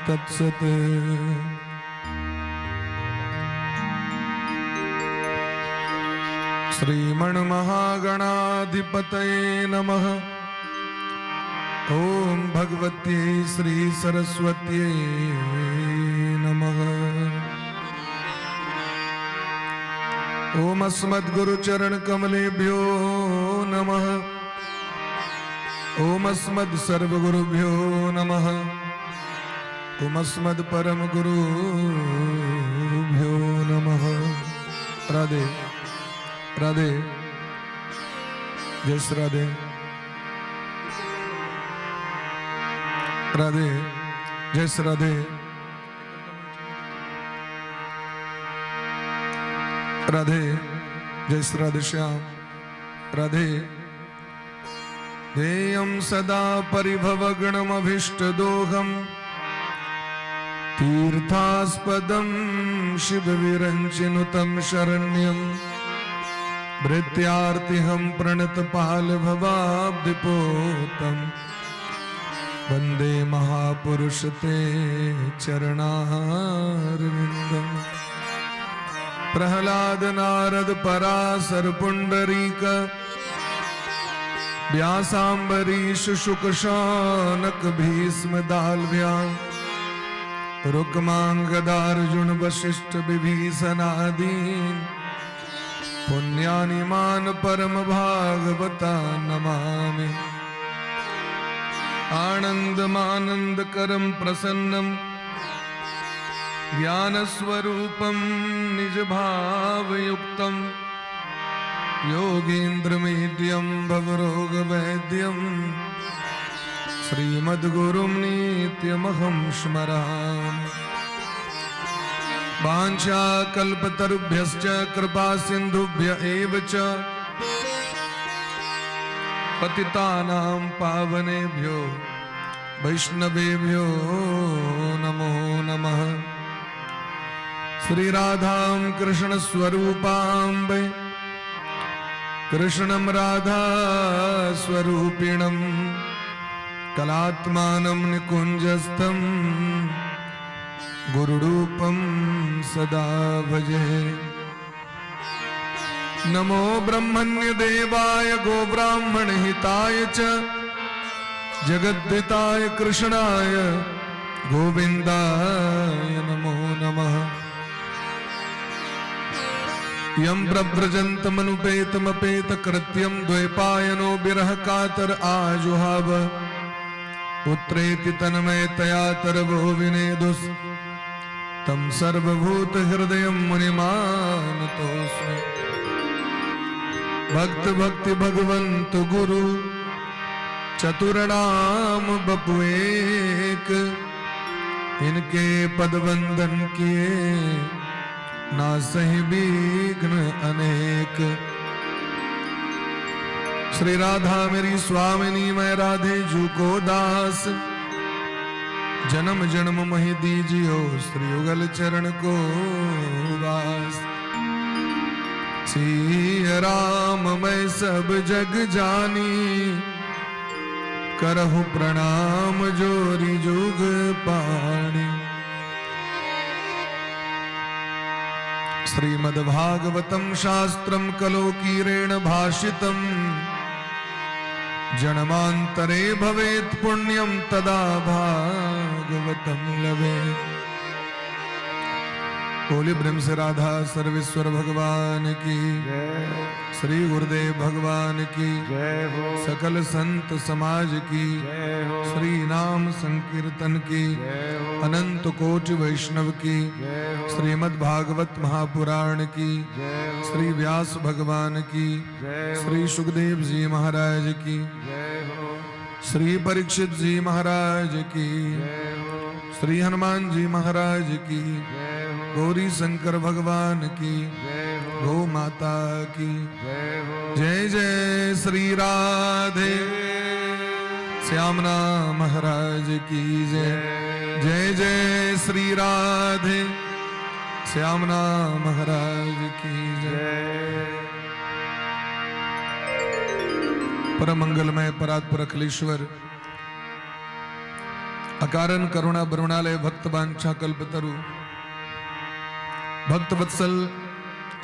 तत्सत। श्रीमण महागणाधिपतये नमः। ॐ भगवत्यै श्री सरस्वत्यै नमः। ॐ अस्मद्गुरुचरणकमलेभ्यो नमः। ॐ अस्मद् सर्वगुरुभ्यो नमः। ॐ अस्मद् परमगुरुभ्यो नमः। राधे राधे, जय श्री राधे राधे, जय श्री राधे राधे, जय श्री राधे श्याम राधे। ध्येयं सदा परिभवगणमभीष्टदोहम् तीर्थास्पदं शिवविरञ्चिनुतं शरण्यं भृत्यार्तिहं प्रणतपालभवाब्धिपोतं वन्दे महापुरुष ते चरणारविन्दम्। प्रहलाद नारद पराशर पुंडरीक व्यासाम्बरीश शुक शौनक भीष्म दाल्भ्या रुक्मांगदार्जुन वशिष्ठ विभीषणादीन पुण्यानि मान परम भागवता नमामि। आनन्दमानन्दकरं प्रसन्नं ज्ञानस्वरूपं निजभावयुक्तं योगीन्द्रमीड्यं भवरोगवैद्यं श्रीमद्गुरुं नित्यमहं स्मरामि। वाञ्छाकल्पतरुभ्यश्च कृपा सिन्धुभ्य एव च पतितानां पावनेभ्यो वैष्णवेभ्यो नमो नमः। श्री राधां कृष्ण स्वरूपां वै कृष्णं राधा स्वरूपिणं कलात्मानं निकुञ्जस्थं गुरुरूपं सदा भजे। नमो ब्रह्मण्य देवाय गोब्राह्मण हिताय च जगद्धिताय कृष्णाय गोविन्दाय नमो नमः। यं प्रव्रजन्तमनुपेतमपेतकृत्यं द्वैपायनो विरह कातर आजुहाव पुत्रेति तन्मयतया तरवो विनेदुस् तं सर्वभूत हृदयं मुनिमानतोऽस्मि। भक्त भक्ति भगवंत गुरु चतुर नाम बपु एक, इनके पद वंदन किए ना सही विघ्न अनेक। श्री राधा मेरी स्वामिनी, मैं राधे जू को दास। जन्म जन्म मही दीजियो श्री युगल चरण को वास। सिय राम मैं सब जग जानी, करहु प्रणाम जोरी जुग पाणी। श्रीमद्भागवतं शास्त्रं कलोकीरेण भाषितम् जन्मांतरे भवेत् पुण्यं तदा भागवतं लभेत्। बोली प्रेम से राधा सर्वेश्वर भगवान की, श्री गुरुदेव भगवान की, जय हो। सकल संत समाज की, जय हो। श्री नाम संकीर्तन की, जय हो। अनंत कोटि वैष्णव की, जय हो। श्रीमद् भागवत महापुराण की, जय हो। श्री व्यास भगवान की, जय हो। श्री सुखदेव जी महाराज की, जय हो। श्री परीक्षित जी महाराज की, जय हो। श्री हनुमान जी महाराज की, जय हो। गौरी शंकर भगवान की, जय हो। गौ माता की, जय हो। जय जय श्री राधे श्यामना महाराज की जय। जय जय श्री राधे श्यामना महाराज की जय। जय। परम मंगलमय परात्पर अखिलेश्वर अकारण करुणा बरुणालय भक्त वांछा कल्पतरु भक्त वत्सल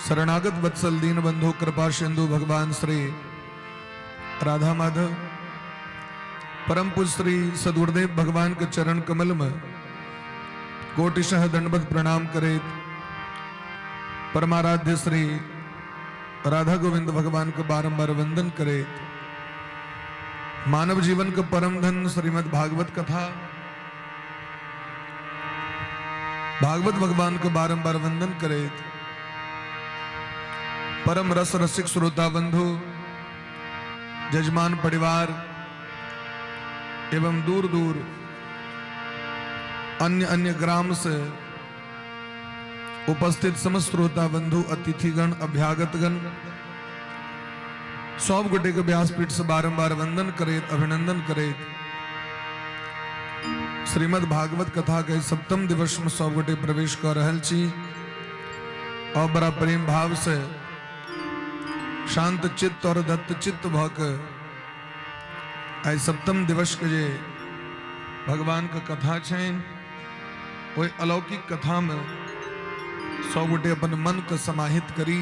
शरणागत वत्सल दीन बंधु कृपा सिंधु भगवान श्री राधा माधव परम पूज्य श्री सदगुरुदेव भगवान के चरण कमल में कोटिशः दंडवत प्रणाम करे परमाराध्य श्री राधा गोविंद भगवान के बारंबार वंदन करे मानव जीवन के परम धन श्रीमद् भागवत कथा भागवत भगवान को बारंबार वंदन करे परम रस रसिक श्रोता बंधु जजमान परिवार एवं दूर दूर अन्य अन्य ग्राम से उपस्थित समस्त श्रोता बंधु अतिथिगण अभ्यागतगण सब गोटे के व्यासपीठ से बारंबार वंदन करेत अभिनंदन करेत श्रीमद् भागवत कथा के सप्तम दिवस में सब गोटे प्रवेश कर रहल छी और बड़ा प्रेम भाव से शांत चित्त और दत्त चित्त भ के आइ सप्तम दिवस के जे भगवान के कथा छनि ओहि अलौकिक कथा में सब गोटे अपन मन के समाहित करी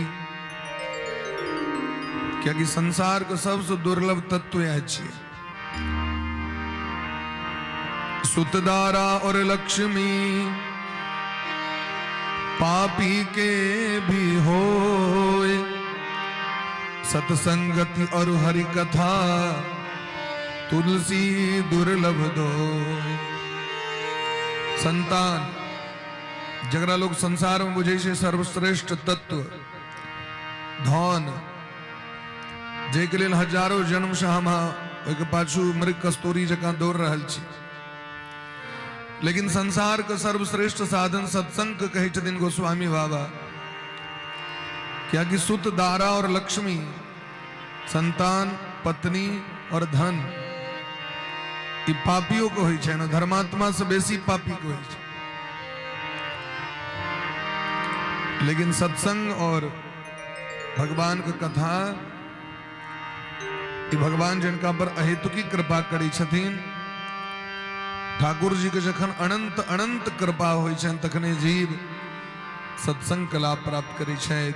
कियाकि संसार के सबसे दुर्लभ तत्व यह छियै। सुतदारा और लक्ष्मी पापी के भी होए, सत्संगति और हरि कथा तुलसी दुर्लभ दोय। संतान जकरा लोग संसार में बुझै छै सर्वश्रेष्ठ तत्व, धन जाहिके लेल हजारो जन्म से हम ओहिके पाछू मृग कस्तूरी जकाँ दौड़ रहल छी, लेकिन संसार के सर्वश्रेष्ठ साधन सत्संग के कहै छथिन गोस्वामी बाबा, कियाकि सुत दारा और लक्ष्मी, संतान, पत्नी और धन ई पापियों के होइ छै ने, धर्मात्मा से बेसी पापी के होइ छै। लेकिन सत्संग और भगवान के कथा ई भगवान जिनका पर अहेतुकी कृपा करै छथिन, ठाकुर जी के जखन अनंत अनंत कृपा होइ छनि तखने जीव सत्संग के लाभ प्राप्त करै छथि।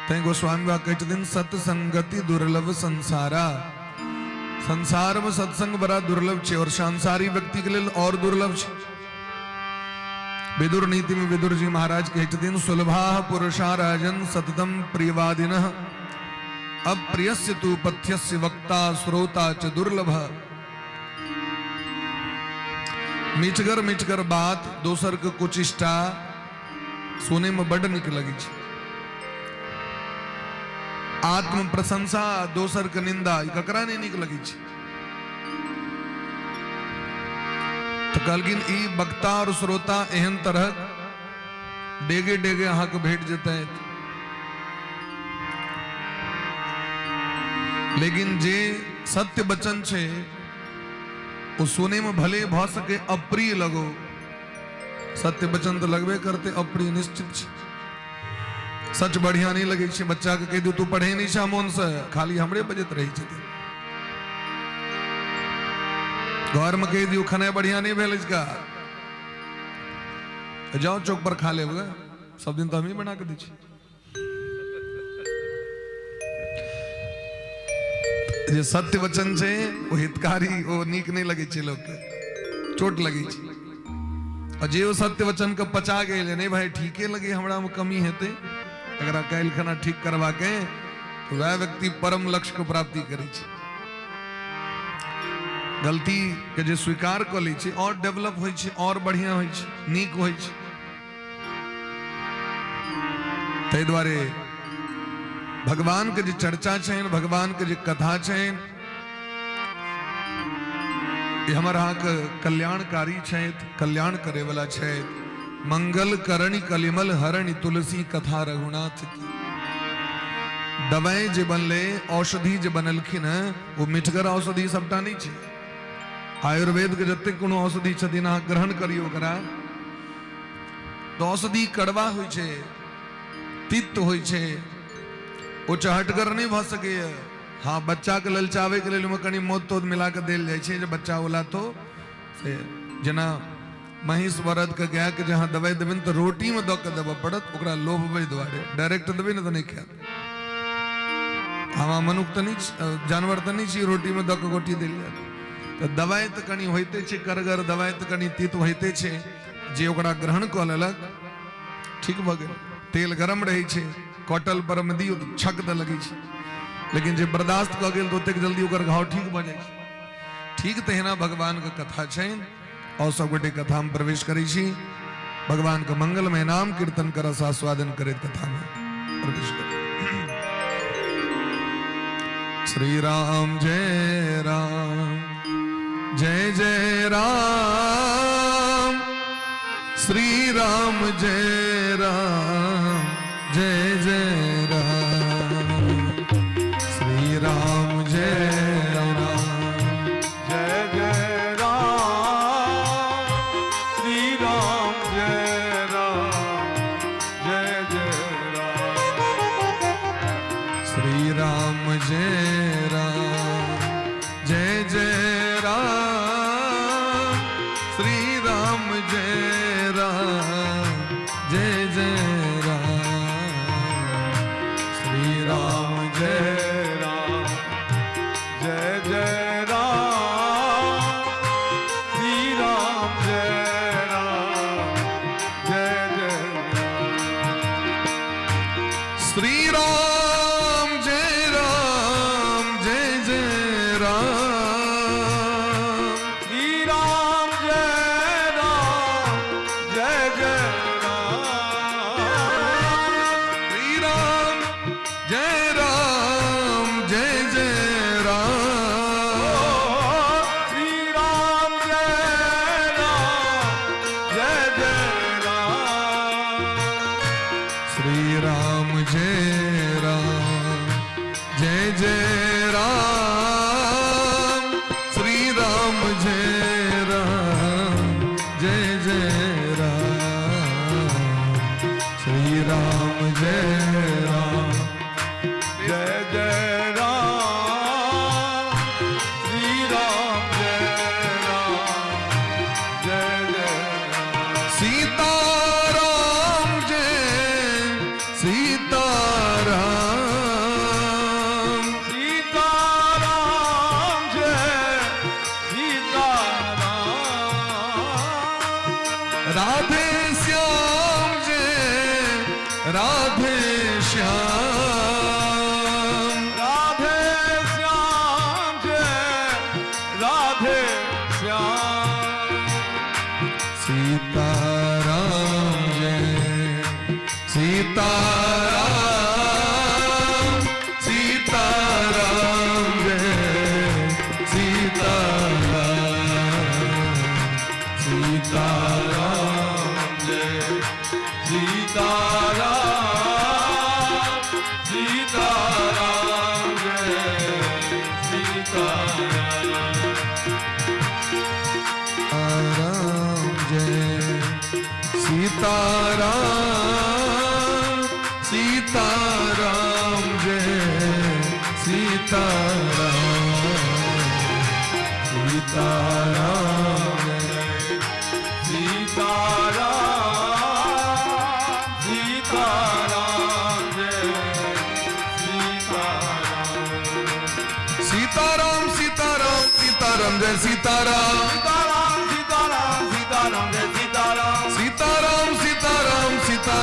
तैं गोस्वामी बाबा कहै छथिन सत्संगति दुर्लभ संसारा। संसार में सत्संग बड़ा दुर्लभ छै और सांसारिक व्यक्ति के लेल और दुर्लभ छै। विदुर नीति में विदुर जी महाराज कहै छथिन सुलभा पुरुषा राजन सततम प्रियवादिनः अप्रियस्य तु पथ्यस्य वक्ता श्रोता च दुर्लभ। मिठगर मिठगर बात दोसर के कुचिष्टा सुने में बड नीक लगै छै। आत्म प्रशंसा दोसर के निंदा ई ककरा नहि नीक लगै छै? तऽ कहलखिन ई वक्ता और श्रोता एहन तरहक डेगे डेगे अहाँके भेट जेतै, लेकिन जे सत्य वचन छै ओ सुने में भले भऽ सके अप्रिय लगो, सत्य वचन तऽ लगबे करते अप्रिय निश्चित छै। सच बढ़िया नहीं लगै छै, बच्चा के कहि दियौ तू पढ़े नहीं छह मोन से, खाली हमरे बजैत रहै छथिन। घर में कहि दियौ खेनाइ बढ़िया नहीं भेल अछि का, जाओ चौक पर खा लेब, सब दिन तऽ हमही बना के दै छी। जे सत्य वचन छै ओ हितकारी, ओ नीक नहि लगै छै, लोकके चोट लगै छै। आ जे ओ सत्य वचन के पचा गेल, नहीं भाई ठीके लगे, हमरा में कमी हेतै, एकरा काल्हि खना ठीक करवा के, तो वह व्यक्ति परम लक्ष्य के प्राप्ति करै छै। गलती के जे स्वीकार कऽ लै छै और डेवलप होइ छै, और बढ़िया होइ छै, नीक होइ छै। ताहि दुआरे भगवान के जे चर्चा छनि, भगवान के जे कथा छनि, ई हमर अहाँके कल्याणकारी छथि, कल्याण करे वाला छथि। मंगल करणी कलिमल हरणि तुलसी कथा रघुनाथ की। दवाई जे बनले, औषधि जे बनलखिन हँ, ओ मिठगर औषधि सबटा नहि छै। आयुर्वेद के जतेक कोनो औषधि छथिन अहाँ ग्रहण करियौ ओकरा, तऽ औषधि कड़वा होइ छै, तिक्त होइ छै, ओ चहटगर नहि भऽ सकैए। हँ, बच्चाके ललचाबैके लेल ओहिमे कनि मौत तौत मिला कऽ देल जाइ छै जे बच्चा ओला तो से जेना महींष बरदके गायके जे अहाँ दवाइ देबै ने तऽ रोटीमे दऽ कऽ देबऽ पड़त ओकरा लोभबै दुआरे, डायरेक्ट देबै ने तऽ नहि खायत। हम मनुख तऽ नहि, जानवर तऽ नहि छी रोटीमे दऽ कऽ गोटी देल जायत। तऽ दवाइ तऽ कनि होइते छै करगर, दवाइ तऽ कनि तीत होइते छै, जे ओकरा ग्रहण कऽ लेलक ठीक भऽ गेल। तेल गरम रहै छै, कटल पर मे दियौ तऽ छक दऽ लगै छै, लेकिन जे बर्दाश्त कऽ गेल तऽ ओतेक जल्दी ओकर घाव ठीक भऽ जाइ छै। ठीक तहिना भगवानके कथा छनि। और सब गोटे कथामे प्रवेश करै छी। भगवानके मंगलमय नाम कीर्तन कर आस्वादन करैत कथामे प्रवेश कर। श्री राम जय राम जय जय राम, श्री राम जय राम जय जय राम, श्री राम जय राम जय जय राम, श्री राम जय राम जय जय राम, श्री राम जय राम जय जय राम, श्री राम जय राम जय जय राम, श्री राम जय राम जय जय राम, श्री राम जय राम जय जय राम, श्री राम जय राम जय जय राम, श्री राम जय राम जय जय राम, श्री राम जय राम जय जय राम, श्री राम जय राम जय जय राम, श्री राम जय राम जय जय राम, श्री राम जय राम जय जय राम, श्री राम जय राम जय जय राम, श्री राम जय राम जय जय राम, सीता राम जय सीता राम, सीता राम जय सीता राम, राधे श्याम जय राधे श्याम, राधे श्याम जय राधे श्याम, सीता राम जय सीता राम, सीता राम जय सीता राम, सीता राम जय सीता राम, सीता राम जय सीता राम, राम जय सीता राम, सीता राम जय सीता राम, सीता राम जय सीता राम, सीता राम जय सीता राम, सीता राम सीता राम सीता राम जय सीता राम, सीता राम सीता राम सीता राम जय सीता राम, सीता राम सीता राम सीता राम जय सीता राम, सीता राम सीता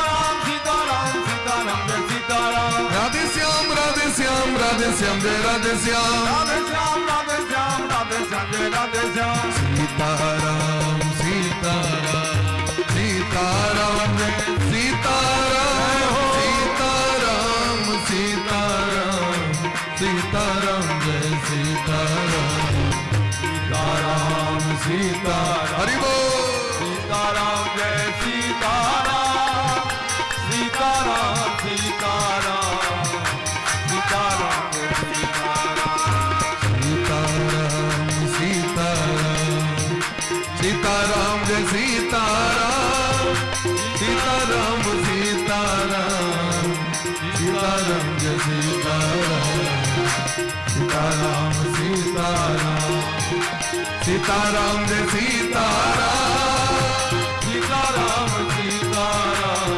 राम सीता राम जय सीता राम, राधे श्याम राधे श्याम राधे श्याम जय राधे श्याम, राधे श्याम राधे श्याम राधे श्याम जय राधे श्याम, सीता राम सीता राम सीता राम जय सीता राम, सीता राम सीता राम सीता राम जय सीता राम, सीता राम सीता राम हरि बोल। सीता राम जय सीता राम, सीता राम सीता राम सीता राम जय सीता राम, सीता राम सीता राम सीता राम जय सीता राम, सीता राम सीता राम सीता राम जय सीता राम, सीता राम सीता राम। सीताराम जय सीताराम। सीताराम सीताराम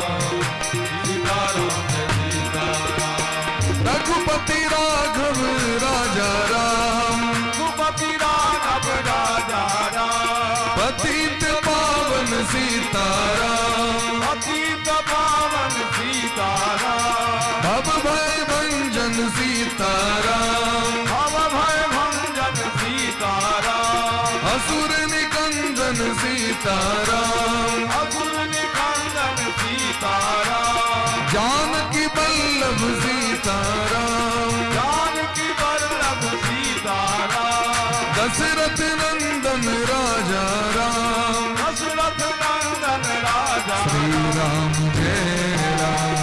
सीताराम जय सीताराम। रघुपति राघव राजा राम, रघुपति राघव राजा राम, पतित पावन सीताराम, पतित पावन सीताराम, भव भय भंजन सीताराम, भव भय भंजन सीताराम, असुर निकंदन सीताराम, असुर निकंदन सीताराम, जानकी बल्लभ सीताराम, जानकी वल्लभ सीताराम, दशरथ नंदन राजा राम, दशरथ नंदन राजा। श्री राम जय राम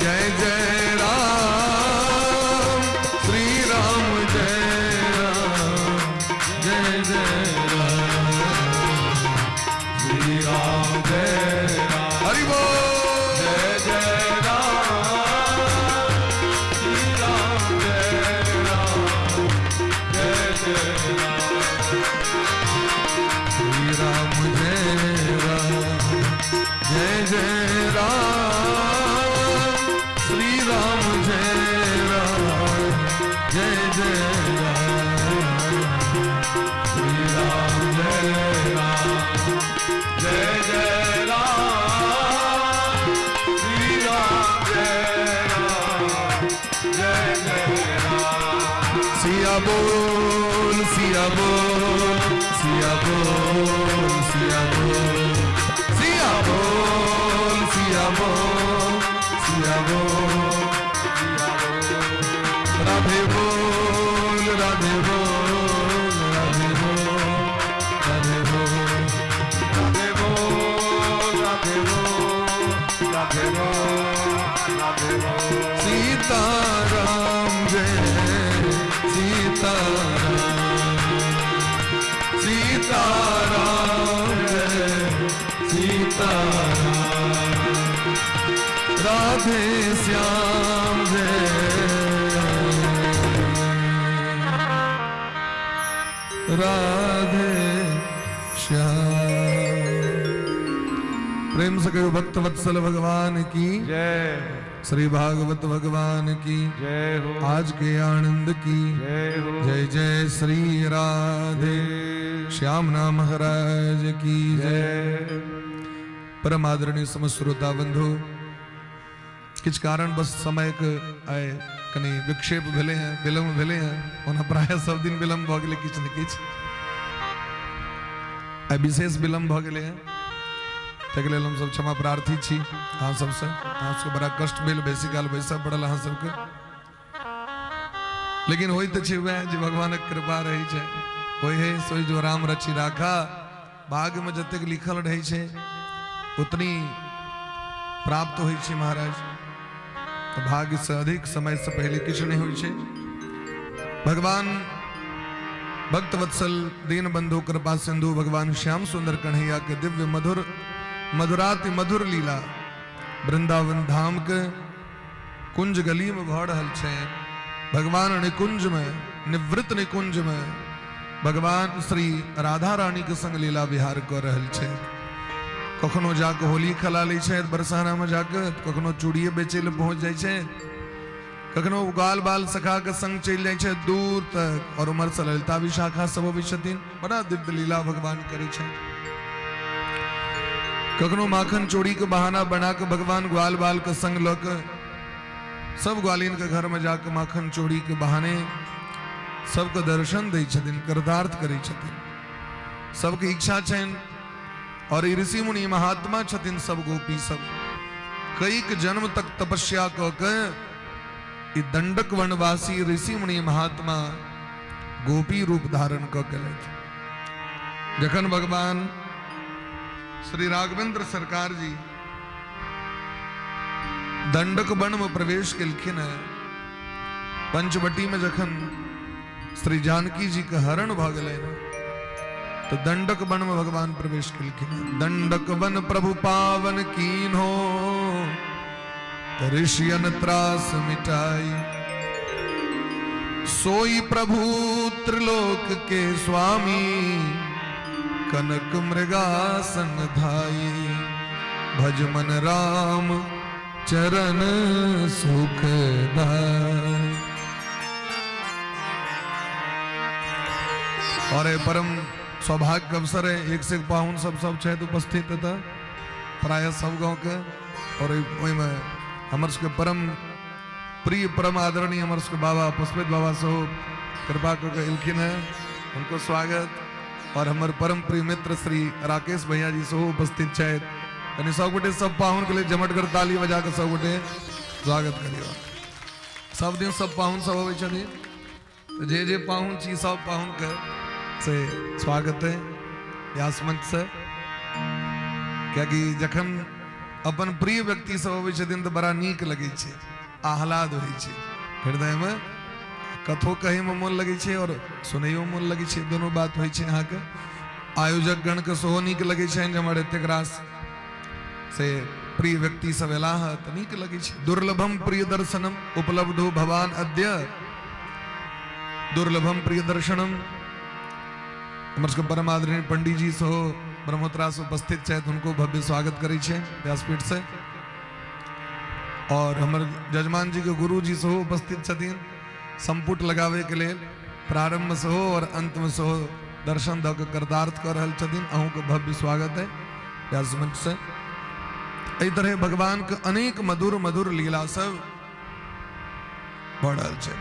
जय जय राम, श्री राम जय राम जय जय राम, श्री राम जय राम हरि बोल। जय जय राम, श्री राम जय राम जय जय राम, श्री राम जय राम जय जय राम, श्री राम जय राम जय जय राम, श्री राम जय राम जय जय राम, श्री राम जय राम जय जय राम। सिया बोल सिया बोल सिया बोल सिया बोल सिया बोल सिया बोल सिया बोल, राधे बोल राधे बोल राधे बोल राधे बोल, राधे बोल राधे बोल राधे बोल राधे बोल। सीताराम जय सीताराम, सीताराम जय सीताराम, राधे श्याम जय राधे श्याम। प्रेम से कहो भक्त वत्सल भगवान की जय, श्री भागवत भगवान की जय हो, आज के आनंद की जय हो, जय जय श्री राधे श्याम नाम महाराज की जय। जय। परम आदरणीय समस्त श्रोता बंधु, किछु कारणवश समयके आइ कनि विक्षेप भेलै हँ, विलम्ब भेलै हँ। ओना प्रायः सब दिन विलम्ब भऽ गेलै, किछु ने किछु आइ विशेष विलम्ब भऽ गेलै हँ, ताहिके लेल हमसब क्षमा प्रार्थी छी अहाँ सबसँ। अहाँ सबके बड़ा कष्ट भेल, बेसी काल बैसऽ पड़ल अहाँ सबके, लेकिन होइत तऽ छै वएह जे भगवानक कृपा रहै छै। होइ है सोई जो राम रचि राखा, भाग्यमे जतेक लिखल रहै छै उतनी प्राप्त होइ छै महाराज। तऽ भाग्यसँ अधिक समयसँ पहिले किछु नहि होइ छै। भगवान भक्तवत्सल दीन बंधु कृपा सिंधु भगवान श्याम सुंदर कन्हैया के दिव्य मधुर मधुराति मधुर लीला वृंदावन धाम के कुंज गली में भऽ रहल छै। भगवान निकुंज में, निवृत्त निकुंज में भगवान श्री राधा रानी के संग लीला विहार कऽ रहल छै। कखनो जाके होली खेला लै छै बरसाना में जाके, कखनो चूड़िए बेचै लए पहुँच जाइ छै, कखनो गाल बाल सखा के संग चलि जाइ छै दूर तक, और उम्हर से ललिता विशाखा सब अबै छथिन। बड़ा दिव्य लीला भगवान करै छै। कखनो माखन चोरी के बहाना बना के भगवान ग्वाल बाल के संग लऽ के सब ग्वालिन के घर में जाके माखन चोरी के बहाने सबके दर्शन दै छथिन, कृतार्थ करै छथिन। सबके इच्छा छनि, और ई ऋषि मुनि महात्मा छथिन सब गोपी सब कईक जन्म तक तपस्या कऽ के ई दंडक वनवासी ऋषि मुनि महात्मा गोपी रूप धारण कऽ के लेथि। जखन भगवान श्री राघवेंद्र सरकार जी दंडक वन में प्रवेश केलखिन है, पंचवटी में जखन श्री जानकी जी के हरण भऽ गेलै ने, तऽ दंडक वन में भगवान प्रवेश केलखिन। दंडक वन प्रभु पावन कीन्हो, ऋषियन त्रास मिटाई, सोई प्रभु त्रिलोक के स्वामी, कनक मृगासन धाई। भज मन राम चरण सुखदाई। और ये परम सौभाग्य के अवसर है, एक से एक पाहुन सब सब छथि उपस्थित एतऽ, प्रायः सब गाँव के। और ओहिमे हमर सबके परम प्रिय परम आदरणीय हमर सबके बाबा पुष्पित बाबा सेहो कृपा कऽ के एलखिन हेँ, हुनको स्वागत। और हमर परम प्रिय मित्र श्री राकेश भैया जी सेहो उपस्थित छथि। कनि सब गोटे सब पाहुन के लेल झमटगर ताली बजा कऽ सब गोटे स्वागत करियौ। सब दिन सब पाहुन सब अबै छथिन, तऽ जे जे पाहुन छी सब पाहुन के से स्वागत है व्यास मंच से। कियाकि जखन अपन प्रिय व्यक्ति सब अबै छथिन तऽ बड़ा नीक लगै छै, आह्लाद होइ छै हृदयमे। कथो कहैमे मोन लगै छै और सुनैयो मोन लगै छै, दुनू बात होइ छै अहाँके। आयोजक गणके सेहो नीक लगै छनि जे हमर एतेक रास से प्रिय व्यक्ति सब एलाह तऽ नीक लगै छै। दुर्लभम प्रिय दर्शनम उपलब्धो भवान अद्य दुर्लभम प्रिय दर्शनम। हमर सबके परम आदरणीय पंडित जी सेहो ब्रह्मोत्तरा से उपस्थित छथि, हुनको भव्य स्वागत करै छियनि व्यासपीठ से। और हमर जजमान जी के गुरु जी सेहो उपस्थित छथिन संपुट लगावे के लेल, प्रारंभ सेहो और अंत में सेहो दर्शन दऽ के कृतार्थ कऽ रहल छथिन। अहूँके भव्य स्वागत है व्यास मंच से। एहि तरह भगवान के अनेक मधुर मधुर लीला सब भऽ रहल छै।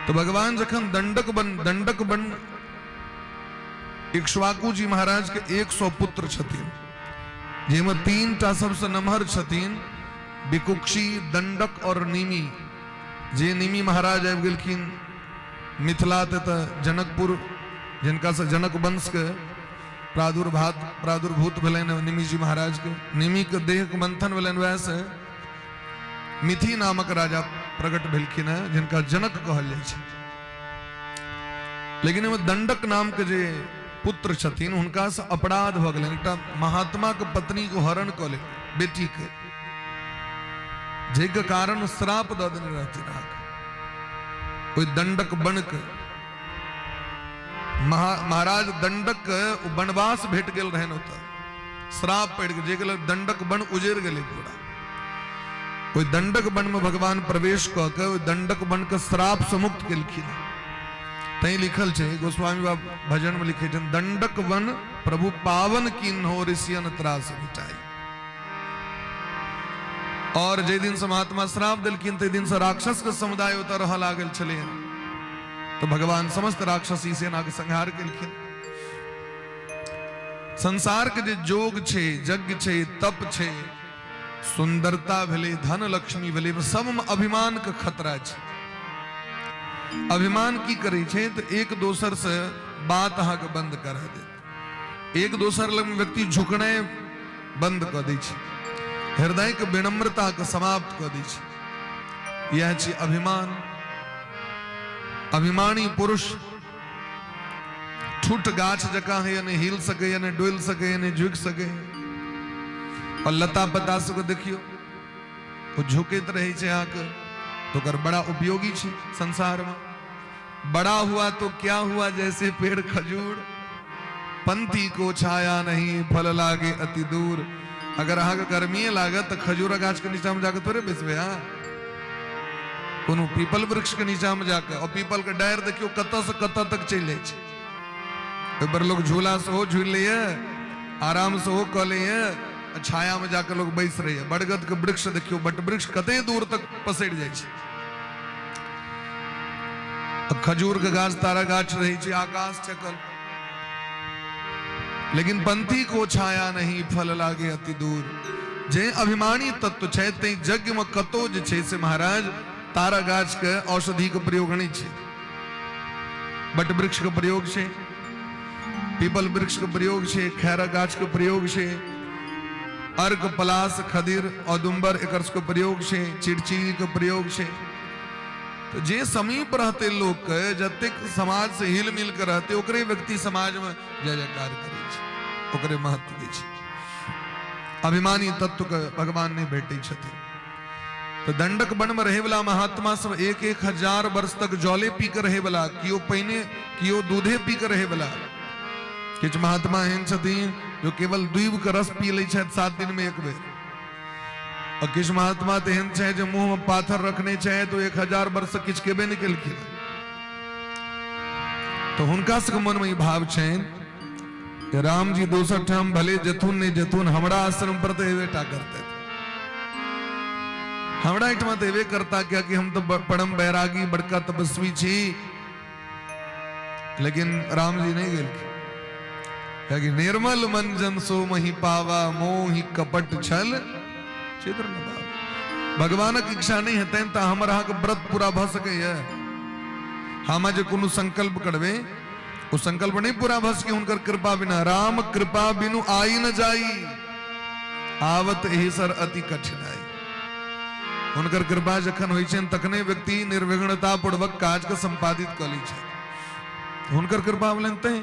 तऽ भगवान जखन दंडक बन, दंडक बन इक्ष्वाकु जी महाराज के 100 पुत्र छथिन, जाहिमे 3टा सबसे नमहर छथिन, विकुक्षी, दंडक और निमि। जे निमि महाराज आबि गेलखिन मिथिला तऽ जनकपुर, जिनका से जनक वंश के प्रादुर्भूत भेलनि निमि जी महाराज के। निमि के देह के मंथन भेलनि, वएह से मिथि नामक राजा प्रकट भेलखिन हेँ, जिनका जनक कहल जाइ छै। लेकिन ओहिमे दंडक नाम के जे पुत्र छथिन हुनका से अपराध भऽ गेलनि। एकटा महात्मा के पत्नी को हरण कऽ लेल, बेटी के, जाहिके कारण श्राप दऽ देने रहथिन अहाँके ओहि दंडक वन के। महाराज दंडक के वनवास भेट गेल रहनि, ओतऽ श्राप पड़ि गेल, जाहिके लेल दंडक वन उजड़ि गेलै पूरा। ओहि दंडक वन में भगवान प्रवेश कऽ के ओहि दंडक वन के श्राप से मुक्त केलखिन। तैं लिखल छै गोस्वामी बाबा भजन में लिखे छनि, दंडक वन प्रभु पावन किन्हो ऋषियन त्रास मिटाई। और जे दिन से महात्मा श्राप देलखिन तै दिन से राक्षस के समुदाय ओतऽ रहऽ लागल छलै। तो भगवान समस्त राक्षसी सेना के संहार केलखिन। संसार के जे जोग छै, यज्ञ छै, तप छै, सुंदरता भेलै, धन लक्ष्मी भेलै, सब में अभिमान के खतरा छै। अभिमान की करै छै तऽ एक दोसर से बात अहाँके बंद करा देत, एक दोसर लग व्यक्ति झुकनाइ बंद कऽ दै छै, हृदय के विनम्रता के समाप्त कऽ दै छै। यह छै अभिमान। अभिमानी पुरुष ठूठ गाछ जकाँ होइए, नहि हिल सकैए, नहि डोलि सकैए, नहि झुकि सकैए। और लता पता सबके देखियौ, ओ झुकैत रहै छै अहाँके, तऽ ओकर बड़ा उपयोगी छै संसारमे। बड़ा हुआ तो क्या हुआ जैसे पेड़ खजूर, पंथी को छाया नहीं फल लागे अति दूर। अगर अहाँके गर्मीए लागत तऽ खजूरक गाछके नीचामे जाके थोड़े बैसबै अहाँ, कोनो पीपल वृक्ष के नीचा में जाके। और पीपल के डायर देखियो कतऽ से कतऽ तक चलि जाइ छै। ओहि पर लोग झूला सेहो झूल लैए, आराम सेहो कऽ लैए, आ छाया में जाके लोग बैस रहैए। बरगद के वृक्ष देखियो, बट वृक्ष कते दूर तक पसरि जाइ छै। आ खजूर के गाछ, तारा गाछ रहै छै आकाश चकल, लेकिन पंथी को छाया नहीं फल लागे अति दूर। जे अभिमानी तत्व छै तै यज्ञ में कतो जे छै से महाराज तारा गाछ के औषधि के प्रयोग नहीं छै, बट वृक्ष के प्रयोग छै, पीपल वृक्ष के प्रयोग छै, खैरा गाछ के प्रयोग छै, अर्क पलाश खदीर औदुम्बर एकर सबके प्रयोग छै, चिड़चिड़ी के प्रयोग छै। तो जे समीप रहते लोक के, जतेक समाज से हिल मिल के रहते, ओकरे व्यक्ति समाज में जय जयकार करै छै, ओकरे महत्व दै छै। अभिमानी तत्व के भगवान नहीं भेटै छथिन। तऽ दंडक वन में रहे वाला महात्मा सब एक एक हजार वर्ष तक जले पी के रहे वाला, केओ पानि केओ दूधे पी के रहे वाला। किछु महात्मा एहन छथिन जो केवल दूब के रस पी लै छथि 7 दिन में एक बेर। और किछु महात्मा तऽ एहन छै जे मुंह में पाथर रखने छै तो 1000 वर्ष से किछु केबे नहि केलखिन। तो हुनका सबके मन में ई भाव छनि कि राम जी दोसर ठाम भले जथुन नहि जथुन, हमरा आश्रम पर तऽ एबे टा करतै, हमरा एहिठमा तऽ एबे करता, कियाकि हम तऽ परम बैरागी बड़का तपस्वी छी। लेकिन राम जी नहीं गेलखिन, कियाकि निर्मल मन जन सो मही पावा, मोहि कपट छल छिद्र न पावा। भगवानक इच्छा नहीं हेतनि तऽ हमर अहाँके व्रत पूरा भऽ सकैए? हम जे कोनो संकल्प करबै ओ संकल्प नहीं पूरा भऽ सकै हुनकर कृपा बिना। राम कृपा बिनु आई न जाई, आवत एहि सर अति कठिनाई। हुनकर कृपा जखन होइ छनि तखने व्यक्ति निर्विघ्नता पूर्वक काज के संपादित कऽ लै छथि। हुनकर कृपा भेलनि तैं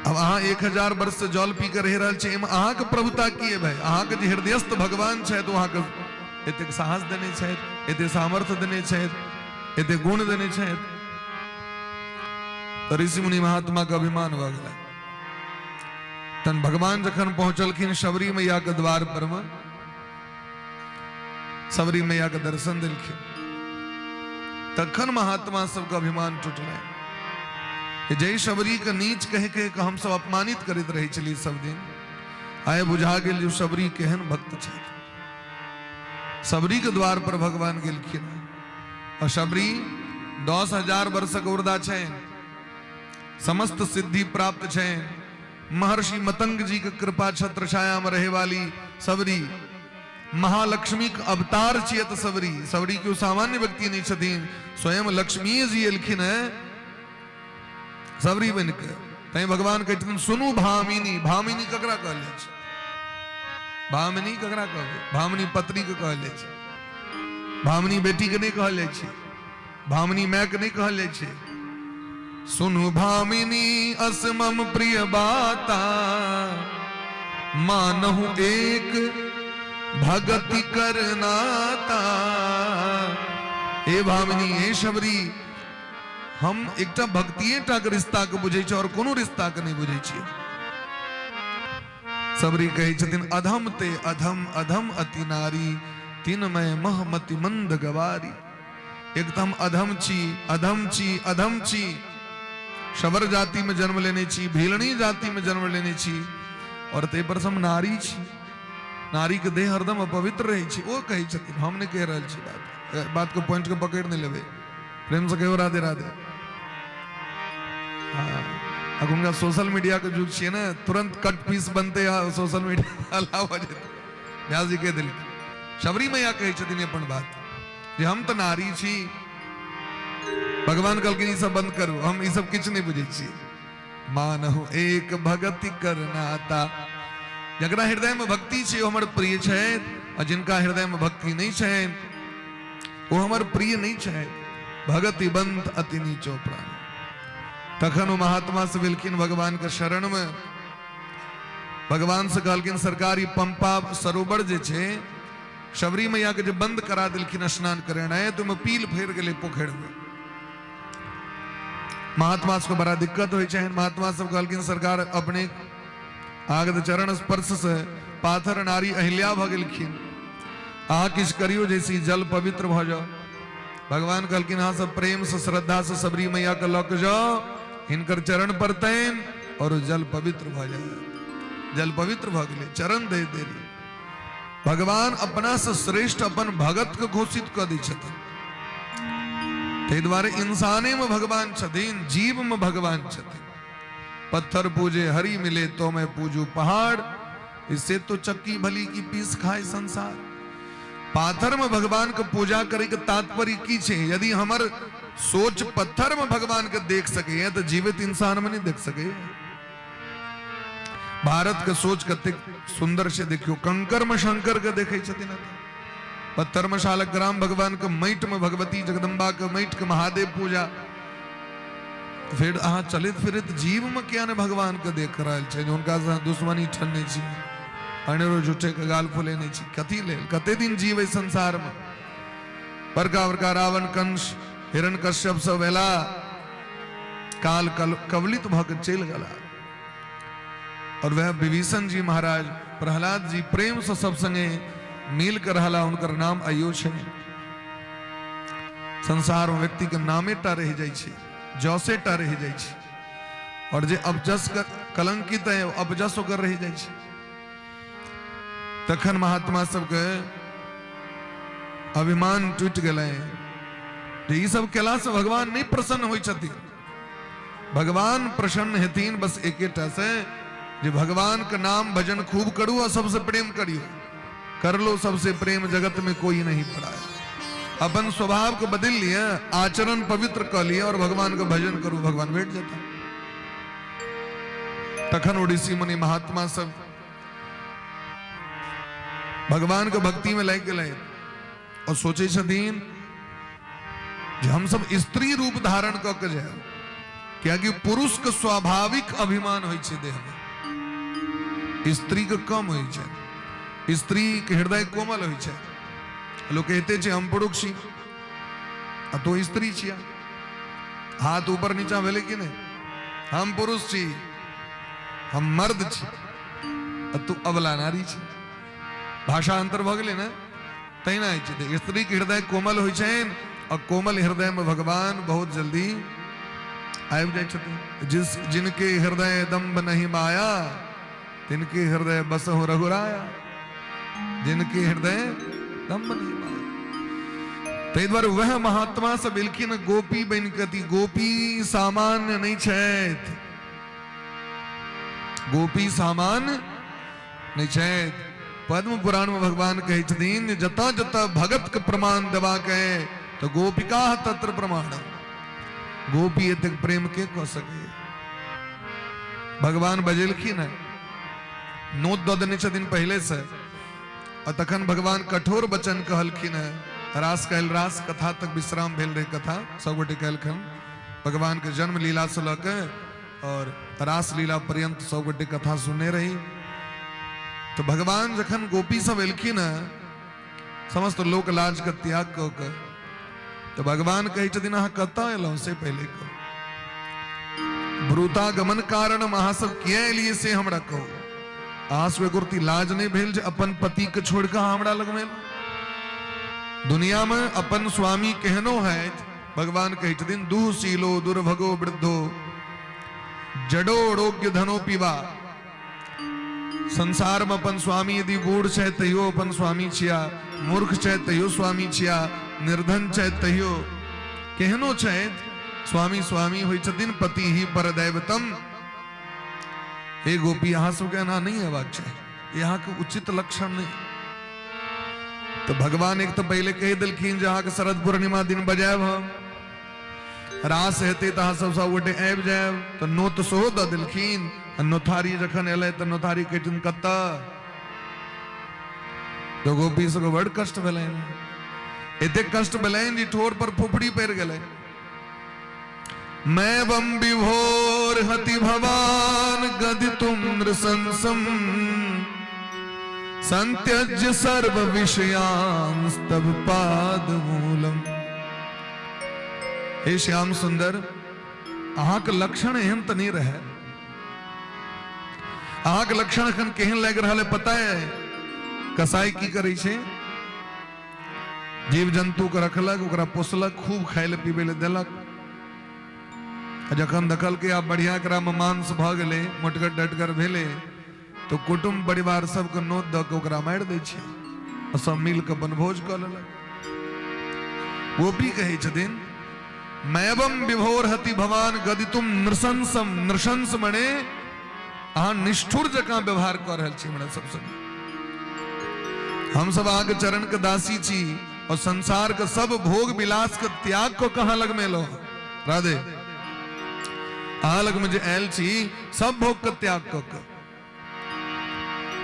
अब अहाँ 1000 वर्ष से जल पी के रहि रहल छी, एहिमे अहाँके प्रभुता की है भाई? अहाँके जे हृदयस्थ भगवान छथि ओ अहाँके एतेक साहस देने छथि, एतेक सामर्थ्य देने छथि, एतेक गुण देने छथि। तऽ ऋषि मुनि महात्मा के अभिमान भऽ गेलै। तहन भगवान जखन पहुँचलखिन शबरी मैया के द्वार पर में, शबरी मैया के दर्शन देलखिन, तखन महात्मा सबके अभिमान टूटलै कि जय शबरी के नीच कह के हम सब अपमानित करैत रहै छलियै सब दिन, आइ बुझा गेल जे शबरी केहन भक्त छथि। शबरी के द्वार पर भगवान गेलखिन और शबरी 10,000 वर्षक उर्दा छनि, समस्त सिद्धि प्राप्त छनि, महर्षि मतंग जी के कृपा छत्र छाया में रहे वाली सबरी महालक्ष्मी के अवतार छियै। तऽ सबरी, सबरी केओ सामान्य व्यक्ति नहीं छथिन, स्वयं लक्ष्मी जी एलखिन है सबरी बनि के। तैं भगवान कहै छथिन सुनू भामिनी। भामिनी ककरा कहल जाइ छै? भामिनी ककरा कहबै? भामिनी पत्नी के कहल जाइ छै, भामिनी बेटी के नहि कहल जाइ छै, भामिनी माय के नहि कहल जाइ छै। सुनु भामिनी असमम प्रिय बाता, मानहु एक भगति करनाता। हे भामिनी, हे शबरी, हम एकटा भक्तिए टा के रिश्ता के बुझै छी और कोनो रिश्ता के नहि बुझै छियै। सबरी कहै छथिन अधम ते अधम अधम अति नारी, तिनमय महमति मंद गवारी। एक तऽ हम अधम छी, अधम छी, अधम छी, शबर जाति में जन्म लेने छी, भीलनी जाति में जन्म लेने छी, और ताहि पर हम नारी छी। नारी के देह हरदम अपवित्र रहै छै। ओ कहै छथिन, हम नहि कहि रहल छी। बात बात के पॉइंट के पकड़ि नहि लेबै। प्रेम से कहियो राधे राधे। हाँ, अखुनका सोशल मीडिया के युग छियै ने, तुरंत कट पीस बनते आ सोशल मीडिया अलाव भऽ जेतै। व्यास जी कहि देलखिन। शबरी मैया कहै छथिन अपन बात जे हम तऽ नारी छी। भगवान कहलखिन ई सब बंद करू, हम ई सब किछु नहि बुझै छी। मानहु एक भगति करनाता, जकरा हृदय में भक्ति छै ओ हमर प्रिय छथि, आ जिनका हृदय में भक्ति नहि छनि ओ हमर प्रिय नहि छथि। भगति बंत अति नीचो प्राण। तखन ओ महात्मा से भेलखिन भगवान के शरण में। भगवान से कहलखिन सरकार ई पंपा सरोवर जे छै शबरी मैया के जे बंद करा देलखिन स्नान करेनाइ, तऽ ओहिमे पील फैर गेलै पोखरि में। महात्मा सबके बड़ा दिक्कत होइ छै। महात्मा सब कहलखिन सरकार अपने अहाँके तऽ चरण स्पर्श से पाथर नारी अहिल्या भऽ गेलखिन, अहाँ किछु करियौ जैसे ई जल पवित्र भऽ जाओ। भगवान कहलखिन अहाँ सब प्रेम से श्रद्धा से सबरी मैया के लऽ के जाओ, हिनकर चरण पड़तनि और ओ जल पवित्र भऽ जायत। जल पवित्र भऽ गेलै, चरण दे देली। भगवान अपना से श्रेष्ठ अपन भगत के घोषित कऽ दै छथिन। ताहि दुआरे इंसाने में भगवान छथिन, जीव में भगवान छथिन। पत्थर पूजे हरि मिले तो मैं पूजू पहाड़, इससे तो चक्की भली की पीस खाए संसार। पाथर में भगवान के पूजा करे के तात्पर्य की छे? यदि हमर सोच पत्थर में भगवान के देख सके है तो जीवित इंसान में नहीं देख सके। भारत के सोच कतेक सुंदर से देखियो, कंकर में शंकर के देखे छथिन, पत्थर में शालग्राम भगवान के, माटि में भगवती जगदम्बा के, माटि के महादेव पूजा। फिर अहाँ चलैत फिरैत जीव में किया ने भगवान के देख रहल छै जे हुनका से दुश्मनी ठनने छी? अनेरो झूठे के गाल फुलेने छी, कथी लेल, कते दिन जीवे संसार में। बड़का बड़का रावण, कंस, हिरण्यकश्यप सब एला, काल कवलित भऽ के चलि गेला। और वह विभीषण जी महाराज, प्रहलाद जी प्रेम से सब संगे मिल कर रहला, उनकर नाम आइयो छै। संसार में व्यक्ति के नामे टा रहि जाइ छै, जसे टा रहि जाइ छै, और जे अपजस कलंकित है अपजस ओकर रहि जाइ छै। तखन महात्मा सबके अभिमान टूटि गेलै जे ई सब केला से भगवान नहीं प्रसन्न होइ छथिन। भगवान प्रसन्न हेथिन बस एकेटा से, जे भगवान के नाम भजन खूब करू और सबसे प्रेम करियो। कर लो सबसे प्रेम, जगत में कोई नहीं पड़ा है। अपन स्वभाव को बदल लिए, आचरण पवित्र कर लिए और भगवान का भजन करू, भगवान भेट जाता। तखन ओ ऋषि मुनि महात्मा सब भगवान के भक्ति में लागि गेलै और सोचै छथिन जे हम सब स्त्री रूप धारण कऽ के जायब, कियाकि पुरुष के स्वाभाविक अभिमान होइ छै देह में, स्त्री के कम होइ छै। स्त्री के हृदय कोमल होइ छै। लोक कहते छै हम पुरुष छी आ तो स्त्री छिया, हाथ ऊपर नीचा भेलै कि नहि? हम पुरुष छी, हम मर्द छी आ तू अबला नारी छी, भाषा अंतर भऽ गेलै ने? तहिना होइ छै, स्त्रीके हृदय कोमल होइ छनि आ कोमल हृदयमे भगवान बहुत जल्दी आबि जाइ छथिन। जिस जिनके हृदय दम्भ नहीं माया, तिनके हृदय बसहु रघुराया। जिनके हृदय दम्भ नहीं माया, ताहि दुआरे वएह महात्मा सब एलखिन गोपी बनि कऽ। गोपी सामान्य नहि छथि, गोपी सामान्य नहि छथि। पद्म पुराण में भगवान कहै छथिन जे जतऽ जतऽ भगत के प्रमाण देबाक है तऽ गोपिका तत्र प्रमाण। गोपी एतेक प्रेम के कऽ सकैए? भगवान बजेलखिन है, नोत दऽ देने छथिन पहिले से। आ तखन भगवान कठोर वचन कहलखिन है। रास कहल रास कथा तक विश्राम भेल रहे कथा सब गोटे कहलखिन। भगवान के जन्म लीला से लऽ के और रास लीला पर्यंत सब गोटे कथा सुनने रही। तो भगवान जखन गोपी सब एलखिन है समस्त लोक लाज के त्याग कऽ के, तो भगवान कहै छथिन अहाँ कतऽ एलहुँ से पहिले कहू, ब्रूतागमन कारण अहाँ सब किया एलियै से हमरा कहू। अहाँ सबके एको लाज नहि भेल जे अपन पति के छोड़ि कऽ अहाँ हमरा लगमे एलहुँ? दुनिया में अपन स्वामी केहनो है, भगवान कहै छथिन दुःशीलो दुर्भगो वृद्धो जडो रोग्य धनो पीवा। संसार में अपन स्वामी यदि बूढ़ छै तैयो अपन स्वामी छिया, मूर्ख छै तैयो स्वामी छिया, निर्धन छै तैयो, केहनो छै स्वामी स्वामी होइ छथिन। पति ही पर दैवतम। हे गोपी, अहाँ सबके एना नहीं हेबाक चाही, अहाँके उचित लक्षण नहीं। तो भगवान एक तो पहले कहि देलखिन जे अहाँके शरद पूर्णिमा दिन बजायब हम, रास हेतै तऽ अहाँ सब सब गोटे आबि जायब, तऽ नोत सेहो दऽ देलखिन। आ नोथारी जखन एलै तऽ नोथारी कहथिन कतऽ? तऽ गोपी सबके बड़ कष्ट भेलनि, एतेक कष्ट भेलनि जे ठोर पर फुफड़ी पड़ि गेलै। मैं बम विभोर हति भवान गदितुम नृशंसम संत्यज्य सर्व विषयांस्तव पाद मूलम। हे श्याम सुंदर, अहाँके लक्षण एहन तऽ नहि रहै। अहाँके लक्षण एखन केहन लागि रहल है पता है? कसाई की करै छै? जीव जंतु के रखलक, ओकरा पोसलक, खूब खाय लए पीबै लए देलक, आ जखन देखलकै आब बढ़िया एकरा मे मांस भऽ गेलै, मोटगर डटगर भेलै, तऽ कुटुम्ब परिवार सबके नोत दऽ के ओकरा मारि दै छै आ सब मिल कऽ वनभोज कऽ लेलक। गोपी कहै छथिन मैवम विभोर हति भवान गदितुम नृशंसम। नृशंस मने अहाँ निष्ठुर जकाँ व्यवहार कऽ रहल छी हमरा सब संगे। हम सब अहाँके चरण के दासी छी और संसार के सब भोग विलास के त्याग को कहाँ लग में एलहुँ? राधे, अहाँ लग में जे आयल छी सब भोग के त्याग कऽ के।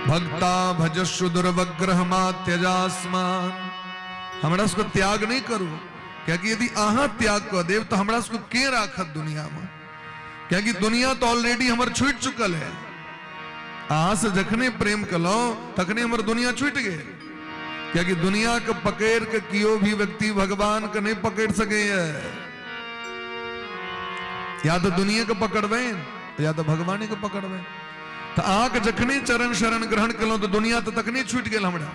भक्ता भजस्व दुर्वग्रह मा त्यजास्मान। हमरा सबके त्याग नहीं करू, कियाकि यदि अहाँ त्याग कऽ देब तऽ हमरा सबके के राखत दुनिया में? कियाकि दुनिया तो ऑलरेडी हमर छूटि चुकल है। अहाँ से जखने प्रेम केलहुँ तखने हमर दुनिया छूटि गेल। कियाकि दुनिया के पकड़ के कियो भी व्यक्ति भगवान के नहीं पकड़ सकैया। या तो दुनिया के पकड़बै या तो भगवान के पकड़बै। तो अहाँके जखने चरण शरण ग्रहण केलहुँ तो दुनिया तो तखने छूटि गेल हमरा।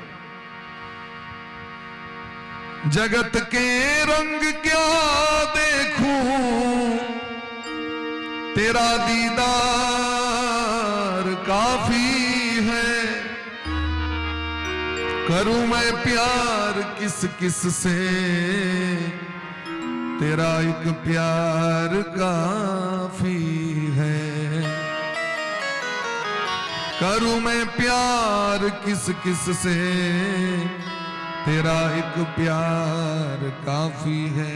जगत के रंग क्या देखूं तेरा दीदार काफी है, करूं मैं प्यार किस किस से तेरा एक प्यार काफी है, करूं मैं प्यार किस किस से तेरा एक प्यार काफी है।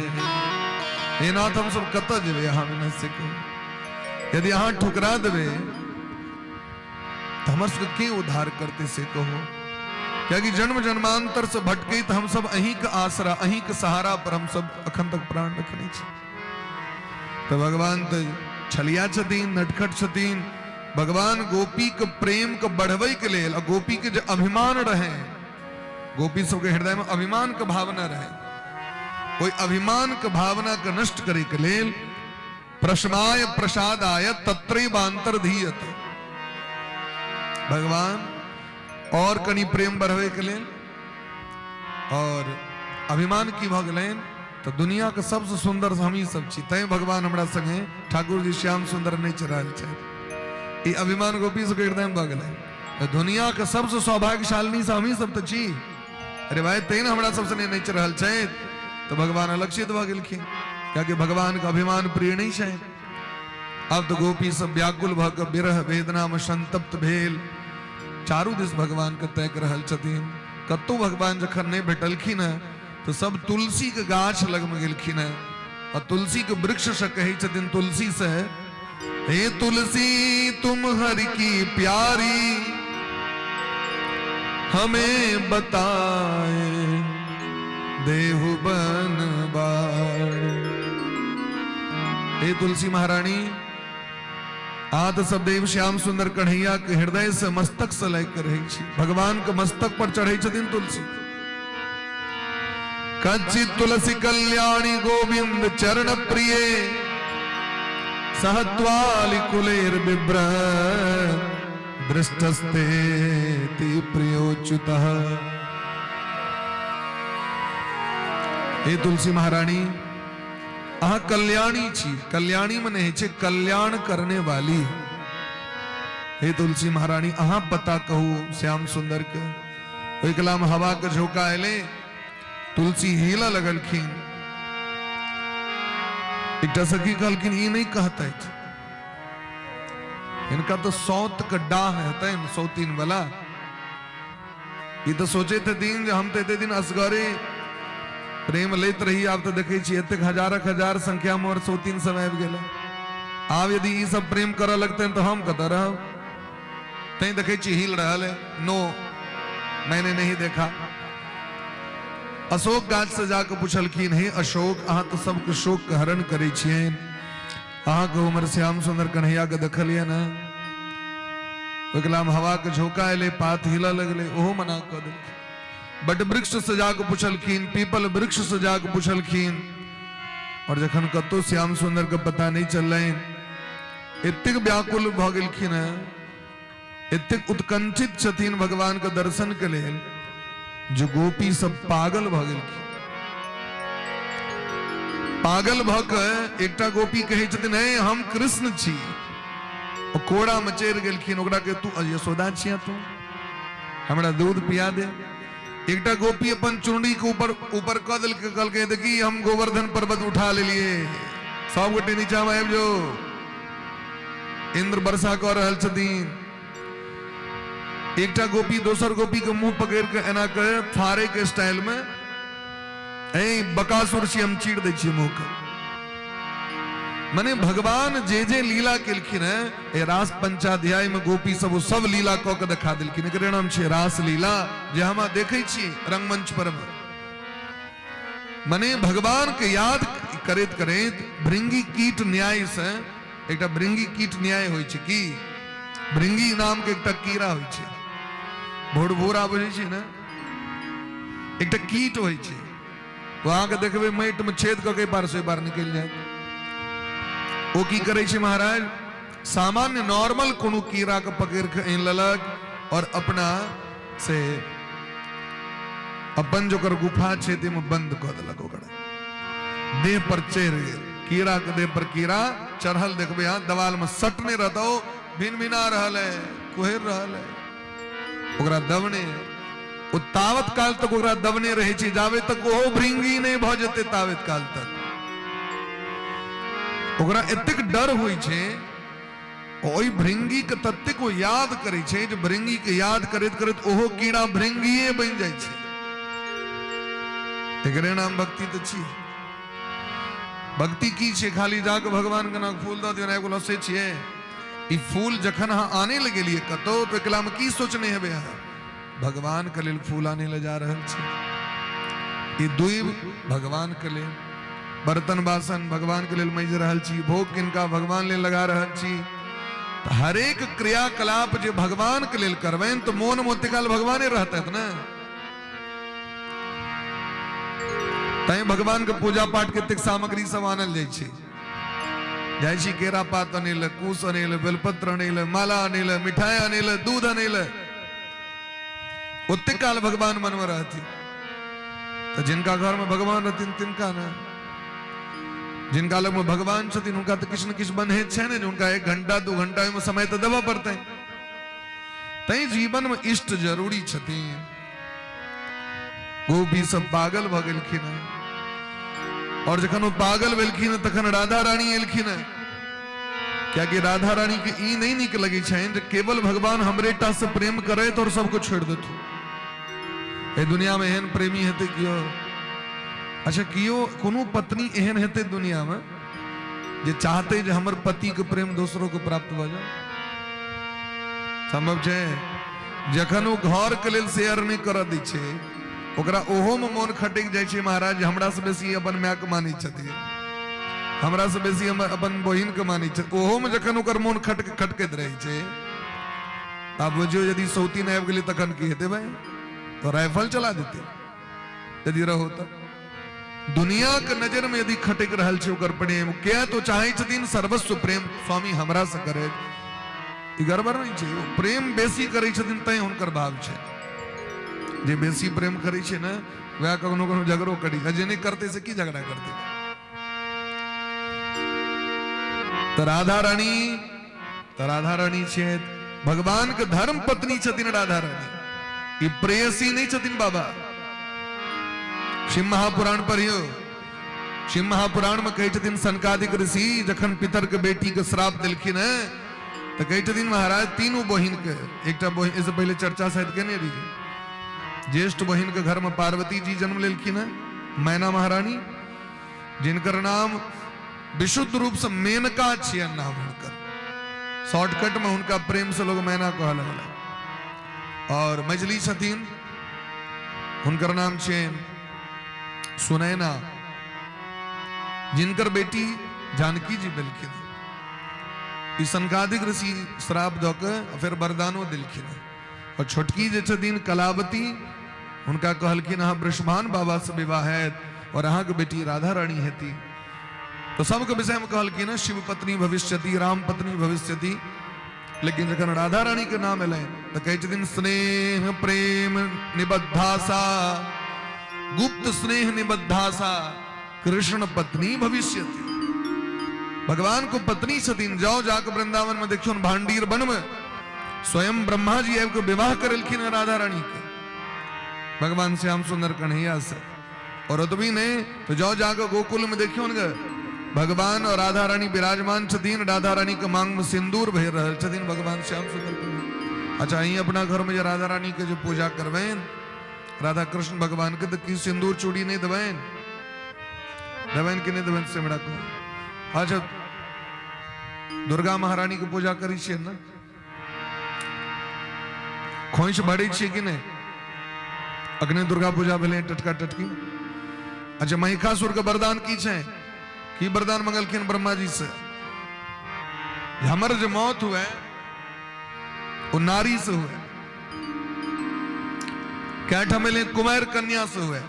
हे नाथ, हम सब कतऽ जेबै अहाँ बिना से कहू? यदि अहाँ ठुकरा देबै तऽ हमर सबके के उद्धार करतै से कहू? कियाकि जन्म जन्मांतर से भटकैत हम सब अहीं के आसरा, अहीं के सहारा पर हम सब अखन तक प्राण रखने छी। तऽ भगवान तऽ छलिया छथिन, नटखट छथिन। भगवान गोपी के प्रेम के बढ़बै के लेल आ गोपी के जे अभिमान रहे, गोपी सबके हृदय में अभिमान के भावना रहे, ओहि अभिमान के भावना के नष्ट करे के लेल प्रशमाय प्रसादाय तत्रैवांतर धीयत। भगवान और कनी प्रेम बढ़बै के लेल और अभिमान की भऽ गेलनि तऽ दुनिया के सबसे सुंदर हमही सब छी, तैं भगवान हमरा संगे ठाकुर जी श्याम सुंदर नहि रहल छथि। ई अभिमान गोपी सबके हृदय में भऽ गेलै। तऽ दुनिया के सबसे सौभाग्यशालिनी से हमही सब तऽ छी, अरे भाई तैं ने हमरा सबसे नहि नाचि रहल छथि। तऽ भगवान अलक्षित भऽ गेलखिन, कियाकि भगवान के अभिमान प्रिय नहि छनि। आब तऽ गोपी सब व्याकुल भऽ कऽ विरह वेदना में संतप्त भेल चारू दिस भगवान के ताकि रहल छथिन। कतहु भगवान जखन नहि भेटलखिन हेँ तऽ सब तुलसी के गाछ लगमे गेलखिन हेँ आ तुलसी के वृक्ष से कहै छथिन तुलसी से, हे तुलसी तुम हरि की प्यारी हमें बताए देहु बनबार। हे तुलसी महारानी, अहाँ तऽ सब देव श्याम सुंदर कन्हैया के हृदय से मस्तक से लागि कऽ रहै छी, भगवान के मस्तक पर चढ़ै छथिन तुलसी। कच्ची तुलसी कल्याणी गोविंद चरण प्रिय सहत्वालि कुलेर बिभ्र दृष्टस्ते ति प्रियोच्युतः। हे तुलसी महारानी, अहाँ कल्याणी छी। कल्याणी मने होइ छै कल्याण करने वाली। हे तुलसी महारानी, अहाँ पता कहू श्याम सुंदर के। ओहि कला में हवा के झोंका एलै, तुलसी हिलऽ लगलखिन। एकटा सखी कहलखिन ई नहि कहतथि, हिनका तऽ सौत के डाह हेतनि, सौतीन वाला। ई तऽ सोचैत हेथिन जे हम तऽ एते दिन असगरे प्रेम लैत रही, आब तऽ देखै छी एतेक हजारक हजार संख्या में और सौतीन सब आबि गेलै, आब यदि ई सब प्रेम करऽ लगतनि तऽ हम कतऽ रहब? तैं देखै छी हिल रहल है। नो, मैंने नहीं देखा। अशोक गाछ से जाके पुछलखिन, हे अशोक, अहाँ तऽ सबके शोक के हरण करै छियनि, अहाँके उमर श्याम सुंदर कन्हैया के देखलियै ने? ओहि कलामे हवा के झोंका एलै, पात हिलऽ लगलै, ओहो मना कऽ देलखिन। बट वृक्ष से जाके पुछलखिन, पीपल वृक्ष से जाके पुछलखिन, और जखन कतौ श्याम सुंदर के पता नहीं चललनि, एतेक व्याकुल भऽ गेलखिन हेँ, एतेक उत्कंठित छथिन भगवान के दर्शन के लेल, जे गोपी सब पागल भऽ गेलखिन। पागल भऽ कऽ एकटा गोपी कहै छथिन, हे हम कृष्ण छी। ओ कोड़ा में चढ़ि गेलखिन, ओकरा के तू यशोदा छिया, तू हमरा दूध पिया दे। एकटा गोपी अपन चुनरी के ऊपर ऊपर कऽ देलकै, कहलकै देखी हम गोवर्धन पर्वत उठा लेलिए, सब गोटे नीचा में आबि जो, इंद्र वर्षा कऽ रहल छथिन। एकटा गोपी दोसर गोपी के मुंह पकड़ के एना के फाड़े के स्टाइल में, ए बकासुर छी हम चीर दै छियै मुंह के। मने भगवान जे जे लीला केलखिन है ए रास पंचाध्याय में गोपी सब ओ सब लीला कऽ के देखा देलखिन। एकरे नाम छै रास लीला, जे हम देखै छी रंगमंच पर में। मने भगवान के याद करैत करैत भृंगी कीट न्याय से, एकटा भृंगी कीट न्याय होइ छै की भृंगी नाम के एकटा कीड़ा होइ छै, भुरभुरा बुझै छी ने, एकटा कीट होइ छै। ओ अहाँके देखबै माटिमे छेद कऽ के पार से पार निकलि जायत। ओ की करै छै महाराज, सामान्य नॉर्मल कोनो कीड़ा के पकड़ि कऽ आनि लेलक और अपना से अपन जो ओकर गुफा छै ताहिमे बंद कऽ देलक। ओकरा देह पर चढ़ि गेल, कीड़ा के देह पर कीड़ा चढ़ल देखबै अहाँ, देवाल में सटने रहतौ, भिन भिना रहल है, कुहरि रहल है, ओकरा दबने। ओ तावत काल तक ओकरा दबने रहै छै जाबे तक ओहो भृंगी नहि भऽ जेतै, तावत काल तक ओकरा एतेक डर होइ छै। ओहि भृंगी के ततेक ओ याद करै छै जे भृंगी के याद करैत करैत ओहो कीड़ा भृंगिए बनि जाइ छै। एकरे नाम भक्ति तऽ छी। भक्ति की छै? खाली जाके भगवान के नाम फूल दऽ दियौ, एगो लसे छियै ई फूल। जखन अहाँ आने लए गेलियै कतौ तऽ एकलामे की सोचने हेबै अहाँ? भगवान के लेल फूल आने लए जा रहल छी, ई दुइब भगवान के लेल, बर्तन बासन भगवान के लेल मजि रहल छी, भोग किनका भगवान लेल लगा रहल छी। तऽ हरेक क्रियाकलाप जे भगवान के लेल करबनि तऽ मोन मे ओते काल भगवाने रहतथि ने। तैं भगवान के पूजा पाठ के एतेक सामग्री सब आनल जाइ छै। जाइ छी केरा पात अनै लए, कुश अनै लए, बेलपत्र अनै लए, माला अनै लए, मिठाई अनै लए, दूध अनै लए, ओतेक काल भगवान मनमे रहथिन। तऽ जिनका घरमे भगवान रहथिन तिनका ने, जिनका लगमे भगवान छथिन हुनका तऽ किछु ने किछु बन्हेज छै ने जे हुनका 1 घंटा 2 घंटा ओहिमे समय तऽ देबऽ पड़तनि। तैं जीवनमे इष्ट जरूरी छथिन। गोपी सब पागल भऽ गेलखिन हैं और जखन ओ पागल भेलखिन तखन राधा रानी एलखिन हैं, कियाकि राधा रानी के ई नहीं नीक लगे छनि जे केवल भगवान हमरे टा से प्रेम करैत और सबको छोड़ देथु। एहि दुनिया में एहन प्रेमी हेतै कियो? अच्छा, कियो कोनो पत्नी एहन हेतै दुनिया में जे चाहते जे हमर पति के प्रेम दोसरों के प्राप्त भऽ जाए? संभव छै? जखन ओ घर के लेल शेयर नहि करऽ दै छै, ओकरा ओहो में मोन खटकि जाइ छै महाराज, हमरा से बेसी अपन माय के मानै छथिन, हमरा से बेसी हम अपन बहिन के मानै छथिन। ओहो में जखन ओकर मोन खटकैत रहै छै, आब बुझियौ यदि सौतीन आबि गेलै तखन की हेतै भाई? तो राइफल चला देतै यदि रहो तऽ। दुनिया के नजर में यदि खटक रहल छै ओकर प्रेम, किया तो चाहे छथिन सर्वस्व प्रेम स्वामी हमरा से करे, ई गड़बड़ नहीं छै। ओ प्रेम बेसी करै छथिन तैं हुनकर भाव छै। जे बेसी प्रेम करै छै ने वएह कखनो कखनो झगड़ो करी, आ जे नहि करतै से की झगड़ा करतै? तऽ राधा रानी, तऽ राधा रानी छथि भगवान के धर्म पत्नी छथिन राधा रानी, ई प्रेयसी नहीं छथिन बाबा। शिव महापुराण पढ़ियो, शिव महापुराण में कहै छथिन सनकादिक ऋषि जखन पितर के बेटी के श्राप देलखिन हैं तऽ कहै छथिन महाराज तीनू बहिन के, एकटा बहिन एहिसँ पहिले चर्चा शायद केने रहियै, ज्येष्ठ बहिन के घर में पार्वती जी जन्म लेलखिन हैं, मैना महारानी, जिनकर नाम विशुद्ध रूप से मेनका छियनि नाम हुनकर, शॉर्टकट में हुनका प्रेम से लोग मैना कहऽ लगल। और मझली छथिन हुनकर नाम छियनि सुनैना, जिनकर बेटी जानकी जी भेलखिन। ई सनकादिक ऋषि श्राप दऽ के फिर वरदानो देलखिन। और छोटकी जे छथिन कलावती, हुनका कहलखिन अहाँ वृषभान बाबा से विवाह हैत और अहाँके बेटी राधा रानी हेती। तो सबके विषय में कहलखिन शिव पत्नी भविष्यति, राम पत्नी भविष्यति, लेकिन जखन राधा रानी के नाम एलनि तऽ कहै छथिन स्नेह प्रेम निबद्धासा, गुप्त स्नेह निबद्धासा कृष्ण पत्नी भविष्यति। भगवान को पत्नी छथिन। जाओ जाके वृंदावन में देखियो भांडीर वन में स्वयं ब्रह्मा जी आबि के विवाह करेलखिन राधा रानी के भगवान श्याम सुंदर कन्हैया से। और ओतबी नहीं तो जाओ जाके गोकुल में देखियो ने भगवान और राधा रानी विराजमान छथिन, राधा रानी के मांग में सिंदूर भरि रहल छथिन भगवान श्याम सुंदर कन्हैया। अच्छा, अहीं अपना घर में जे राधा रानी के जो पूजा करबनि राधा कृष्ण भगवान के, तो की सिंदूर चूड़ी नहीं देबनि? देबनि कि नहीं देबनि से हमरा कहू। अच्छा, दुर्गा महारानी के पूजा करै छियै ने, खोइछ भरै छियै कि नहि? अखने दुर्गा पूजा भेलै टटका टटकी। अच्छा, महिषासुर के वरदान की छै? की वरदान मंगलखिन ब्रह्मा जी से? हमर जे मौत हुए ओ नारी से हुए। कए ठाम एलै कुमारि कन्या से हुए।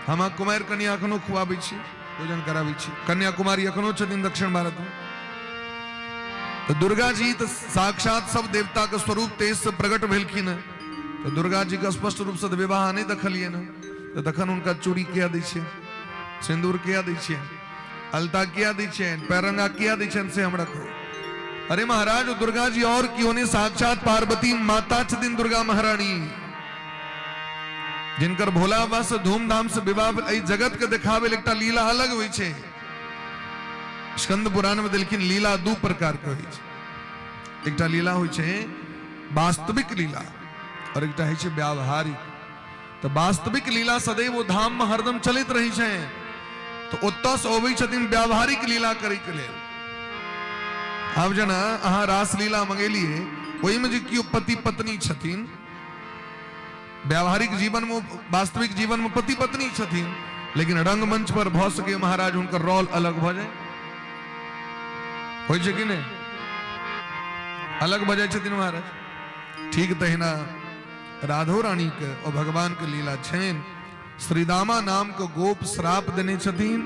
हम अहाँ कुमारि कन्या एखनो खुआबै छी, भोजन कराबै छी। कन्या कुमारी एखनो छथिन दक्षिण भारत में। तऽ दुर्गा जी तऽ साक्षात सब देवता के स्वरूप तेज से प्रकट भेलखिन हँ। तऽ दुर्गा जी के स्पष्ट रूप से तऽ विवाह नहि देखलियनि हँ, तऽ तखन हुनका चूड़ी किया दै छियै, सिन्दूर किया दै छियै, अलता किया दै छियनि, पैरंगा किया दै छियनि, से हमरा कहू। अरे महाराज, दुर्गा जी और क्यों नहीं, साक्षात पार्वती माता छथिन दुर्गा महारानी, जिनकर भोला बाबा से धूमधाम से विवाह एहि जगत के देखावे एकटा लीला अलग होइ छै। स्कंद पुराण में देलखिन लीला दू प्रकार के होइ छै। एकटा लीला होइ छै वास्तविक लीला और एकटा होइ छै व्यावहारिक। तऽ वास्तविक लीला सदैव ओ धाम में हरदम चलैत रहै छै, तऽ ओतऽ से अबै छथिन व्यावहारिक लीला करै के लेल। आब जेना अहाँ रासलीला मंगेलियै, ओहिमे जे केओ पति पत्नी छथिन, व्यावहारिक जीवन में, वास्तविक जीवन में पति पत्नी छथिन, लेकिन रंगमंच पर भऽ सके महाराज हुनकर रोल अलग भऽ जाय। होइ छै कि नहि? अलग भऽ जाइ छथिन महाराज। ठीक तहिना राधो रानी के और भगवान के लीला छनि। श्रीदामा नाम के गोप श्राप देने छथिन,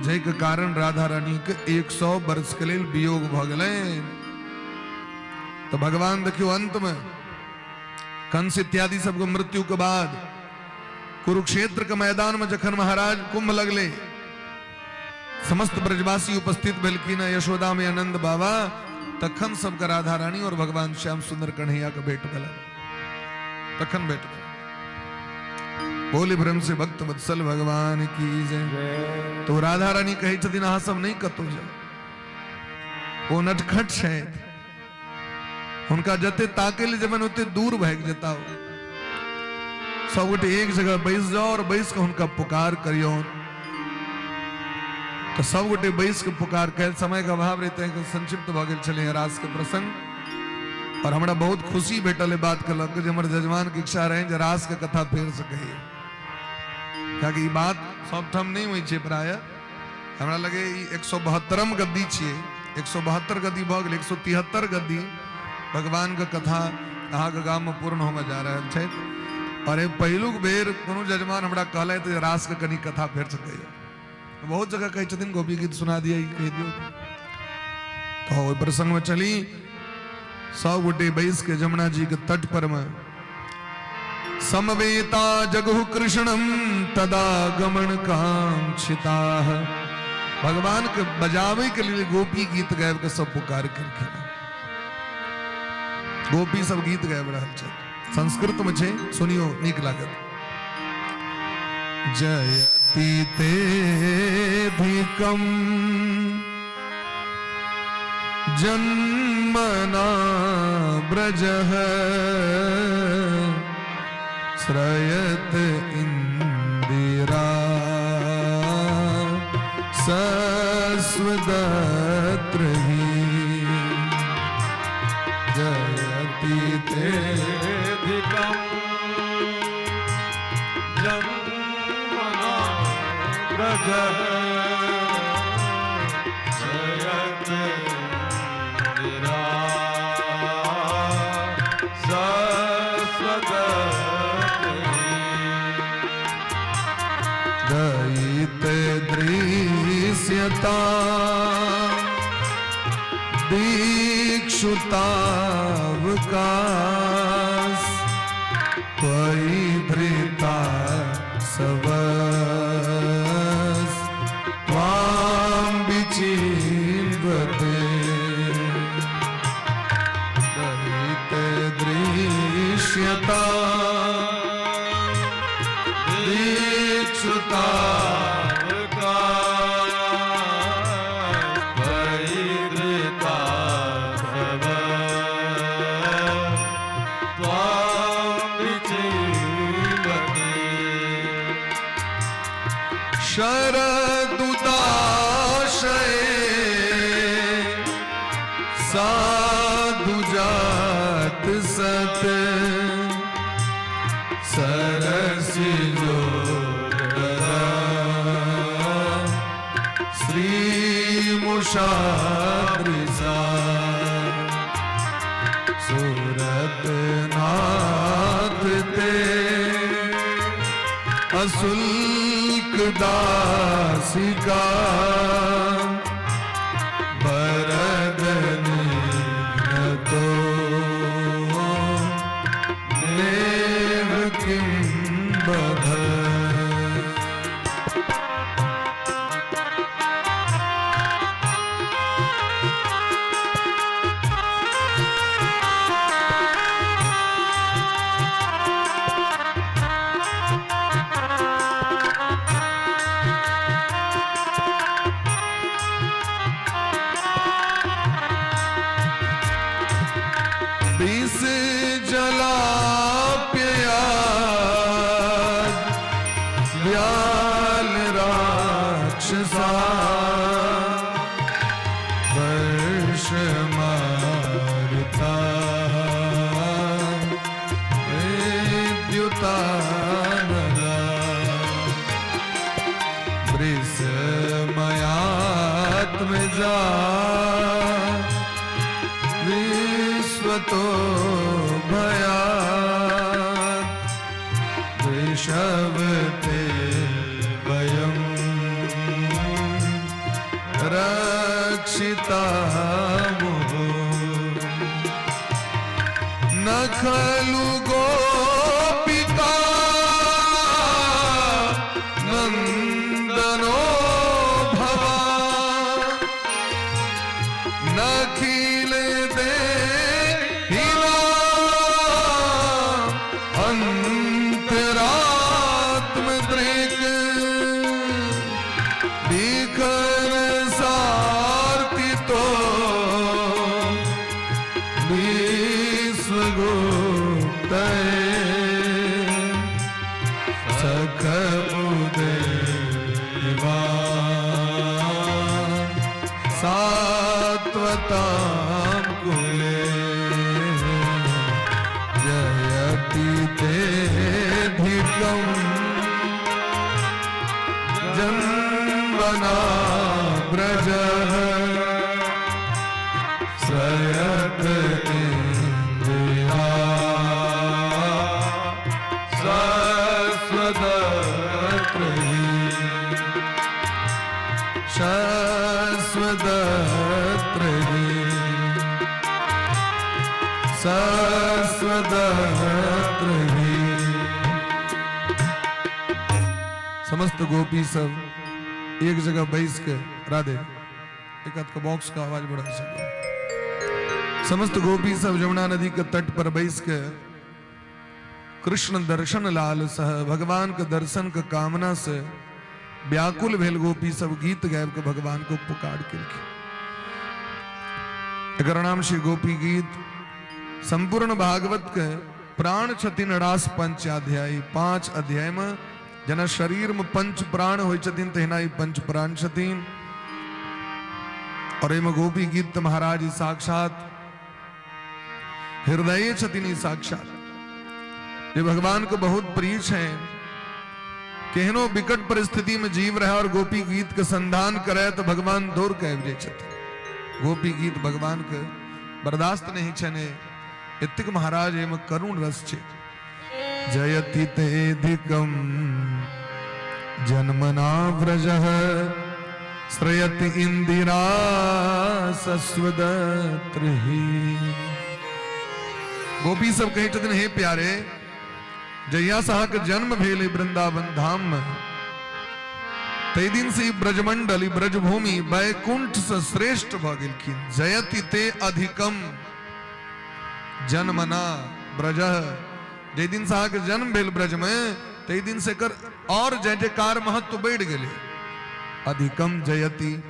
जाहिके कारण राधा रानी के 100 वर्ष के लेल वियोग भऽ गेलनि। तऽ भगवान देखियौ अंत में कंस इत्यादि सबके मृत्यु के बाद कुरुक्षेत्र के मैदान में जखन महाराज कुंभ लगले, समस्त ब्रजवासी उपस्थित भेलखिन यशोदा में आनंद बाबा, तखन सबके राधा रानी और भगवान श्याम सुंदर कन्हैया के भेंट भेल, तखन भेंट भेल। बोली ब्रह्म से भक्त वत्सल भगवान की जय। तो राधा रानी कहै छथिन अहाँ सब नहीं कतौ जाउ, ओ नटखट छथि, हुनका जते ताकै लए जेबनि ओते दूर भागि जेता। सब गोटे एक जगह बैस जाओ और बैस के हुनका पुकार करियौ। तो सब गोटे बैस के पुकार कैल, समय के अभाव रहते हैं संक्षिप्त भऽ गेल छलै रास के प्रसंग। और हमरा बहुत खुशी भेटल बात के लऽ के जे हमर जजमान के इच्छा रहे जे रास के कथा फेर से कहिए, कियाकि ई बात सबठाम नहि होइ छै प्रायः। हमरा लगे ई 172 गद्दी छियै, 172 गद्दी भऽ गेलै, 173 गद्दी भगवान के कथा अहाँके गाममे पूर्ण होमय जा रहल छै। और एहि पहिलुक बेर कोनो जजमान हमरा कहलथि जे रासके कनि कथा फेरसँ कहियौ। बहुत जगह कहै छथिन गोपी गीत सुना दिअ, ई कहि दियौ। तऽ ओहि प्रसंगमे चली सब गोटे बैस के जमुना जी के तट पर में समवेता जगहु कृष्णम तदा गमन कांक्षिताः। भगवान के बजावे के लिए गोपी गीत गायब के सब पुकार केलखिन। गोपी सब गीत गाबि रहल छै, संस्कृत में छै, सुनियो नीक लागत। जयति ते धिकम जन्मना ब्रजः श्रयत इंदिरा सस्वदत्र ही जयति ते अधिकम जन्मना ब्रजः दयित दृश्यता दीक्षुतावकाश त्वयि धृता सवस त्वां विचिन्वते। दयित दृश्यता दीक्षुता शरदुदाशये साधु जात सत सरसी जो श्री मुषाद्रिसा सुरतरुदाशये। नाथ ते अशुल्क दासिका बरद तो देव किं बभ। विष जलाप्यया व्याल राक्षसा वर्ष मारुता विद्युतानला वृषमयात्मजा विश्वतो भयात् वृषभते वयं रक्षिता न खलु गोपिका नन्दनो भवान् नखिल देहिना अंतरात्मदृक् बिखर सार्तितो विश्वगुप्तये सख उदयवा सात्वतां कुले जयति तेऽधिकं जन्मना व्रजः श्रयत इन्दिरा शश्वदत्र हि शश्वदत्र हि शश्वदत्र हि। समस्त गोपी सब एक जगह बैस के, राधे, एक हाथ का बॉक्स का आवाज बढ़ा सको। समस्त गोपी सब यमुना नदी के तट पर बैस के कृष्ण दर्शन लाल सह, भगवान के दर्शन के कामना से व्याकुल भेल गोपी सब गीत गायब के भगवान को पुकार के। एकर नाम श्री गोपी गीत। संपूर्ण भागवत के प्राण छथिन रास पंचाध्यायी। पांच अध्याय में जेना शरीर में पंच प्राण होइ छथिन, तहिना ई पंच प्राण छथिन। और एहिमे गोपी गीत महाराज ई साक्षात हृदय छथिन। ई साक्षात जे भगवान के बहुत प्रिय छै। केहनो विकट परिस्थिति में जीव रहे और गोपी गीत के संधान करे तो भगवान दौड़ के आबि जाइ छथिन। गोपी गीत भगवान के बर्दाश्त नहीं छने। एतेक महाराज एहिमे करुण रस छै। जयति तेधिकम जन्मना व्रजः श्रयति इंदिरा शश्वदत्र हि। गोपी सब कहै छथिन, हे प्यारे, जहिया से अहाँके जन्म भेल ई वृंदावन धाम में, ताहि दिन से ई ब्रजमंडल, ई ब्रजभूमि वैकुंठ से श्रेष्ठ भऽ गेलखिन। जयति ते अधिकम जन्मना ब्रजः। जाहि दिन से अहाँके जन्म भेल ब्रज में, ताहि दिन से एकर और जय जयकार महत्व बढ़ि गेलै। अधिकम जयति।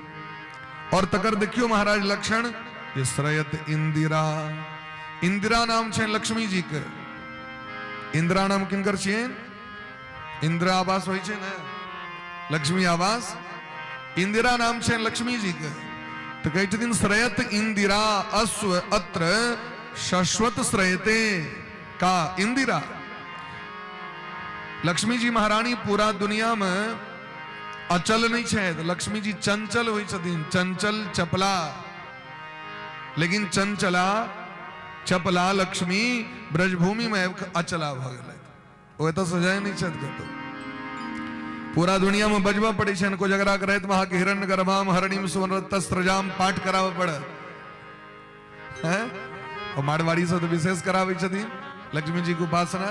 और तकर देखियो महाराज लक्षण जे श्रयत इंदिरा। इंदिरा नाम छै लक्ष्मी जी के। इंदिरा नाम किनकर छियनि? इंदिरा आवास होइ छै ने, लक्ष्मी आवास। इंदिरा नाम छै लक्ष्मी जी के। तऽ कहै छथिन, श्रयत इंदिरा अश्व अत्र शश्वत श्रयते का इंदिरा। लक्ष्मी जी महारानी पूरा दुनिया में अचल नहीं छथि। लक्ष्मी जी चंचल होइ छथिन, चंचल चपला, लेकिन चंचला चपला लक्ष्मी ब्रजभूमि में आबि कऽ अचला भऽ गेलथि। ओ एतऽसँ जाइ नहि छथि कतौ। पूरा दुनिया में बजबऽ पड़ै छनि, कोजगरा के रातिमे अहाँके हिरण्य गर्भाम हरणीम सुवर्ण तस्त्रजाम पाठ कराबऽ पड़त। हैं? और मारवाड़ी सब तऽ विशेष कराबै छथिन लक्ष्मी जी के उपासना।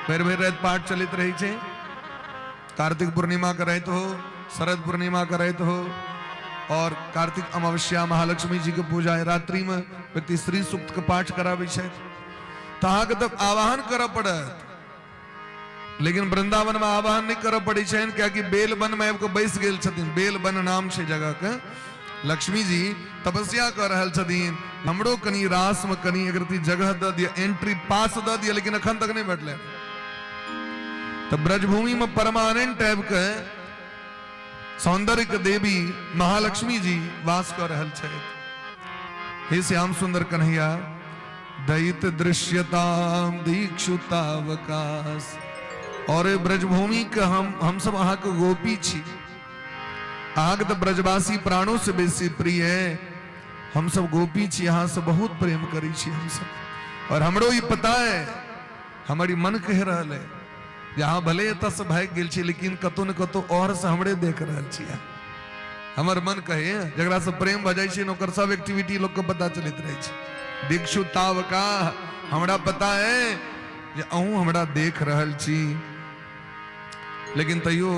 भरि भरि राति पाठ चलैत रहै छै। कार्तिक पूर्णिमा के राति हो, शरद पूर्णिमा के राति हो, और कार्तिक अमावस्या महालक्ष्मी जी के पूजा है, रात्रि में व्यक्ति श्री सूक्त के पाठ कराबै छथि। तऽ अहाँके तऽ आवाहन करऽ पड़त, लेकिन वृंदावन में आवाहन नहीं करऽ पड़ै छनि, कियाकि बेलवन में आबि कऽ बैस गेल छथिन। बेलवन नाम छै जगह के। लक्ष्मी जी तपस्या कऽ रहल छथिन, हमरो कनि रास में कनि एक रत्ती जगह दऽ दिअ, एंट्री पास दऽ दिअ, लेकिन अखन तक नहीं भेटलै। तऽ ब्रजभूमि में परमानेंट आबि कऽ सौंदर्य के देवी महालक्ष्मी जी वास कऽ रहल छथि। हे श्याम सुंदर कन्हैया, दैत दृश्यताम दीक्षुतावकाश। और ब्रजभूमि के हम सब अहाँके गोपी छी, अहाँके तऽ ब्रजवासी प्राणों से बेसी प्रिय है। हम सब गोपी छी, अहाँ से बहुत प्रेम करै छी हम सब। और हमरो ई पता है, हमर ई मन कहि रहल है जे अहाँ भले एतऽ से भागि गेल छी, लेकिन कतौ ने कतौ और से हमरे देख रहल छी। हमर मन कहे, जकरा से प्रेम भऽ जाइ छै ने, ओकर सब एक्टिविटी लोक के पता चलैत रहै छै। दीक्षु तावका, हमरा पता है जे अहूँ हमरा देख रहल छी, लेकिन तैयो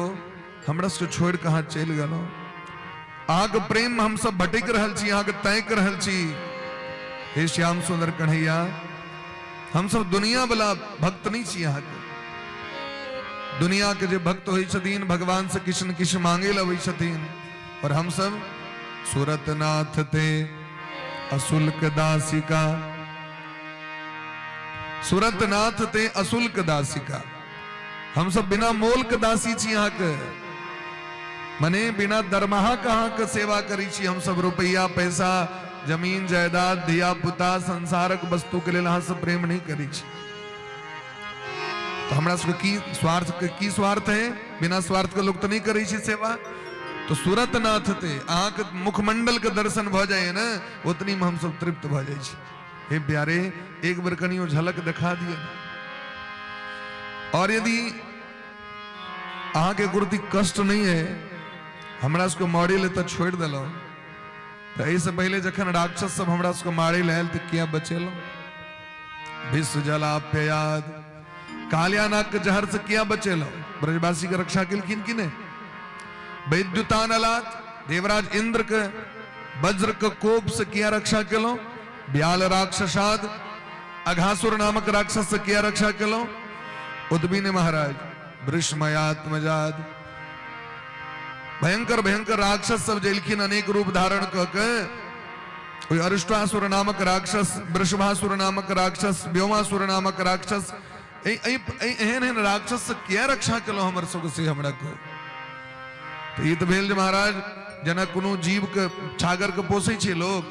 हमरा सबके छोड़ि कऽ अहाँ चलि गेलहुँ। अहाँके प्रेम में हम सब भटकि रहल छी, अहाँके ताकि रहल छी। हे श्याम सुंदर कन्हैया, हम सब दुनिया वाला भक्त नहीं छी अहाँके। दुनिया के जे भक्त होइ छथिन, भगवान से किछु ने किछु मांगे लए अबै छथिन, और हम सब सूरतनाथ ते अशुल्क दासिका, सूरतनाथ ते अशुल्क दासिका, हम सब बिना मोल के दासी छी अहाँके, मने बिना दरमाहा के अहाँके सेवा करै छी हम सब। रुपैया पैसा जमीन जायदाद धिया पुता संसारक वस्तु के लेल अहाँ से प्रेम नहीं करै छी। तो हमरा सबके की स्वार्थ के की स्वार्थ है, बिना स्वार्थ के लोग तो नहीं करै छै सेवा। तो सूरतनाथ ते अहाँके मुखमंडल के दर्शन भऽ जाइए ने, ओतनी में हम सब तृप्त भऽ जाइ छी। हे प्यारे, एक बेर कनियो झलक देखा दिअ। और यदि अहाँके गुरुति कष्ट नहीं है, हमरा सबके मरे ले तऽ छोड़ि देलहुँ, तऽ एहिसँ पहिले जखन राक्षस सब हमरा सबके मारे लए आयल तऽ किया बचेलहुँ? विश्व जलाप्ययाद कालियानाग के जहर से किया बचेलहुँ? ब्रजवासी के रक्षा केलखिन कि नहि? वैद्युतानलात देवराज इंद्र के वज्र के कोप से किया रक्षा केलहुँ? ब्याल राक्षसाद अघासुर नामक राक्षस से किया रक्षा केलहुँ? ओतबी ने महाराज, वृष्मयात्मजाद भयंकर भयंकर राक्षस सब जेलखिन अनेक रूप धारण कऽ के, ओहि अरिष्टासुर नामक राक्षस, वृषभासुर नामक राक्षस, व्योमासुर नामक राक्षस, एहन एहन राक्षस से किया रक्षा केलहुँ हमर सबके, से हमरा कहू। तऽ ई तऽ भेल जे महाराज जेना कोनो जीवके छागरके पोसै छै लोक,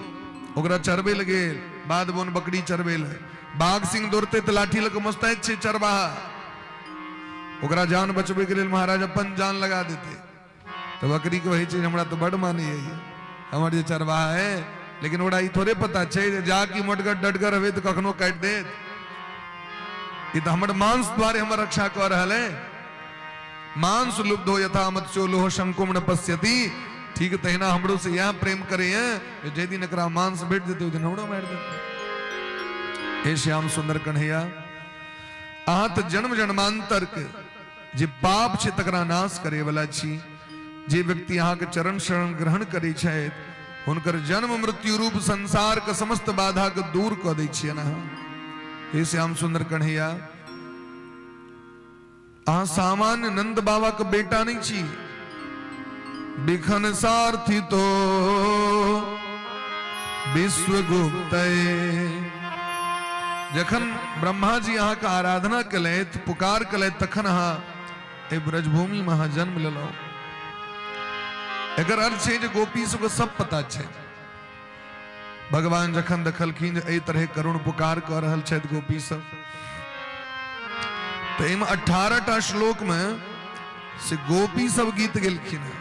ओकरा चरबै लए गेल, बाध बन बकरी चरबै लए, बाघ सिंह दौड़तै तऽ लाठी लऽ कऽ मुस्तैद छै चरवाहा, ओकरा जान बचबै के लेल महाराज अपन जान लगा देतै। तऽ बकरी के कहै छै हमरा तऽ बड मानैए हमर जे चरवाहा है, लेकिन ओकरा ई थोड़े पता छै जे जा कि मोटगर डटगर हेबै तऽ कखनो काटि देत, ई तऽ हमर मांस द्वारे हमर रक्षा कऽ रहल है। मांस लुब्धो यथा मत्स्यो लोह शंकुम न पश्यति, ठीक तहिना हमरो से इएह प्रेम करैए जे जाहि दिन एकरा मांस भेट जेतै ओहि दिन हमरो मारि देतै। हे श्याम सुंदर कन्हैया, अहाँ तऽ जन्म जन्मांतर के जे पाप छै तकरा नाश करे वाला छी। जे व्यक्ति अहाँके चरण शरण ग्रहण करै छथि हुनकर जन्म मृत्यु रूप संसार के समस्त बाधा के दूर कऽ दै छियनि अहाँ। हे श्याम सुंदर कन्हैया, अहाँ सामान्य नंद बाबा के बेटा नहीं छी। बिखन सारथी तो विश्वगुप्त, जखन ब्रह्मा जी अहाँके आराधना केलथि, पुकार केलथि, तखन अहाँ एहि ब्रजभूमि में अहाँ जन्म लेलहुँ। एकर अर्थ छै जे गोपी सबके सब पता छै। भगवान जखन देखलखिन जे एहि तरह करुण पुकार कऽ रहल छथि गोपी सब, तऽ एहिमे 18 टा श्लोक में से गोपी सब गीत गेलखिन हेँ,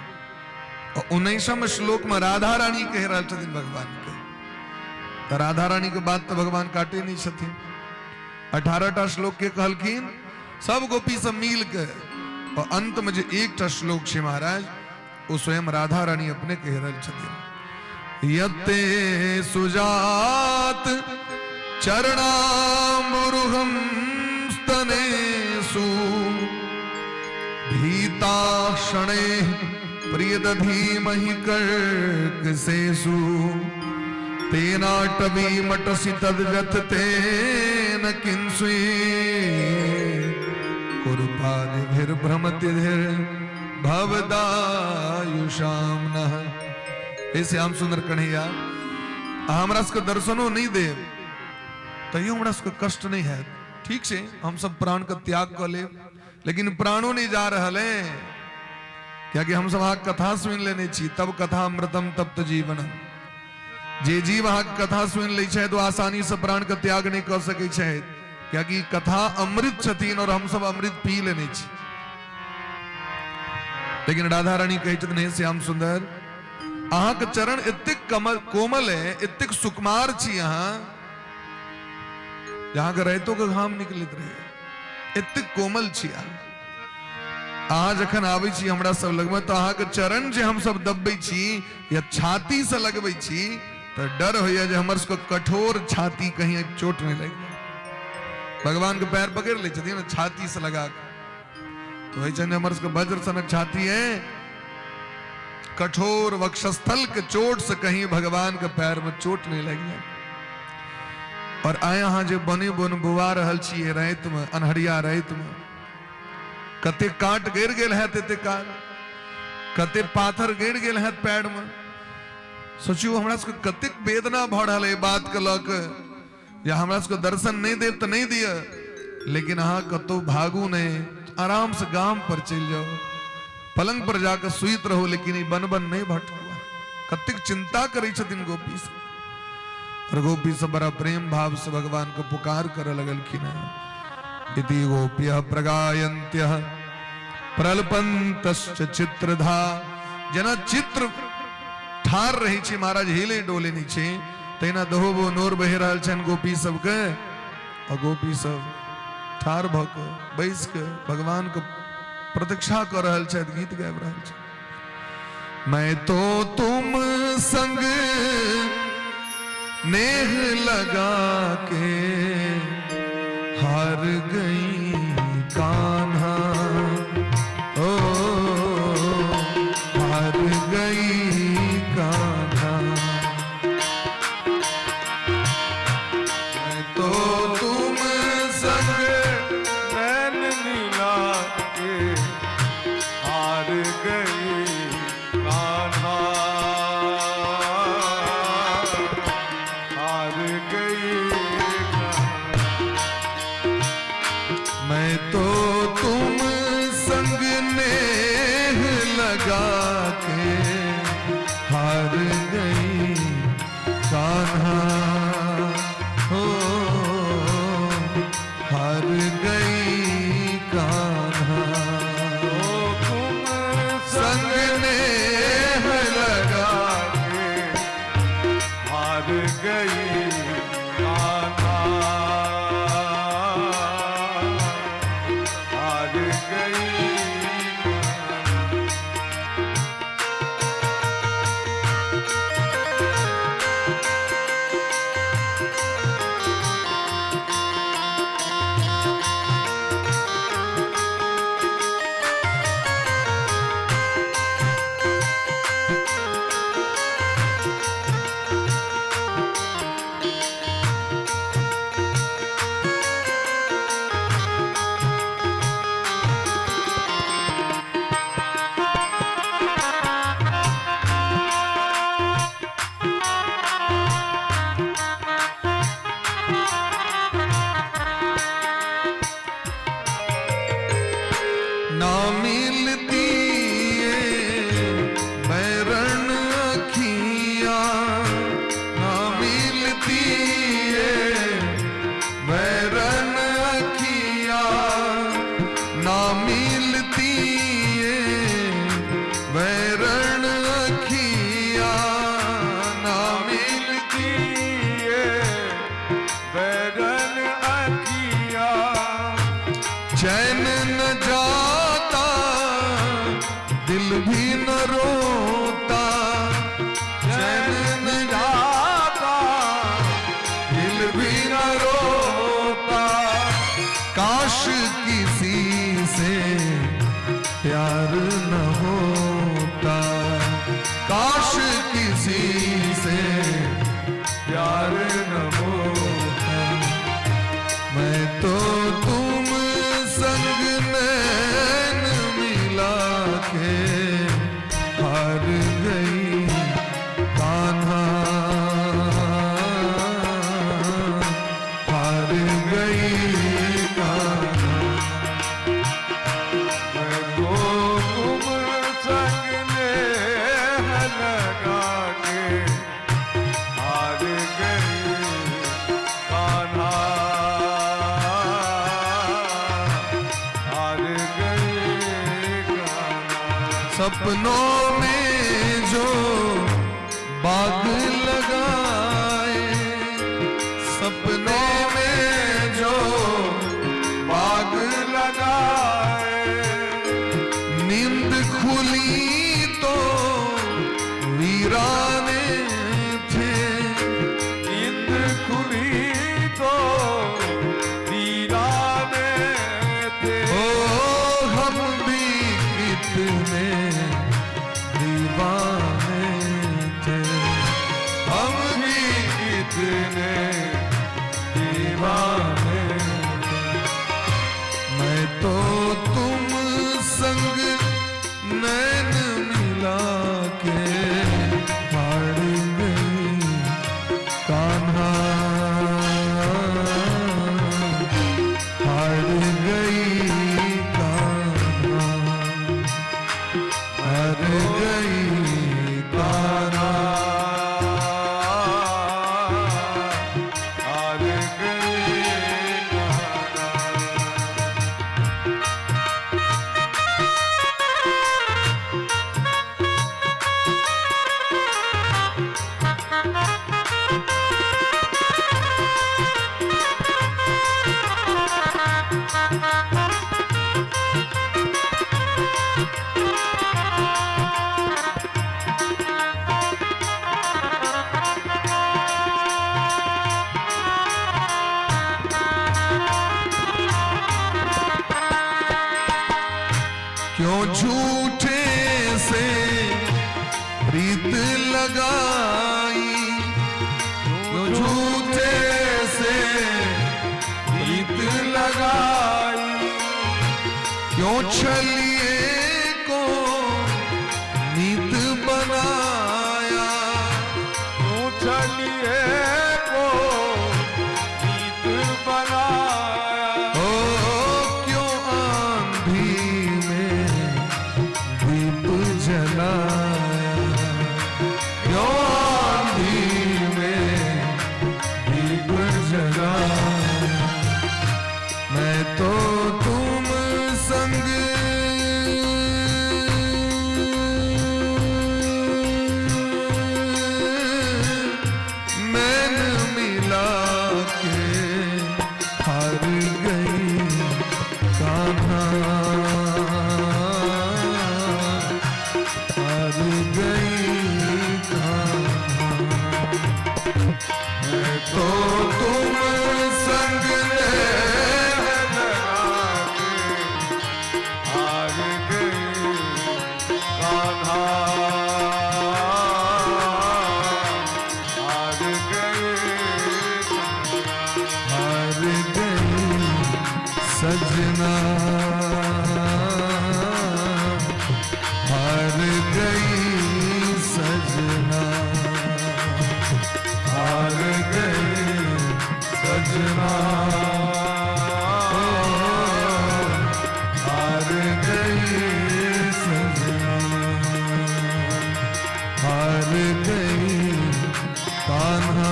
और 19म श्लोक में राधा रानी कहि रहल छथिन भगवान के। तऽ राधा रानी के बात तऽ भगवान काटे नहि छथिन। 18टा श्लोक के कहलखिन सब गोपी सब मिल के, और अंत में जे एकटा श्लोक छै महाराज, ओ स्वयं राधा रानी अपने कहि रहल छथिन। यते सुजात चरणामुरुहम स्तनेषु भीता क्षणे प्रियदधीमहि कर्कशेषु तेनाटवी मटसि तद्व्यथतेन किंस्वी कुरुपादिभिर्भ्रमतिधिर् भवदायुषां नः। हे श्याम सुंदर कन्हैया, अहाँ हमरा सबके दर्शनो नहि देब तैयो हमरा सबके कष्ट नहि हैत। ठीक छै, हम सब प्राण के त्याग कऽ लेब, लेकिन प्राणो नहीं जा रहल है, कियाकि हम सब अहाँके कथा सुनि लेने छी। तब कथा अमृतम तप्त जीवनम। जे जीव अहाँके कथा सुनि लै छथि ओ आसानी से प्राण के त्याग नहि कऽ सकै छथि, कियाकि कथा अमृत छथिन और हम सब अमृत पी लेने छी। लेकिन राधा रानी कहै छथिन, हे श्याम सुंदर, अहाँके चरण एतेक कमल कोमल है, एतेक सुकुमार छी अहाँ, जे अहाँके राइतो के घाम निकलैत रहे, एतेक कोमल छी अहाँ। अहाँ जखन आबै छी हमरा सब लगमे तऽ अहाँके चरण जे हम सब दबबै छी या छाती से लगबै छी तऽ डर होइया जे हमर सबके कठोर छाती कहीं चोट नहि लागि जाय। भगवान के पैर पकड़ लै छथिन ने छाती से लगा के, तो होइ छनि हमर सबके वज्र सनक छाती है, कठोर वक्षस्थल के चोट से कहीं भगवान के पैर में चोट नहीं लग जाए। और आय अहाँ जे बने बन बुआ रहल छियै राति में, अन्हरिया राति में, कते कांट गड़ गेल हैत, एते काल कते पाथर गड़ गेल हैत पैर में। सोचियो हमरा सबके कतेक वेदना भऽ रहल है बात के लऽ के, या हमरा सबके दर्शन नहीं देब तऽ नहीं दिअ, लेकिन अहाँ कतौ भागू नहीं, आराम से गाम पर चलि जाओ, पलंग पर जाकर सुइत रहो, लेकिन ई बन बन नहीं भटकू। कतेक चिंता करै छथिन गोपी सब। और गोपी सब बड़ा प्रेम भाव से भगवान के पुकार करे लगलखिन हैं। इति गोप्यः प्रगायन्त्यः प्रलपन्तश्च चित्रधा। जेना चित्र ठार रहै छै महाराज, हिले डोले नहि छै, तहिना दहोबो नोर बहि रहल छनि गोपी सबके। आ गोपी सब ठार भऽ कऽ बैस कऽ भगवान के प्रतीक्षा कऽ रहल छथि, गीत गाबि रहल छथि। मैं तो तुम संग नेह लगा के हार गई कान्हा, ओ हार गई कान्हा। मैं तो तुम संग नैन मिला के हार गई कान्हा, हार गई कान्हा। न रोता। काश किसी से प्यार न होता, काश किसी से प्यार न होता। मैं तो तुम संग नैन मिला के हार गई कान्हा, हार गई कान्हा। मैं तो तुम संग नेह लगा के हार गई कान्हा, हार गई कान्हा। सपनों में जो बाग लगाए, सपनों में जो बाग लगाए, नींद खुली तो वीराने थे, नींद खुली तो वीराने थे। ओ हम भी कितने दीवाने थे, हम भी कितने दीवाने थे। मैं तो तुम संग नैन मिला के हार गई कान्हा, हार गई कान्हा, हार गई कान्हा। हार गई कान्हा। क्यों झूठे से प्रीत लगाई, क्यों झूठे से प्रीत लगाई, क्यों छलिए को नीत बनाया, क्यों छलिए को नीत बनाया। ओ क्यों आंधी में दीप जलाया, क्यों आंधी में दीप जलाया। मैं तो तुम संग नैन मिला के हार गई कान्हा, हार गई कान्हा। मैं तो तुम संग नैन लगा के हार गई कान्हा, हार गई कान्हा। हार गई सजना, हार गई सजना, हार गई सजना, हार गई सजना, हार गई कान्हा।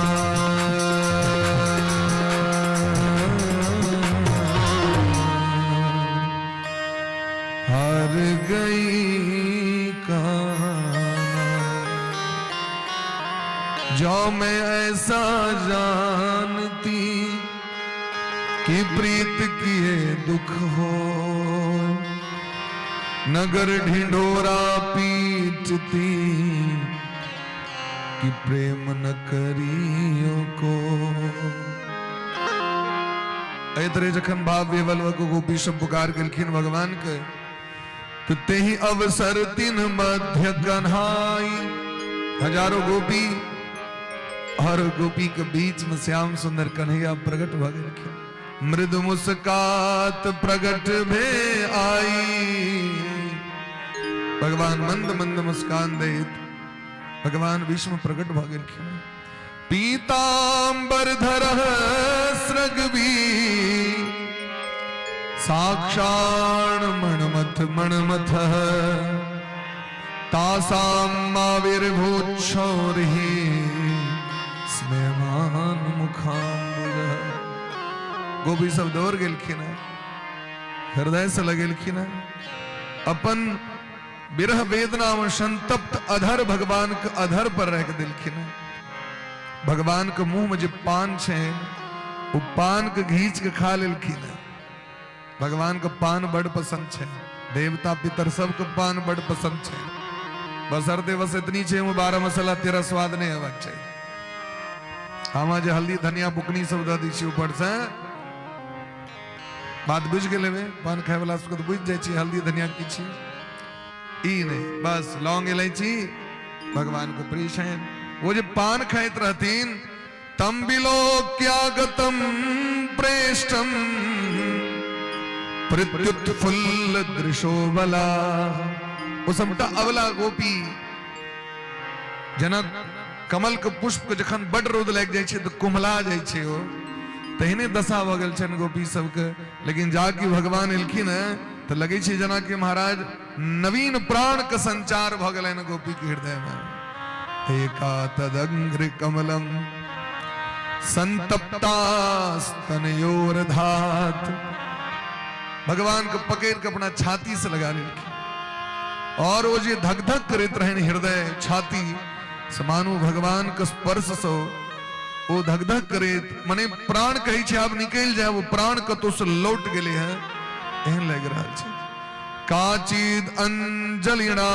हार गई कान्हा। जो मैं ऐसा जानती कि प्रीत किए दुख हो, नगर ढिंढोरा पीटती कि प्रेम न करियो को। एहि तरह जखन भाव विह्वल भऽ कऽ गोपी सब पुकार केलखिन भगवान के, तऽ तेहि अवसर तिन मध्य कन्हाई। हजारों गोपी और गोपी के बीच में श्याम सुंदर कन्हैया प्रकट भऽ गेलखिन। मृदु मुस्कात प्रकट भे आई। भगवान मंद मंद मुस्कान दैत भगवान विष्णु प्रकट भऽ गेलखिन। पीताम्बर धर सृगवी साक्षाण मणमथ मणमथ तासाम आविर्भूच्छौरिः स्मयमान मुखाम्बुज। गोपी सब दौड़ गेलखिन, हृदय से लगेलखिन, अपन विरह वेदना में संतप्त अधर भगवान के अधर पर रख दिलखिन। भगवान के मुंह में जे पान छै वो पान के घींच के खा लेलखिन। भगवान के पान बड़ पसंद छै, देवता पितर सबके पान बड़ पसंद छै। बसरते बस इतनी छै में 12 मसाला 13 स्वाद नहीं हेबाक चाही। हम जे हल्दी धनिया बुकनी सब दऽ दै छी ऊपर से, बात बुझि गेल हेबै। पान खाय वाला सबके तऽ बुझि जाइ छी हल्दी धनिया की छी। ई नहि, बस लौंग इलायची भगवान के प्रिय छनि। वो जे पान खाइत रहथिन, तम विलोक्यागतम प्रेष्टम प्रत्युत्फुल्ल दृशो बला। ओ सबटा अबला गोपी जेना कमल के पुष्प के जखन बड रौद लागि जाइ छै तऽ कुम्हला जाइ छै, ओ तहिने दशा भऽ गेल छनि गोपी सबके। लेकिन जाकि भगवान एलखिन हेँ तऽ लगै छै जेनाकि महाराज नवीन प्राण के संचार भऽ गेलनि गोपी के हृदय में। एका तदंघ्रि कमलम संतप्ता स्तनयोरधात। भगवान के पकड़ के अपना छाती से लगा लेलखिन और वो जे धक धक करैत रहनि हृदय छाती से, मानू भगवान के स्पर्श से ओ धक धक करैत, मने प्राण कहै छै आब निकलि जाय, वो प्राण कतौ से लौट गेलै हँ एहन लागि रहल छै। काचिद अंजलिणा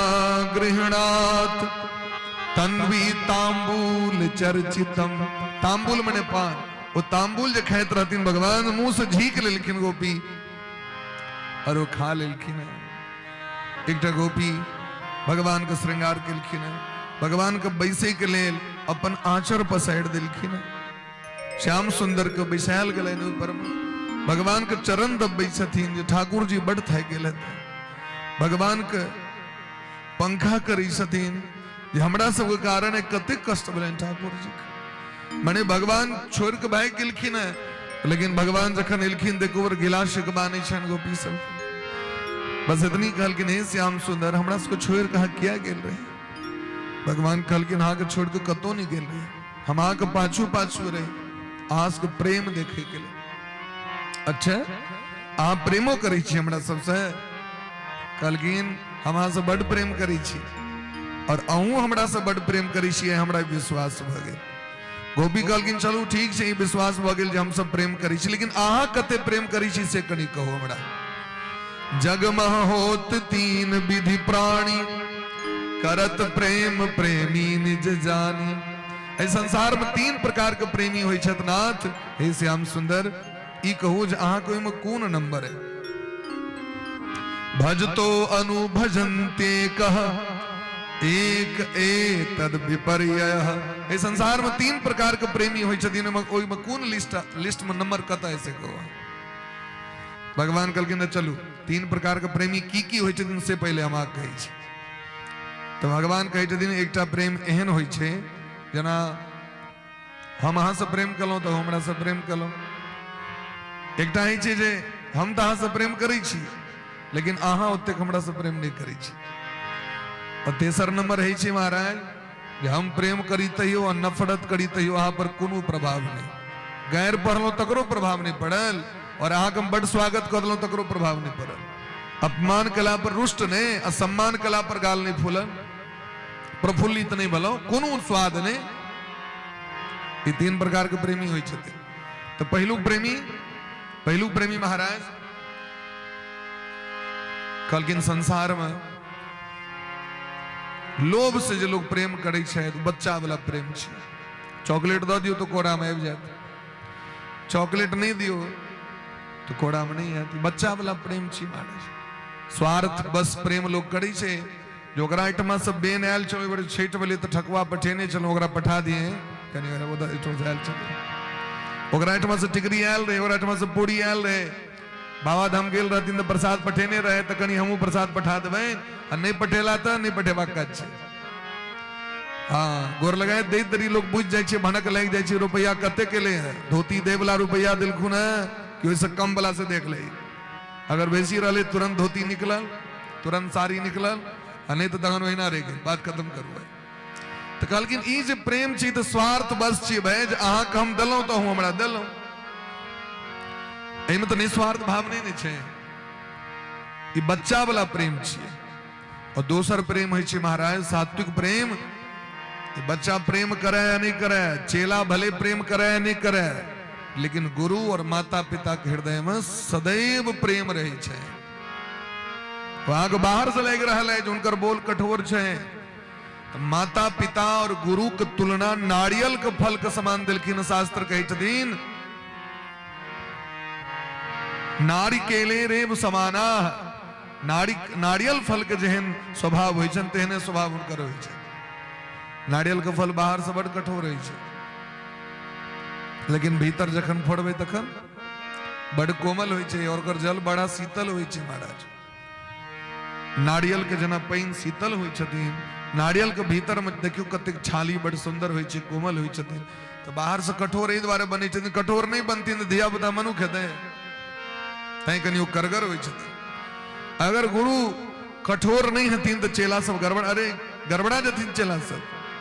गृहणात तन्वी तांबूल चर्चितम। तांबूल मने पान, वो तांबूल जे खाइत रहथिन भगवान मुंह से झीक लेलखिन गोपी और वो खा लेलखिन। एकटा गोपी भगवान के श्रृंगार केलखिन, भगवान के बैसे के लेल अपन आंचर पसारि देलखिन। श्याम सुंदर के बैसायल गेलनि ऊपर में, भगवान के चरण दबबै छथिन जे ठाकुर जी बड थाकि गेल हेतै। भगवान के पंखा करै छथिन जे हमरा सबके कारण कतेक कष्ट भेलनि ठाकुर जी के। मने भगवान छोड़ के भागि गेलखिन हेँ, लेकिन भगवान जखन एलखिन तऽ एको बेर गिला शिकवा नहि छनि गोपी सब। बस इतनी कहलखिन, हे श्याम सुंदर, हमरा सबके छोड़ के अहाँ किया गेल रहे? भगवान कहलखिन, अहाँके छोड़ के कतौ नहि गेल रहे, हम अहाँके पाछू पाछू रही अहाँ सबके प्रेम देखे के लेल। अच्छा, अहाँ प्रेमो करै छी हमरा सबसे? कहलखिन, हम अहाँसँ बड प्रेम करै छी और अहूँ हमरासँ बड प्रेम करै छी, हमरा विश्वास भऽ गेल। गोपी कहलखिन, चलू ठीक छै, ई विश्वास भऽ गेल जे हम सब प्रेम करै छी, लेकिन अहाँ कते प्रेम करै छी से कनि कहू हमरा। जगमह होत तीन विधि प्राणी, करत प्रेम प्रेमी निज जानी। एहि संसार में तीन प्रकार के प्रेमी होइ छथि नाथ। हे श्याम सुंदर, ई कहू जे अहाँके ओहिमे कोन नंबर है? भजतो अनुभजन्ते कह एक ए तद विपर्यय। एहि संसार में तीन प्रकार के प्रेमी होइ छथिन, ओहिमे कोन लिस्ट लिस्ट में नंबर कतऽ है से कहू। भगवान कहलखिन, चलू तीन प्रकार के प्रेमी की की होइ छथिन से पहिले हम अहाँके कहै छी। तऽ भगवान कहै छथिन, एकटा प्रेम एहन होइ छै जेना हम अहाँसँ प्रेम केलहुँ तऽ हमरासँ प्रेम केलहुँ। एकटा होइ छै जे हम तऽ अहाँसँ प्रेम करै छी, लेकिन अहाँ ओतेक हमरासँ प्रेम नहि करै छी। और तेसर नंबर होइ छै महाराज जे हम प्रेम करी तैयो आ नफरत करी तैयो अहाँ पर कोनो प्रभाव नहि। गैर पढ़लहुँ तकरो प्रभाव नहि पड़ल और अहाँके हम बड्ड स्वागत कऽ देलहुँ तकरो प्रभाव नहि पड़ल। अपमान कला पर रुष्ट नहि आ सम्मान कला पर गाल नहि फूलल, प्रफुल्लित नहि भेलहुँ, कोनो स्वाद नहि। ई तीन प्रकार के प्रेमी होइ छथिन। तऽ पहिलुक प्रेमी, पहिलुक प्रेमी महाराज कहलखिन, संसारमे लोभ से जे लोग प्रेम करै छै, बच्चा वाला प्रेम छै। चॉकलेट दऽ दियौ तऽ कोरामे आबि जायत, चॉकलेट नहि दियौ तऽ कोरामे नहि आयत। बच्चा वाला प्रेम छी महाराज। स्वार्थ बस प्रेम लोक करै छै जे ओकरा एहिठमा से बेन आयल छल, ओहि बेर छठि भेलै तऽ ठकुआ पठेने छलहुँ, ओकरा पठा दिए कनि, ओहिठामसँ आयल छलै, ओकरा एहिठमा से टिकरी आयल रहै, ओकरा एहिठमा से पूरी आयल रहै, बाबा धाम गेल रहथिन तऽ प्रसाद पठेने रहै, तऽ कनि हमहूँ प्रसाद पठा देबै। आ नहि पठेला तऽ नहि पठेबाक काज छै। हँ, गोर लगाए दैत देरी लोक बुझि जाइ छै, भनक लागि जाइ छै, रुपैआ कतेक एलै हँ, धोती दै वला रुपैआ देलखुन हँ कि ओहिसँ कम वला से देख ले। अगर बेसी रहलै तुरंत धोती निकलल, तुरंत साड़ी निकलल, आ नहि तऽ तखन ओहिना रहि गेल। बात खत्म करू। तऽ कहलखिन ई जे प्रेम छी तऽ स्वार्थ बस छी भाय, जे अहाँके हम देलहुँ तऽ अहूँ हमरा देलहुँ। एहिमे तऽ निस्वार्थ भाव नहि ने छै, ई बच्चा वाला प्रेम छियै। और दोसर प्रेम होइ छै महाराज सात्विक प्रेम। बच्चा प्रेम करे या नहीं करे, चेला भले प्रेम करे या नहीं करे, लेकिन गुरु और माता पिता के हृदय में सदैव प्रेम रहे छै। अहाँके बाहर से लागि रहल है जे हुनकर बोल कठोर छै, तऽ माता पिता और गुरु के तुलना नारियल के फल के समान देलखिन। शास्त्र कहै छथिन नारिकेले रेव समाना, नारियल फल के जेहन स्वभाव होइ छनि तेहने स्वभाव हुनकर होइ छनि। नारियल के फल बाहर से बड कठोर होइ छै, लेकिन भीतर जखन फोड़बै तखन बड कोमल होइ छै और ओकर जल बड़ा शीतल होइ छै महाराज। नारियल के जेना पानि शीतल होइ छथिन, नारियल के भीतर में देखियौ कतेक छाली बड सुंदर होइ छै, कोमल होइ छथिन। तऽ बाहर से कठोर एहि दुआरे बनै छथिन, कठोर नहि बनथिन तऽ धिया पुता मनुख हेतै, तैं कनि ओ करगर होइ छथिन। अगर गुरु कठोर नहि हेथिन तऽ चेला सब गड़बड़, अरे गड़बड़ा जेथिन चेला सब,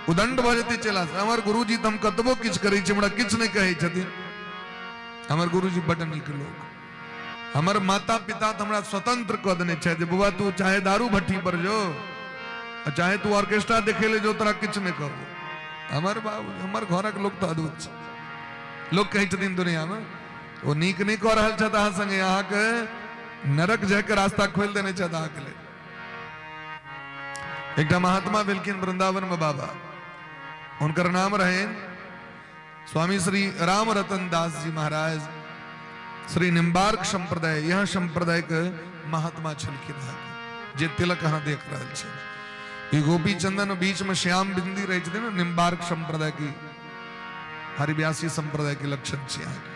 उदंड भऽ जेतै चेला सब। हमर गुरुजी तऽ हम कतबो किछु करै छी हमरा किछु नहि कहै छथिन, हमर गुरुजी बड्ड नीक लोक, हमर माता पिता तऽ हमरा स्वतंत्र कऽ देने छथि जे बौआ तू चाहे दारू भट्ठी पर जो आ चाहे तू ऑर्केस्ट्रा देखे ले जो, तोरा किछु नहि कहबो। हमर बाबू हमर घरक लोक तऽ अद्भुत छै। लोक कहै छथिन दुनियामे ओ नीक नहि कऽ रहल छथि अहाँ संगे, अहाँके नरक जायके रास्ता खोलि देने छथि अहाँके लेल। एकटा महात्मा भेलखिन वृंदावन में बाबा, हुनकर नाम रहनि स्वामी श्री राम रतन दास जी महाराज, श्री निम्बार्क संप्रदाय, यह संप्रदाय के महात्मा छलखिन अहाँके, जे तिलक अहाँ देख रहल छी। ई गोपी चंदन बीच में श्याम बिंदी रहै छथिन, निम्बार्क संप्रदाय की हरिव्यासी संप्रदाय के लक्षण छी अहाँके।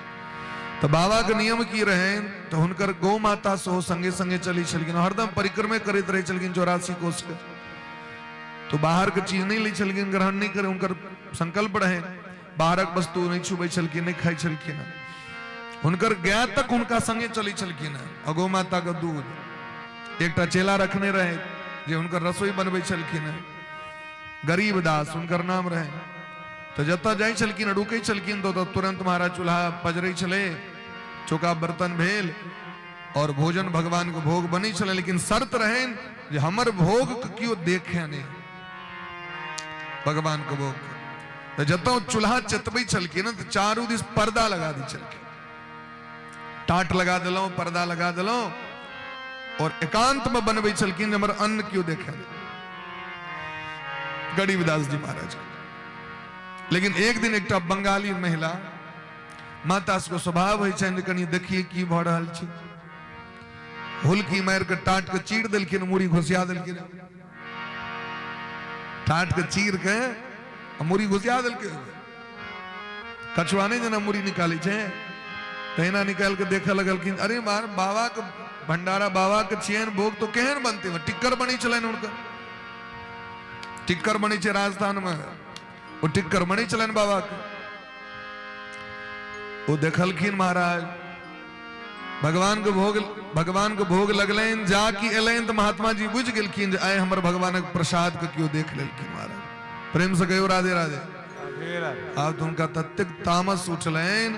तऽ बाबा के नियम की रहे तऽ हुनकर गौ माता सेहो संगे संगे चलै छलखिन, हरदम परिक्रमे करैत रहै छलखिन 84 कोस के, तो बाहर के चीज नहि लै छलखिन, ग्रहण नहि करे, हुनकर संकल्प रहे बाहरक वस्तु नहि छुबै छलखिन, नहि खाइ छलखिन। हुनकर गाय तक हुनका संगे चलै छलखिन आ गौ माता के दूध। एकटा चेला रखने रहे जे हुनकर रसोई बनबै छलखिन, गरीब दास हुनकर नाम रहे। तऽ जतऽ जाइ छलखिन रुकै छलखिन तऽ तुरंत महाराज चूल्हा पजरै छलै, चौका बर्तन भेल और भोजन भगवान के भोग बनै छलै। लेकिन शर्त रहनि जे हमर भोग के केओ देखे नहि, भगवान के भोग। तऽ जतऽ चूल्हा चतबै छलखिन तऽ चारू दिस पर्दा लगा दै छलखिन, टाट लगा देलहुँ, पर्दा लगा देलहुँ और एकांत में बनबै छलखिन जे हमर अन्न केओ देखे नहि, गरीबदास जी महाराज। लेकिन एक दिन एकटा बंगाली महिला, माता सबके स्वभाव होइ छनि जे कनि देखिए की भऽ रहल छै, हुलकी मारि कऽ टाट के चीर देलखिन, मूड़ी घुसिया देलखिन, टाट के चीर के मूड़ी घुसिया देलखिन। कछुआ नहि जेना मूड़ी निकालै छै तहिना निकालि के देखऽ लगलखिन। अरे मार बाबा के भंडारा, बाबा के छियनि भोग तो केहन बनतै, टिक्कर बनै छलनि हुनकर, टिक्कर बनै छै राजस्थान में, ओ टिक्कर बनै छलनि बाबा के। ओ देखलखिन महाराज भगवान के भोग, भगवान के भोग लगलनि, जा कि एलनि तऽ महात्मा जी बुझि गेलखिन जे आइ हमर भगवानक प्रसाद के केओ देख लेलखिन। महाराज प्रेम से कहियो राधे राधे। आब तऽ हुनका ततेक तामस उठलनि,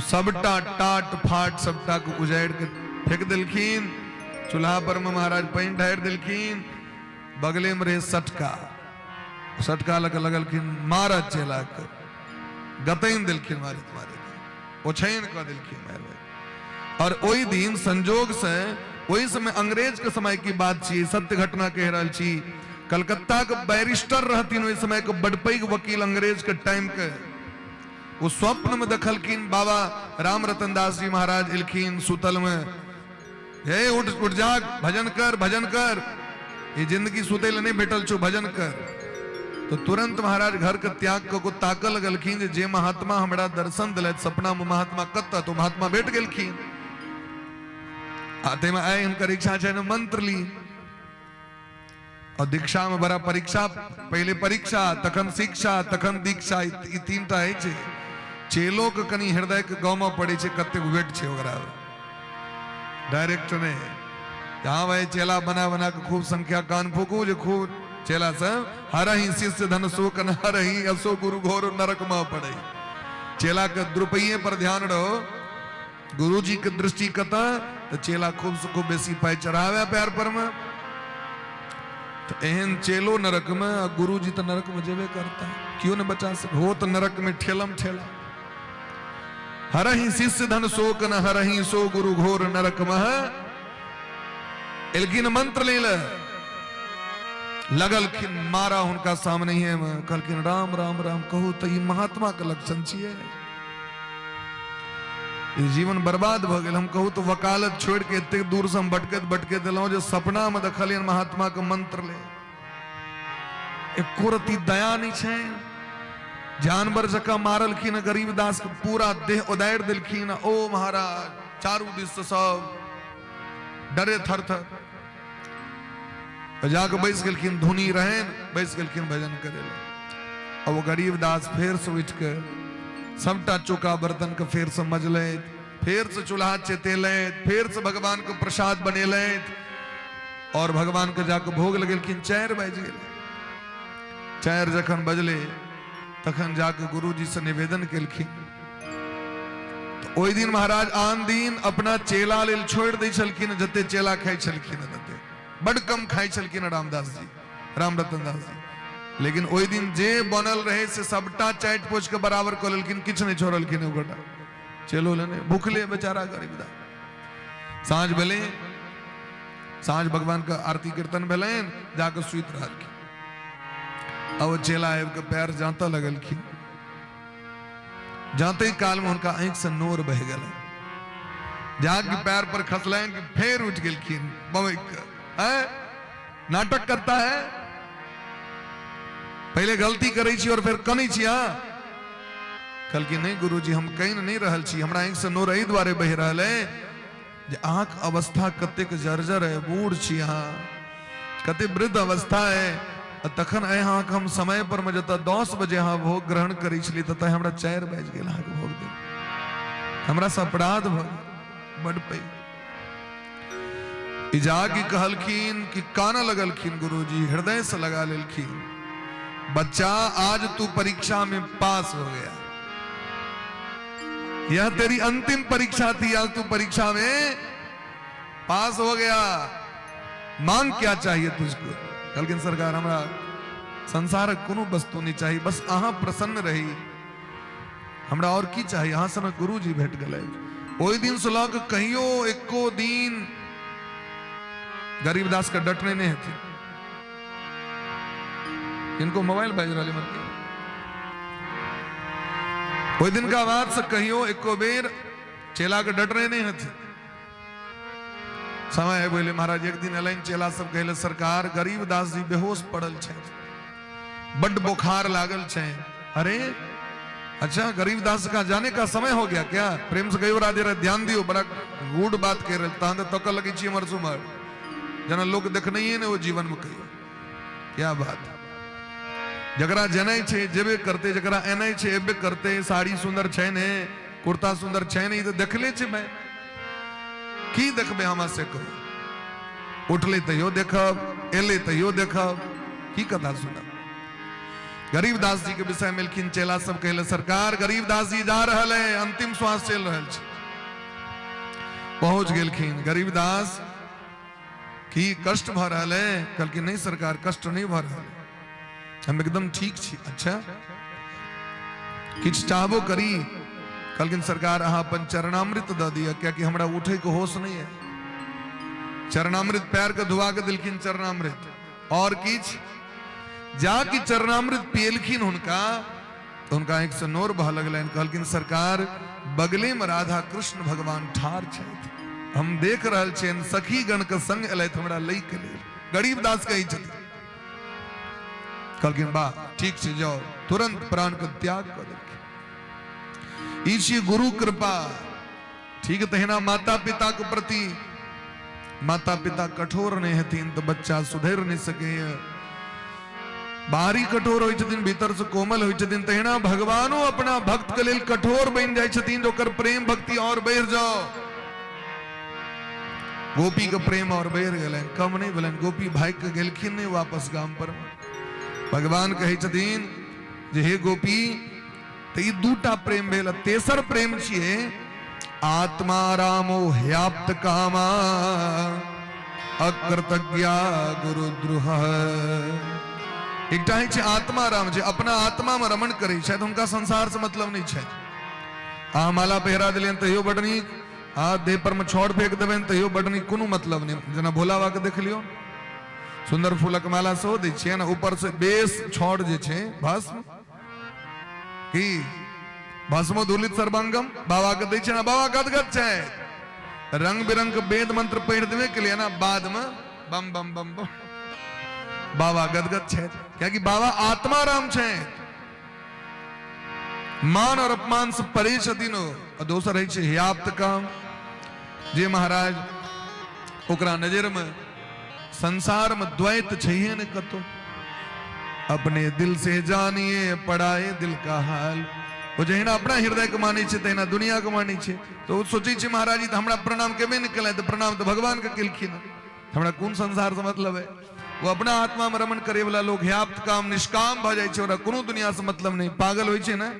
सबटा टाट फाट सबटा के उजाड़ि के फेंक देलखिन, चूल्हा पर में महाराज पानि ढारि देलखिन, बगले में रहे सटका, सटका लऽ के लगलखिन मारऽ चेला के, गतैन देलखिन मारैत मारैत ओछैन कऽ देलखिन मारि मारि। और ओहि दिन संजोग से ओहि समय अंग्रेज के समय की बात छी, सत्य घटना कहि रहल छी, कलकत्ता के बैरिस्टर रहथिन ओहि समय के बड़ पैघ वकील अंग्रेज के टाइम के, ओ स्वप्न में देखलखिन बाबा राम रतन दास जी महाराज एलखिन सुतल में, हे उठ उठ जाग, भजन कर भजन कर, ये जिंदगी सुतै लए नहीं भेटल छौ, भजन कर। तो तुरंत महाराज घर के त्याग कऽ के ताकऽ लगलखिन जे जे महात्मा हमरा दर्शन दिलथि सपना में, महात्मा कतऽ? तो महात्मा भेट गेलखिन। आ ताहिमे आइ हुनकर इच्छा छनि मंत्र ली। और दीक्षा में बड़ा परीक्षा, पहले परीक्षा तखन शिक्षा तखन दीक्षा, ई तीन टा होइ छै। चेलो के कनि हृदय के गाँव में पड़े छै, कतेक वेट छै ओकरा, डायरेक्ट नहीं। जहाँ भाई चेला बना बना के खूब संख्या कान फूकू जे खूब चेला सब हरही शिष्य धन शोक न हरही असो गुरु घोर नरक में पड़े। चेला के द्रुपये पर ध्यान रहो, गुरुजी के दृष्टि कत तो चेला खूब से खूब बेसी पाई चढ़ावे पैर पर में, तो एहन चेलो नरक में आ गुरुजी तो नरक में जेबे करता, क्यों न बचा सके हो तो नरक में ठेलम ठेला। हरही शिष्य धन शोक न हरही सो गुरु घोर नरक मह। एलखिन मंत्र ले लगलखिन मारा हुनका सामने ही में, कहलखिन राम राम राम। कहू तो ई महात्मा के लक्षण छियै, ई जीवन बर्बाद भ गेल। हम कहू तो वकालत छोड़ के एतेक दूर से हम भटकैत भटकैत एलहुँ जे सपना में देखलियनि महात्मा के मंत्र ले, एको रत्ती दया नहीं छै, जानवर जकाँ मारलखिन गरीब दास के, पूरा देह उदारि देलखिन। ओ महाराज चारू दिस से सब डरे थर थर जाके बैस गेलखिन, धुनी रहन बैस गेलखिन भजन करे लए। अब वो गरीब दास फेर से उठि के सबटा चोका बर्तन के फेर से मजलथि, फेर से चूल्हा चेतेलथि, फेर से भगवान के प्रसाद बनेलथि और भगवान के जाके भोग लगेलखिन। 4 बाजि गेलै। 4 जखन बजले तखन जाके गुरुजी से निवेदन केलखिन। तो ओहि दिन महाराज आन दिन अपना चेला लेल छोड़ि दै छलखिन, जते चेला खाइ छलखिन तते बड कम खाइ छलखिन रामदास जी, राम रतन दास जी। लेकिन ओहि दिन जे बनल रहे से सबटा चाटि पोछि के बराबर कऽ लेलखिन, किछु नहि छोड़लखिन एकोटा चेलो लेने, भूखले बेचारा गरीब दास। साँझ भेलै, साँझ भगवान के आरती कीर्तन भेलनि, जाके सुति रहलखिन। आ ओ चेला आबि के पैर जांतऽ लगलखिन। जाते काल में हुनका आंखि से नोर बहि गेलै, जाके पैर पर खसलनि कि फेर उठि गेलखिन बमकि के। नाटक करता है, पहले गलती करै छी और फेर कनै छी। हाँ कहलखिन नहीं गुरुजी, हम कहि नहीं रहल छी, हमरा आंखि से नोर एहि दुआरे बहि रहल है जे अहाँके अवस्था कतेक जर्जर है, बूढ़ छी अहाँ, कते वृद्ध अवस्था है, आ तखन आइ अहाँके हम समय पर में जतऽ 10 बजे अहाँ भोग ग्रहण करै छलियै ततऽ हमरा 4 बाजि गेल अहाँके भोग देब, हमरा से अपराध भऽ गेल बड पैघ। ई जाके कहलखिन कि कानऽ लगलखिन गुरुजी, हृदय से लगा लेलखिन, बच्चा आज तू परीक्षा में पास हो गया, यह तेरी अंतिम परीक्षा थी, आज तू परीक्षा में पास हो गया, मांग क्या चाहिए तुझको? कहलखिन सरकार हमरा संसारक कोनो वस्तु नहीं चाहिए, बस अहाँ प्रसन्न रही, हमरा और की चाहिए, अहाँ सनक गुरुजी भेट गेलै। ओहि दिन से लऽ कऽ कहियो एको दिन गरीबदास के डटने नहीं हेथिन। किनको मोबाइल बाजि रहल है? ओहि दिन का बाद से कहियो एको बेर चेला के डटने नहीं हेथिन। समय आबि गेलै महाराज, एक दिन एलनि चेला सब कहले सरकार गरीबदास जी बेहोश पड़ल छथि, बड बुखार लागल छै। अरे अच्छा गरीबदास का जाने का समय हो गया क्या? प्रेम से कहियो राधे राधे, ध्यान दियो, बड़ा गूढ़ बात कह रहे, तहन तऽ तकऽ लगै छी एम्हर सुमर, जेना लोक देखनैये ने ओ जीवन में कहियो। क्या बात, जकरा जनै छै जेबे करते, जकरा एनै छै एबे करते, साड़ी सुंदर छै ने, कुर्ता सुंदर छै ने, ई तऽ देखले छै भाई, की देखबै हमरा से कहू? उठले तैयो देखब, एले तैयो देखब, की कथा सुनब? गरीबदास जी के विषय में एलखिन चेला सब कहले सरकार गरीबदास जी जा रहल है, अंतिम श्वास चल रहल छै। पहुंच गेलखिन गरीबदास, की कष्ट भऽ रहल है? कहलखिन नहीं सरकार कष्ट नहीं भऽ रहल है, हम एकदम ठीक छी। अच्छा किछु चाहबो करी? कहलखिन सरकार अहाँ अपन चरणामृत दऽ दिअ, कियाकि हमरा उठे के होश नहीं है। चरणामृत पैर के धुआ के दिलखिन चरणामृत और किछु जा कि चरणामृत पियलखिन हुनका तऽ हुनका आँखिसँ नोर बहऽ लगलनि। कहलखिन, सरकार, बगलेमे राधा कृष्ण भगवान ठाढ़ छथि, हम देख रहल छियनि, सखी गणके संग एलथि हमरा लै के लेल। गरीब दास कहै छथिन। कहलखिन, वाह, ठीक छै, जाओ। तुरंत प्राण के त्याग कऽ देलखिन। ई छी गुरु कृपा। ठीक तहिना माता पिता के प्रति, माता पिता कठोर नहि हेथिन तऽ बच्चा सुधरि नहि सकैए। बाहरी कठोर होइ छथिन, भीतर से कोमल होइ छथिन। तहिना भगवानो अपना भक्त के लेल कठोर बनि जाइ छथिन, ओकर प्रेम भक्ति और बढ़ि जाओ। गोपी के प्रेम और बढ़ि गेलनि, कम नहि भेलनि। गोपी भागि के गेलखिन नहि वापस गाम पर। भगवान कहै छथिन जे हे गोपी, तऽ ई दूटा प्रेम भेल। तेसर प्रेम छियै आत्मा रामो ह्याप्त कामा अकृतज्ञा गुरुद्रोह। एकटा होइ छै आत्मा राम, जे अपना आत्मा में रमण करै छथि, हुनका संसार से मतलब नहि छथि। अहाँ माला पहिरा देलियनि तैयो बड नीक, आ देह पर में छड़ फेंक देबनि तैयो बड नीक, कोनो मतलब नहि। जेना भोला बाबा के देख लियौ, सुंदर फूलक माला सेहो दै छियै ने, ऊपर से बेस छड़ जे छै भस्म की भस्मो धूलित सर्वांगम बाबा के दै छै ने, बाबा गदगद छै। रंग बिरंग के वेद मंत्र पढ़ि देबे के लिए ना, बाद में बम बम बम बम बाबा गदगद छै, कियाकि बाबा आत्मा राम छै, मान और अपमान से परे छथिन ओ। आ दोसर होइ छै हयाप्त काम, जे महाराज ओकरा नजर में संसार में द्वैत छैहे ने कतो। अपने दिल से जानिए पढ़ाए दिल का हाल। ओ जहिना अपना हृदय के मानै छै तहिना दुनिया के मानै छै। तऽ ओ सोचै छै, महाराज जी तऽ हमरा प्रणाम केबे नहि केलथि, तऽ प्रणाम तऽ भगवान के केलखिन, हमरा कोन संसार से मतलब है। वो अपना आत्मा में रमण करे वाला लोग ह्याप्त काम निष्काम भऽ जाइ छै, ओकरा कोनो दुनिया से मतलब नहि। पागल होइ छै ने,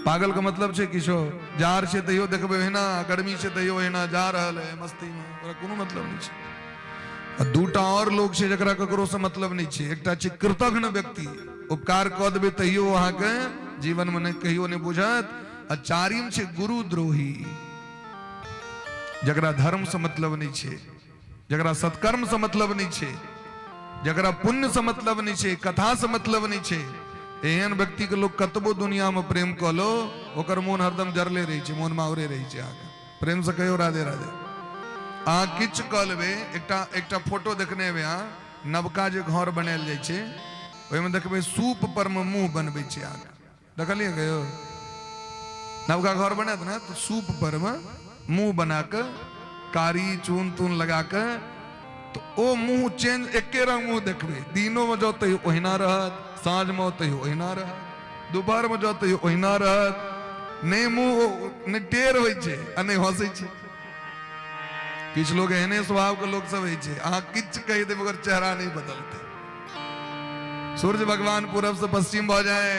पागल के मतलब छै किछो, जाड़ छै तैयो देखबै ओहिना, गर्मी छै तैयो ओहिना जा रहल है मस्ती में, ओकरा कोनो मतलब नहि छै। आ दूटा और लोग छै जकरा ककरो से मतलब नहि छै। एकटा छै कृतघ्न व्यक्ति, उपकार कऽ देबै तैयो अहाँके जीवन में नहि कहियो नहि बुझत। आ चारिम छै गुरुद्रोही, जकरा धर्म से मतलब नहि छै, जकरा सत्कर्म से मतलब नहि छै, जकरा पुण्य से मतलब नहि छै, कथा से मतलब नहि छै। एहन व्यक्ति के लोग कतबो दुनिया में प्रेम कऽ लो, ओकर मोन हरदम जरले रहै छै, मोन मावरे रहै छै। अहाँके प्रेम से कहियो राधे राधे। अहाँ किछु कऽ लेबै, एकटा एकटा फोटो देखने हेबै अहाँ, नवका जे घर बनायल जाइ छै ओहिमे देखबै सूप पर मे मुंह बनबै छै। अहाँके देखलियै कहियो? नवका घर बनायत ने तऽ सूप पर मे मुंह बना कऽ कारी चून तून लगा कऽ, तऽ ओ मुंह चेंज, एके रंग मुंह देखबै। दिनो मे जाउ तैयो ओहिना रहत, साँझ मे तैयो ओहिना रहत, दुपहर मे जाउ तैयो ओहिना रहत। नहि मुंह नहि टेढ़ होइ छै आ नहि हंसै छै। किछु लोग एहने स्वभाव के लोग सब होइ छै, अहाँ किछु कहि देबै ओकर चेहरा नहि बदलतै। सूर्य भगवान पूरब से पश्चिम भऽ जाए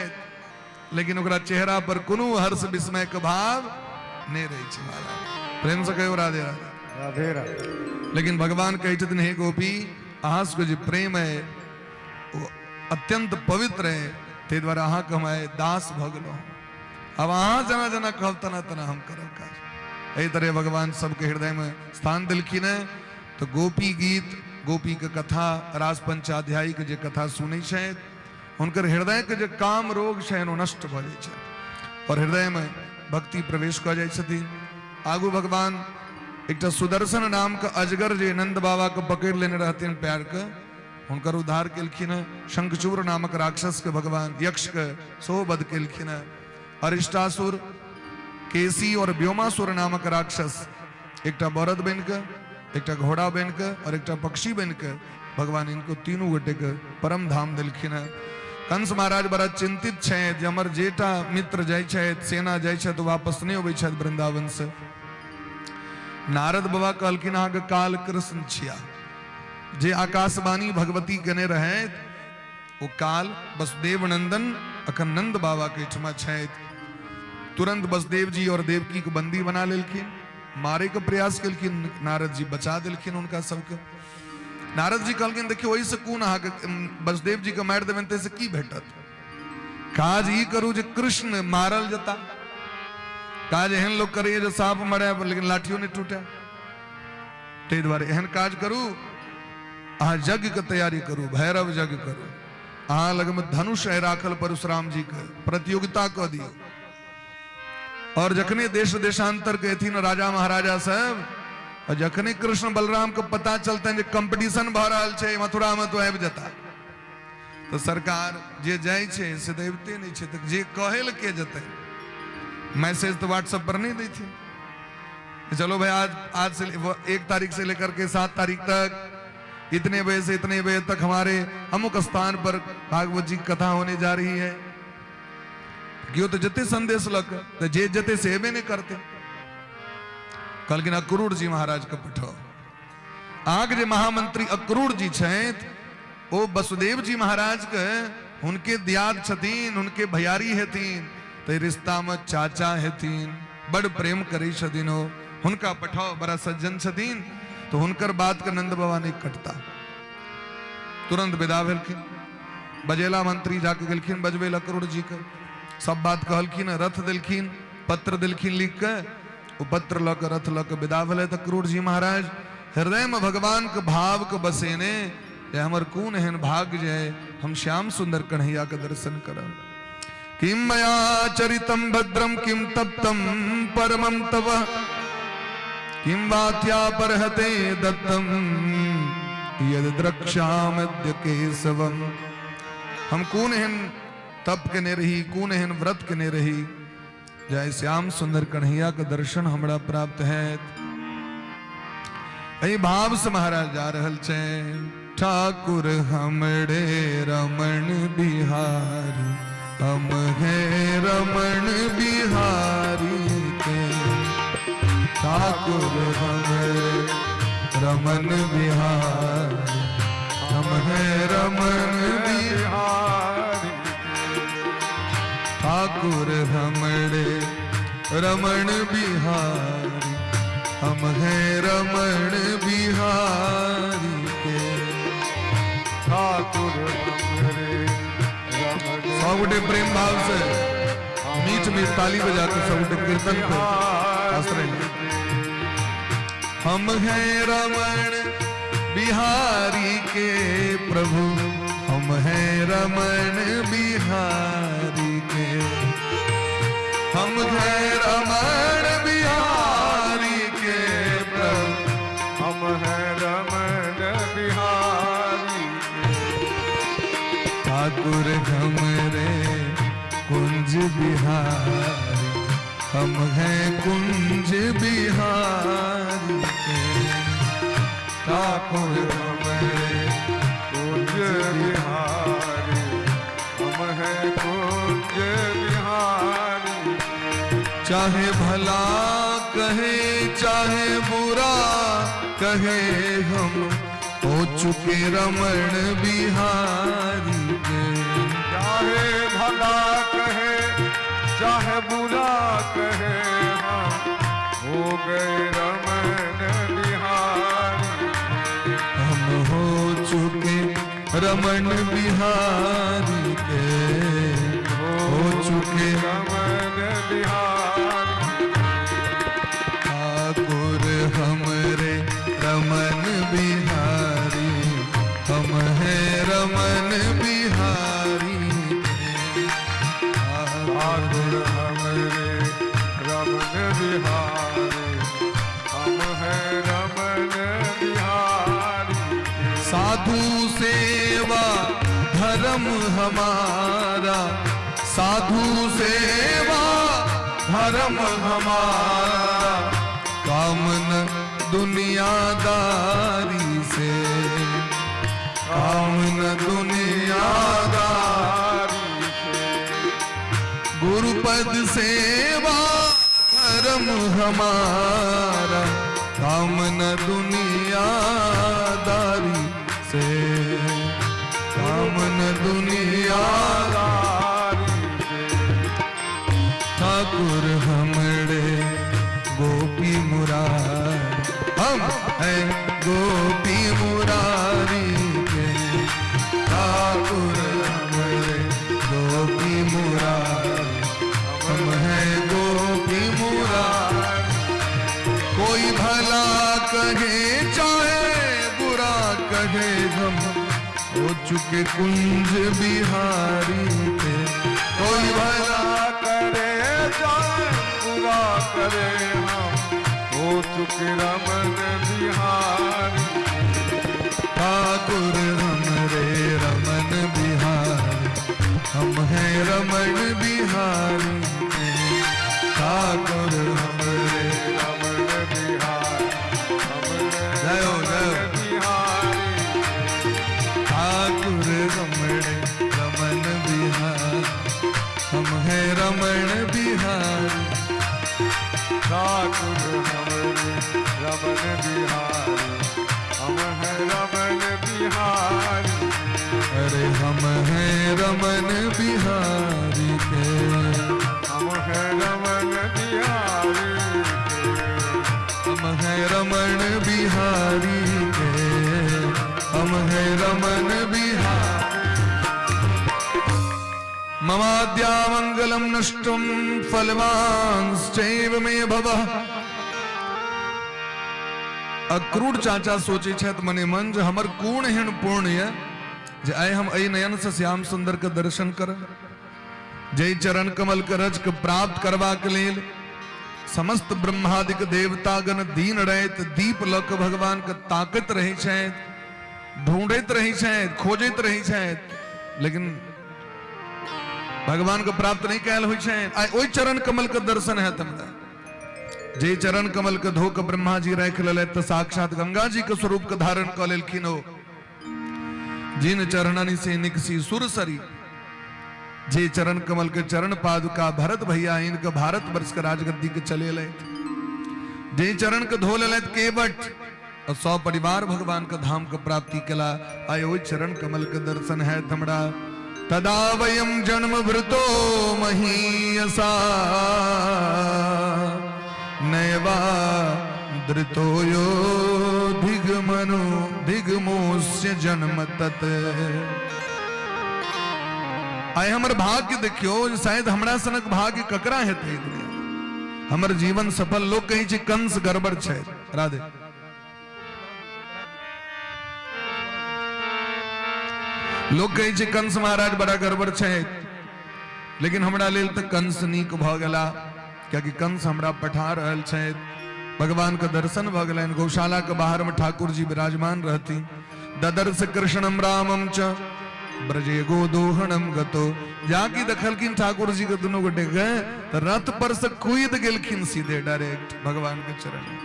लेकिन ओकरा चेहरा पर कोनो हर्ष विस्मय के भाव नहि रहै छै। महाराज, प्रेम से कहियो राधे राधे। राधे राधे। लेकिन भगवान कहै छथिन, हे गोपी, अहाँ सबके जे प्रेम है ओ अत्यंत पवित्र है, ताहि दुआरे अहाँके हम आइ दास भऽ गेलहुँ। अब अहाँ जेना जेना कहब तेना तेना हम करब काज। एहि तरह भगवान सबके हृदय में स्थान देलखिन है। तऽ गोपी गीत, गोपी के कथा, रास पंचाध्यायी के जे कथा सुनै छथि, हुनकर हृदय के जे काम रोग छनि ओ नष्ट भऽ जाइ छनि और हृदय में भक्ति प्रवेश कऽ जाइ छथिन। आगू भगवान एकटा सुदर्शन नाम के अजगर जे नंद बाबा के पकड़ि लेने रहथिन पैर के, हुनकर उद्धार केलखिन हँ। शंखचूर नामक राक्षस के भगवान यक्ष के सेहो वध केलखिन हँ। अरिष्टासुर, केसी और व्योमासुर नामक राक्षस एकटा बरद बनि कऽ, एकटा घोड़ा बनि कऽ और एकटा पक्षी बनि कऽ भगवान इनको तीनू गोटे के परम धाम देलखिन हँ। कंस महाराज बड़ा चिंतित छथि जे हमर जेटा मित्र जाइ छथि, सेना जाइ छथि, वापस नहि अबै छथि वृंदावन से। नारद बाबा कहलखिन, अहाँके काल कृष्ण छिया, जे आकाशवाणी भगवती केने रहथि ओ काल वसुदेव नंदन अखन नंद बाबा के एहिठमा छथि। तुरंत वसुदेव जी और देवकी के बंदी बना लेलखिन, मारे के प्रयास केलखिन, नारद जी बचा देलखिन हुनका सबके। नारद जी कहलखिन, देखियौ, ओहिसँ कोन अहाँके वसुदेव जी के मारि देबनि ताहिसँ की भेटत? काज ई करू जे कृष्ण मारल जेता। काज एहन लोक करैए जे साँप मरे लेकिन लाठियो नहि टूटे, ताहि दुआरे एहन काज करू, अहाँ यज्ञ के तैयारी करू, भैरव यज्ञ करू। अहाँ लगमे धनुष है राखल परशुराम जी के, प्रतियोगिता कऽ दियौ। और जखने देश देशांतर के एथिन राजा महाराजा सब, और जखने कृष्ण बलराम के पता चलतनि जे कंपटीशन भऽ रहल छै मथुरा में, तो आबि जेता। तो सरकार जे जाइ छै से तऽ अबिते नहि छै, तऽ जे कहै लए के जेतै? मैसेज तो व्हाट्सएप पर नहीं दै छै, चलो भाई आज आज से 1 तारीख से लेकर के 7 तारीख तक इतने बजे से इतने बजे तक हमारे अमुक स्थान पर भागवत जी की कथा होने जा रही है। केओ तऽ जते संदेश लऽ कऽ, तऽ जे जते से एबे नहि करते। कहलखिन अक्रूर जी महाराज के पठाओ। अहाँके जे महामंत्री अक्रूर जी छथि, ओ वसुदेव जी महाराज के हुनके दियाद छथिन, हुनके भैयारी हेथिन, तऽ रिश्ता में चाचा हेथिन, बड़ प्रेम करै छथिन ओ, हुनका पठाओ, बड़ा सज्जन छथिन। तो हुनकर बात के नंद बाबा नहीं कटता, तुरंत विदा भेलखिन। बजेला मंत्री जाके गेलखिन बजबे लए अक्रूर जी के, सब बात कहलखिन, रथ देलखिन, पत्र देलखिन लिख के। ओ पत्र लऽ के रथ लऽ के विदा भेलथि अक्रूर जी महाराज, हृदय में भगवान के भाव के बसेने जे हमर कोन एहन भाग्य जे हम श्याम सुंदर कन्हैया के दर्शन करब। किम मया चरितम भद्रम किम तप्तम परमम तव किम वात्या परहते दत्तम यद द्रक्ष्यामद्य केशवम। हम कोन एहन तप केने रही, कोन एहन व्रत केने रही जय श्याम सुंदर कन्हैया के दर्शन हमरा प्राप्त है। एहि भाव से महाराज जा रहल छै। ठाकुर हमरे रमण बिहारी, हम है रमण बिहारी के। ठाकुर हमरे रमण बिहारी, हम है रमण बिहारी। ठाकुर हमरे रमण बिहारी, हम हैं रमण बिहारी के। ठाकुर हमरे रमण सब गोटे प्रेम भाव से मीठ मीठ ताली बजा के सब गोटे कीर्तन को आश्रय ले। हम हैं रमण बिहारी के प्रभु, हम हैं रमण बिहारी के। हम हैं रमण बिहारी के प्रभु, हम हैं रमण बिहारी के। ठाकुर हमरे कुंज बिहारी, हम हैं कुंज बिहारी के। ठाकुर हमरे कुंज बिहारी, हम हैं कुंज बिहारी। चाहे भला कहे चाहे बुरा कहे, हम हो चुके रमण बिहारी के। चाहे भला कहे चाहे बुरा कहे, हम हो गए रमण बिहारी। हम हो चुके रमण बिहारी के, हो चुके रमण बिहारी। ठाकुर हमरे रमन बिहारी, हम हैं रमन बिहारी के। ठाकुर हमरे रमन बिहारी, हम हैं रमन बिहारी। साधु सेवा धर्म हमारा, साधु सेवा धर्म हमारा, कामन दुनियादारी से, कामन दुनियादारी से। गुरुपद सेवा धर्म हमारा, कामन दुनियादारी से, कामन दुनियादारी से। ठाकुर हमरे गोपी मुरारी, हम हैं गोपी मुरारी के। ठाकुर हमरे गोपी मुरारी, हम हैं गोपी मुरारी। कोई भला कहे चाहे बुरा कहे, हम हो चुके कुंज बिहारी के। कोई भला करे चाहे बुरा करे, हम हो चुके रमन बिहारी। ठाकुर हमरे रमन बिहारी, हम हैं रमन बिहारी के। ठाकुर हमरे रमन बिहारी, हम हैं जय हो, जय हो। बिहारी। ठाकुर रमण रमन बिहारी, हम हैं रमन बिहारी। ठाकुर हमरे रमन बिहारी, हम हैं रमन बिहारी। अरे हम हैं रमन बिहारी के। हम हैं रमन बिहारी के। हम हैं रमन बिहारी के, हम हैं रमन बिहारी। ममाद्या मंगलम नष्टम फलवांश्चैव मे भवः। अक्रूर चाचा सोचे छथि मने मन जे हमर कोन एहन पुण्य यऽ जे आइ हम एहि नयन से श्याम सुंदर के दर्शन करब, जय चरण कमल के रज के प्राप्त करबाक लेल समस्त ब्रह्मादिक देवतागण दीन राति दीप लऽ के भगवान के ताकत रहै छथि, ढूंढैत रहै छथि, खोजैत रहै छथि, लेकिन भगवान के प्राप्त नहीं कयल होइ छनि। आइ ओहि चरण कमल के दर्शन हैत हमरा, जे चरण कमल के धो के ब्रह्मा जी राखि लेलथि तऽ साक्षात गंगा जी के स्वरूप के धारण कऽ लेलखिन ओ। जिन चरणनि से निकसी सुरसरी, जे चरण कमल के चरण पादुका भरत भैया इनके भारत वर्ष के राजगद्दी के चले लथि, जे चरण के धो लेलथि केवट और सौ परिवार भगवान के धाम के प्राप्ति केला। आइ ओहि चरण कमल के दर्शन है हमरा। तदा वयम जन्म भृतो महीयसा नैवा धृतो यो धिगमनो धिगमोस्य जन्म तत्। आइ हमर भाग्य देखियो, शायद हमरा सनक भाग्य ककरा हेतै दुनिया। हमर जीवन सफल। लोक कहै छै कंस गड़बड़ छै। राधे, लोक कहै छै कंस महाराज बड़ा गड़बड़ छै, लेकिन हमरा लेल तऽ कंस नीक भऽ गेला, कियाकि कंस हमरा पठा रहल छथि। भगवान के दर्शन भऽ गेलनि। गौशाला के बाहर में ठाकुर जी विराजमान रहथिन। ददर्श कृष्णम रामम च ब्रजे गोदोहणम गतो। जाकि देखलखिन ठाकुर जी के दुनू गोटे के, तऽ रथ पर से कूद गेलखिन सीधे डायरेक्ट भगवान के चरण में।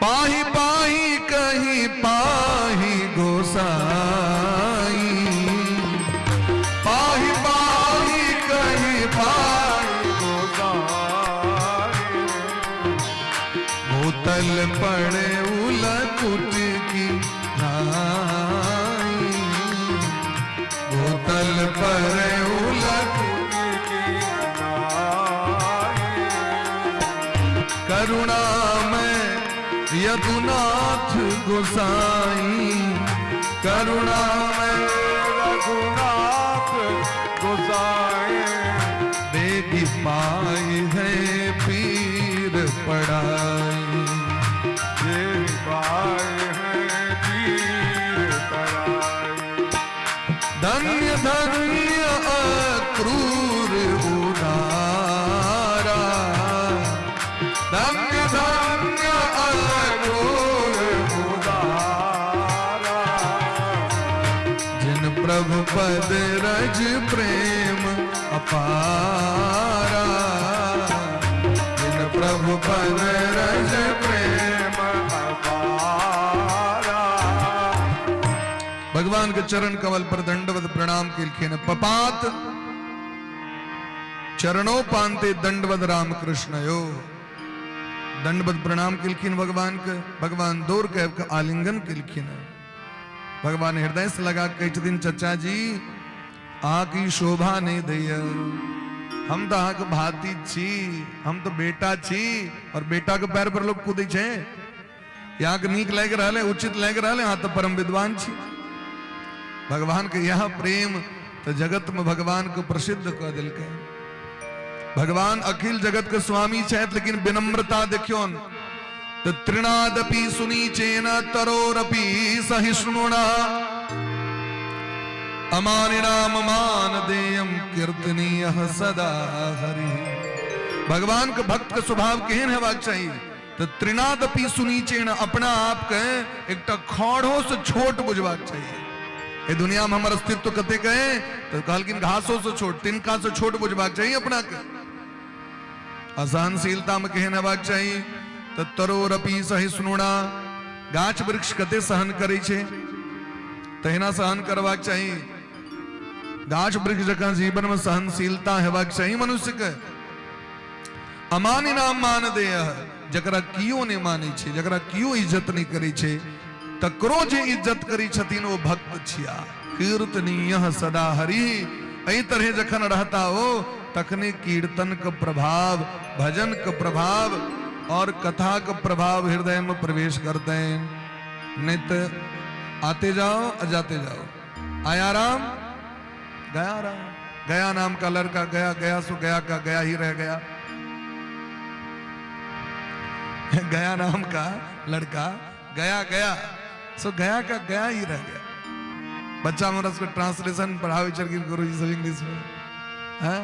पाही पाही कही पाही गोसाई, पाही पाही कही पाही गोसाई। भूतल पड़े उलकुट की नाई, भूतल पड़े उलकुट की नाई। करुणा में यदुनाथ गोसाई, करुणा में रघुनाथ गोसाई। बेटी पाई है पीर पड़ाई, देवी पाए हैं पीर पराई। धन्य धन्य अक्रूर उदारा, धन्य धन्य अक्रूर उदारा। जिन प्रभु पद रज प्रेम अपारा, जिन प्रभु पद रज प्रेम प्रेम अपारा। भगवान के चरण कमल पर दंडवत प्रणाम केलखिन। पपात चरणों पांते दंडवत राम कृष्ण यो। दंडवत प्रणाम केलखिन भगवान के। भगवान दौड़ के आबि के आलिंगन केलखिन। भगवान हृदय से लगा के कहै छथिन, चचा जी अहाँके ई शोभा नहीं दैय, हम तऽ अहाँके भाती छी, हम तऽ बेटा छी, और बेटा के पैर पर लोग कूदै छै। अहाँके नीक लागि रहल है, उचित लागि रहल है, अहाँ तऽ परम विद्वान छी। भगवान के यह प्रेम तऽ जगत में भगवान के प्रसिद्ध कऽ देलकै। भगवान अखिल जगत के स्वामी छथि, लेकिन विनम्रता देखियौन तऽ तृणादपि सुनीचेन तरोरपि सहिष्णुना। अमानिनाम मान देयम कीर्तनीय सदा हरि। भगवान के भक्त के स्वभाव केहन हेबाक चाही? तऽ त्रिनादपि सुनीचेन, अपना आप के एकटा खड़ो से छोट बुझबाक चाही। ए दुनिया में हमर अस्तित्व कतेक है? तऽ कहलखिन घासो से छोट, तिनका से छोट बुझबाक चाही अपना के। असहनशीलता में केहन हेबाक चाही? तऽ तरोरपि सहिष्णुना, गाछ वृक्ष कते सहन करै छै तहिना सहन करबाक चाही। गाछ वृक्ष जकाँ जीवन में सहनशीलता हेबाक चाही मनुष्य के। अमानी नाम मान देय, जकरा कियो नहि मानै छै, जकरा कियो इज्जत नहि करै छै, तकरो जे इज्जत करै छथिन ओ भक्त छिया। कीर्तनीय सदा हरि। एहि तरहे जखन रहता ओ तखने कीर्तन के प्रभाव, भजन के प्रभाव और कथा के प्रभाव हृदय में प्रवेश करते हैं। नहीं तो आते जाओ और जाते जाओ। आया राम गया राम, गया नाम का लड़का गया, गया सो गया का गया ही रह गया। गया नाम का लड़का गया, गया सो गया का गया ही रह गया। बच्चा हमरा सबके ट्रांसलेशन पढ़ाबै छलखिन गुरुजी सब इंग्लिश में। हाँ,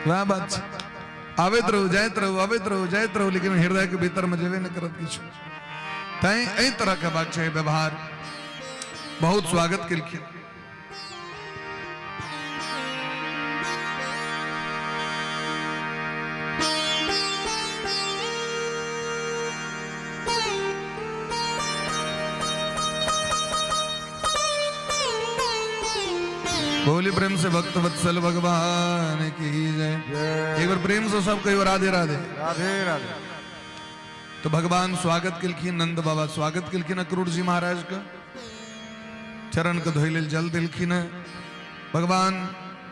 वएह बात छै। आबैत रहू जाइत रहू, आबैत रहू जाइत रहू, लेकिन हृदय के भीतर में जेबे नहि करत किछु। तैं एहि तरह के हेबाक चाही व्यवहार। बहुत स्वागत केलखिन। बोली प्रेम से भक्त वत्सल भगवान की जय। एक बार प्रेम से सब कहियो राधे राधे। राधे राधे। तो भगवान स्वागत केलखिन, नंद बाबा स्वागत केलखिन अक्रूर जी महाराज के, चरण के धोइ लेल जल देलखिन। भगवान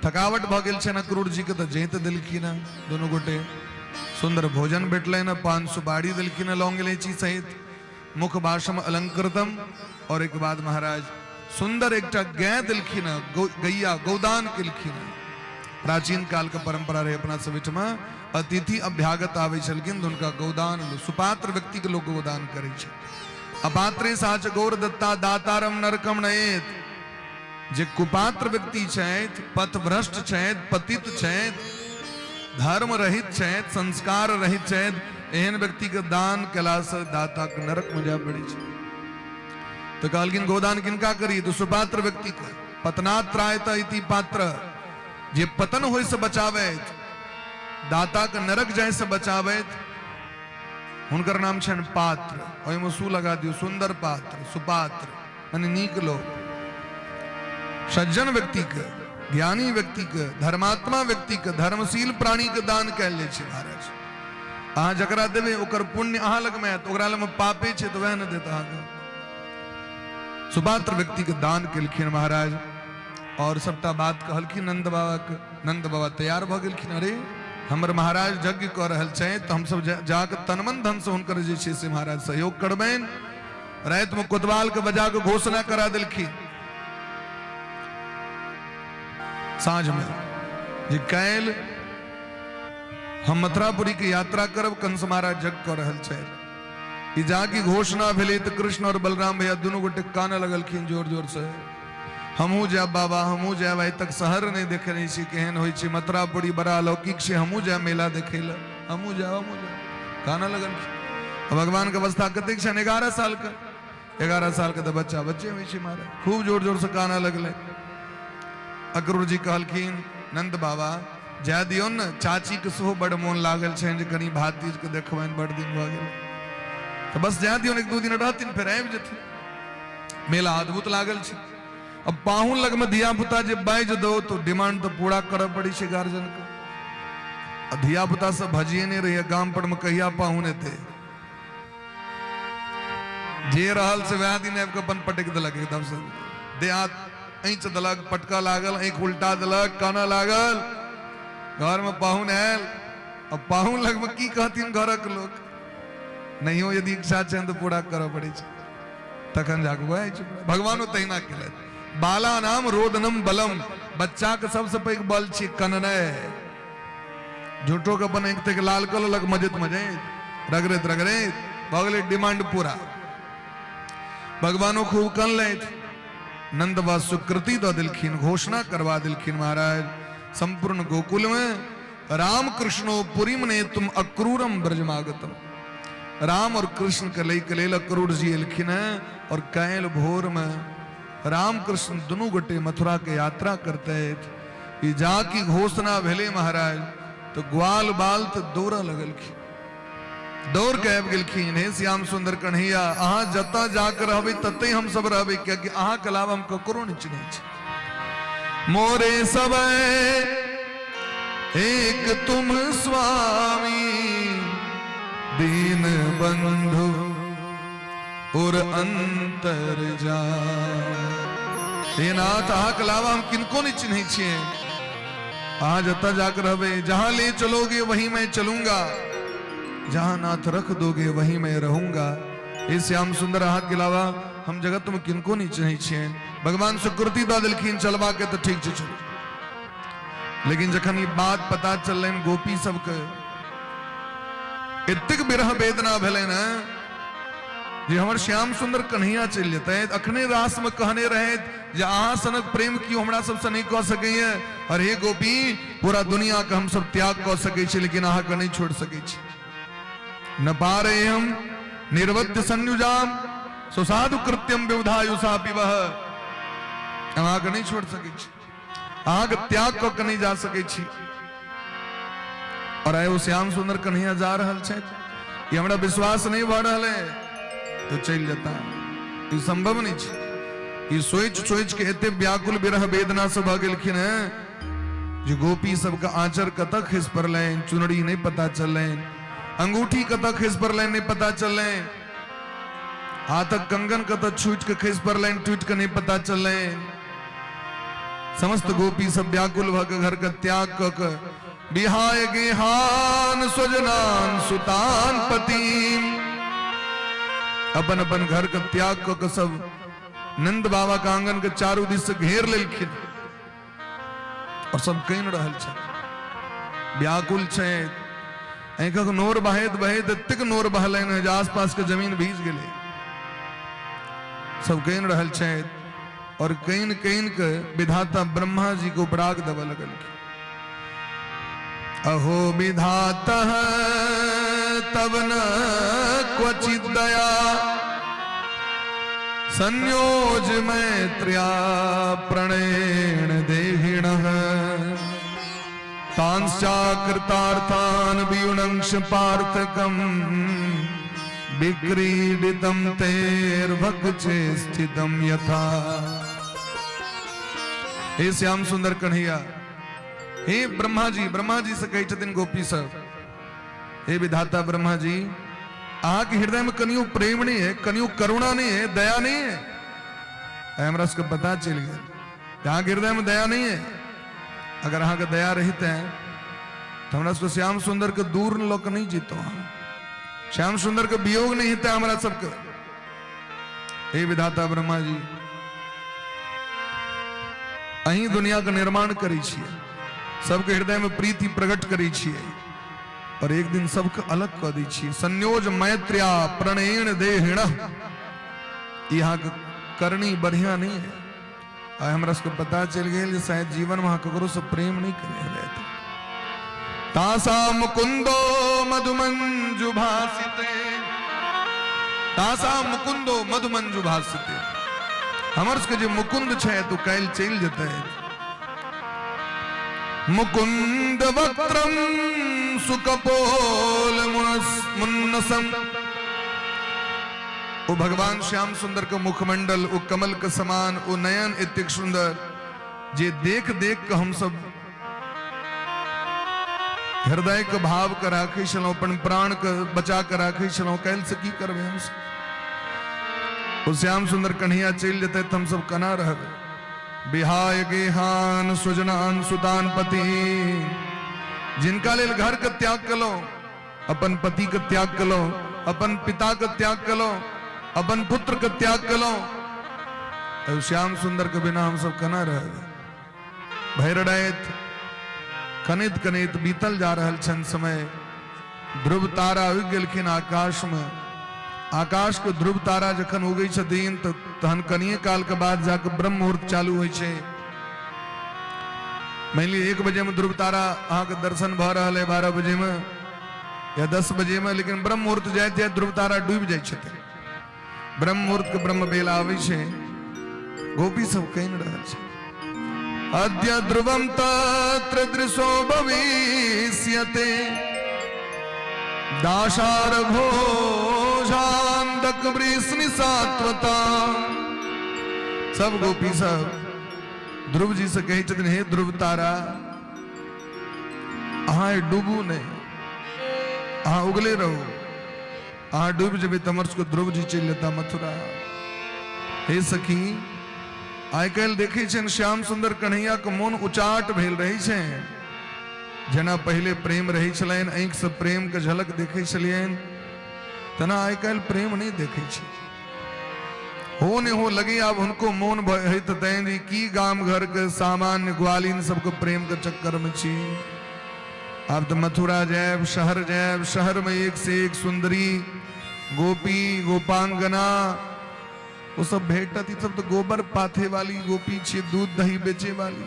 थकावट भऽ गेल छनि अक्रूर जी के तऽ जैत देलखिन। दुनू गोटे सुंदर भोजन भेटलनि, पान सुपारी देलखिन लौंग इलायची सहित, मुख भाषम अलंकृतम। और एक बाद महाराज सुंदर एकटा गाय देलखिन, गैया गौदान केलखिन। प्राचीन काल के परंपरा रहे अपना सब ओहिठमा, अतिथि अभ्यागत आबै छलखिन तऽ हुनका गौदान, सुपात्र व्यक्ति के लोक गौदान करै छै। अपात्रे साच गौर दत्ता दातारम नरकम नयेत। जे कुपात्र व्यक्ति छथि, पथभ्रष्ट छथि, पतित छथि, धर्म रहित छथि, संस्कार रहित छथि, एहन व्यक्ति के दान केलासँ दाता के नरक में जाय पड़ै छै। तऽ कहलखिन गोदान किनका करी? तऽ सुपात्र व्यक्ति के। पतनात्रायत इति पात्र, जे पतन होय से बचाबैत, दाता के नरक जाय से बचाबैत, हुनकर नाम छनि पात्र। ओहिमे सु लगा दियौ, सुंदर पात्र, सुपात्र, माने नीक लोक, सज्जन व्यक्ति के, ज्ञानी व्यक्ति के, धर्मात्मा व्यक्ति के, धर्मशील प्राणी के दान कयल जाइ छै। महाराज अहाँ जकरा देबै ओकर पुण्य अहाँ लगमे आयत, ओकरा लगमे पापे छै तऽ वएह ने देत अहाँके। सुपात्र व्यक्ति के दान केलखिन महाराज और सबटा बात कहलखिन नंद बाबा के। नंद बाबा तैयार भऽ गेलखिन, अरे हमर महाराज यज्ञ कऽ रहल छथि तऽ हमसब जाकऽ तन मन धन से हुनकर जे छै से महाराज सहयोग करबनि। रातिमे कोतवाल के बजा कऽ घोषणा करा देलखिन साँझमे जे काल्हि हम मथुरापुरी के यात्रा करब, कंस महाराज यज्ञ कऽ रहल छथि। ई जाकि घोषणा भेलै तऽ कृष्ण और बलराम भैया दुनू गोटे कानऽ लगलखिन जोर जोर से, हमहूँ जायब बाबा, हमहूँ जायब, आइ तक शहर नहि देखने छी केहन होइ छै, मथुरापुरी बड़ा अलौकिक छै, हमहूँ जायब मेला देखै लए, हमहूँ जायब, हमहूँ जायब। कानऽ लगलखिन। भगवान के अवस्था कतेक छनि? 11 साल के। 11 साल के तऽ बच्चा बच्चे होइ छै महाराज। खूब जोर जोर से कानऽ लगलै। अक्रूर जी कहलखिन नंद बाबा जाय दियौ ने, चाची के सेहो बड़ मोन लागल छनि जे कनि भातिज के देखबनि, बड़ दिन भऽ गेल, तऽ बस जाय दियौ, 1-2 दिन रहथिन फेर आबि जेथिन। मेला अद्भुत लागल छै। अब पाहुन लगमे धिया पुता जे बाजि दो तो डिमांड तऽ पूरा करऽ पड़ै छै गार्जियन के। आ धिया पुता सब भजिए नहि रहैया गाम पर मे कहिया पाहुन एतै, जे रहल से वएह दिन आबि कऽ अपन पटकि देलक एकदम से, देह हाथ ऐंच देलक, पटकऽ लागल, आँखि उल्टा देलक, कानऽ लागल। घर मे पाहुन आयल, अब पाहुन लगमे की कहथिन घरक लोक? नहियो यदि इच्छा छनि तऽ पूरा करऽ पड़ै छै, तखन जाकऽ वएह छै। भगवानो तहिना केलथि। बाला नाम रोदनम बलम, बच्चा के सबसे पैघ बल छी कननाइ। झूठो के अपन आँखि तक लाल कऽ लेलक, मजैत मजैत रगड़ैत रगड़ैत भऽ गेलै डिमांड पूरा। भगवानो खूब कनलथि। नंद बाबा स्वीकृति दऽ देलखिन, घोषणा करवा देलखिन महाराज संपूर्ण गोकुल में राम कृष्णो पुरीम ने तुम अक्रूरम ब्रजमागतम। राम और कृष्ण के लय के लेल अक्रूर जी एलखिन हैं और काल्हि भोर में राम कृष्ण दुनू गोटे मथुरा के यात्रा करते ई जा की घोषणा भेले महाराज तो ग्वाल बाल तो दौड़ लगलखिन, दौड़ के आबि गेलखिन, हे श्याम सुंदर कन्हैया अहाँ जतऽ जाके रहबै ततै हम सब रहबै, कियाकि अहाँके अलावा हम ककरो नहि चिन्है छी। मोरे सब एक तुम स्वामी दीन बंधु और अंतर जा। हे नाथ अहाँके अलावा हम किनको नहि चिन्है छियै, अहाँ जतऽ जाके रहबै, जहां ले चलोगे वहीं मैं चलूंगा, जहां नाथ रख दोगे वहीं मैं रहूंगा। हे श्याम सुंदर अहाँके अलावा हम जगत में किनको नहि चिन्है छियै। भगवान स्वीकृति दऽ देलखिन चलबा के तऽ ठीक छै चलू। लेकिन जखन ई बात पता चललनि गोपी सबके, एतेक विरह वेदना भेलनि हँ जे हमर श्याम सुंदर कन्हैया चलि जेतै, अखने रास में कहने रहे जे अहाँ सनक प्रेम केओ हमरा सबसँ नहि कऽ सकैए, और हे गोपी पूरा दुनिया के हम सब त्याग कऽ सकै छी लेकिन अहाँके नहि छोड़ि सकै छी। न पारे हम निर्वध्य संयुजाम सुसाधु कृत्यम विवधायुषा पिबह, हम अहाँके नहि छोड़ि सकै छी, अहाँके त्याग कऽ के नहि जा सकै छी। और आइ ओ श्याम सुंदर कन्हैया जा रहल छथि, ई हमरा विश्वास नहि भऽ रहल है तो चलि जेता, ई संभव नहि छै। ई सोचि सोचि के एते व्याकुल विरह वेदना से भऽ गेलखिन हैं जे गोपी सबके आंचर कतऽ खसि पड़लनि, चुनरी नहि पता चललनि, अंगूठी कतऽ खसि पड़लनि नहि पता चललनि, हाथक कंगन कतऽ छूटि के खसि पड़लनि, टूटि के नहि पता चललनि। समस्त गोपी सब व्याकुल भऽ के घर के त्याग कऽ के बिहाय गेहान स्वजनान सुतान पतिम, अपन अपन घर के त्याग कऽ के सब नंद बाबा के आंगन के चारू दिस से घेर लेलखिन और सब कानि रहल छथि, व्याकुल छथि। आँखिक नोर बहैत बहैत एतेक नोर बहलनि जे आसपास के जमीन भीज गेलै। सब कानि रहल छथि और कानि कानि के विधाता ब्रह्मा जी को उपराग देबऽ लगलखिन। अहो विधाता तब न क्वचित दया, संयोज मैत्र्या प्रणेण देहिणः, तांश्चाकृतार्थान वियुणंश पार्थकम, विक्रीडितम तेर्भक्चेष्टितम यथा। हे श्याम सुंदर कन्हैया, हे ब्रह्मा जी, ब्रह्मा जी से कहै छथिन गोपी सब, हे विधाता ब्रह्मा जी, अहाँके हृदय में कनियो प्रेम नहीं है, कनियो करुणा नहीं है, दया नहीं है। हमरा सबके पता चलि गेल अहाँके हृदय में दया नहीं है। अगर अहाँके दया रहिते तो हमरा सबके श्याम सुंदर के दूर लऽ के नहीं जीतो, अहाँ श्याम सुंदर के वियोग नहीं हेतै हमरा सबके। हे विधाता ब्रह्मा जी, अहीं दुनिया के निर्माण करै छियै, सबके हृदय में प्रीति प्रकट करै छियै और एक दिन सबके अलग कऽ दै छियै। संयोज मैत्र्या प्रणयेण देहिण, यहाँ के करनी बढ़िया नहीं है। आइ हमरा सबके पता चलि गेल जे शायद जीवन में अहाँ ककरो से प्रेम नहीं केने हेबै। तासा मुकुंदो मधुमंजु भासिते, तासा मुकुंदो मधुमंजु भासिते, हमर सबके जे मुकुंद छै तो काल्हि चलि जेतै। मुकुंद वक्त्रम सुकपोल मुन्नसम, ओ भगवान श्याम सुंदर के मुखमंडल, ओ कमल के समान, ओ नयन एतेक सुंदर जे देख देख के हम सब हृदय के भाव के राखै छलहुँ, अपन प्राण के बचा के राखै छलहुँ, काल्हि से की करबै हम सब? ओ श्याम सुंदर कन्हैया चलि जेतै तऽ हम सब केना रहबै? बिहाय गेहान सुजनान सुतान पति, जिनका लेल घर के त्याग केलहुँ, अपन पति के त्याग केलहुँ, अपन पिता के त्याग केलहुँ, अपन पुत्र के त्याग केलहुँ, तब श्याम सुंदर के बिना हम सब केना रहबै? भरि राति कनैत कनैत बीतल जा रहल छनि समय। ध्रुव तारा उगि गेलखिन आकाश में। आकाश के ध्रुव तारा जखन उगै छथिन तऽ तहन कनिये काल के बाद जाके ब्रह्म मुहूर्त चालू होइ छै। मानि लिअ 1 बजे में ध्रुव तारा अहाँके दर्शन भऽ रहल है 12 बजे में या 10 बजे में, लेकिन ब्रह्म मुहूर्त जाइत जाइत ध्रुव तारा डूबि जाइ छथिन। ब्रह्म मुहूर्त के ब्रह्म बेला आबै छै। गोपी सब कहि रहल छै, अद्य ध्रुवम तत्र दृशो भविष्यते दाशारभोषान्दक वृष्णि सात्वता। सब गोपी सब ध्रुव जी से कहै छथिन, हे ध्रुव तारा, अहाँ डूबू नहि, अहाँ उगले रहू। अहाँ डूबि जेबै तऽ हमर सबके ध्रुव जी चलि जेता मथुरा। हे सखी, आइ काल्हि देखै छियनि श्याम सुन्दर कन्हैया के मोन उचाट भेल रहै छै। जेना पहिले प्रेम रहै छलनि, आँखिसँ प्रेमके झलक देखै छलियनि, तेना आइ काल्हि प्रेम नहि देखै छी। हो नहि हो लगे आब हुनको मोन होइत हेतनि जे की गाम घरके सामान्य ग्वालिन सबके प्रेमके चक्करमे छी। आब तऽ मथुरा जायब, शहर जायब, शहरमे एक से एक सुन्दरी गोपी गोपांगना ओ सब भेटत। ई सब तऽ गोबर पाथे वाली गोपी छियै, दूध दही बेचे वाली।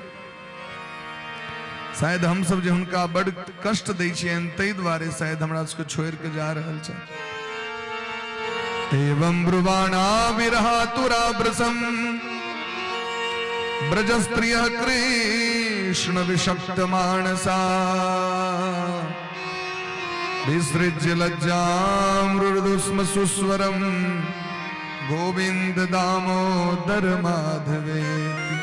शायद हम सब जे हुनका बड़ कष्ट दै छियनि ताहि दुआरे शायद हमरा सबके छोड़ि के जा रहल छै। एवं ब्रुवाणा विरहातुराभृशम ब्रजस्त्रिय कृष्ण विषक्त मानसा विसृज्य लज्जां रुरुदुस्म सुस्वरम गोविंद दामोदर माधवेति।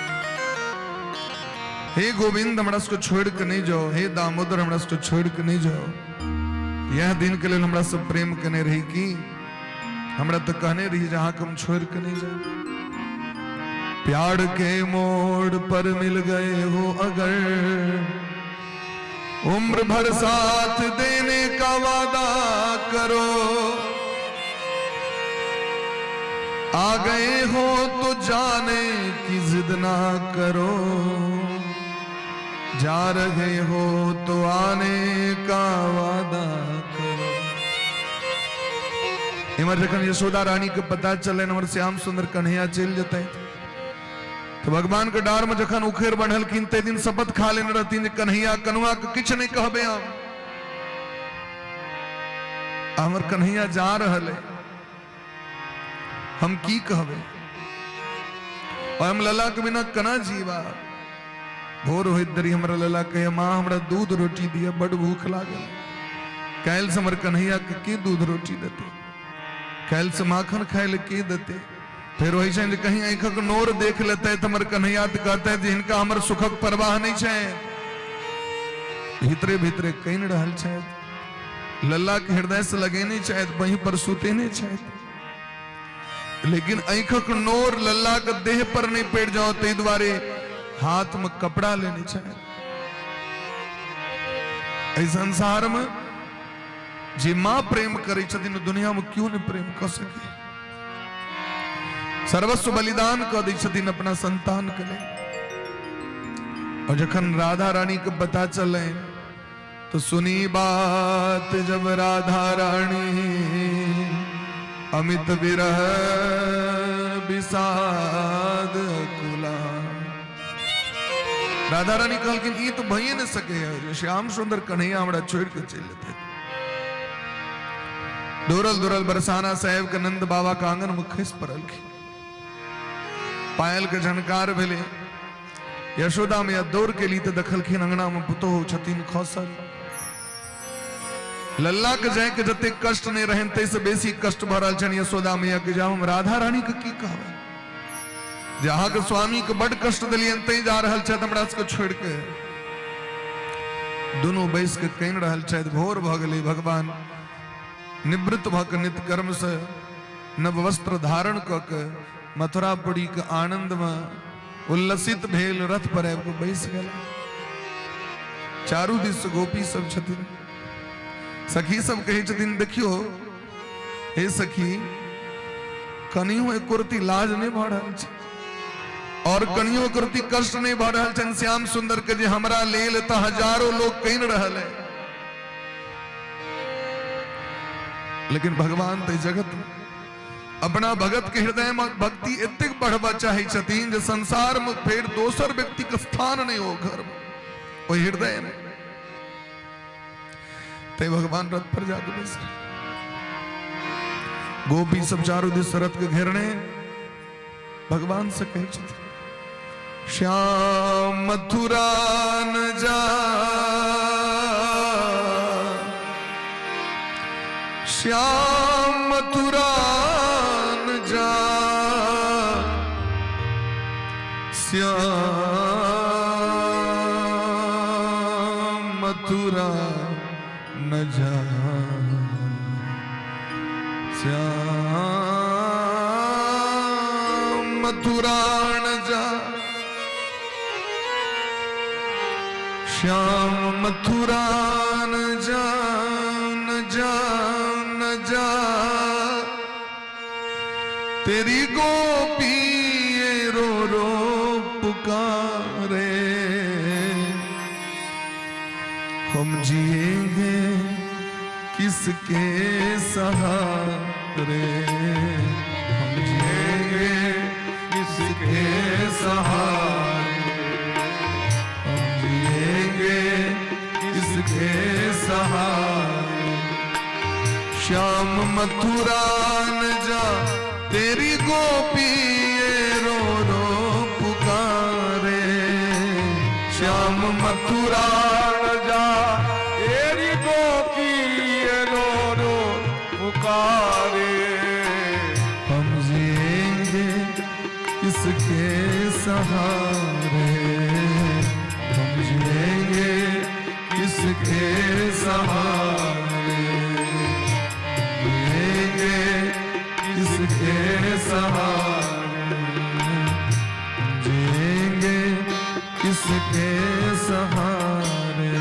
हे गोविंद, हमरा सबके छोड़ के नहीं जाओ। हे दामोदर, हमरा सबके छोड़ के नहीं जाओ। यह दिन के लेल हमरा सब प्रेम केने रही की? हमरा तो कहने रही जे अहाँके हम छोड़ के नहीं जाओ। प्यार के मोड़ पर मिल गए हो अगर, उम्र भर साथ देने का वादा करो। आ गए हो तो जाने की जिद ना करो, जा रहे हो तो आने का वादा करो। इम्हर जखन यशोदा रानी के पता चलनि हमर श्याम सुंदर कन्हैया चलि जेतै, तऽ भगवान के डार में जखन उखेर बढ़लखिन ताहि दिन शपथ खा लेने रहथिन जे कन्हैया कनुआ के किछु नहि कहबै हम। हमर कन्हैया जा रहल है, हम की कहबै? और हम लला के बिना केना जीवा? भोर होइत देरी हमरा लला कहे, माँ हमरा दूध रोटी दिया, बड भूख लागल। काल्हि से हमर कन्हैया के की दूध रोटी देते? काल्हि से माखन खाय ले की देते? फेर होइ छनि जे कहीं आँखिक नोर देख लेतै तऽ हमर कन्हैया तऽ कहतै जे हिनका हमर सुखक परवाह नहि छै। भीतरे भीतरे कनि रहल छथि, लल्ला के हृदय से लगेने छथि, बही पर सुतेने छथि, लेकिन आँखिक नोर लल्ला के देह पर नहीं पड़ जाओ ताहि दुआरे हाथ में कपड़ा लेने छथि। एहि संसार में जे माँ प्रेम करै छथिन, दुनिया में क्यों नहीं प्रेम कऽ सके? सर्वस्व बलिदान कऽ दै छथिन अपना संतान के लेल। और जखन राधा रानी के पता चलनि तो सुनी बात जब राधा रानी, अमित विरह विषाद कुला। राधा रानी कहलखिन, ई तो भइए नहि सके है, श्याम सुंदर कन्हैया हमरा छोड़ के चलि जेतै। दौड़ल दौड़ल बरसाना साहेब के नंद बाबा के आंगन में खसि पड़लखिन। पायल के झनकार भेलै। यशोदा मैया दौड़ के ली तऽ देखलखिन अंगना में पुतोहु छथिन खसल। लल्ला के जाय के जते कष्ट नहीं रहन ताहिसँ बेसी कष्ट भऽ रहल छनि यशोदा मैया के, जे हम राधा रानी के की कहबै जे अहाँके स्वामी के बड कष्ट देलियनि तैं जा रहल छथि हमरा सबके छोड़ि के। दुनू बैस के कानि रहल छथि। भोर भऽ गेलै। भगवान निवृत्त भऽ के नित्य कर्म से नव वस्त्र धारण कऽ के मथुरापुरी के आनंद में उल्लसित भेल रथ पर आबि कऽ बैस गेला। चारू दिस गोपी सब छथिन, सखी सब कहै छथिन, देखियो हे सखी, कनियो एको रत्ती लाज नहि भऽ रहल छै और कनियो एको रत्ती कष्ट नहि भऽ रहल छनि श्याम सुंदर के जे हमरा लेल तऽ हजारो लोग कहि रहल है। लेकिन भगवान तऽ जगत अपना भगत के हृदय में भक्ति एतेक बढ़बा चाहे छथिन जे संसार में फेर दोसर व्यक्ति के स्थान नहीं हो घर में, ओहि हृदय में। ते भगवान रथ पर जाके बैस गोपी सब चारू दिस रथ के घेरने भगवान से कहै छथिन, श्याम मथुरा न जा, श्याम मथुरा न जा, श्याम मथुरा न जा, श्याम मथुरा न जा, श्याम मथुरा न जा, न जा न जा, तेरी गोपी ये रो रो पुकारे, हम जिएंगे किसके सहारे, हम जिएंगे किसके सहारे, हम जिएंगे किसके सहारे, श्याम मथुरा न जा, तेरी गोपी ये रो रो पुकारे, श्याम मथुरा न जा, तेरी गोपी ये रो रो पुकारे, हम जिएंगे किसके सहारे, हम जिएंगे किसके सहारे, जिएंगे किसके सहारे, जिएंगे किसके सहारे।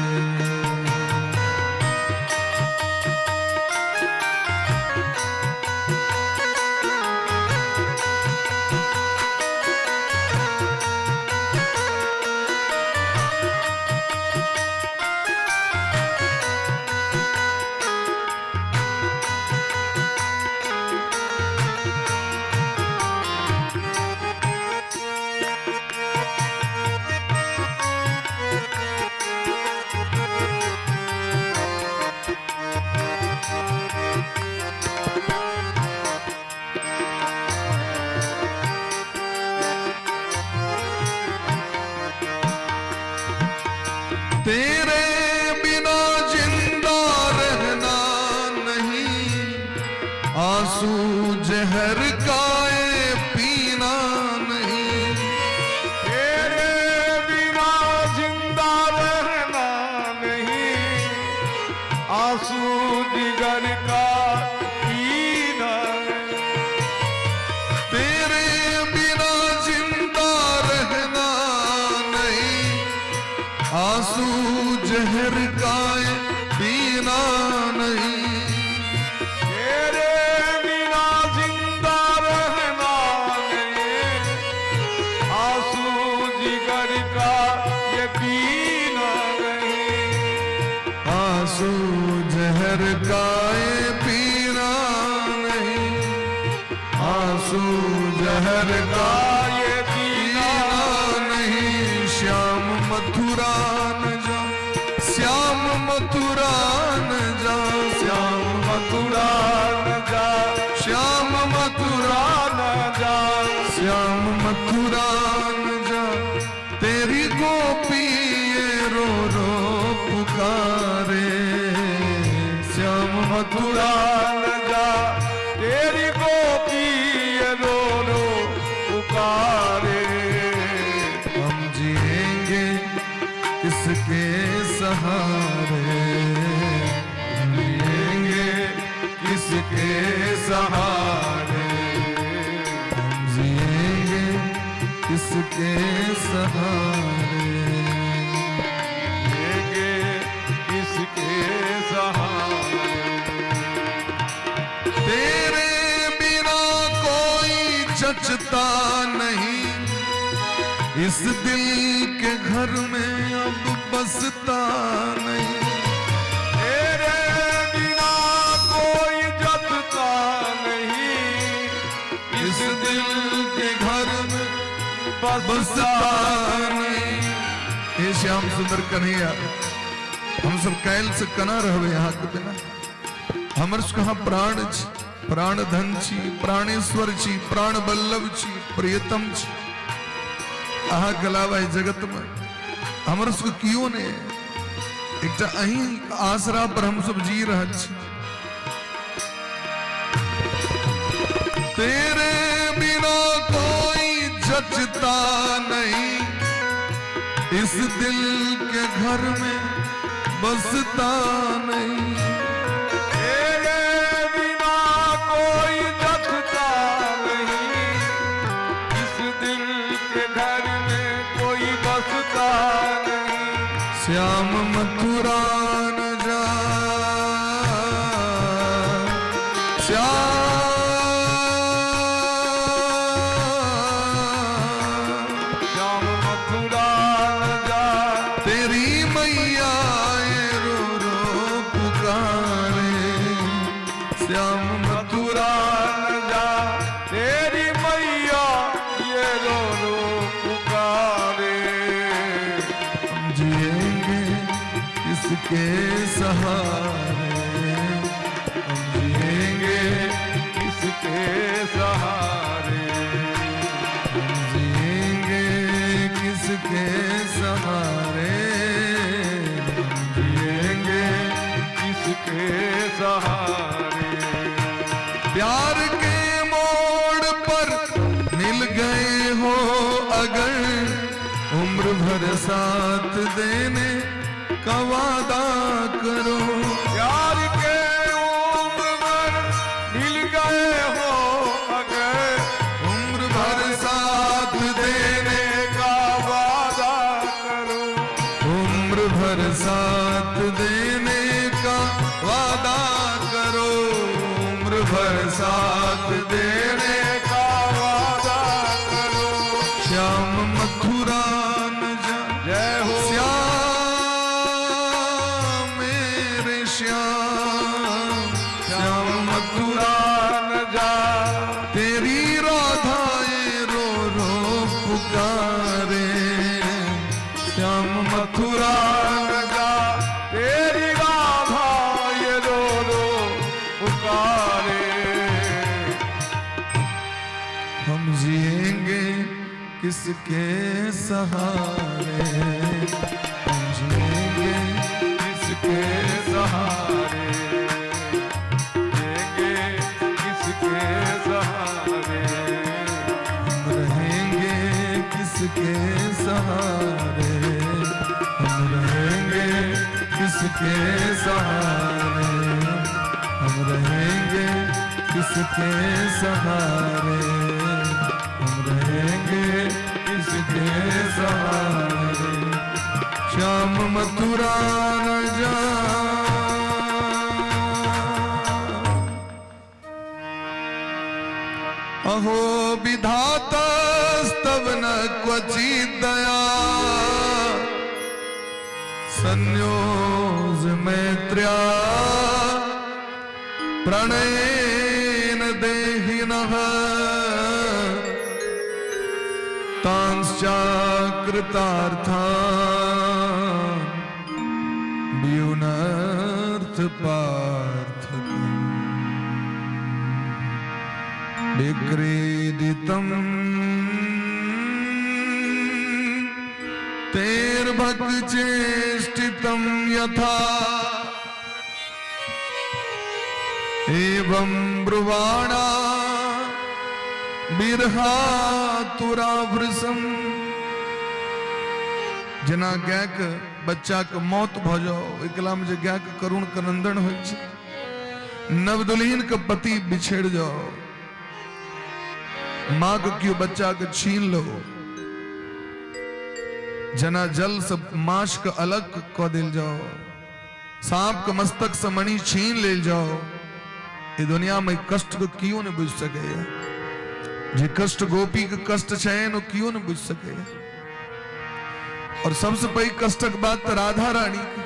तेरे बिना जिंदा रहना नहीं, आंसू जहर का ये पीना नहीं, तेरे बिना जिंदा रहना नहीं, आंसू जिगर का पीना नहीं, तेरे बिना जिंदा रहना नहीं, आंसू जहर का ये पीना नहीं, तेरे बिना जिंदा रहना नहीं, आंसू जिगर का ये पीना नहीं, आंसू जहर का ये पीना नहीं, आंसू जहर का ये पीना पीना नहीं, श्याम मथुरा न जा, श्याम मथुरा न जा, श्याम मथुरा न जा, श्याम मथुरा न जा, श्याम मथुरा न जा, तेरी गोपी ये रो रो पुकारे, श्याम मथुरा मथुरा न जा, तेरी गोपी ये रो रो पुकारे, हम जिएंगे किसके सहारे, जिएंगे किसके सहारे, हम जिएंगे किसके सहारे, जिएंगे किसके सहारे, तेरे बिना कोई जचता नहीं, इस दिल के घर में अब बसता नहीं, तेरे बिना कोई जचता बसता बसता नहीं। हे श्याम सुंदर कन्हैया, हम सब कैल से कना रहबे अहाँ के बिना। हमर सबके अहाँ प्राण छी, प्राण धन छी, प्राणेश्वर छी, प्राण बल्लभ छी, प्रियतम छी। अहाँ के अलावा एहि जगत में हमर सबके कियो नहि। एकटा अहीं आसरा पर हम सब जी रहल छी। तेरे बिना कोई जचता नहीं, इस दिल के घर में बसता नहीं। तेरे बिना कोई जचता नहीं, इस दिल के घर में कोई बसता नहीं। श्याम मथुरा न जा, श्याम श्याम मथुरा न जा, तेरी मैया ये रो रो पुकारे। श्याम मथुरा मथुरा न जा, तेरी मैया ये रो रो पुकारे। हम जिएंगे किसके सहारे, हम जिएंगे किसके सहारे, हम जिएंगे किसके सहारे, हम जिएंगे किसके सहारे। प्यार के मोड़ पर मिल गए हो अगर, उम्र भर साथ देने का वादा करो। प्यार के उम्र भर मिल गए हो अगर, उम्र भर साथ देने का वादा करो। उम्र भर साथ देने का वादा करो, उम्र भर साथ देने का वादा करो। श्याम मथुरा न जा, जय हो। श्याम मेरे श्याम, श्याम मथुरा न जा, तेरी राधा ये रो रो पुकारे। श्याम मथुरा न जा, तेरी राधा ये रो रो पुकारे। हम जिएंगे किसके सहारे, हम जिएंगे किसके सहारे, जिएंगे किसके सहारे। हम रहेंगे किसके सहारे, हम रहेंगे किसके सहारे, हम रहेंगे किसके सहारे, हम रहेंगे किसके सहारे। श्याम मथुरा न जा। अहो विधातस्तव न क्वचित् दया, संयोज मैत्र्या प्रणयेन देहिनः, तांश्चाकृतार्थान् व्युनर्थ पार्थकम्। विक्रीडितम् तेर्भक्चेष्टितं यथा, एवं ब्रुवाणा बिरहातुराभृशम। जेना गायके बच्चाके मौत भऽ जाओ, एकलामे जे गायके करुण क्रंदन होइ छै, नवदुल्हिन के पति बिछड़ जाओ, माँ के केओ बच्चा के छीन लो, जेना जल से माछ के अलग कऽ देल जाओ, सांप के मस्तक से मणि छीन लेल जाओ, ई दुनिया में कष्ट के केओ नहि बुझि सकैया। जे कष्ट गोपी के कष्ट छनि ओ केओ नहि बुझि सकैया। और सबसे पैघ कष्टक बात तऽ राधा रानी के,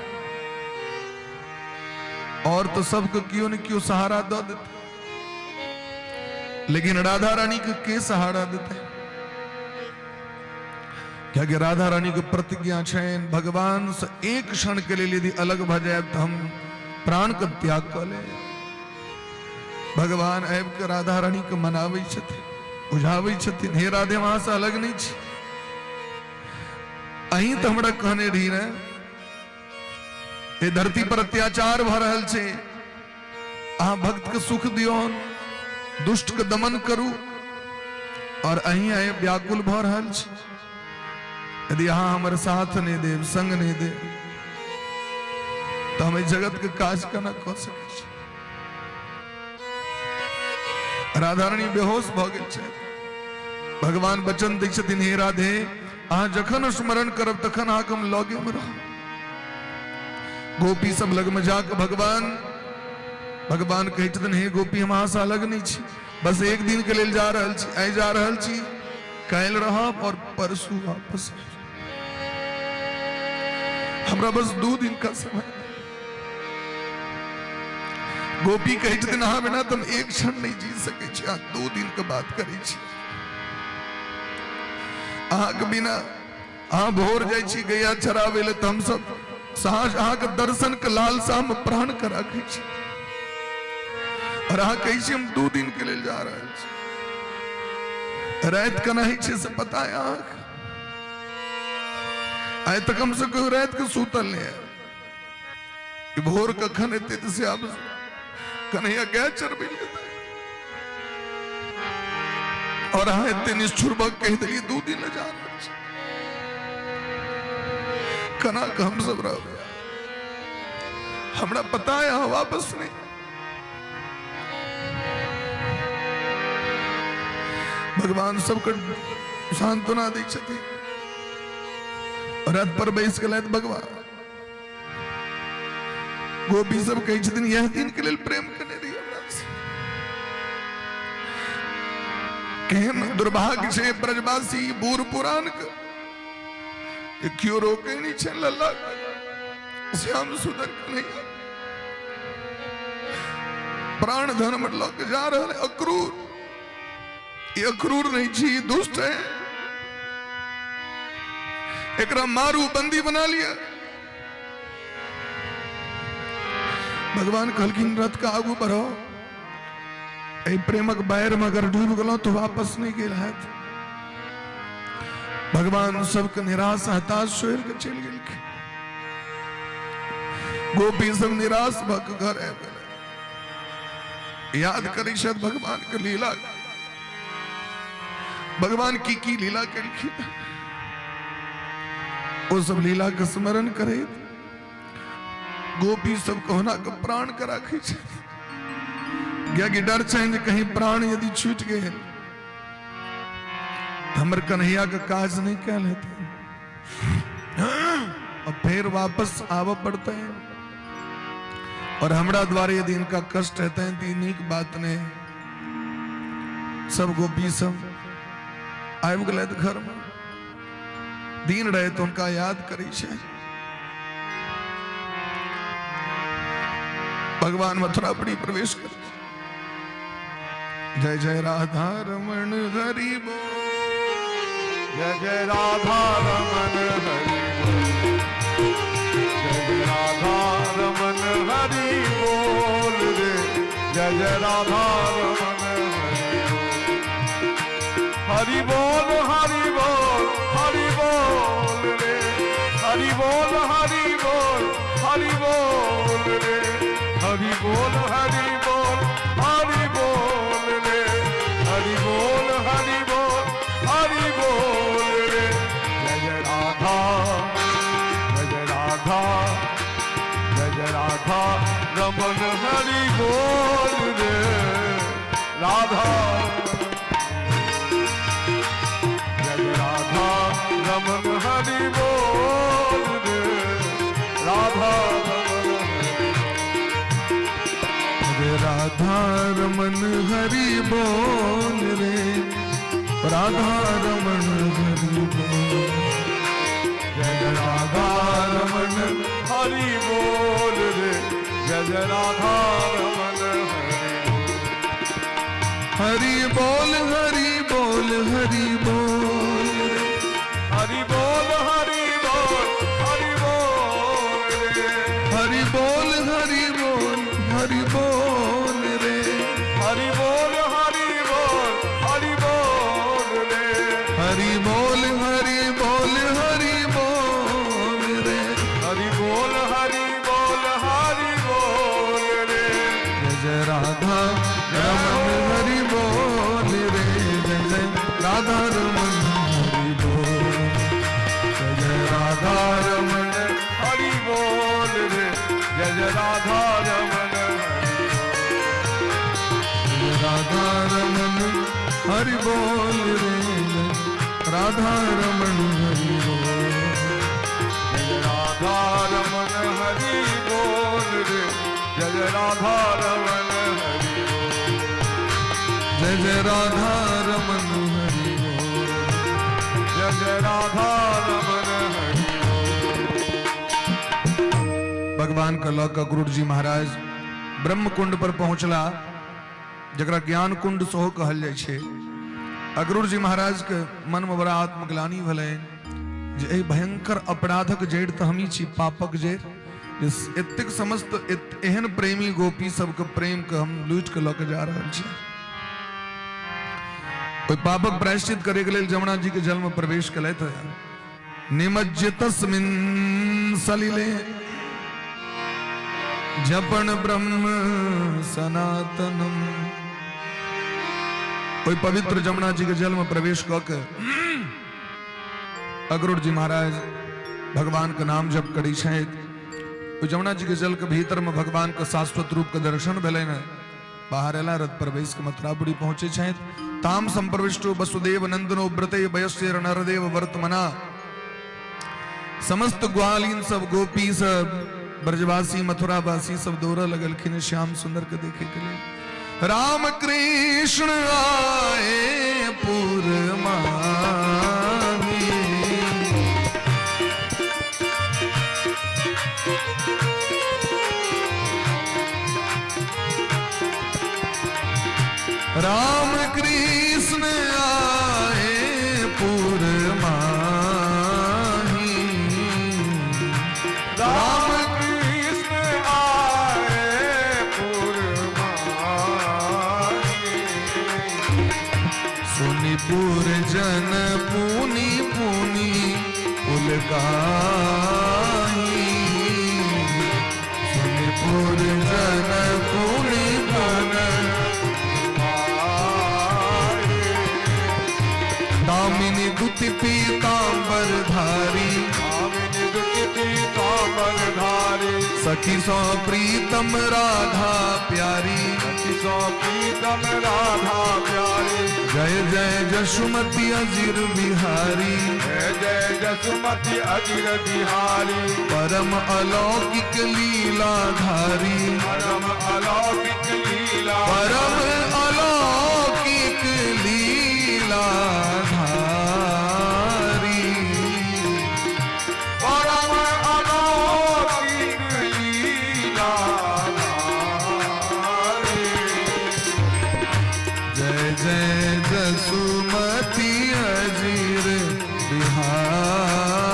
और तो सबके केओ ने केओ सहारा दऽ देतै, लेकिन राधा रानी के के सहारा देतै? कियाकि राधा रानी के प्रतिज्ञा छनि, भगवान से एक क्षण के लेल यदि अलग भऽ जायब तऽ हम प्राण के त्याग कऽ लेब। भगवान आबि के राधा रानी के मनाबै छथिन, बुझाबै छथिन, हे राधे, वहां से अलग नहीं छी, अहीं तऽ हमरा कहने रही ने, ए धरती पर अत्याचार भऽ रहल छै, अहाँ भक्त के सुख दियौन, दुष्ट के दमन करू, और अहीं आइ व्याकुल भऽ रहल छी। यदि अहाँ हमर साथ नहि देब, संग नहि देब, तऽ हम एहि जगत के काज केना कऽ सकै छी? राधा रानी बेहोश भऽ गेल छै। भगवान वचन दै छथिन, हे राधे, अहाँ जखन स्मरण करब तखन अहाँके हम लगे में रहब। गोपी सब लग में जाके भगवान भगवान कहै छथिन, हे गोपी, हम अहाँ से अलग नहीं छी, बस एक दिन के लेल जा रहल छी, आइ जा रहल छी, काल्हि रहब और परसू वापस, हमरा बस 2 दिन का समय। गोपी कहै छथिन, अहाँ बिना तऽ हम एक क्षण नहि जी सकै छी, अहाँ 2 दिन के बात करै छी, अहाँके बिना, अहाँ भोर जाइ छी गैया चराबै लए तऽ हमसब साँझ अहाँके दर्शन के लालसा में प्राण के राखै छी, और अहाँ कहै छी हम 2 दिन के लेल जा रहल छी, राति केना होइ छै से पता है अहाँके? आइ तक हमसब कहियो राति के सुतल नहि है, भोर कखन एतै तऽ से आब कन्हैया गाय चरबै लए, और अहाँ एते निष्ठुर भऽ कहि देलियै 2 दिन लए जा रहल छी, केना कऽ हमसब रहबै? हमरा पता है अहाँ वापस नहि। भगवान सबके सांत्वना दै छथिन। रथ पर बैस गेलथि भगवान। गोपी सब कहै छथिन, यह दिन के लेल प्रेम केने रही हमरा से। केहन दुर्भाग्य छै ब्रजवासी बूढ़ पुरान के, केओ रोके नहीं छै लल्ला के, श्याम सुंदर कन्हैया प्राण धन में लऽ के जा रहल है। अक्रूर, ये अक्रूर नहीं छी, दुष्ट है, एकरा मारू, बंदी बना लिया। भगवान कहलखिन रथ के आगू बढ़ो, एहि प्रेमक बाढ़ि में अगर डूब गेलहुं तो वापस नहीं गेल हैत। भगवान सबके निराश हताश छोड़ि के चलि गेलखिन। गोपी सब निराश भऽ के घर आबि गेलै। याद करै छथि भगवान के लीला, भगवान की की लीला केलखिन, ओ सब लीला के स्मरण करैत गोपी सब कहुना के प्राण के राखै छथि, कियाकि डर छनि जे कहीं प्राण यदि छूटि गेल तऽ हमर कन्हैया के काज नहि कयल हेतै और फिर वापस आबऽ पड़तै, और हमरा द्वारे यदि इनका कष्ट हेतै तऽ ई नीक बात नहि। सब गोपी सब आबि गेलथि घरमे, दिन राति हुनका याद करै छै। भगवान मथुरापुरी प्रवेश कर, जय जय राधा रमण हरि बोल, जय जय राधा रमण हरि बोल, जय जय राधा रमण हरि बोल रे, जय जय राधा रमण हरि बोल, हरि बोल हरि बोल रे, हरि बोल हरि बोल हरि बोल रे, हरि बोल हरि बोल हरि बोल रे, हरि बोल हरि बोल हरि बोल रे, जय जय राधा जय जय राधा जय जय राधा रमन हरि बोल रे राधा, जय जय राधा रमन हरि बोल रे राधा रमन हरे राधा रमन हरि बोल रे, राधा रमन हरि बोल, जय जय राधा रमन हरि बोल रे, जय जय राधा रमन हरि बोल, हरि बोल हरि बोल रे, हरि बोल हरि बोल रे। हरि बोल हरि बोल हरि बोल रे। हरि बोल हरि बोल हरि बोल रे। हरि बोल हरि बोल हरि बोल रे। जय जय राधा रमन हरि बोल रे। जय जय राधा रमन हरि बोल। जय जय राधा रमन हरि बोल रे। जय जय राधा रमन जय राधा रमन हरि बोल रे। जय राधा रमन हरि बोल। जय राधा रमन हरि बोल रे। जय जय राधा रमन हरि बोल। जय जय राधा रमन हरि बोल। जय जय राधा रमन हरि बोल। भगवान के लऽ कऽ अक्रूर जी महाराज ब्रह्म कुंड पर पहुंचला, जकरा ज्ञान कुंड सेहो कहल जाइ छै। अक्रूर जी महाराज के मन में बड़ा आत्मग्लानि भेलनि जे एहि भयंकर अपराधक जड़ि तऽ हमही छी, पापक जड़ि, जे एतेक समस्त एहन प्रेमी गोपी सबके प्रेम के हम लूटि के लऽ के जा रहल छी। ओहि पापक प्रायश्चित करे के लेल जमुना जी के जल में प्रवेश केलथि। निमज्जितस्मिन् सलिले जपन ब्रह्म सनातनम। ओहि पवित्र जमुना जी के जल में प्रवेश कऽ के अक्रूर जी महाराज भगवान के नाम जप करै छथि। ओहि जमुना जी के जल के भीतर में भगवान के शाश्वत रूप के दर्शन भेलनि। बाहर एला, रथ पर बैस के मथुरापुरी पहुंचे छथि। ताम संप्रविष्टो वसुदेव नंदनो व्रते वयस्येर नरदेव वर्तमना। समस्त ग्वालिन सब, गोपी सब, ब्रजवासी मथुरावासी सब दौड़ऽ लगलखिन श्याम सुंदर के देखे के लेल। राम कृष्ण आए पुर माही। राम कृष्ण आए पुर माही। राम कृष्ण आए पुर माही। सुनिपुर जन पुनि पुनि पुलकाही। सुनिपुर जन पुनि पुन दामिनी दुति पीताम्बर धारी। कामिनी दुति पीताम्बर धारी। सखी सो प्रीतम राधा प्यारी। सखी सो प्रीतम राधा प्यारी। जय जय जसुमति अजिर बिहारी। जय जय जसुमति अजिर बिहारी। परम अलौकिक लीलाधारी। परम अलौकिक लीला। परम अलौकिक लीलाधारी। परम अलौकिक लीलाधारी। जय जय जसुमति अजिर बिहारी।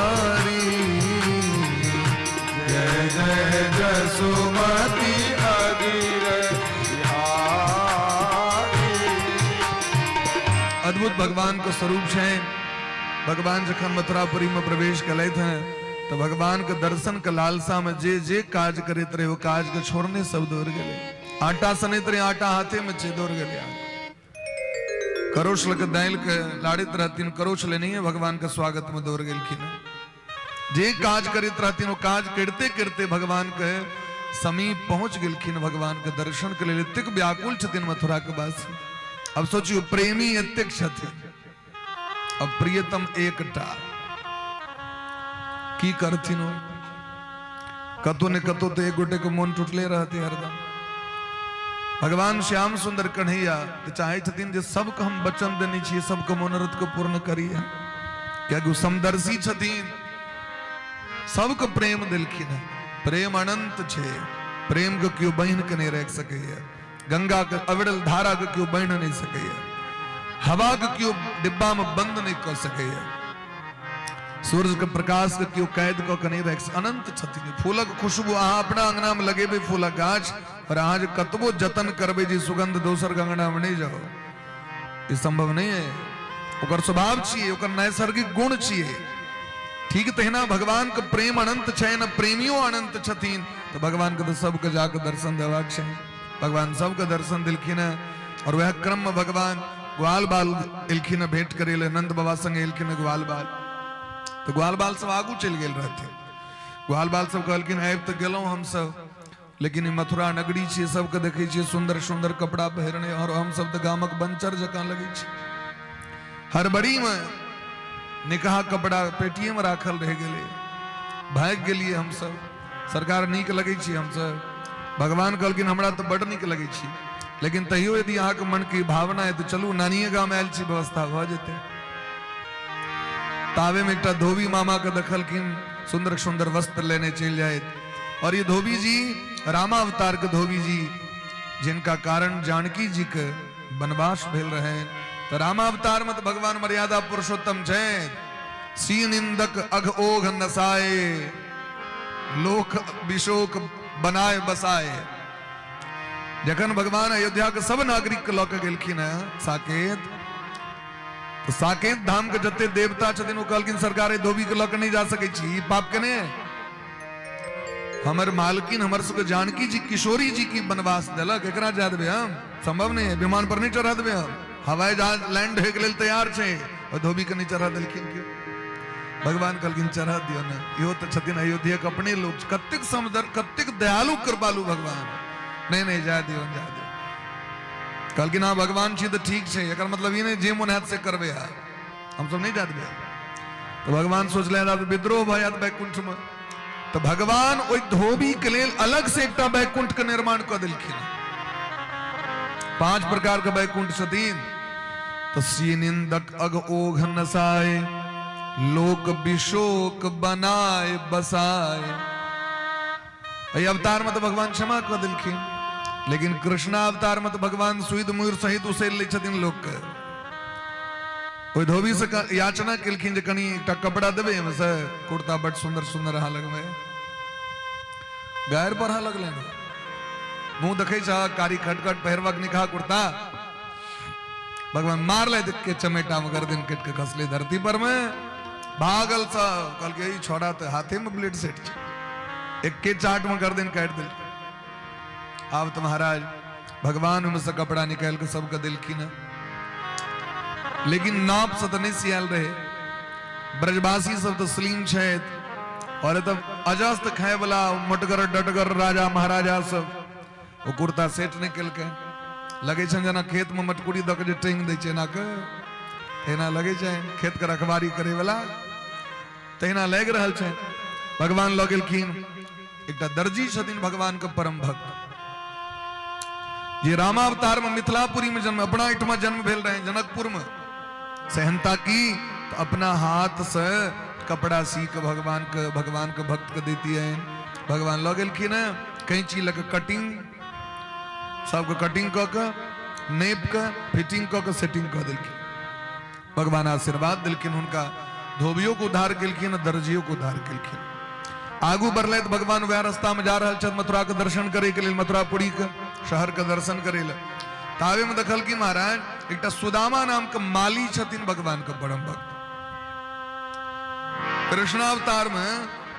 जय जय जसुमति अजिर बिहारी। अद्भुत भगवान के स्वरूप छै। भगवान जखन मथुरापुरी में प्रवेश केलथि हैं तो भगवान के दर्शन के लालसा में जे जे काज करैत रहे ओ काज के छोड़ने सब दौड़ गेले। आटा सनैत रहे, आटा हाथे में छै, दौड़ गेले। करोछ लके दालि के लाड़ैत रहथिन, करोछ लेने भगवान के स्वागत में दौड़ गेलखिन। जे काज करैत रहथिन ओ काज करिते करिते भगवान के समीप पहुंच गेलखिन। भगवान के दर्शन के लेल एतेक व्याकुल छथिन मथुरा के वासी। अब सोचियो, प्रेमी एतेक छथिन, अब प्रियतम एकटा, की करथिन ओ? कतौ ने कतौ तो एक गोटे के मोन टूटले रहते हरदम। भगवान श्याम सुंदर कन्हैया तऽ चाहे छथिन जे सबके हम वचन देने छियै, सबके मनोरथ के पूर्ण करिए, कियाकि ओ समदर्शी छथिन। सबके प्रेम देलखिन हँ। प्रेम अनंत छै, प्रेम के केओ बान्हि के नहि राखि सकैया। गंगा के अविरल धारा के केओ बान्हि नहि सकैया। हवा के केओ डिब्बा में बंद नहि कऽ सकैया। सूर्य के प्रकाश के केओ कैद कऽ के नहि राखि। अनंत छथिन। फूलक खुशबू अहाँ अपना अंगना में लगेबै फूलक गाछ और अहाँ जे कतबो जतन करबै जे सुगंध दोसर के अंगना में नहि जाओ, ई संभव नहीं है। ओकर स्वभाव छियै, ओकर नैसर्गिक गुण छियै। ठीक तहिना भगवान के प्रेम अनंत छै ने, प्रेमियो अनंत छथिन, तऽ भगवान के तऽ सबके जाके दर्शन देबाक छै। भगवान सबके दर्शन देलखिन हेँ और वएह क्रम में भगवान ग्वाल बाल एलखिन हेँ भेंट करे लए, नंद बाबा संगे एलखिन हेँ ग्वाल बाल। तऽ ग्वाल बाल सब आगू चलि गेल रहथिन। ग्वाल बाल सब कहलखिन आबि तऽ गेलहुँ हमसब, लेकिन ई मथुरा नगरी छियै, सबके देखै छियै सुन्दर सुन्दर कपड़ा पहिरने, और हमसब तऽ गामक बनचर जकाँ लगै छी। हड़बड़ीमे निकहा कपड़ा पेटिए में राखल रहि गेलै, भागि गेलियै हमसब। सरकार नीक लगै छी हमसब? भगवान कहलखिन हमरा तऽ बड्ड नीक लगै छी, लेकिन तैयो यदि अहाँके मनके भावना है तऽ चलू, नानिये गाम आयल छी, व्यवस्था भऽ जेतै। ताबेमे एकटा धोबी मामा के देखलखिन सुन्दर सुन्दर वस्त्र लेने चलि जाइत। और ये धोबी जी रामावतार के धोबी जी, जिनका कारण जानकी जी के वनवास भेल रहे। तो रामावतार में तो भगवान मर्यादा पुरुषोत्तम छे, सी निंदक अघ ओघ नसाए, लोक विशोक बनाए बसाए। जखन भगवान अयोध्या के सब नागरिक के लऽ के गेलखिन हैं साकेत, तऽ साकेत धाम के जते देवता छथिन ओ कहलखिन सरकार एहि धोबी के लऽ के नहि जा सकै छी, ई पाप केने हमर मालकिन हमर सबके जानकी जी किशोरी जी की वनवास देलक, एकरा जा देबै हम? संभव नहीं है, विमान पर नहीं चढ़ा देबै हम, हवाई जहाज लैंड होइके लेल तैयार छै और धोबी के नहीं चढ़ा देलखिन क्यों? भगवान कहलखिन चढ़ा दियौ ने, इहो तऽ छथिन अयोध्या के अपने लोग, कतेक समदर कतेक दयालु कृपालु भगवान। नहीं नहीं जा दियौ जा दियौ। कहलखिन हाँ भगवान छी तऽ ठीक छै, एकर मतलब ई नहि जे मोन हैत से करबै, आब हमसब नहि जा देबै। तऽ भगवान सोचलनि आब विद्रोह भऽ जायत वैकुंठ में, तऽ भगवान ओहि धोबी के लेल अलग से एकटा वैकुंठ के निर्माण कऽ देलखिन। 5 प्रकार के वैकुंठ छथिन। तऽ सी निंदक अग ओघ नसाए, लोक विशोक बनाए बसाए। एहि अवतार में तऽ भगवान क्षमा कऽ देलखिन, लेकिन कृष्णावतार में तऽ भगवान सुइद मुर सहित उसैल लै छथिन लोक के। ओहि धोबी से याचना केलखिन जे कनि एकटा कपड़ा देबै एहिमे से, कुर्ता बड सुंदर सुंदर अहाँ लगमे। गारि पढ़ऽ लगलनि, मुंह देखै छह कारी खटखट पहिरबक निकहा कुर्ता। भगवान मारले के चमेटा में गर्दन कटि के खसले धरती पर में, भागल सब। कहलकै ई छोड़ा तऽ हाथे में ब्लेड सेट छै, एके चाट में गर्दन काटि देलकै। आब तऽ महाराज भगवान ओहिमे से कपड़ा निकालि के सबके देलखिन हँ, लेकिन नाप से तऽ नहि सियाल रहे। ब्रजवासी सब तऽ स्लिम छथि और एतऽ अजस्त खाय वाला मोटगर डटगर राजा महाराजा सब ओ कुर्ता सेट नहि केलकै, लगै छनि जेना खेत में मटकुरी दऽ के जे टांगि दै छै एना के, तहिना लगै छै खेत के रखवारी करे वाला, तहिना लागि रहल छै। भगवान लऽ गेलखिन। एकटा दर्जी छथिन भगवान के परम भक्त, जे रामावतार में मिथिलापुरी में जन्म, अपना एहिठमा जन्म भेल रहे जनकपुर में। सहनता की तो अपना हाथ से कपड़ा सी के भगवान के भक्त के देती है। भगवान लऽ गेलखिन हेँ, कैंची लऽ के कटिंग सबके कटिंग कऽ के नेप के फिटिंग कऽ के सेटिंग कऽ देलखिन। भगवान आशीर्वाद देलखिन हुनका, धोबियो के उद्धार केलखिन, दर्जियो के उद्धार केलखिन। आगू बढ़लथि भगवान, वएह रास्ता में जा रहल छथि मथुरा के दर्शन करे के लेल, मथुरापुरी के शहर के दर्शन करे ले। ताबे में देखलखिन महाराज एकटा सुदामा नाम के माली छथिन भगवान के परम भक्त। कृष्णावतार में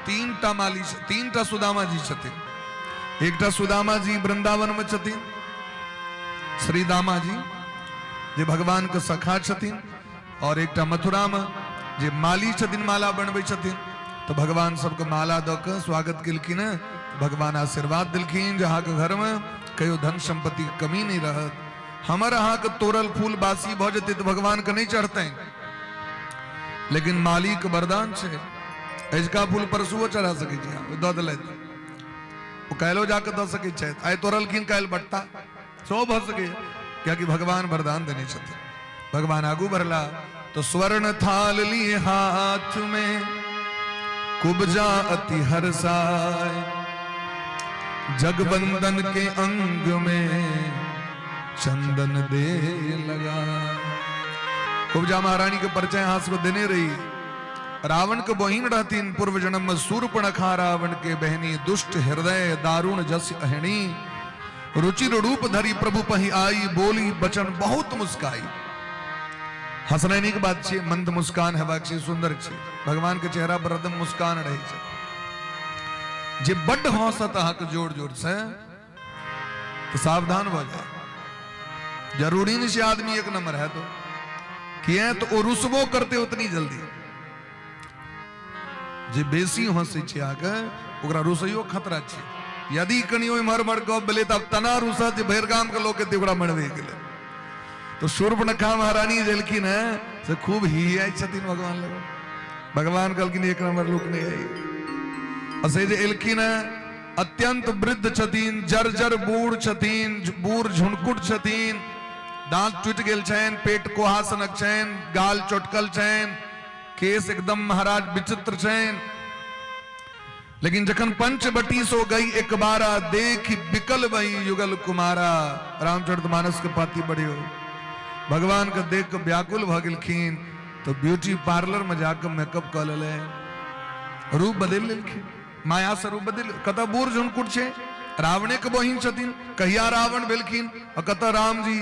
3टा माली, 3टा सुदामा जी छथिन। एकटा सुदामा जी वृंदावन में छथिन, श्रीदामा जी जे भगवान के सखा छथिन, और एकटा मथुरा में जे माली छथिन, माला बनबै छथिन। तो भगवान सबके माला दऽ के स्वागत केलखिन हेँ। भगवान आशीर्वाद देलखिन जे अहाँके घर में कहियो धन संपत्ति के कमी नहीं रहत। हमर अहाँके तोड़ल फूल बासी भऽ जेतै तऽ भगवान के नहीं चढ़तनि, लेकिन मालिक वरदान छै, अजुका फूल परसुओ चढ़ा सकै छी अहाँ, दऽ देलथि, ओ काल्हिओ जाकऽ दऽ सकै छथि, आइ तोड़लखिन काल्हि बटता, सेहो भऽ सकैए, कियाकि भगवान वरदान देने छथिन। भगवान आगू बढ़ला तो स्वर्ण थाल लिए हाथ में, कुब्जा अति हर्षाय, जगबंदन के अंग में चंदन दे लगा। कुब्जा महारानी के परिचय अहाँ सबके देने रही। रावण के बहिन रहतीन पूर्व जन्म में, शूर्पणखा रावण के बहनी, दुष्ट हृदय दारुण जस अहणी। रुचिर रूप धरी प्रभु पही आई, बोली बचन बहुत मुस्काई। हंसनाइ नीक बात छै, मंद मुस्कान हेबाक छै, सुंदर छै। भगवान के चेहरा पर हरदम मुस्कान रहै छै। जे बड्ड हंसत अहाँके जोर जोर से तो सावधान भऽ जाए। जरूरी नहीं छै आदमी एक नंबर है तो किया तो ओ रुसबो करते उतनी जल्दी। जे बेसी हंसै छै अहाँके, ओकरा रुसैयो खतरा छै। यदि कनि इम्हर उम्हर गप भेलै तऽ आब तना रुसत जे भरि गामके लोक एते ओकरा मरबे गेलै। तो शूर्पणखा महारानी जे एलखिन हेँ से खूब हियाइ छथिन भगवान लग। भगवान कहलखिन एक नंबर लोक नहि है। आ से जे एलखिन हेँ अत्यंत वृद्ध छथिन, जर्जर बूढ़ छथिन, बूढ़ झुनकुट छथिन, दांत टूटि गेल छनि, पेट कोहा सनक छनि, गाल चोटकल छनि, केस एकदम महाराज विचित्र छनि। लेकिन जखन पंचवटी सो गई एक बारा, देख बिकल वही युगल कुमारा। रामचरित मानस के पाती बढ़ियो। भगवान के देख के व्याकुल भ गेलखिन तो ब्यूटी पार्लर में जाकर मेकअप कऽ लेले, रूप बदलि लेलखिन, माया से रूप बदलि। कतऽ बूढ़ झुनकुट छै, रावणे के बहिन छथिन, कहिया रावण भेलखिन, आ कतऽ राम जी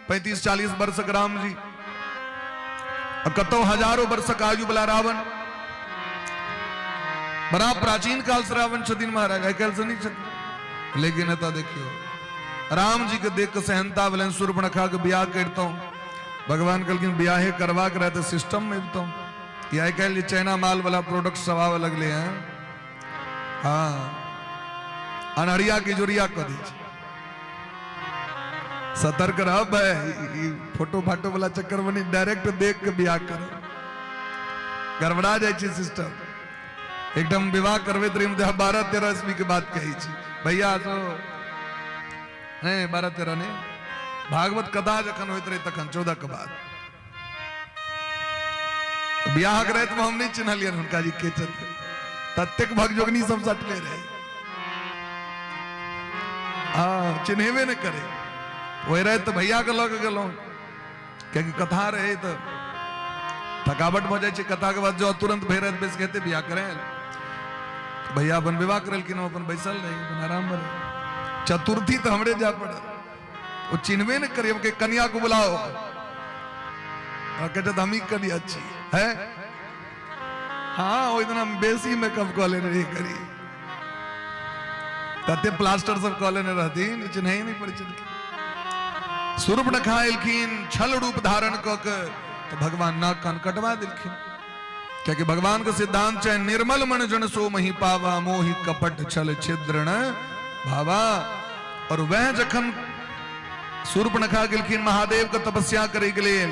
35-40 वर्षक राम जी, आ कतौ हजारों वर्षक आयु वाला रावण। बड़ा प्राचीन काल से रावण छथिन महाराज, आइ काल्हि से नहीं छथिन। लेकिन एतऽ देखियौ राम जी के देख के सेहनता भेलनि, शूर्पणखा के बियाह करितहुँ। भगवान कहलखिन बियाहे करबाक रहै तऽ सिस्टम में अबितहुँ। ई आइ काल्हि जे चाइना माल वाला प्रोडक्ट सब आबऽ लगलै हैं, हाँ, अनहरिया के जोरिया कऽ दै छै। सतर्क रह भाई, ई फोटो फाटो वाला चक्कर में नहीं, डायरेक्ट देख के बियाह करो, गड़बड़ा जाइ छै सिस्टम एकदम। विवाह करबैत रही 12-13 ईस्वी के बात कहै छी भैया, तो नहीं 12-13 नहीं, भागवत कथा जखन होइत रहे तखन 14 के बाद बियाहक राति में हम नहीं चिन्हलियनि हुनका जी के छथिन, ततेक भगजोगनी सब सटले रहे, हाँ चिन्हेबे नहि करे। ओहि राति तऽ भैया के लऽ के गेलहुँ, कियाकि कथा रहे तऽ थकावट भऽ जाइ छै कथा के बाद, जो तुरंत भरि राति बैस के हेतै बियाह करे। भैया अपन विवाह करेलखिन, हम अपन बैसल रही, अपन आराम में रही। चतुर्थी तऽ हमरे जाय पड़ल, ओ चिन्हबे नहि करिए के कन्या को बुलाओ, कहते हम ही कन्या छी है। हाँ, ओहि दिन हम बेसी मेकअप कऽ लेने रही करी, तते प्लास्टर सब कऽ लेने रहथिन, चिन्है नहि पड़ै छलखिन। शूर्पणखा एलखिन छल रूप धारण कऽ के तऽ भगवान नाक कान कटवा देलखिन, कियाकि भगवान के सिद्धांत छै निर्मल मन जन सो मही पावा, मोहि कपट छल छिद्र न भावा। और वह जखन शूर्पणखा गेलखिन महादेव के तपस्या करे के लेल,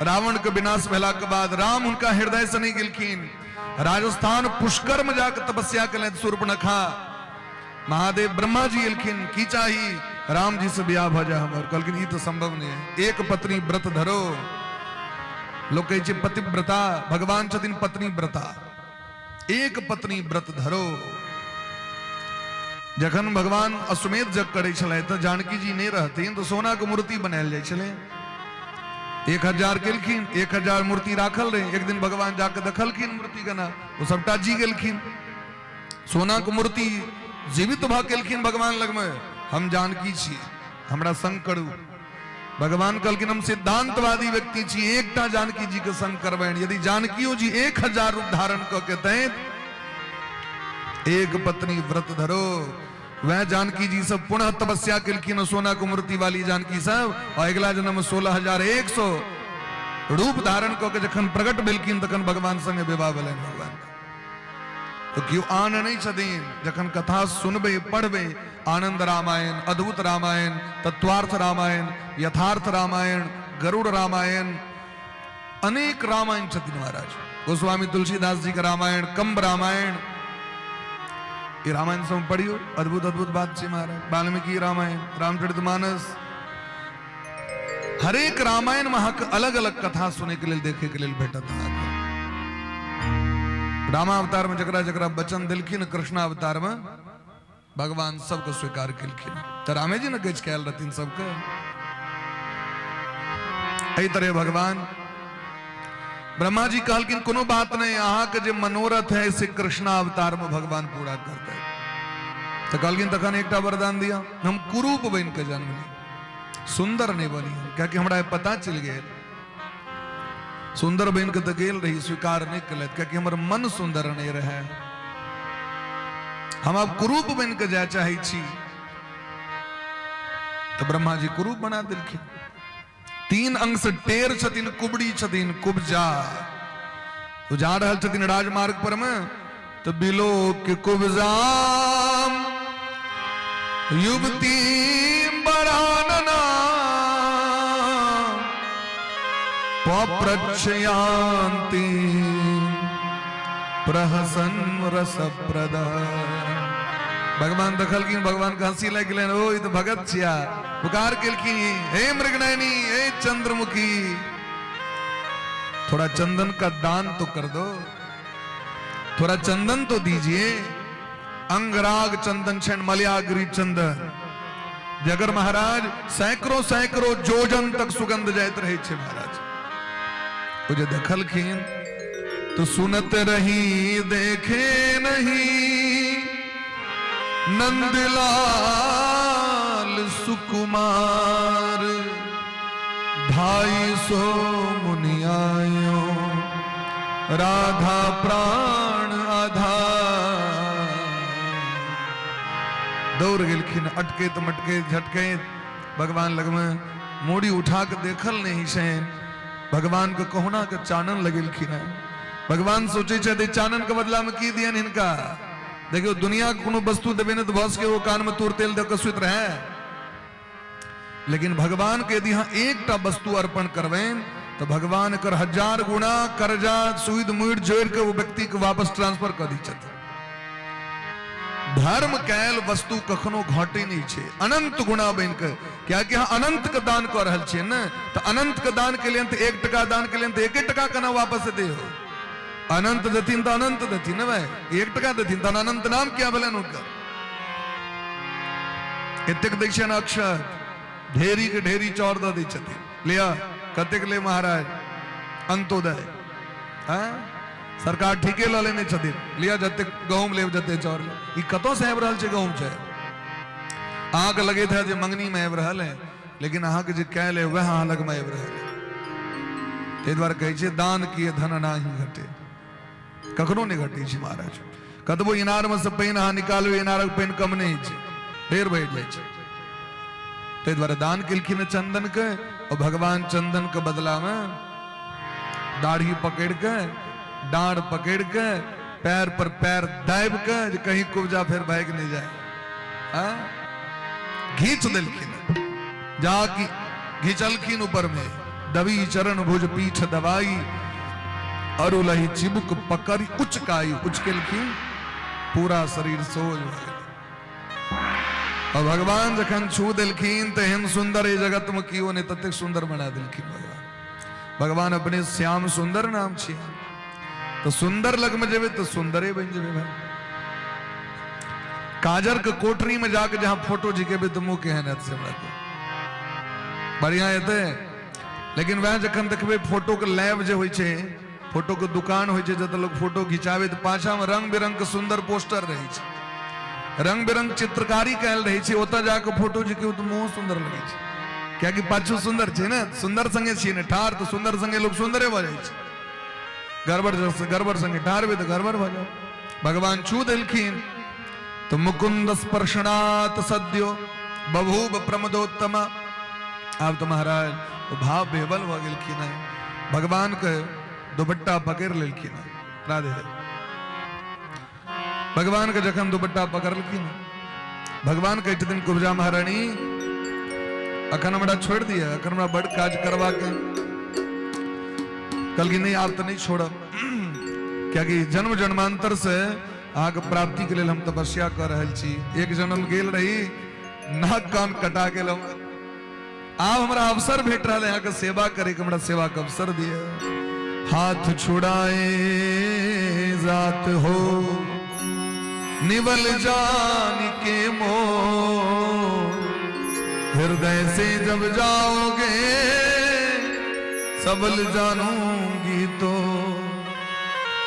रावण के विनाश भेला के बाद राम हुनका हृदय से नहीं गेलखिन, राजस्थान पुष्कर में जाकर तपस्या केलनि शूर्पणखा। महादेव ब्रह्मा जी एलखिन, की चाही? राम जी से ब्याह भऽ जाय हमर। कहलखिन ई तऽ संभव नहीं है, एक पत्नी व्रत धरो। लोक कहै छै पतिव्रता, भगवान छथिन पत्नी व्रता, एक पत्नी व्रत धरो। जखन भगवान अश्वमेध यज्ञ करै छलै तऽ जानकी जी नहि रहथिन तऽ सोना के मूर्ति बनायल जाइ छलै। 1000 केलखिन, 1000 मूर्ति राखल रहे। एक दिन भगवान जाके देखलखिन मूर्ति केना, ओ सबटा जी गेलखिन। सोना के मूर्ति जीवित भऽ केलखिन भगवान लगमे, हम जानकी छी, हमरा संग करू। भगवान कहलखिन हम सिद्धांतवादी व्यक्ति छी, एकटा जानकी जी के संग करबनि, यदि जानकियो जी 1000 रूप धारण कऽ के तैं एक पत्नी व्रत धरो। वह जानकी जी सब पुनः तपस्या केलखिन सोना के मूर्ति वाली जानकी सब, और अगिला जन्म 16,100 रूप धारण कऽ के जखन प्रकट भेलखिन तखन भगवान संगे विवाह भेलनि भगवान। तो केओ आन नहि छथिन। जखन कथा सुनबै पढ़बै, आनंद रामायण, अद्भुत रामायण, तत्वार्थ रामायण, यथार्थ रामायण, गरुड़ रामायण, अनेक रामायण छथिन महाराज। गोस्वामी तुलसीदास जी के रामायण, कंब रामायण, ये रामायण सब पढ़ियो, अद्भुत अद्भुत बात छै महाराज। वाल्मीकि रामायण, रामचरितमानस, हरेक रामायण में अहाँके अलग अलग कथा सुनै के लेल देखे के लेल भेटत अहाँके। रामावतार में जकरा जकरा वचन देलखिन, कृष्णावतार में भगवान सबके स्वीकार केलखिन, तऽ रामे जी ने गछि के आयल रहथिन सबके। एहि तरह भगवान ब्रह्मा जी कहलखिन कोनो बात नहीं, अहाँके जे मनोरथ है से कृष्णावतार में भगवान पूरा करतै। तऽ कहलखिन तखन एकटा वरदान दिअ, हम कुरूप बनि कऽ जन्म ली, सुन्दर नहि बनी, कियाकि हमरा पता चलि गेल सुन्दर बनि कऽ तऽ गेल रही, स्वीकार नहि केलथि, कियाकि हमर मन सुन्दर नहि रहै। हम आब कुरूप बनि कऽ जाय चाहै छी। तऽ ब्रह्मा जी कुरूप बना देलखिन। तीन अंग से टेर छथिन, कुबड़ी छथिन, कुब्जा। तो जा रहल छथिन राजमार्ग पर में, तो बिलोक कुब्जा युवती बरानना पप्रक्षयांति प्रहसन रसप्रद। भगवान देखलखिन, भगवान के हंसी लागि गेलनि, ओ ई तऽ भगत छिया। पुकार केलखिन, हे मृगनयनी, हे चंद्रमुखी, थोड़ा चंदन का दान तो कर दो, थोड़ा चंदन तो दीजिए। अंगराग चंदन छन, मलयागिरी चंदन, जगर महाराज सैकड़ों सैकड़ों जोजन तक सुगंध जाइत रहे छे महाराज। ओ जे देखलखिन तो सुनत रही देखे नहीं, नंदलाल सुकुमार, 250 मुनि आयो, राधा प्राण आधार। दौड़ गेलखिन अटकैत मटकैत झटकैत भगवान लगमे, मूड़ी उठा के देखल नहीं छनि। भगवान के कहुना के चानन लगेलखिन हैं। भगवान सोचे छथि चानन के बदला में की दियन हिनका। देखियो दुनिया के कोनो वस्तु देबै ने तऽ भऽ सकै ओ कान में तूर तेल दऽ के सुति रहै, लेकिन भगवान के यदि अहाँ एकटा वस्तु अर्पण करबनि तऽ भगवान एकर 1000 गुणा कर्जा सूद मुड़ जोड़ि के ओ व्यक्ति के वापस ट्रांसफर कऽ दै छथिन। धर्म कैल वस्तु कखनो घटे नहीं छे, अनंत गुणा बन के, कियाकि अहाँ अनंत के दान कऽ रहल छियै ने, तऽ अनंत के दान के लिए तऽ 1 टका दान के लिए तऽ 1 टका केना वापस दे हो। अनंत देथिन तऽ अनंत देथिन ने भाई, 1 टका देथिन तहन अनंत नाम किया भेलनि हुनकर। एतेक दै छियनि अक्षर, ढेरी के ढेरी चाउर दऽ दै छथिन, लिअ कतेक ले महाराज, अंत्योदय। आँय सरकार ठीके लऽ लेने छथिन, लिअ जतेक गहूँम लेब जतेक चाउर लेब। ई कतऽसँ आबि रहल छै गहूँम छै? अहाँके लगैत है जे मंगनीमे आबि रहल है, लेकिन अहाँके जे कैल है वएह अहाँ लगमे आबि रहल है। ताहि दुआरे कहै छै दान किए धन नाही घटे, कखनो नहि घटै छै महाराज। कतबो इनारमे से पानि अहाँ निकालबै, इनारक पानि कम नहि होइ छै, ढेर बढ़ि जाइ छै। ताहि दुआरे दान केलखिन चंदन के, और भगवान चंदन के बदला में दाढ़ी पकड़ के, डांड पकड़ के, पैर पर पैर दाबि के, जे कहीं कुब्जा फेर भागि नहीं जाए, हाँ? घींच देलखिन, जा कि घिचलखिन ऊपर में, दबी चरण भुज पीठ दबाई, अरुलही चिबुक पकड़ी उचकाई, उचकेलखिन पूरा शरीर सोझ भऽ गेलै। और भगवान जखन छू देलखिन तऽ एहन सुंदर एहि जगत में केओ नहि, ततेक सुंदर बना देलखिन भगवान। भगवान अपने श्याम सुंदर नाम छियै, तऽ सुंदर लग में जेबै तऽ सुंदरे बनि जेबै भाई। काजर के कोठरी में जाके जहां फोटो झिकेबै तऽ मुंह केहन हेत से हमरा कहू, बढ़िया हेतै? लेकिन वएह जखन देखबै फोटो के लैब जे होइ छै, फोटो के दुकान होइ छै जतऽ लोग फोटो घिचाबै, तऽ पाछा में रंग बिरंग के सुंदर पोस्टर रहै छै, रंग बिरंग चित्रकारी कयल रहै छै, ओतऽ जाके फोटो झिकेबै तऽ मुँह सुंदर लगै छै, कियाकि पाछू सुंदर छै ने, सुंदर संगे छियै ने ठाढ़, तऽ सुंदर संगे लोग सुंदरे भऽ जाइ छै, गड़बड़ गड़बड़ संगे ठाढ़ भेल तऽ गड़बड़ भऽ जाय। भगवान छू देलखिन तऽ मुकुंद स्पर्शनात् सद्यो बभूव प्रमदोत्तम। आब तऽ महाराज ओ भाव बेबल भऽ गेलखिन हेँ, भगवान के दुपट्टा पकड़ि लेलखिन हेँ। राधे भगवान के जखन दुपट्टा पकड़लखिन, भगवान कहै छथिन कुब्जा महारानी अखन हमरा छोड़ि दिअ, अखन हमरा बड़ काज करबाक है। कहलखिन नहीं आब तऽ नहीं छोड़ब, कियाकि जन्म जन्मांतर से अहाँके प्राप्ति के लेल हम तपस्या कऽ रहल छी। एक जन्म गेल रही, नाक कान कटा गेल, आब हमरा अवसर भेट रहल है अहाँके सेवा करे के, हमरा सेवा के अवसर दिअ। हाथ छुड़ाए जात हो निवल जान के मोह, हृदय से जब जाओगे सबल जानूंगी तो।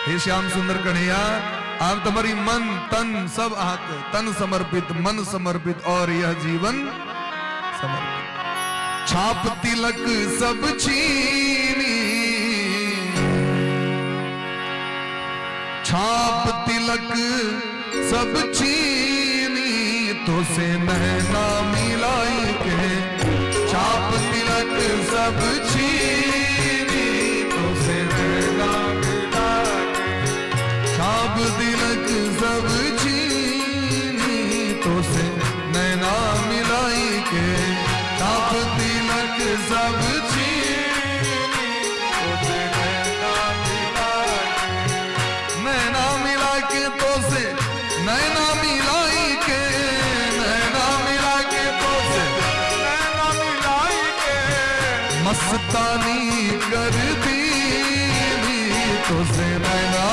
हे श्याम सुंदर कन्हैया, आब तऽ हमर ई मन तन सब अहाँके तन समर्पित, मन समर्पित और यह जीवन समर्पित। छाप तिलक सब छीनी, छाप तिलक सब छीनी, तो से नैना मिलाई के। छाप तिलक सब छीनी, तो से नैना मिला के। छाप तिलक सब छीनी, तो से नैना मिलाई के। छाप तिलक सब छीनी, तो से नैना मिला के। नैना मिला के तो से नैना मिलाई के। नैना मिला के तो से नैना मिलाई के। मस्तानी कर दीनी, तो से नैना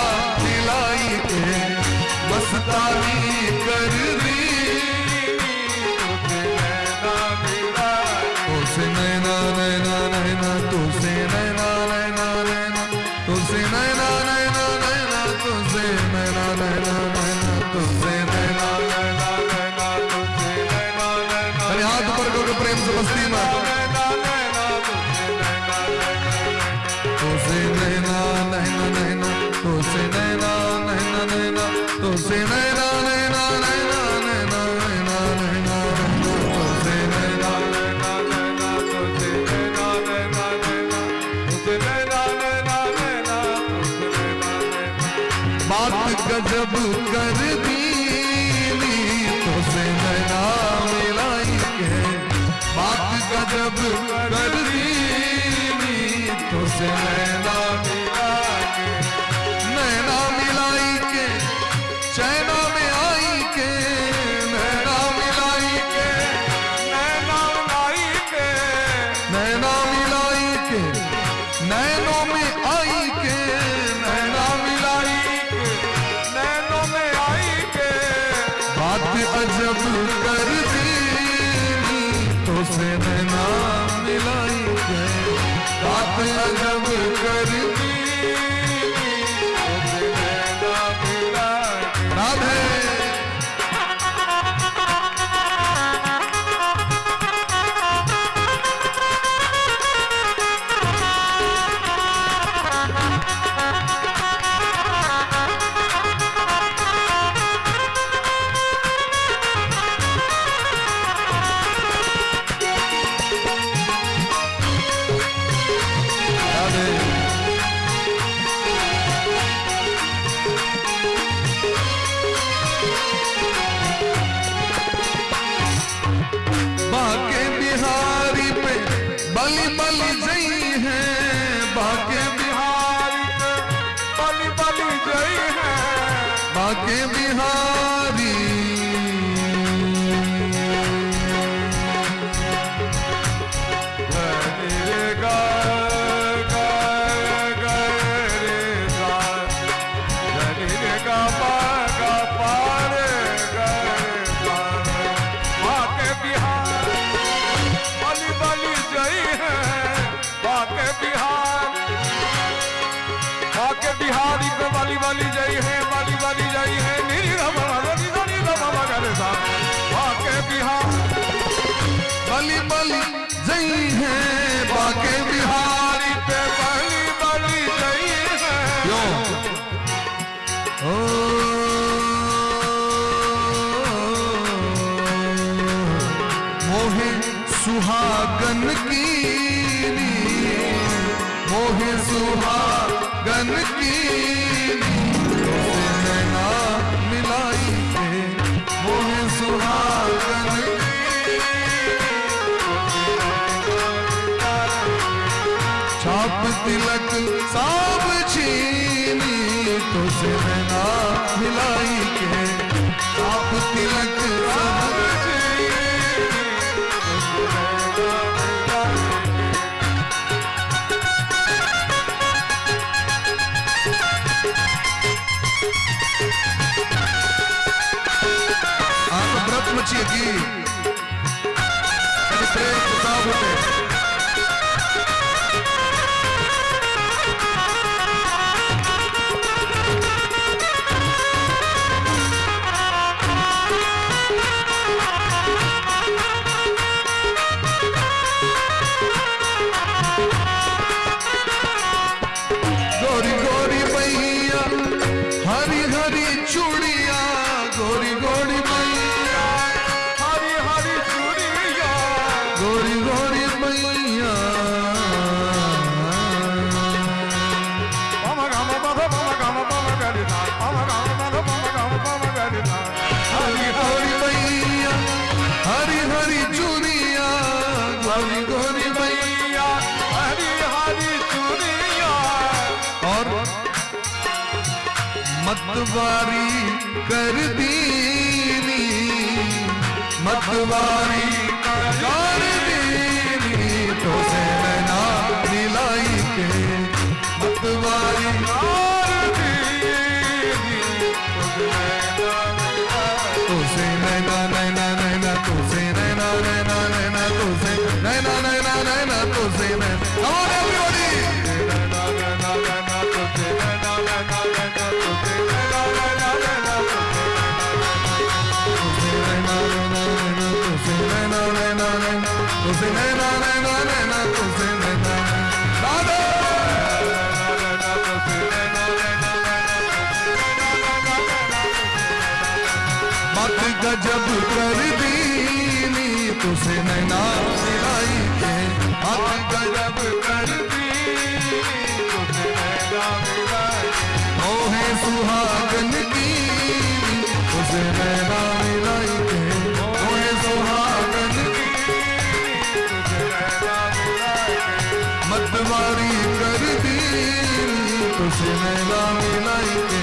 मिलाई के। मस्तानी कर दीनी, तो से नैना मिला तो से नैना नैना नैना, तो से नैना नैना नैना, तो से नैना नैना नैना, तो से नैना नैना नैना, तो से नैना नैना नैना, तो से नैना नैना। अरे हाथ ऊपर करके प्रेम से मस्ती में। नैना नैना, तो से नैना नैना। तो से नैना नैना नैना, तो से नैना नैना नैना, तो से नैना नैना नैना नैना नैना नैना नैना, तो से नैना नैना नैना, तो से नैना नैना नैना, तो से नैना नैना नैना, तो से नैना नैना। बात गजब कर दीनी, तो से नैना मिलाई के। बात गजब कर दीनी, तो से नैना मिला के। नैना मिलाई के चैना में आई के। नैना मिलाई के नैना मिलाई के। नैना मिलाई के नैनों में आई के। नैना मिलाई के नैनों में आई के। बात अजब कर दीनी, तो से नैना मिलाई के। बात अजब कर दीनी, तो से नैना मिला के। राधे। राधे। बाके बिहारी पे बलि बलि जई है। बाके बिहारी पे बलि बलि जई है। बाके बिहारी धनी रे गा गा गा रे सा, धनी रे गा पा गा पा रे गा रे सा। बाके बिहार बलि बलि जई है। बाके बिहार, बाके बिहारी पे बलि बलि जई है। बलि बलि जई है। नी रे मा मा नी सा नी सा मा मा गा रे सा। बाके बिहार बलि बलि जई है। बाके बिहारी बिहारी पे बलि बलि जई है। क्यों ओ मोहे सुहागन कीनी, मोहे सुहागन कीनी, तोसे नैना मिलाई के। मोहे सुहागन छाप तिलक साब छीनी, तो से नैना मिलाई के। छाप तिलक सब अहाँके व्रतमे छियै की? कनि प्रेम से सब गोटे। गोरी गोरी मैया। हरी गोरी मैया हरी हरी चूड़िया, गोरी गोरी मैया हरी हरी चूड़िया। और मतवारी कर दीनी, मतवारी कर दीनी, तो से नैना मिलाई के, मतवारी कर दीनी, तो से नैना नैना नैना, तो से नैना नैना नैना, तो से नैना नैना नैना, तो से नैना। Come on everybody! नैना नैना नैना तो से नैना नैना नैना, तो से नैना नैना नैना, तो से नैना नैना नैना, तो से नैना नैना नैना, तो से नैना नैना नैना, तो से नैना। राधे! नैना तो से नैना नैना नैना। मत गजब कर दीनी, तुसे नैना मिलाई के, मत गजब कर दीनी, तुसे नैना मिलाई। मोहे सुहागन की, तुसे नैना मिलाई के, मोहे सुहागन की, तुसे नैना मिलाई। मतवारी कर दीनी, तुसे नैना मिलाई के,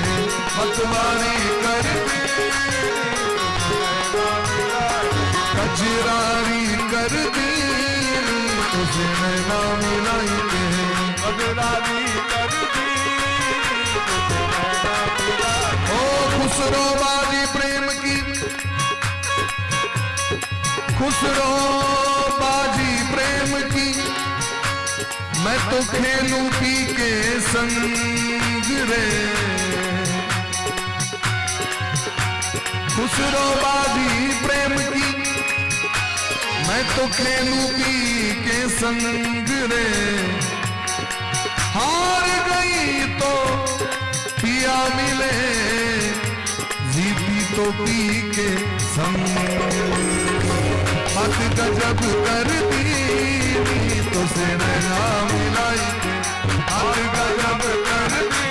मतवारी कर दी, कजरारी कर दीनी, तुसे नैना मिलाई के, कजरारी कर दीनी, तुसे नैना मिलाई। ओ खुसरो बाजी प्रेम की, खुसरो बाजी प्रेम की, मैं तो खेलूं पी के संग रे। खुसरो बाजी प्रेम की, मैं तो खेलूं पी के संग रे। हार गई तो पिया मिले, जीती तो पी के संग। मत गजब कर दी, तुसे नैना मिलाई के, मत गजब कर दी,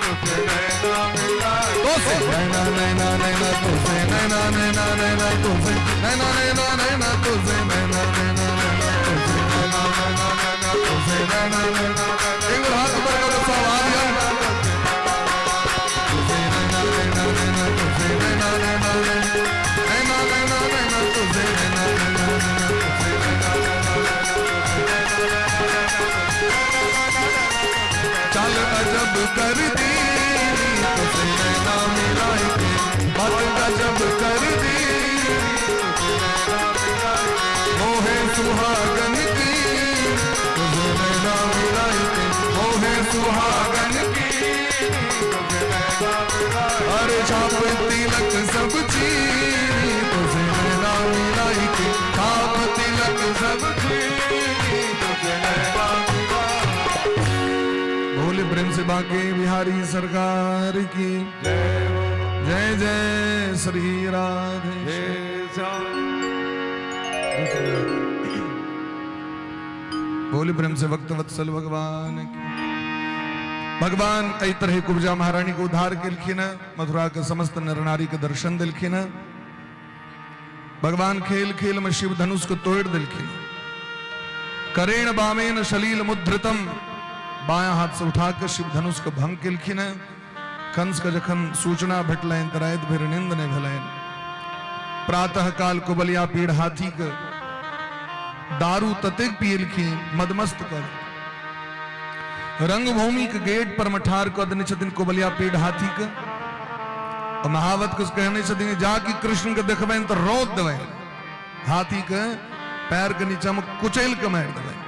तुसे नैना मिलाई। तुसे नैना नैना नैना, तुसे नैना नैना नैना, तुसे नैना नैना नैना, तुसे नैना नैना नैना, तुसे नैना नैना नैना, तुसे नैना नैना। एक बार हाथ ऊपर करो सब आ गया। तुसे नैना नैना नैना, तुसे नैना नैना नैना, नैना नैना नैना, तुसे नैना नैना नैना, तुसे नैना नैना नैना। चल अजब कर दी, तुसे नैना मिलाई के, मत गजब कर दी, मोहे सुहागन की, तुझे नैना मिलाई के, मोहे सुहागन की। अरे छाप तिलक सब चीनी, तुझे नैना मिलाई के, छाप तिलक सब चीनी, तुझे नैना मिलाई। बोले प्रेम से बाके बिहारी सरकार की जय हो। जय जय श्री राधे। जय श्याम। बोले प्रेम से भक्त वत्सल भगवान की। भगवान एहि तरह कुब्जा महारानी के उद्धार केलखिन, मथुरा के समस्त नर नारी के दर्शन दिलखिन। भगवान खेल खेल में शिव धनुष को तोड़ दिलखिन। करेण बामेन शलील मुद्रितम, बायां हाथ से उठाकर शिव धनुष के भंग केलखिन। कंस के जखन सूचना भेटलनि तऽ राति भरि नींद नहि भेलनि। प्रातः काल कुबलिया पीड़ हाथी के दारू ततेक पियलखिन, मदमस्त कर रंगभूमि के गेट पर में ठार कऽ देने छथिन कुबलिया पीड़ हाथी के। और महावत के कहने छथिन, जा कि कृष्ण के देखबनि तऽ रौद देबनि, हाथी के पैर के नीचा में कुचैल के मारि देबनि।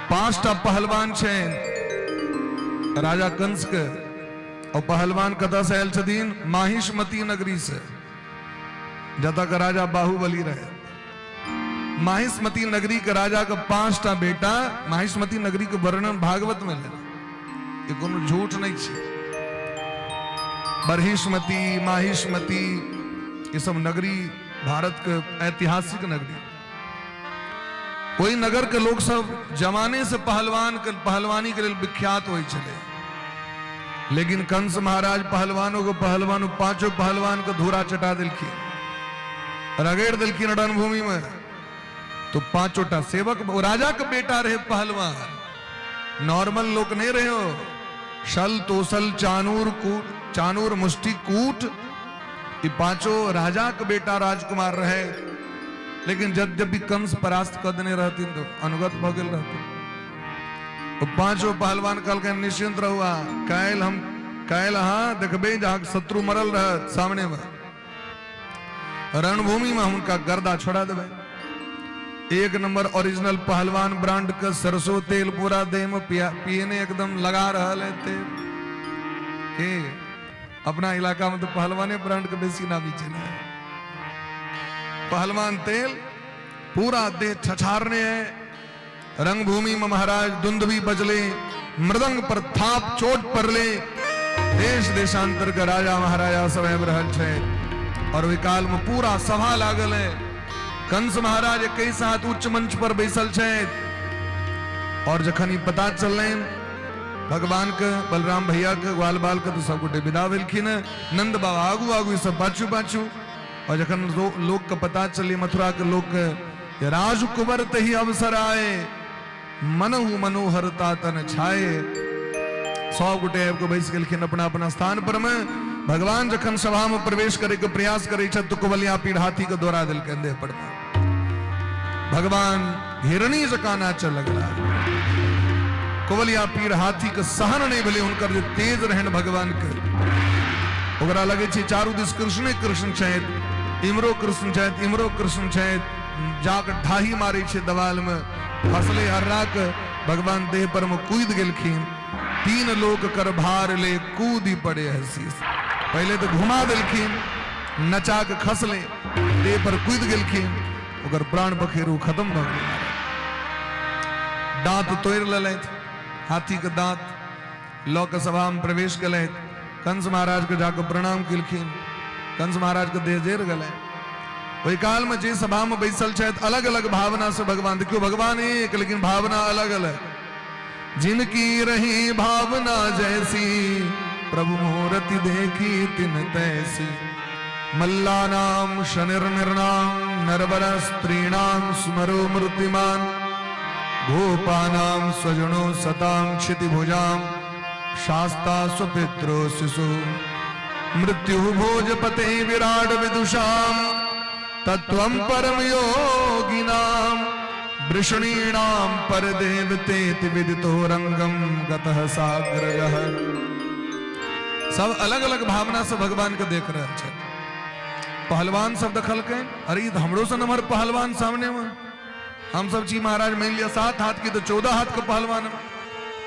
5टा पहलवान छै राजा कंस के, और पहलवान कतऽ से आयल छथिन? माहिष्मती नगरी से, जतऽ के राजा बाहुबली रहे। माहिष्मती नगरी के राजा के 5टा बेटा। माहिष्मती नगरी के वर्णन भागवत में लेना, ये कोनो झूठ नहीं छै। बरहिष्मती, माहिष्मती, ये सब नगरी भारत के ऐतिहासिक नगरी। ओहि नगर के लोक सब जमाने से पहलवान के पहलवानी के लेल विख्यात होइ छलै। लेकिन कंस महाराज पहलवानों को पहलवान पांचों पहलवान के धूरा चटा देलखिन, रगड़ देलखिन रणभूमि में। तो पांचों टा सेवक, राजा के बेटा रहे पहलवान, नॉर्मल लोग नहीं रहे हो। शल तोसल चानूर कूट, चानूर मुष्टि कूट, ये पांचों राजा के बेटा राजकुमार रहे। लेकिन जब जब भी कंस परास्त कर देने रहती तो अनुगत भ गेल रहती। तो पांचों पहलवान कहलकै निश्चिंत रहुआ, काल्हि हम काल्हि अहाँ देखबै जे अहाँके शत्रु मरल रहत सामने में, रणभूमि में हुनका गर्दा छोड़ा देबै। एक नंबर ओरिजिनल पहलवान ब्रांड के सरसों तेल पूरा देह में पियने एकदम लगा रहल है तेल के। अपना इलाका में तो पहलवाने ब्रांड के बेसी नामी छै ने। पहलवान तेल पूरा देह छछारने है। रंगभूमि में महाराज दुंदुभी बजले, मृदंग पर थाप चोट पड़ले, देश देशांतर के राजा महाराजा सब आबि रहल छै और ओहि काल में पूरा सभा लागल है। कंस महाराज एक साथ उच्च मंच पर बैसल छै और जखन ई पता चललनि भगवान के, बलराम भैया के, ग्वाल बाल के, तो सब गोटे विदा भेलखिन। नंद बाबा आगू आगू, सब पाछू पाछू। और जखन लोक के पता चली, मथुरा के लोक के, राजकुंवर तही अवसर आए, मनहु मनोहरता तन छाए, सब गोटे आबि के बैस गेलखिन अपना अपना स्थान पर में। भगवान जखन सभा में प्रवेश करे के प्रयास करे छथि तो कुवलिया पीढ़ हाथी के दौड़ा देलकनि देह पर में। भगवान हिरणी जकाँ नाचऽ लगला। कुवलिया पीढ़ हाथी के सहन नहीं भेलै, हुनकर जे तेज रहनि भगवान के, ओकरा लगै छै चारू दिस कृष्णे कृष्ण छथि, इमरो कृष्ण छथि, इमरो कृष्ण छथि। जाके ढाही मारै छै दवाल में, फसले हर्रा के भगवान देह पर में कूद गेलखिन। तीन लोक कर भार ले कूदी पड़े हसीस। पहले तो घुमा देलखिन, नचा के खसले, देह पर कूद गेलखिन, ओकर प्राण पखेरु खत्म भऽ गेलै। दांत तोड़ि लेलथि, हाथी के दांत लऽ के सभा में प्रवेश केलथि। कंस महाराज के जाके प्रणाम केलखिन। कंस महाराज के देह जरि गेलै। ओहि काल में जे सभा में बैसल छथि, अलग अलग भावना से भगवान देखियो, भगवान एक लेकिन भावना अलग अलग। जिनकी रही भावना जैसी, प्रभु मूर्ति देखी तिन तैसी। मल्ला नाम शनिर निर्नाम, नरवर स्त्रीणाम स्मरो मूर्तिमान, गोपानाम स्वजनो सताम क्षितिभुजाम, शास्ता स्वपित्रो शिशु, मृत्यु भोजपते विराट विदुषाम, तत्वं परम योगिनाम, वृषणीणाम परदेवतेति विदितो रंगम गतः साग्रजः। सब अलग अलग भावना से भगवान के देख रहल छै। पहलवान सब देखलकै, अरे ई तऽ हमरो सँ नमहर पहलवान सामने में, हम सब छी महाराज मानि लिअ 7 हाथ के तऽ 14 हाथ के पहलवान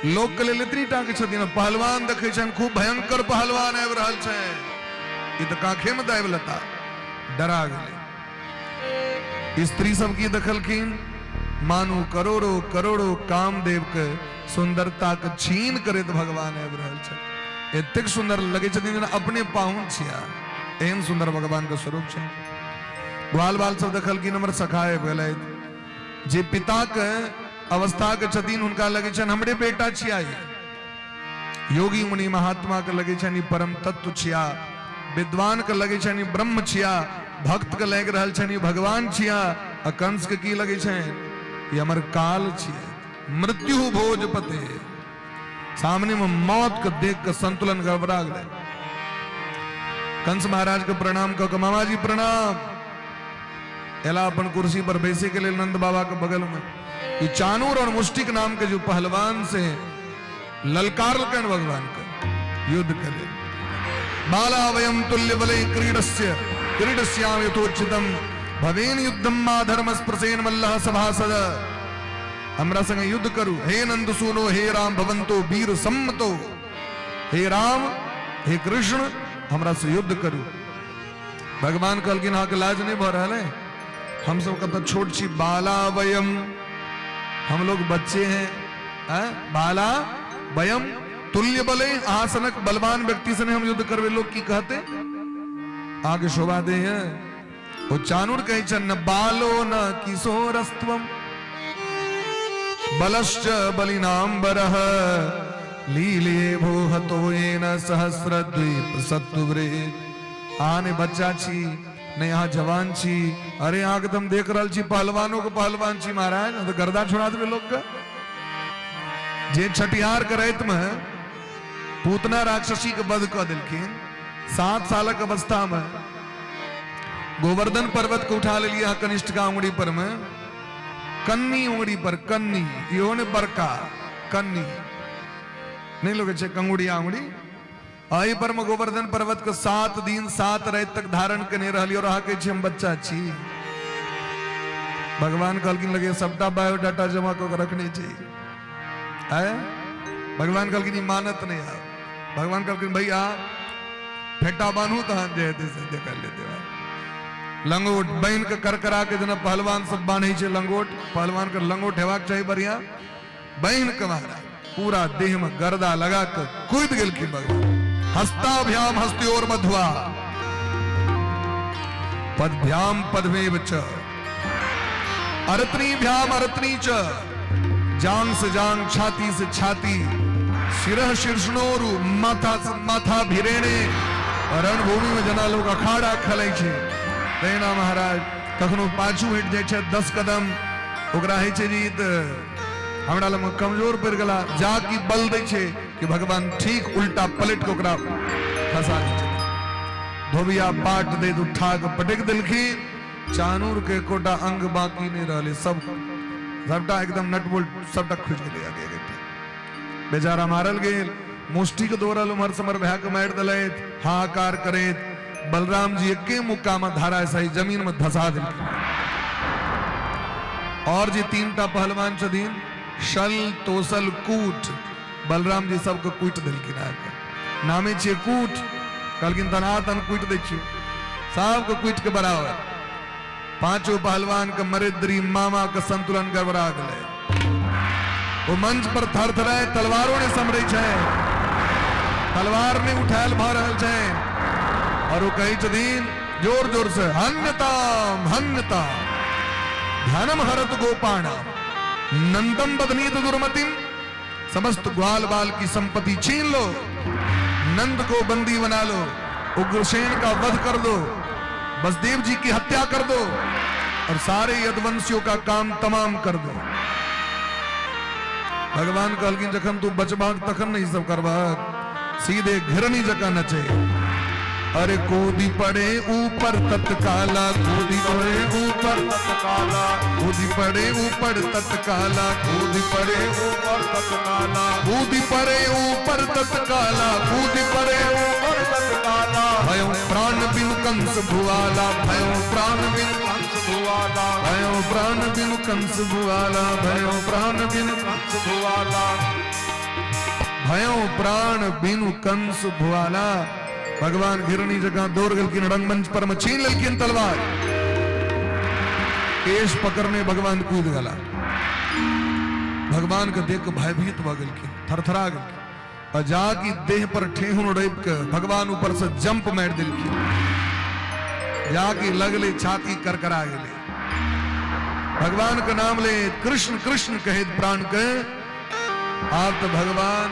लोक के लेल एतनी टा के छथिन। पहलवान देखै छनि, खूब भयंकर पहलवान आबि रहल छै, ई तऽ कांखे में दाबि लेता, डरा गेलै। स्त्री सब की देखलखिन, मानू करोड़ों करोड़ों कामदेव के सुंदरता के छीन करैत भगवान आबि रहल छै, एतेक सुंदर लगै छथिन जेना अपने पाहुन छिया, एहन सुंदर भगवान के स्वरूप छै। ग्वाल बाल सब देखलखिन, हमर सखा आबि गेलथि। जे पिता के अवस्था के छथिन हुनका लगै छनि हमरे बेटा छिया, योगी मुनि महात्मा के लगै छनि परम तत्व छिया, विद्वान के लगै छनि ब्रह्म छिया, भक्त के लागि रहल छनि भगवान छिया, आ कंस के की लगै छनि, ई हमर काल छियै, मृत्यु भोजपते। सामने में मौत के देख के संतुलन गड़बड़ा गेलै। कंस महाराज के प्रणाम कऽ के, मामा जी प्रणाम, एला अपन कुर्सी पर बैसे के लेल नंद बाबा के बगल में। ई चानूर और मुष्टिक नाम के जो पहलवान से ललकारलकन भगवान के युद्ध करे। बाला वयम तुल्य बले क्रीडस्य क्रीडस्याम यथोचितम, भवेन युद्धम मा धर्म स्पृशेन मल्लः सभासद। हमरा संगे युद्ध करू। हे नंद सुनो हे राम भवंतो वीर सम्मतो, हे राम हे कृष्ण हमरा से युद्ध करू। भगवान कहलखिन अहाँके लाज नहीं भऽ रहल है, हम सब कतऽ छोट छी, बाला वयम, हम लोग बच्चे हैं, हैं? बाला वयम तुल्य बले, अहाँ सनक बलवान व्यक्ति से हम युद्ध करबे, लोग की कहते, अहाँके शोभा दे है। ओ चानूर कहै छनि न बालो न किशोरस्त्वम बलश्च बलिनाम्बरः लीले भो हतो येन सहस्रद्वीप सत्वरे। अहाँ नहि बच्चा छी, नहि अहाँ जवान छी। अरे अहाँके तऽ हम देख रहल छी पहलवानो के पहलवान छी महाराज, तऽ गर्दा छोड़ा देबै लोकके। जे छठिहार के राति में पूतना राक्षसी के वध कऽ देलखिन 7 सालक अवस्था में, गोवर्धन पर्वत के उठा लेलिए अहाँ कनिष्ठका उंगली पर में, कन्नी उंगली पर, कन्नी इहो ने बड़का कन्नी नहीं लोग छै कंगुड़िया उंगली, एहि पर में गोवर्धन पर्वत के 7 दिन 7 राति तक धारण केने रहलियै और अहाँ कहै छी हम बच्चा छी। भगवान कहलखिन लगे सबटा बायोडाटा जमा कऽ के रखने छै। आय भगवान कहलखिन ई मानत नहीं आब। भगवान कहलखिन भैया फेटा बान्हू तहन जे हेतै से देखल जेतै। भाई लंगोट बान्हि के करकरा के जेना पहलवान सब बान्है छै लंगोट, पहलवान के लंगोट हेबाक चाही बढ़िया, बान्हि के महाराज पूरा देह में गर्दा लगा के कूद गेलखिन भगवान। हस्ताभ्याम हस्त्योर मधुआ पदभ्याम पदमेव च अरत्नीभ्याम अरत्नी च, जांग से जांग, छाती से छाती, सिरह शीर्षणोरु, माथा से माथा भिरेणे। रणभूमि में जना लोग अखाड़ा खेलै छै तहिना महाराज कखनो पाछू हटि जाइ छै 10 कदम, ओकरा होइ छै जे ई तऽ हमरा लग कमजोर पड़ि गेला, जा की बल दै छै कि भगवान ठीक उल्टा पलटि के ओकरा खसा दै छै। धोबिया पाट दैत उठा के पटकि देलखिन, चानूर के एकोटा अंग बाकी नहीं रहले, सब सबटा एकदम नट बोल्ट सबटा खुजि गेलै आगे आगे। बेचारा मारल गेल, मुष्टि के दौड़ल उम्हर समर भए के मारि देलथि, हाहाकार करैत बलराम जी एके मुक्का में धारा सही जमीन में धसा देलखिन। और जे 3टा पहलवान छथिन शल तोसल कूट, बलराम जी सबके कूटि देलखिन। आके नामे छियै कूट, कहलखिन तना तन कूटि दै छियै, सबके कूटि के बराबर। पांचों पहलवान के मरिद्री मामा के संतुलन गड़बड़ा गेलै, ओ मंच पर थरथराय तलवारों ने समरै छै, तलवार ने उठायल भऽ रहल छै, और ओ कहै छथिन जोर जोर से हन्यताम हन्यताम धनम हरत गोपाणा नंदम बदनीत दुर्मतिम, समस्त ग्वाल बाल की संपत्ति छीन लो, नंद को बंदी बना लो, उग्रसेन का वध कर दो, बसदेव जी की हत्या कर दो और सारे यदुवंशियों का काम तमाम कर दो। भगवान कहलखिन जखन तू बचबाक तखन नहीं सब करबाक, सीधे घिरनी जका नचे। अरे कूदी पड़े ऊपर तत्काला, कूदी पड़े ऊपर तत्काला, कूदी पड़े ऊपर तत्काला, कूदी पड़े ऊपर तत्काला, कूदी पड़े ऊपर तत्काला, कूदी पड़े ऊपर तत्काला, भयो प्राण बिनु कंस भुआला, भयो प्राण बिनु कंस भुआला, भयो प्राण बिनु कंस भुआला, भयो प्राण बिनु कंस भुआला, भयो प्राण बिनु कंस भुआला। भगवान घिरनी जगह दौड़ गेलखिन रंगमंच पर में छीन लेलखिन तलवार, केश पकड़ने भगवान कूद गला। भगवान के देख के भयभीत भ गेलखिन, थरथरा गेलखिन और जाकि देह पर ठेहुन रोपि के भगवान ऊपर से जंप मारि देलखिन, जाकि लगले छाती करकरा गेलै। भगवान के नाम ले कृष्ण कृष्ण कहैत प्राण के आब तो भगवान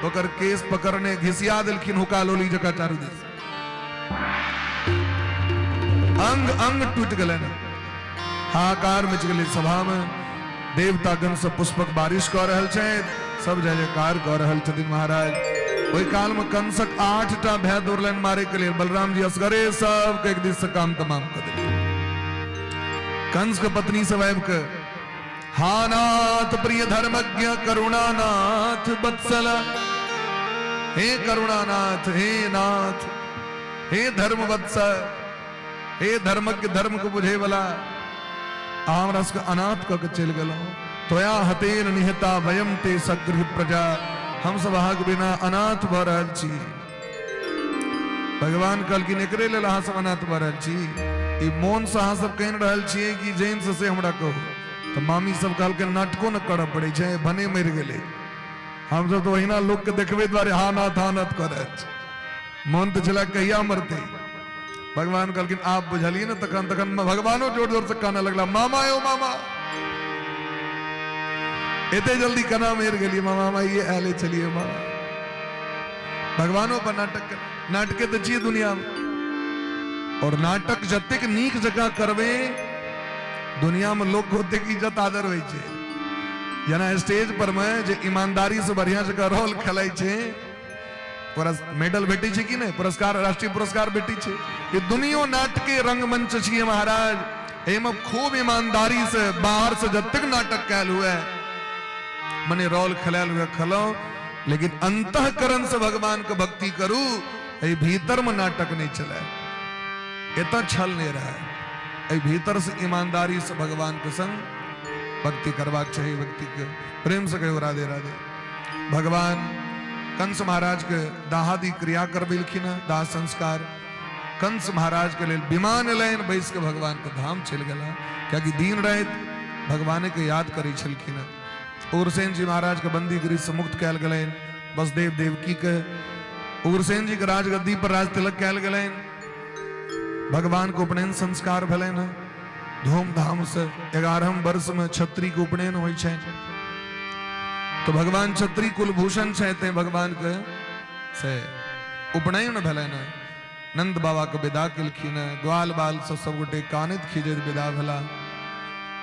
ओकर केस पकड़ने घिसिया देलखिन हुक्का लोली जकाँ चारू दिस, अंग अंग टूटि गेलनि, हाहाकार मचि गेलै सभा में। देवतागण सब पुष्पक बारिश कऽ रहल छथि, सब जय जयकार कऽ रहल छथिन महाराज। ओहि काल में कंसक 8टा भय दौड़लनि मारे के लेल, बलराम जी असगरे सबके एक दिस से काम तमाम कऽ देलखिन। कंस के पत्नी सब आबि कऽ हा नाथ प्रिय धर्मज्ञ करुणानाथ वत्सल, हे करुणानाथ, हे नाथ, हे धर्म वत्सल, हे धर्मज्ञ, धर्म को बुझे वाला, हमरा सबके अनाथ कऽ के चलि गेलहुँ। त्वया हतेन निहता वयम ते सगृह प्रजा, हम सब अहाँके बिना अनाथ भऽ रहल छी। भगवान कहलखिन एकरे लेल अहाँ सब अनाथ भऽ रहल छी, ई मोन से अहाँ सब कहि रहल छियै कि जैन से से हमरा कहू। तऽ मामी सब कहलखिन नाटको ने करऽ पड़ै छै, भने मरि गेलै, हमसब तऽ ओहिना लोकके देखबै दुआरे हा नाथ हा नाथ कऽ रहल छी, मोन तऽ छलै कहिया मरतै। भगवान कहलखिन आप बुझलियै ने। तखन तखन भगवानो जोर जोर से कानऽ लगला, मामा यौ मामा, एते जल्दी केना मरि गेलियै मामा? मामा ये आयले छलियै मामा। भगवानो पर नाटक, नाटके तऽ छियै दुनिया में। और नाटक जतेक नीक जकाँ करबै, दुनिया में लोक के ओतेक इज्जत आदर होइ छै। जेना स्टेज पर में जे ईमानदारी से बढ़िया जकाँ रोल खेलाइ छै, ओकरा मेडल भेटै छै कि नहि? पुरस्कार, राष्ट्रीय पुरस्कार भेटै छै। ई दुनियो नाटके रंगमंच छियै महाराज। एहिमे खूब ईमानदारी से बाहर से जतेक नाटक कयल हुए, मने रोल खेलायल हुए, खेलौ, लेकिन अंतःकरण से भगवान के भक्ति करू। एहि भीतर में नाटक नहीं चले, एतऽ छल नहीं रहे। एहि भीतर से ईमानदारी से भगवान के संग भक्ति करबाक चाही व्यक्ति के। प्रेम से कहियो राधे राधे। भगवान कंस महाराज के दाहादि क्रिया करबेलखिन हँ, दाह संस्कार। कंस महाराज के लेल विमान एलनि, बैस के भगवान के धाम चलि गेला, कियाकि दिन राति भगवाने के याद करै छलखिन हँ। उग्रसेन जी महाराज के बंदी गृह से मुक्त कयल गेलनि, वसुदेव देवकी के उग्रसेन जी के राजगद्दी पर राज तिलक कयल गेलनि। भगवान के उपनयन संस्कार भेलनि हँ धूमधाम से। 11 वर्ष में छत्री के उपनयन होइ छनि, तो भगवान छत्री कुलभूषण छथि, भगवान के से उपनयन भेलनि। नंद बाबा के विदा केलखिन, ग्वाल बाल सब सब गोटे कानैत खीजैत विदा भेला।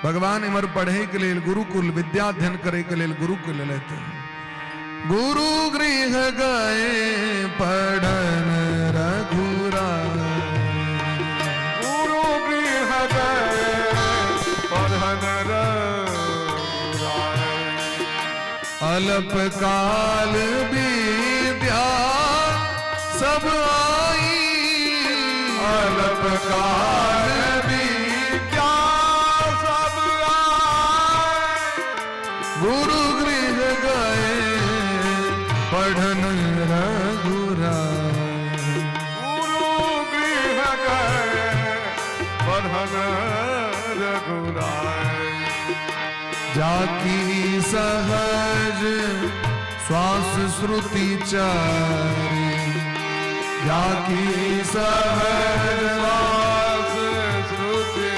भगवान इमर पढ़े के लेल गुरुकुल, विद्या अध्ययन करे के लेल गुरुकुल एलथि। गुरु गृह गए पढ़न रघुरा, गुरु गृह गए पढ़न रघुराय। अल्प काल विद्या सब आई, अल्प काल विद्या सब आई। गुरु गृह गए पढ़न रघुराय। गुरु गृह गए पढ़न रघुराय। जाकी सहज श्वास श्रुति चारि, जाकी सहज श्वास श्रुति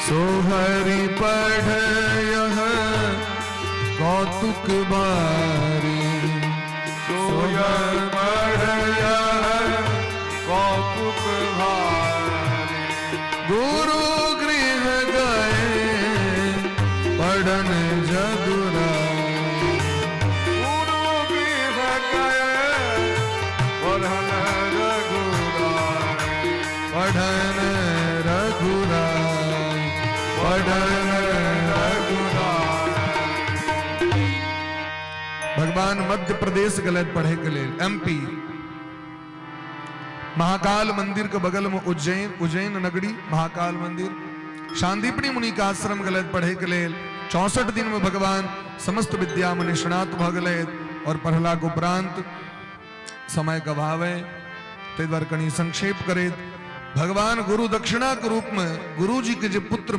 सोहरि पढ़ यह कौतुक बारी, सोहरि पढ़ यह कौतुक भारी। गुरु गृह गए पढ़न जदुरा, गुरु गृह गए पढ़न रघुराय। पढ़न रघुराय, पढ़न रघुराय। भगवान मध्य प्रदेश गए पढ़े के लिए, एमपी, महाकाल मंदिर के बगल में उज्जैन, उज्जैन नगरी, महाकाल मंदिर, शांदीपनी मुनि का आश्रम गए पढ़े के लिए। 64 दिन में भगवान समस्त विद्या में निष्णात भ गए। और पढ़ला के उपरांत, समय के अभाव है, ताहि दुआरे कनि संक्षेप करैत, भगवान गुरु दक्षिणा के रूप में गुरु जी के जे पुत्र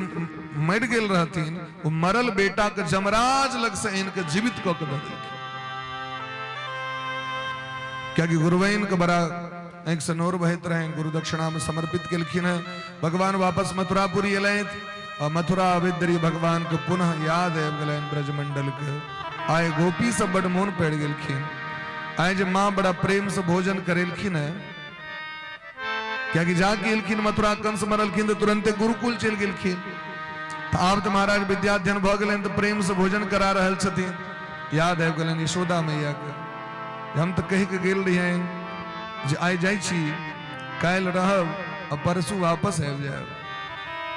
मरि गेल रहथिन, ओ मरल बेटा के जमराज लग से आनि के जीवित कऽ के दऽ देलखिन, कियाकि गुरुवैन के बड़ा आँखि से नोर बहैत रहनि। गुरु दक्षिणा में समर्पित केलखिन हैं। भगवान वापस मथुरापुरी एलथि और मथुरा अबैत देरी भगवान के पुनः याद आबि गेलनि ब्रजमंडल के। आइ गोपी सब बड मोन पड़ि गेलखिन। आइ जे माँ बड़ा प्रेम से भोजन करेलखिन है, कियाकि जाके एलखिन मथुरा, कंस मरलखिन तऽ तुरंते गुरुकुल चलि गेलखिन। तऽ आब तऽ महाराज विद्याध्ययन भऽ गेलनि, तऽ प्रेम से भोजन करा रहल छथिन। याद आबि गेलनि यशोदा मैया के, हम तऽ कहि के गेल रहियनि जे आइ जाइ छी, काल्हि रहब आ परसू वापस आबि जायब,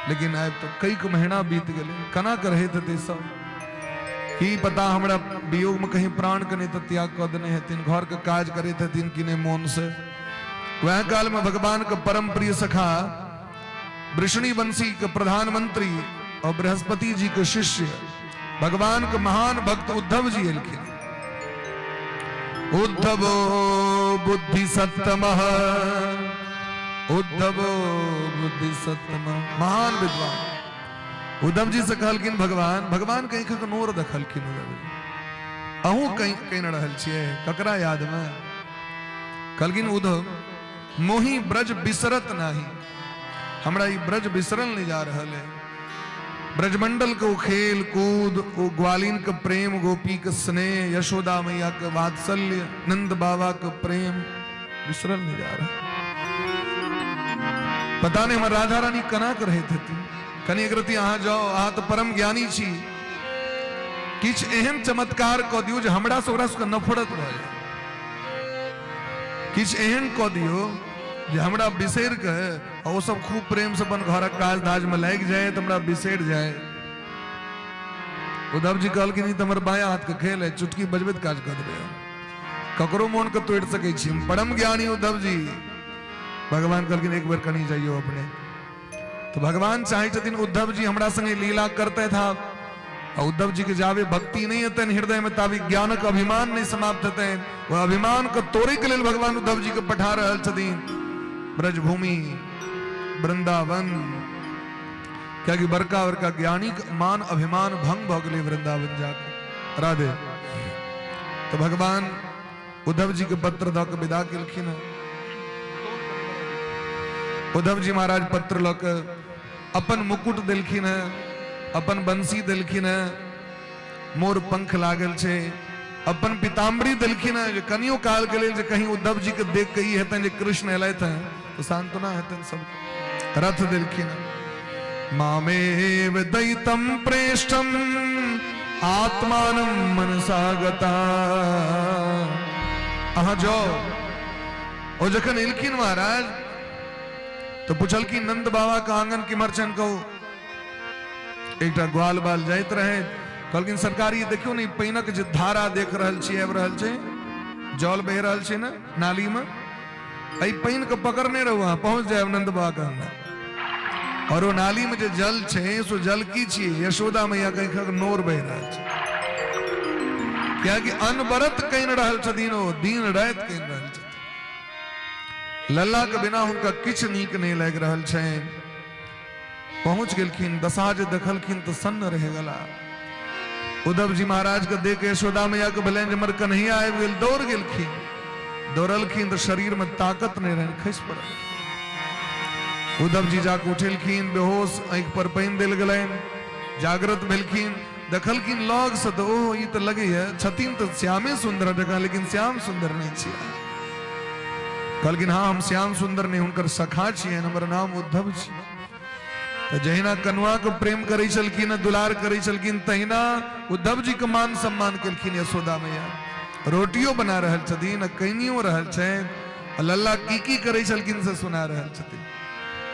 लेकिन आब तऽ कईक महीना बीत गेलै, केना के रहैत हेतै सब की पता। हमरा वियोग में कहीं प्राण के नहीं तऽ त्याग कऽ देने हेथिन। घर के काज करैत हेथिन कि नहि मोन से? वह काल में भगवान के परम प्रिय सखा, वृष्णि वंशी के प्रधानमंत्री और बृहस्पति जी के शिष्य, भगवान के महान भक्त उद्धव जी एलखिन। उद्धवो बुद्धि सत्तम, उद्धवो बुद्धि सत्तम, महान विद्वान उद्धव जी से कहलखिन भगवान। भगवान के आँखिक नोर देखलखिन उद्धव जी। अहूँ कहीं कहि रहल छियै, ककरा याद में? कहलखिन उद्धव, मोही ब्रज बिसरत नाही। हमरा ई ब्रज बिसरल नहीं जा रहल है। ब्रजमंडल के ओ खेल कूद, ओ ग्वालिन के प्रेम, गोपी के स्नेह, यशोदा मैया के वात्सल्य, नंद बाबा के प्रेम बिसरल नहीं जा रहा। पता नहीं हमर राधा रानी कना के रहैत हेती। कनि एक रति अहाँ जाओ, अहाँ तऽ परम ज्ञानी छी, किछु एहन चमत्कार कऽ दियौ जे हमरा से ओकरा सबके नफरत भऽ जाय। किछु एहन कऽ दियौ जे हमरा बिसरि कऽ आ ओ सब खूब प्रेम से अपन घरक काज धाज में लागि जाय, तऽ हमरा बिसरि जाय। उद्धव जी कहलखिन ई तऽ हमर बायां हाथ के खेल है, चुटकी बजबैत काज कऽ देबै हम, ककरो मोन के तोड़ि सकै छी, हम परम ज्ञानी उद्धव जी। भगवान कहलखिन एक बेर कनि जाइयो अपने। तऽ भगवान चाहै छथिन उद्धव जी हमरा संगे लीला करतैथ आब। आ उद्धव जी के जाबे भक्ति नहीं हेतनि हृदय में ताबे ज्ञानक अभिमान नहीं समाप्त हेतनि। ओ अभिमान के तोड़े के लेल भगवान उद्धव जी के पठा रहल छथिन ब्रजभूमि वृंदावन, कियाकि बड़का बड़का ज्ञानी के मान अभिमान भंग भऽ गेलै वृंदावन जाके। राधे। तऽ भगवान उद्धव जी के पत्र दऽ के विदा केलखिन हँ। उद्धव जी महाराज पत्र लऽ के अपन मुकुट देलखिन हँ, अपन बंसी देलखिन हँ, मोर पंख लागल छै, अपन पीताम्बरी देलखिन हँ जे कनियो काल के लेल जे कहीं उद्धव जी के देख के ई हेतनि जे कृष्ण एलथि हँ तऽ सांत्वना हेतनि सब। रथ देलखिन हँ। मामेव दैतम प्रेष्ठम आत्मानं मनसा गता। अहाँ जाओ। ओ जखन एलखिन महाराज तो पुछलखिन नंद बाबा के आंगन किम्हर छनि कहू। एकटा ग्वाल बाल जाइत रहे, कहलखिन सरकार ई देखियौ ने, ई पानिक जे धारा देख रहल छी आबि रहल छै, जल बहि रहल छै ने नाली में, एहि पानि के पकड़ने रहू अहाँ, पहुंच जायब नंद बाबा के आंगन। और ओ नाली में जे जल छै सो जल की छियै? यशोदा मैया के आँखिक नोर बहि रहल छै, कियाकि अनवरत कनि रहल छथिन, ओ दिन राति कनि रहल छथिन। लल्ला के बिना हुनका किछु नीक नहि लागि रहल छनि। पहुंच गेलखिन, दशा जे देखलखिन तऽ सन्न रहि गेला। उद्धव जी महाराज के देख यशोदा मैया के भेलनि जे हमर कन्हैया आबि गेल, दौड़ गेलखिन। दौड़लखिन तऽ शरीर में ताकत नहि रहनि, खसि पड़ल। उद्धव जी जाके उठेलखिन, बेहोश, आँखि पर पानि देल गेलनि, जागृत भेलखिन। देखलखिन लग से तऽ ओ ई तऽ लगैया छथिन तऽ श्यामे सुंदर जकाँ, लेकिन श्याम सुंदर नहि छियै। कहलखिन हाँ हम श्याम सुंदर नहि, हुनकर सखा छियनि, हमर नाम उद्धव छी। तऽ जहिना कनुआ के प्रेम करै छलखिन, दुलार करै छलखिन, तहिना उद्धव जी के मान सम्मान केलखिन यशोदा मैया। रोटियो बना रहल छथिन, कनियो रहल छनि, आ लल्ला की की करै छलखिन से सुना रहल छथिन।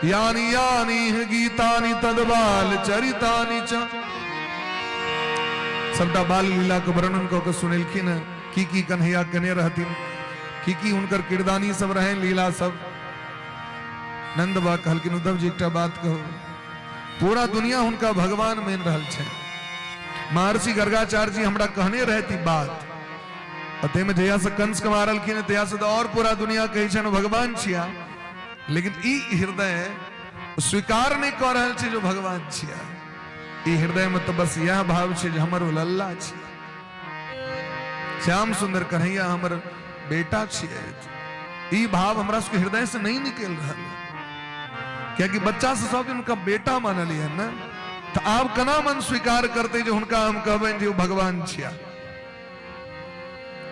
यानि यानि गीतानि तदबाल चरितानि च, सबटा बाल लीला के वर्णन कऽ के सुनेलखिन हँ, की की कन्हैया केने रहथिन, की की हुनकर किरदानी सब रहनि, लीला सब। नंद बा कहलखिन उद्धव जी एकटा बात कहू, पूरा दुनिया हुनका भगवान मानि रहल छै। महर्षि गर्गाचार्य जी हमरा कहने रहथि बात, आ ताहिमे जहिया से कंस के मारलखिन तहिया से तऽ और पूरा दुनिया कहै छनि भगवान छिया, लेकिन ई हृदय स्वीकार नहि कऽ रहल छै जो भगवान छिया। ई हृदय में तऽ बस इएह भाव छै जे हमर ओ लल्ला छिया, श्याम सुंदर कन्हैया हमर बेटा छियै। ई भाव हमरा सबके हृदय से नहीं निकल रहल है, कियाकि बच्चा से सब दिन हुनका बेटा मानलियै ने, तऽ आब केना मन स्वीकार करतै जे हुनका हम कहबनि जे ओ भगवान छिया।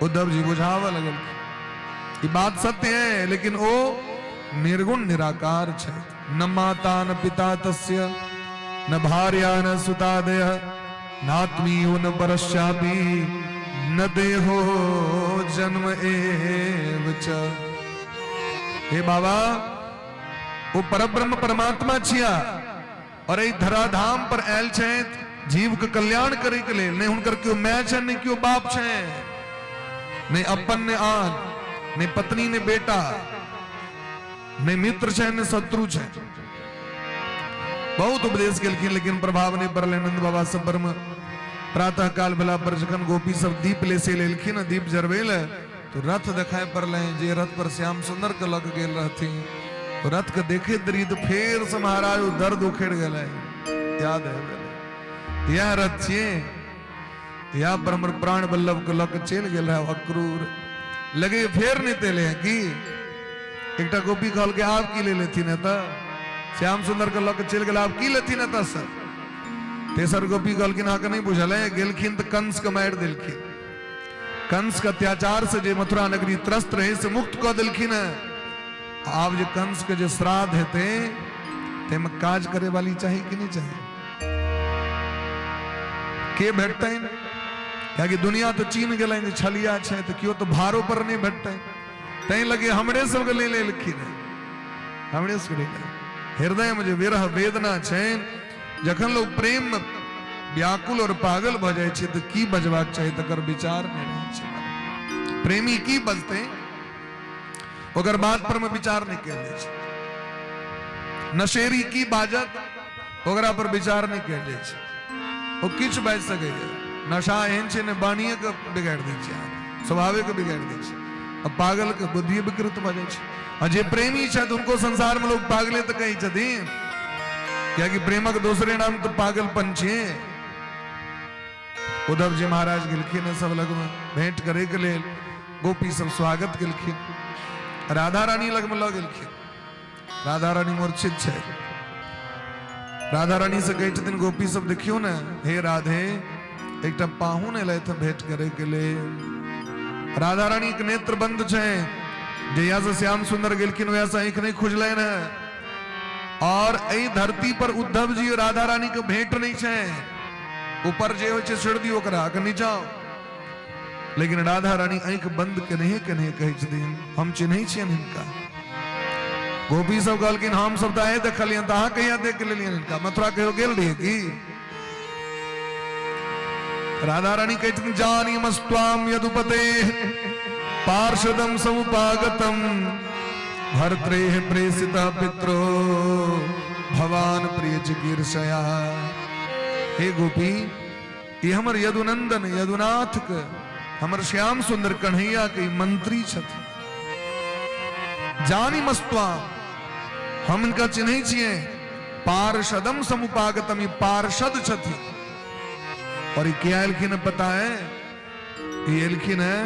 उद्धव जी बुझाबऽ लगलखिन ई बात सत्य है, लेकिन ओ निर्गुण निराकार छै। न माता न पिता तस्य, न भार्या न सुतादय, नात्मीयो न परश्चापि, न देहो जन्म एव च। हे बाबा, ओ परब्रह्म परमात्मा छिया और एहि धराधाम पर आयल छथि जीव के कल्याण करे के लेल। नहीं हुनकर केओ my छनि, नहीं केओ बाप छनि, नहीं अपन ने आन, नहीं पत्नी ने बेटा, नहीं मित्र छनि, नहीं शत्रु छनि। बहुत उपदेश केलखिन लेकिन प्रभाव नहीं पड़ल नंद बाबा सब पर। प्रातः काल भेला पर जखन गोपी सब दीप लेसे लेलखिन, दीप जरबे ले, तो रथ देखाय पड़ल जे रथ पर श्याम सुंदर के लग गेल रहथिन। रथ के देखे दरी तो फेर से महाराज ओ दर्द उखड़ गेलै, याद आबि गेलै यह रथ छियै, यह पर हमर प्राण बल्लभ के लग चलि गेल रहे अक्रूर, लगे फेर नहीं तेले हैं की। एकटा गोपी कहलकै आब की ले लेथिन एतऽ, श्याम सुंदर के लऽ के चलि गेल, आब की लेथिन एतऽ से। तेसर गोपी कहलखिन अहाँके नहि बुझल है, गेलखिन तऽ कंस के मारि देलखिन, कंस के अत्याचार से जे मथुरा नगरी त्रस्त रहे से मुक्त कऽ देलखिन है। आब जे कंस के जे श्राद्ध हेतै ताहिमे काज करे वाली चाही कि नहि चाही? के भेटतनि? कियाकि दुनिया तऽ चिन्ह गेलनि जे छलिया छै, तऽ केओ तऽ भारो पर नहि भेटतनि, ताहि लगे हमरे सबके ले लेलखिन है, हमरे सबके ले। हृदय में जे विरह वेदना छै, जखन लोग प्रेम में व्याकुल और पागल भऽ जाइ छै तऽ की बजबाक चाही तकर विचार नहि रहै छै। प्रेमी की बजतै ओकर बात पर में विचार नहि कयल जाइ छै। नशेरी की बाजत ओकरा पर विचार नहि कयल जाइ छै। ओ किछु बाजि सकैए, नशा एहन छै ने वाणिये के बिगाड़ि दै छै, स्वभावे के बिगाड़ि दै छै, आ पागल के बुद्धि विकृत भऽ जाइ छै। आ जे प्रेमी छथि हुनको संसार में लोग पागले तऽ कहै छथिन, कियाकि प्रेमक दोसरे नाम तऽ पागलपन छै। उद्धव जी महाराज गेलखिन सब लगमे भेंट करे के लेल, गोपी सब स्वागत केलखिन, राधा रानी लगमे लऽ गेलखिन। राधा रानी मूर्छित छै। राधा रानी से कहै छथिन गोपी सब, देखियौ ने हे राधे, एकटा पाहुन एलथि भेंट करे के लेल। राधा रानी के नेत्र बंद छै, जहिया से श्याम सुंदर गेलखिन वएह से आँखि नहि खुजलनि है। और एहि धरती पर उद्धव जी और राधा रानी के भेंट नहीं छै, ऊपर जे होइ छै छोड़ि दियौ ओकरा, अखन नीचा। लेकिन राधा रानी आँखि बंद केनहे केनहे कहै छथिन हम चिन्है छियनि हिनका। गोपी सब कहलखिन हम सब तऽ आए देखलियनि, तऽ अहाँ कहिया देख लेलियनि हिनका? मथुरा कहियो गेल रहियै की? राधा रानी कहै छथिन जानी मस्त्वाम यदुपते पार्षदम समुपागतम भर्त्रेः प्रेषितः पित्रो भवान प्रिय चिकीर्षया। हे गोपी, ई हमर यदुनंदन यदुनाथ के, हमर श्याम सुंदर कन्हैया के मंत्री छथिन। जानी मस्त्वा, हम इनका चिन्है छियै, पार्षदम समुपागतम, ई पार्षद छथिन। और ई किया एलखिन पता है? ई एलखिन है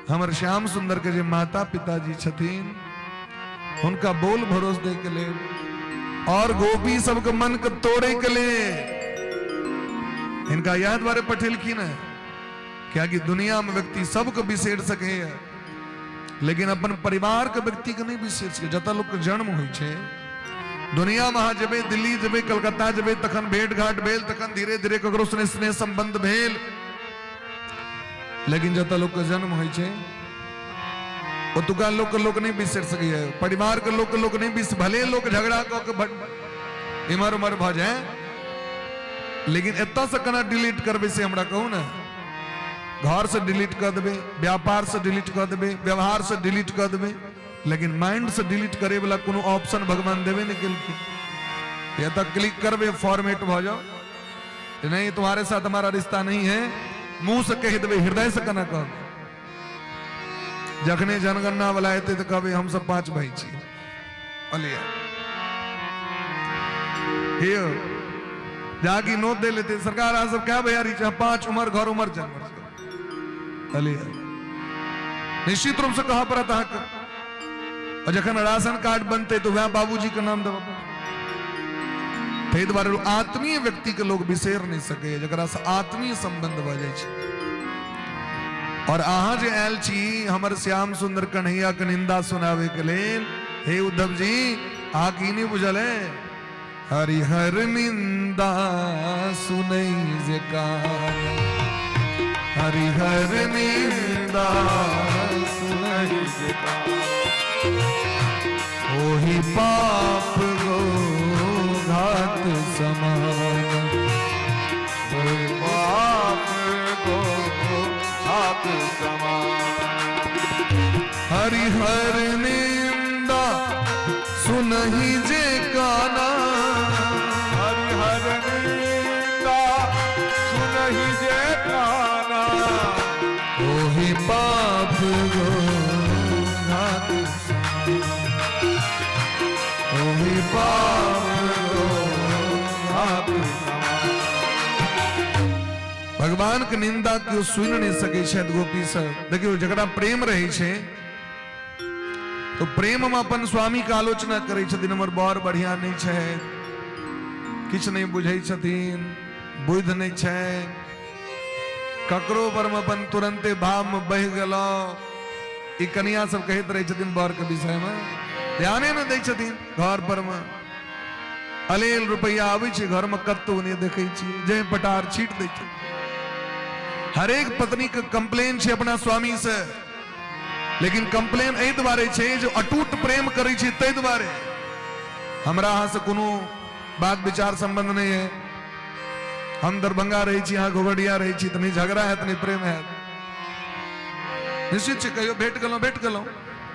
हमर श्याम सुंदर के जे माता पिताजी छथिन हुनका बोल भरोस दे के लेल और गोपी सबके मन के तोड़े के लेल इनका यह द्वारे पठेलखिन है। कियाकि दुनिया में व्यक्ति सबके बिसरि सके है, लेकिन अपन परिवार के व्यक्ति के नहीं बिसरि सके। जतऽ लोग के जन्म होइ छै दुनिया में, अहाँ जेबै दिल्ली जेबै कलकत्ता जेबै, तखन भेंट घाट भेल, तखन धीरे धीरे ककरो स्नेह स्नेह संबंध भेल, लेकिन जतऽ लोग के जन्म होइ छै ओतुका लोक के लोक नहीं बिसरि सकैए, परिवार के लोक के लोक नहीं बिसर, भले लोक झगड़ा कऽ के इम्हर उम्हर भऽ जाए, लेकिन एतऽ से केना डिलीट करबै से हमरा कहू ने। घर से डिलीट कऽ देबै, व्यापार से डिलीट कऽ देबै, व्यवहार से डिलीट कऽ देबै, लेकिन माइंड से डिलीट करे वाला कोनो ऑप्शन भगवान देबे नहीं केलखिन। एतऽ क्लिक करबै फॉर्मेट भऽ जाओ, नहीं तुम्हारे साथ हमारा रिश्ता नहीं है, मुंह से कहि देबै, हृदय से केना कहबै? जखने जनगणना वाला एतै तऽ कहबै हम सब 5 भाई छी। कहलियै हे जाकि नोत दे लेते सरकार, अहाँ सब कै भैयारी छी? 5, उमर घर उमर जन्म। कहलियै निश्चित रूप से कहऽ पड़त अहाँके। और जखन राशन कार्ड बनतै तऽ वएह बाबूजी के नाम देबऽ पड़त। ताहि दुआरे आत्मीय व्यक्ति के लोग बिसरि नहि सकैए, जकरा से आत्मीय संबंध भऽ जाइ छै। और अहाँ जे आयल छी हमर श्याम सुंदर कन्हैया के निंदा सुनावे के लेल, हे उद्धव जी, अहाँके ई नहि बुझल है? हरिहर निंदा सुनै जे कान, हरिहर निंदा सुनै जे कान, ओहि पाप गो घात समान, ओहि पाप गो घात समान। हरिहर निंदा सुनहि जे काना, हरिहर निंदा सुनहि जे काना, ओहि पाप गो घात समान, ओहि पाप गो घात समान। भगवान के निंदा केओ सुनि नहि सकै छथि गोपी सब। देखियौ, जकरा प्रेम रहै छै तऽ प्रेममे अपन स्वामीके आलोचना करै छथिन, हमर बर बढ़िआँ नहि छै, किछु नहि बुझै छथिन, बुद्धि नहि छै, ककरो पर मे अपन तुरन्ते भावमे बहि गेलहुँ। ई कनिया सब कहैत रहै छथिन बरके विषयमे, ध्याने नहि दै छथिन। घर पर मे अलेल रुपैआ आबै छै, घरमे कतहु नहि देखै छियै, जे पटार छीट दै छै। हरेक पत्नीके कंप्लेन छै अपना स्वामी से, लेकिन कंप्लेन एहि दुआरे छै जे अटूट प्रेम करै छै ताहि दुआरे। हमरा अहाँसँ कोनो बात विचार संबंध नहि है, हम दरभंगा रहै छी, अहाँ घोघडिया रहै छी, तऽ नहि झगड़ा हैत नहि प्रेम हैत। निश्चित छै कहियो भेट गेलहुँ भेट गेलहुँ,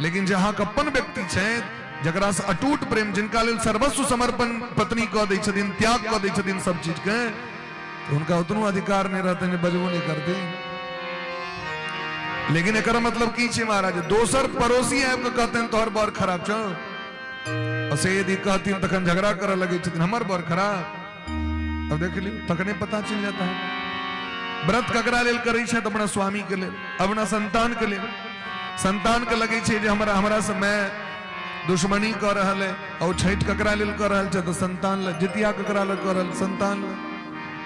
लेकिन जे अहाँके अपन व्यक्ति छथि, जकरासँ अटूट प्रेम, जिनका लेल सर्वस्व समर्पण पत्नी कऽ दै छथिन, त्याग कऽ दै छथिन सब चीजके, तऽ हुनका उतनो अधिकार नहि रहतनि जे बजबो नहि करथिन। लेकिन एकर मतलब की छै महाराज, दोसर पड़ोसी आबि कऽ कहतनि तोहर बड़ खराब छौ, आ से यदि कहथिन तखन झगड़ा करऽ लगै छथिन, हमर बड़ खराब। अब देख लियौ, तखने पता चलि जाता है। व्रत ककरा लेल करै छथि? अपना स्वामी के लेल, अपना संतान के लेल। संतान के लगै छै जे हमरा हमरा से मैं दुश्मनी कऽ रहल है, और छठि ककरा लेल कऽ रहल छै? तऽ संतान लए। जितिया ककरा लेल कऽ रहल? संतान लए।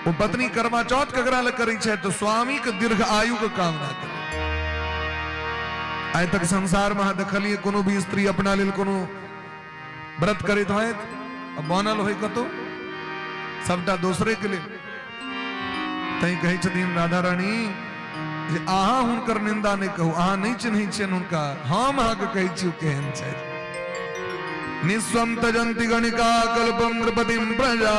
ओ पत्नी करवा चौथ ककरा लेल करै छै? तऽ स्वामी के दीर्घ आयु के कामना करै। आइ तक संसार में अहाँ देखलियै कोनो भी स्त्री अपना लेल कोनो व्रत करैत होइत आ बनल होय कतौ? सबटा दोसरे के लेल। तैं कहै छथिन राधा रानी जे अहाँ हुनकर निंदा नहि कहू, अहाँ नहि चिन्है छियनि हुनका, हम अहाँके कहै छी ओ केहन छथि। निस्वम तजंति गणिका कल्पम नृपतिम प्रजा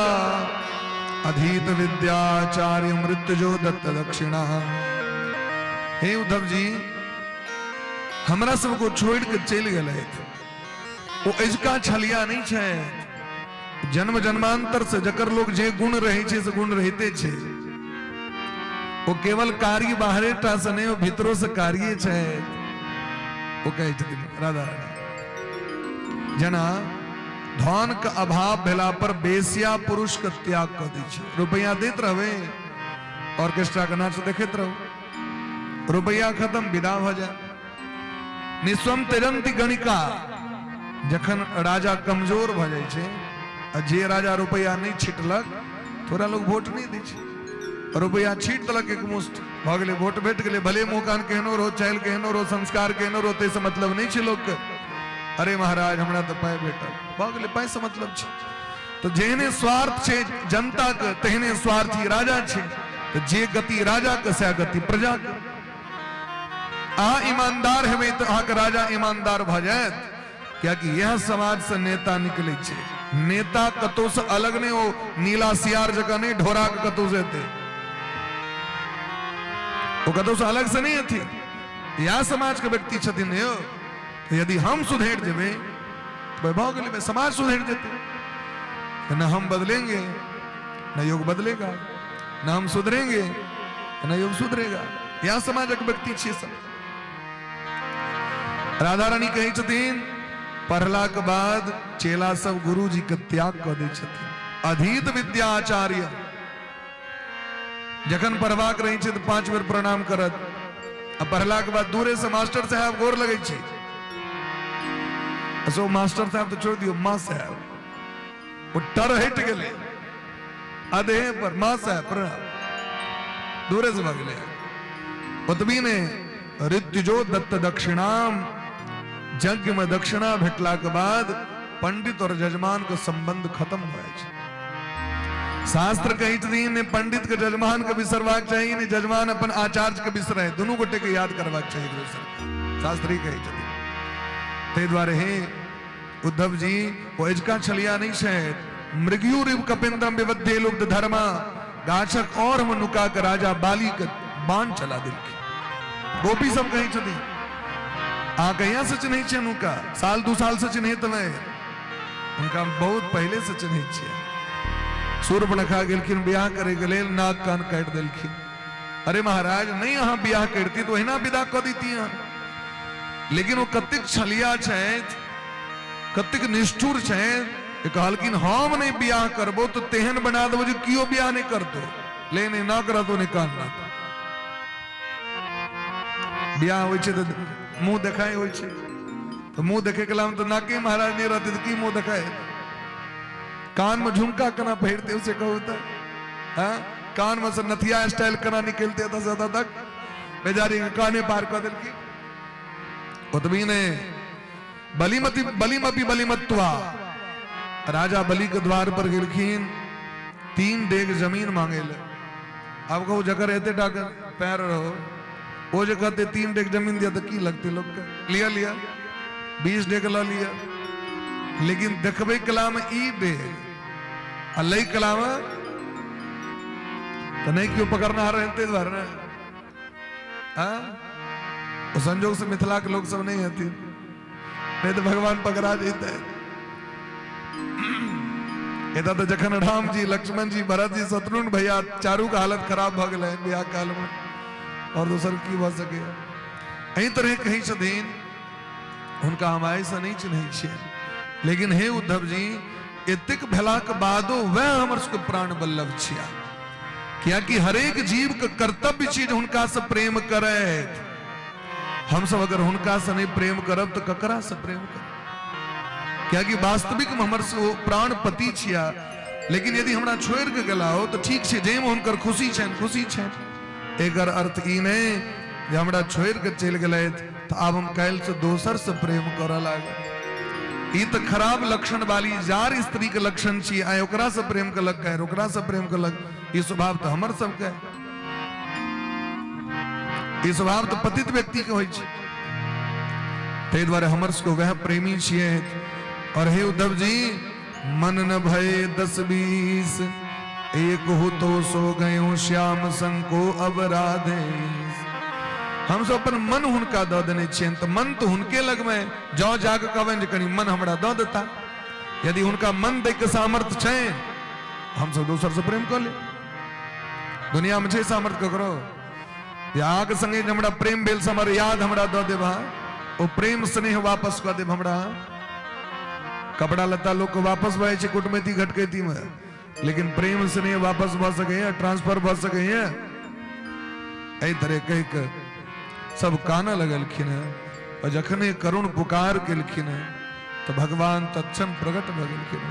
अधीत विद्याचार्य मृत्युजो दत्त दक्षिणा। हे उद्धव जी, हमरा सबको छोड़ के चलि गेलथि, ओ अजुका छलिया नहि छथि, जन्म जन्मांतर से जकर लोग जे गुण रहै छै से गुण रहिते छै। ओ केवल कार्य बाहरे टा से नहि, ओ भीतरो से कार्य छै। ओ कहै छथिन राधा रानी, जेना धन के अभाव भेला पर बेसिया पुरुष के त्याग कऽ दै छै। रुपैआ दैत रहबै, ऑर्केस्ट्रा के नाच देखैत रहू, रुपैआ खत्म, विदा भऽ जाय। निस्वम तेजंती गणिका, जखन राजा कमजोर भऽ जाइ छै आ जे राजा रुपैआ नहि छिटलक थोड़ा लोग वोट नहि दै छै, रुपैआ छीट देलक एक मुश्त, भऽ गेलै, वोट भेट गेलै। भले मुँह कान केहनो रहो, चालि केहनो रहो, संस्कार केहनो रहो, ताहिसँ मतलब नहि छै लोकके। अरे महाराज, हमरा तऽ पाइ भेटल, भऽ गेलै, पाइसँ मतलब छै। तऽ जेहने स्वार्थ छै जनताके तेहने स्वार्थी राजा छै। तऽ जे गति राजाके सएह गति प्रजाके। अहाँ ईमानदार हेबै तऽ अहाँके राजा ईमानदार भऽ जायत, कियाकि यह समाज से नेता निकलै छै। नेता कतौ से अलग नहि, ओ नीला सियार जकाँ नहि ढोरा के कतौ से एतै, ओ कतौ से अलग से नहि एथिन, यह समाज के व्यक्ति छथिन यौ। तऽ यदि हम सुधरि जेबै तऽ भऽ गेलै, समाज सुधरि जेतै। न हम बदलेंगे न योग बदलेगा, न हम सुधरेंगे न योग सुधरेगा। यह समाजक व्यक्ति छियै सब। राधा रानी कहै छथिन पढ़लाक बाद चेला सब गुरुजी के त्याग कऽ दै छथिन। अधीत विद्या आचार्य, जखन पढ़बाक रहै छै तऽ 5 बेर प्रणाम करत, आ पढ़लाक बाद दूरे से मास्टर साहब गोर लगै छै। सो मास्टर साहब तऽ छोड़ि दियौ, माँ साहब, ओ टर हटि गेलै अधे पर, माँ साहब प्रणाम, दूरे से भऽ गेलै। ओतबी ने, ऋत्युजो दत्त दक्षिणाम, यज्ञ में दक्षिणा भेटलाक बाद पंडित और जजमान के संबंध खत्म भऽ जाइ छै। शास्त्र कहै छथिन ने पंडित के जजमान के बिसरबाक चाही, ने जजमान अपन आचार्य के बिसरै, दुनू गोटे के याद करबाक चाही एक दोसर के, शास्त्री कहै छथिन। ताहि दुआरे हे उद्धव जी, ओ अजुका छलिया नहि छथि। मृगयुरिव कपिंद्रम विबद्धे लुब्ध धर्मा, गाछक और मे नुका के राजा बाली के बाण चला देलखिन। गोपी सब कहै छथिन अहाँ कहिया से चिन्है छियनि हुनका? साल 2 साल से चिन्हैत हेबै। हुनका हम बहुत पहिले से चिन्है छियै। शूर्पणखा गेलखिन बियाह करे के लेल, नाक कान काटि देलखिन। अरे महाराज, नहीं अहाँ बियाह करती तो ओहिना विदा कऽ दैती अहाँ। लेकिन ओ कतेक छलिया छथि, कतेक निष्ठुर छथि, कहलखिन हम नहीं बियाह करबो तो तेहन बना देबो जे कियो बियाह नहीं करतो, ले नहीं नाक रहतो नहीं कान रहतो। बियाह होइ छै तऽ मुंह देखाइ होइ छै। तऽ मुँह देखे कला में तऽ नाके महाराज नहि रहते तऽ की मुँह देखाय? कान में झुमका केना पहिरते से कहू तऽ? हाँ, कान में से नथिया स्टाइल केना निकलते एतऽ से एतऽ तक? बेचारी के काने पार कऽ देलखिन। ओतबी ने बलिमती बलिमपि बलिमत्वा, राजा बलि के द्वार पर गेलखिन 3 डेग जमीन मांगे ले। आब कहू जकर एते टा के पैर रहो, ओ जे कहते 3 डेग जमीन दिया तऽ की लगते लोक के? लिया लिया 20 डेग लऽ लिया, लेकिन देखबै कला में ई डेग आ लै कला में तऽ नहि केओ पकड़ना रहते दुआरे ने। हाँ? ओ संजोग से मिथिला के लोग सब नहीं हथिन, नहीं तो भगवान पकड़ा जेते। एतऽ तऽ जखन राम जी, लक्ष्मण जी, भरत जी, शत्रुघ्न भैया चारू के हालत खराब भऽ गेलै बियाह काल में, और दोसर की भऽ सके? एहि तरह कहै छथिन हुनका हम आइ से नहीं चिन्है छियै, लेकिन हे उद्धव जी, एतेक भेलाक बादो वएह हमर सबके प्राण वल्लभ छिया। कियाकि हरेक जीव के कर्तव्य छी जे हुनका से प्रेम करैत। हम सब अगर हुनका से नहीं प्रेम करब तो ककरा से प्रेम करब? कियाकि वास्तविक में हमर से ओ प्राणपति छिया, लेकिन यदि हमरा छोड़ के गेला हो तो ठीक छै, जाहिमे हुनकर खुशी छनि खुशी छनि। एकर अर्थ ई नहीं जे हमरा छोड़ के चलि गेलथि तऽ आब हम काल्हि से दोसर से प्रेम करऽ लागब। ई तऽ खराब लक्षण वाली जार स्त्री के लक्षण छी, आइ ओकरा से प्रेम केलक, काल्हि ओकरा से प्रेम केलक। ई स्वभाव तऽ हमर सबके, ई स्वभाव तऽ पतित व्यक्ति के होइ छै। ताहि दुआरे हमर सबके वएह प्रेमी छियै। और हे उद्धव जी, मन न भय 10 20, एक हो तो सो गयो श्याम संग को अब राधे। हम सब अपन मन हुनका दऽ देने छियनि, तऽ मन तऽ हुनके लगमे। जँ जाके कहबनि जे कनि मन हमरा दऽ देता, यदि हुनका मन दैके सामर्थ्य छनि, हमसब दोसरसँ प्रेम कऽ लेब। दुनियामे छै सामर्थ्य ककरो जे अहाँके संगे जे हमरा प्रेम भेल से हमर याद हमरा दऽ देब, अहाँ ओ प्रेम स्नेह वापस कऽ देब हमरा? कपड़ा लत्ता लोकके वापस भऽ जाइ छै कुटमैती घटकैतीमे, लेकिन प्रेम स्नेह वापस भऽ सकैए? ट्रांसफर भऽ सकैए? एहि तरह कहि कऽ सब कानऽ लगलखिन हेँ। और जखने करुण पुकार केलखिन हेँ तऽ भगवान तत्क्षण प्रकट भऽ गेलखिन।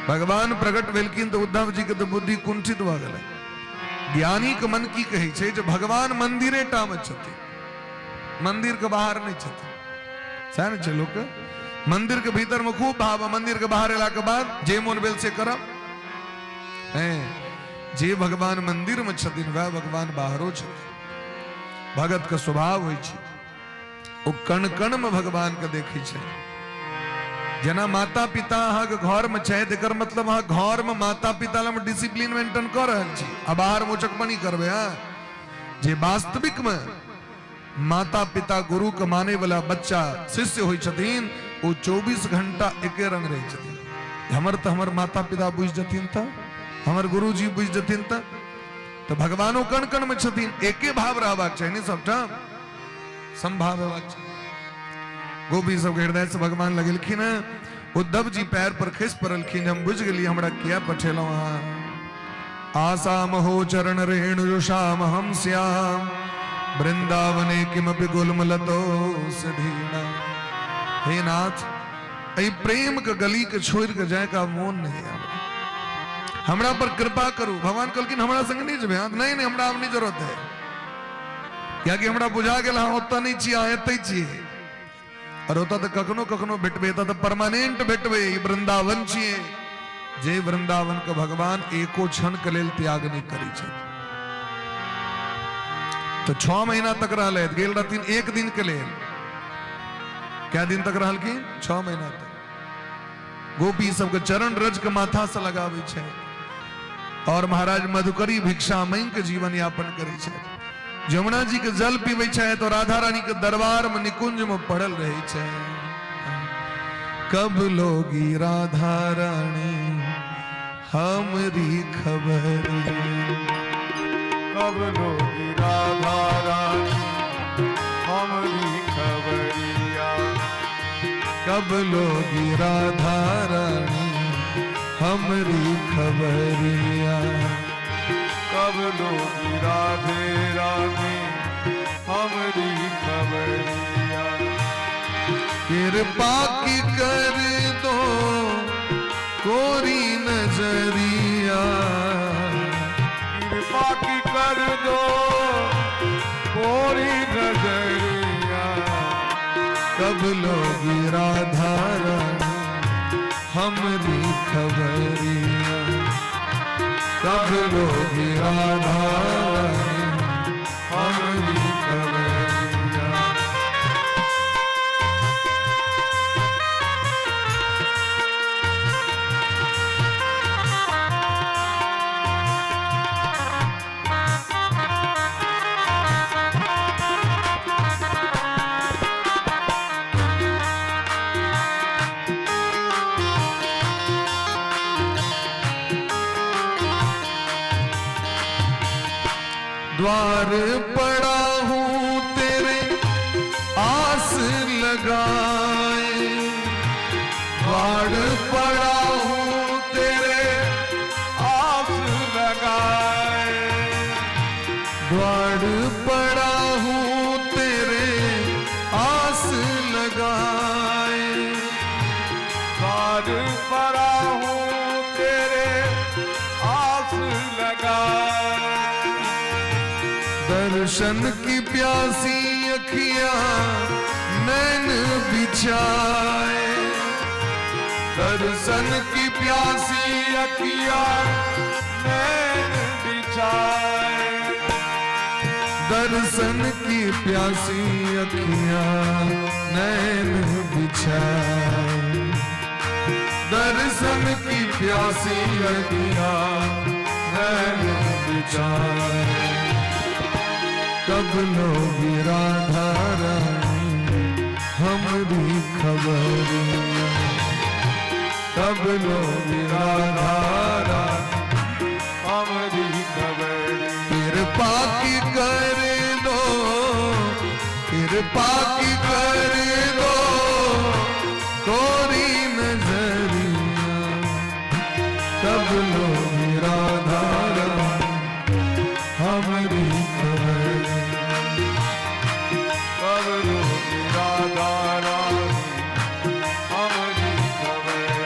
भगवान प्रकट भेलखिन तऽ उद्धव जी के तऽ बुद्धि कुंठित भऽ गेलै। ज्ञानी के मन की कहै छै जे भगवान मंदिरे टा मे छथिन, मंदिर के बाहर नहि छथिन। सएह ने छै लोक, मंदिर के भीतर में खूब भाव, मंदिर के बाहर एला के बाद जे मोन भेल से करब। हैं, जे भगवान मंदिर में छथिन वएह भगवान बाहरो छथिन। भगत के स्वभाव होइ छै ओ कण कण में भगवान के देखै छै। जेना माता पिता अहाँके घर में छथि, एकर मतलब अहाँ घर में माता पिता लग डिसिप्लिन मेंटेन कऽ रहल छी आ बाहर में उचकपनी करबै। हाँ, जे वास्तविक में माता पिता गुरु के माने वाला बच्चा शिष्य होइ छथिन, ओ 24 घंटा एके रंग रहै छथिन। हमर तऽ हमर माता पिता बुझि जथिन तऽ, हमर गुरुजी बुझि जथिन तऽ भगवानो कण कण में छथिन। एके भाव रहबाक चाही ने, सबटा संभाव हेबाक चाही। गोपी सबके हृदय से भगवान लगेलखिन हैं। उद्धव जी पैर पर खसि पड़लखिन, हम बुझि गेलियै हमरा किया पठेलहुँ अहाँ। आसाम हो चरण रेणु श्याम हम श्याम, वृंदावने किमपि गुलमलतो सिधीना। हे नाथ, एहि प्रेम के गली के छोड़ के जाय का मोन नहीं आवे, हमरा पर कृपा करू। भगवान कहलखिन हमरा संग नहीं जेबै? हाँ, नहीं नहीं, हमरा आब नहीं जरूरत है, कियाकि हमरा बुझा गेल अहाँ ओतऽ नहीं छी, अहाँ एतै छियै। और ओतऽ तऽ कखनो कखनो भेटबै, एतऽ तऽ परमानेंट भेटबै। ई वृंदावन छियै, जे वृंदावन के भगवान एको क्षण के लेल त्याग नहीं करै छथि। तऽ 6 महीना तक रहलै, गेल रहथिन 1 दिन के लेल। कै दिन तक रहलखिन? 6 महीना तक। गोपी सबके चरण रज के माथा से लगाबै छै और महाराज मधुकरी भिक्षा मांगि के जीवन यापन करै छै। यमुना जी के जल पीबै छै तो राधा रानी के दरबार में निकुंज में पड़ल रहै छै। कब लोगी राधा रानी हमरी खबर, कब लोगी राधा रानी हमरी खबरिया, कब लोगी राधा रानी हमरी खबरिया, कब लोगी राधे रानी हमरी खबरिया। कृपा की कर दो कोरी नजरिया। कृपा की कर दो कोरी नजरिया। कब लोगी राधा रानी हमरी खबरिया। कब लोगी राधा रानी हमरी खबरिया। द्वार पड़ा हूँ तेरे आस लगाए। द्वार पड़ा हूँ तेरे आस लगाए। द्वार पड़ा हूँ तेरे आस लगाए। द्वार पड़ा हूँ तेरे आस लगाए। दर्शन की प्यासी अखियां नैन बिछाए। दर्शन की प्यासी अखियां नैन बिछाए। दर्शन की प्यासी अखियां नैन बिछाए। दर्शन की प्यासी अखियां नैन बिछाए। कब लोगी राधा रानी हमरी खबरिया। कब लोगी राधा रानी हमरी खबरिया। कृपा की कर दो, कृपा की कर दो तोरी नजरिया। कब लोगी राधा रानी हमरी खबरिया। कब लोगी राधा रानी हमरी खबरिया।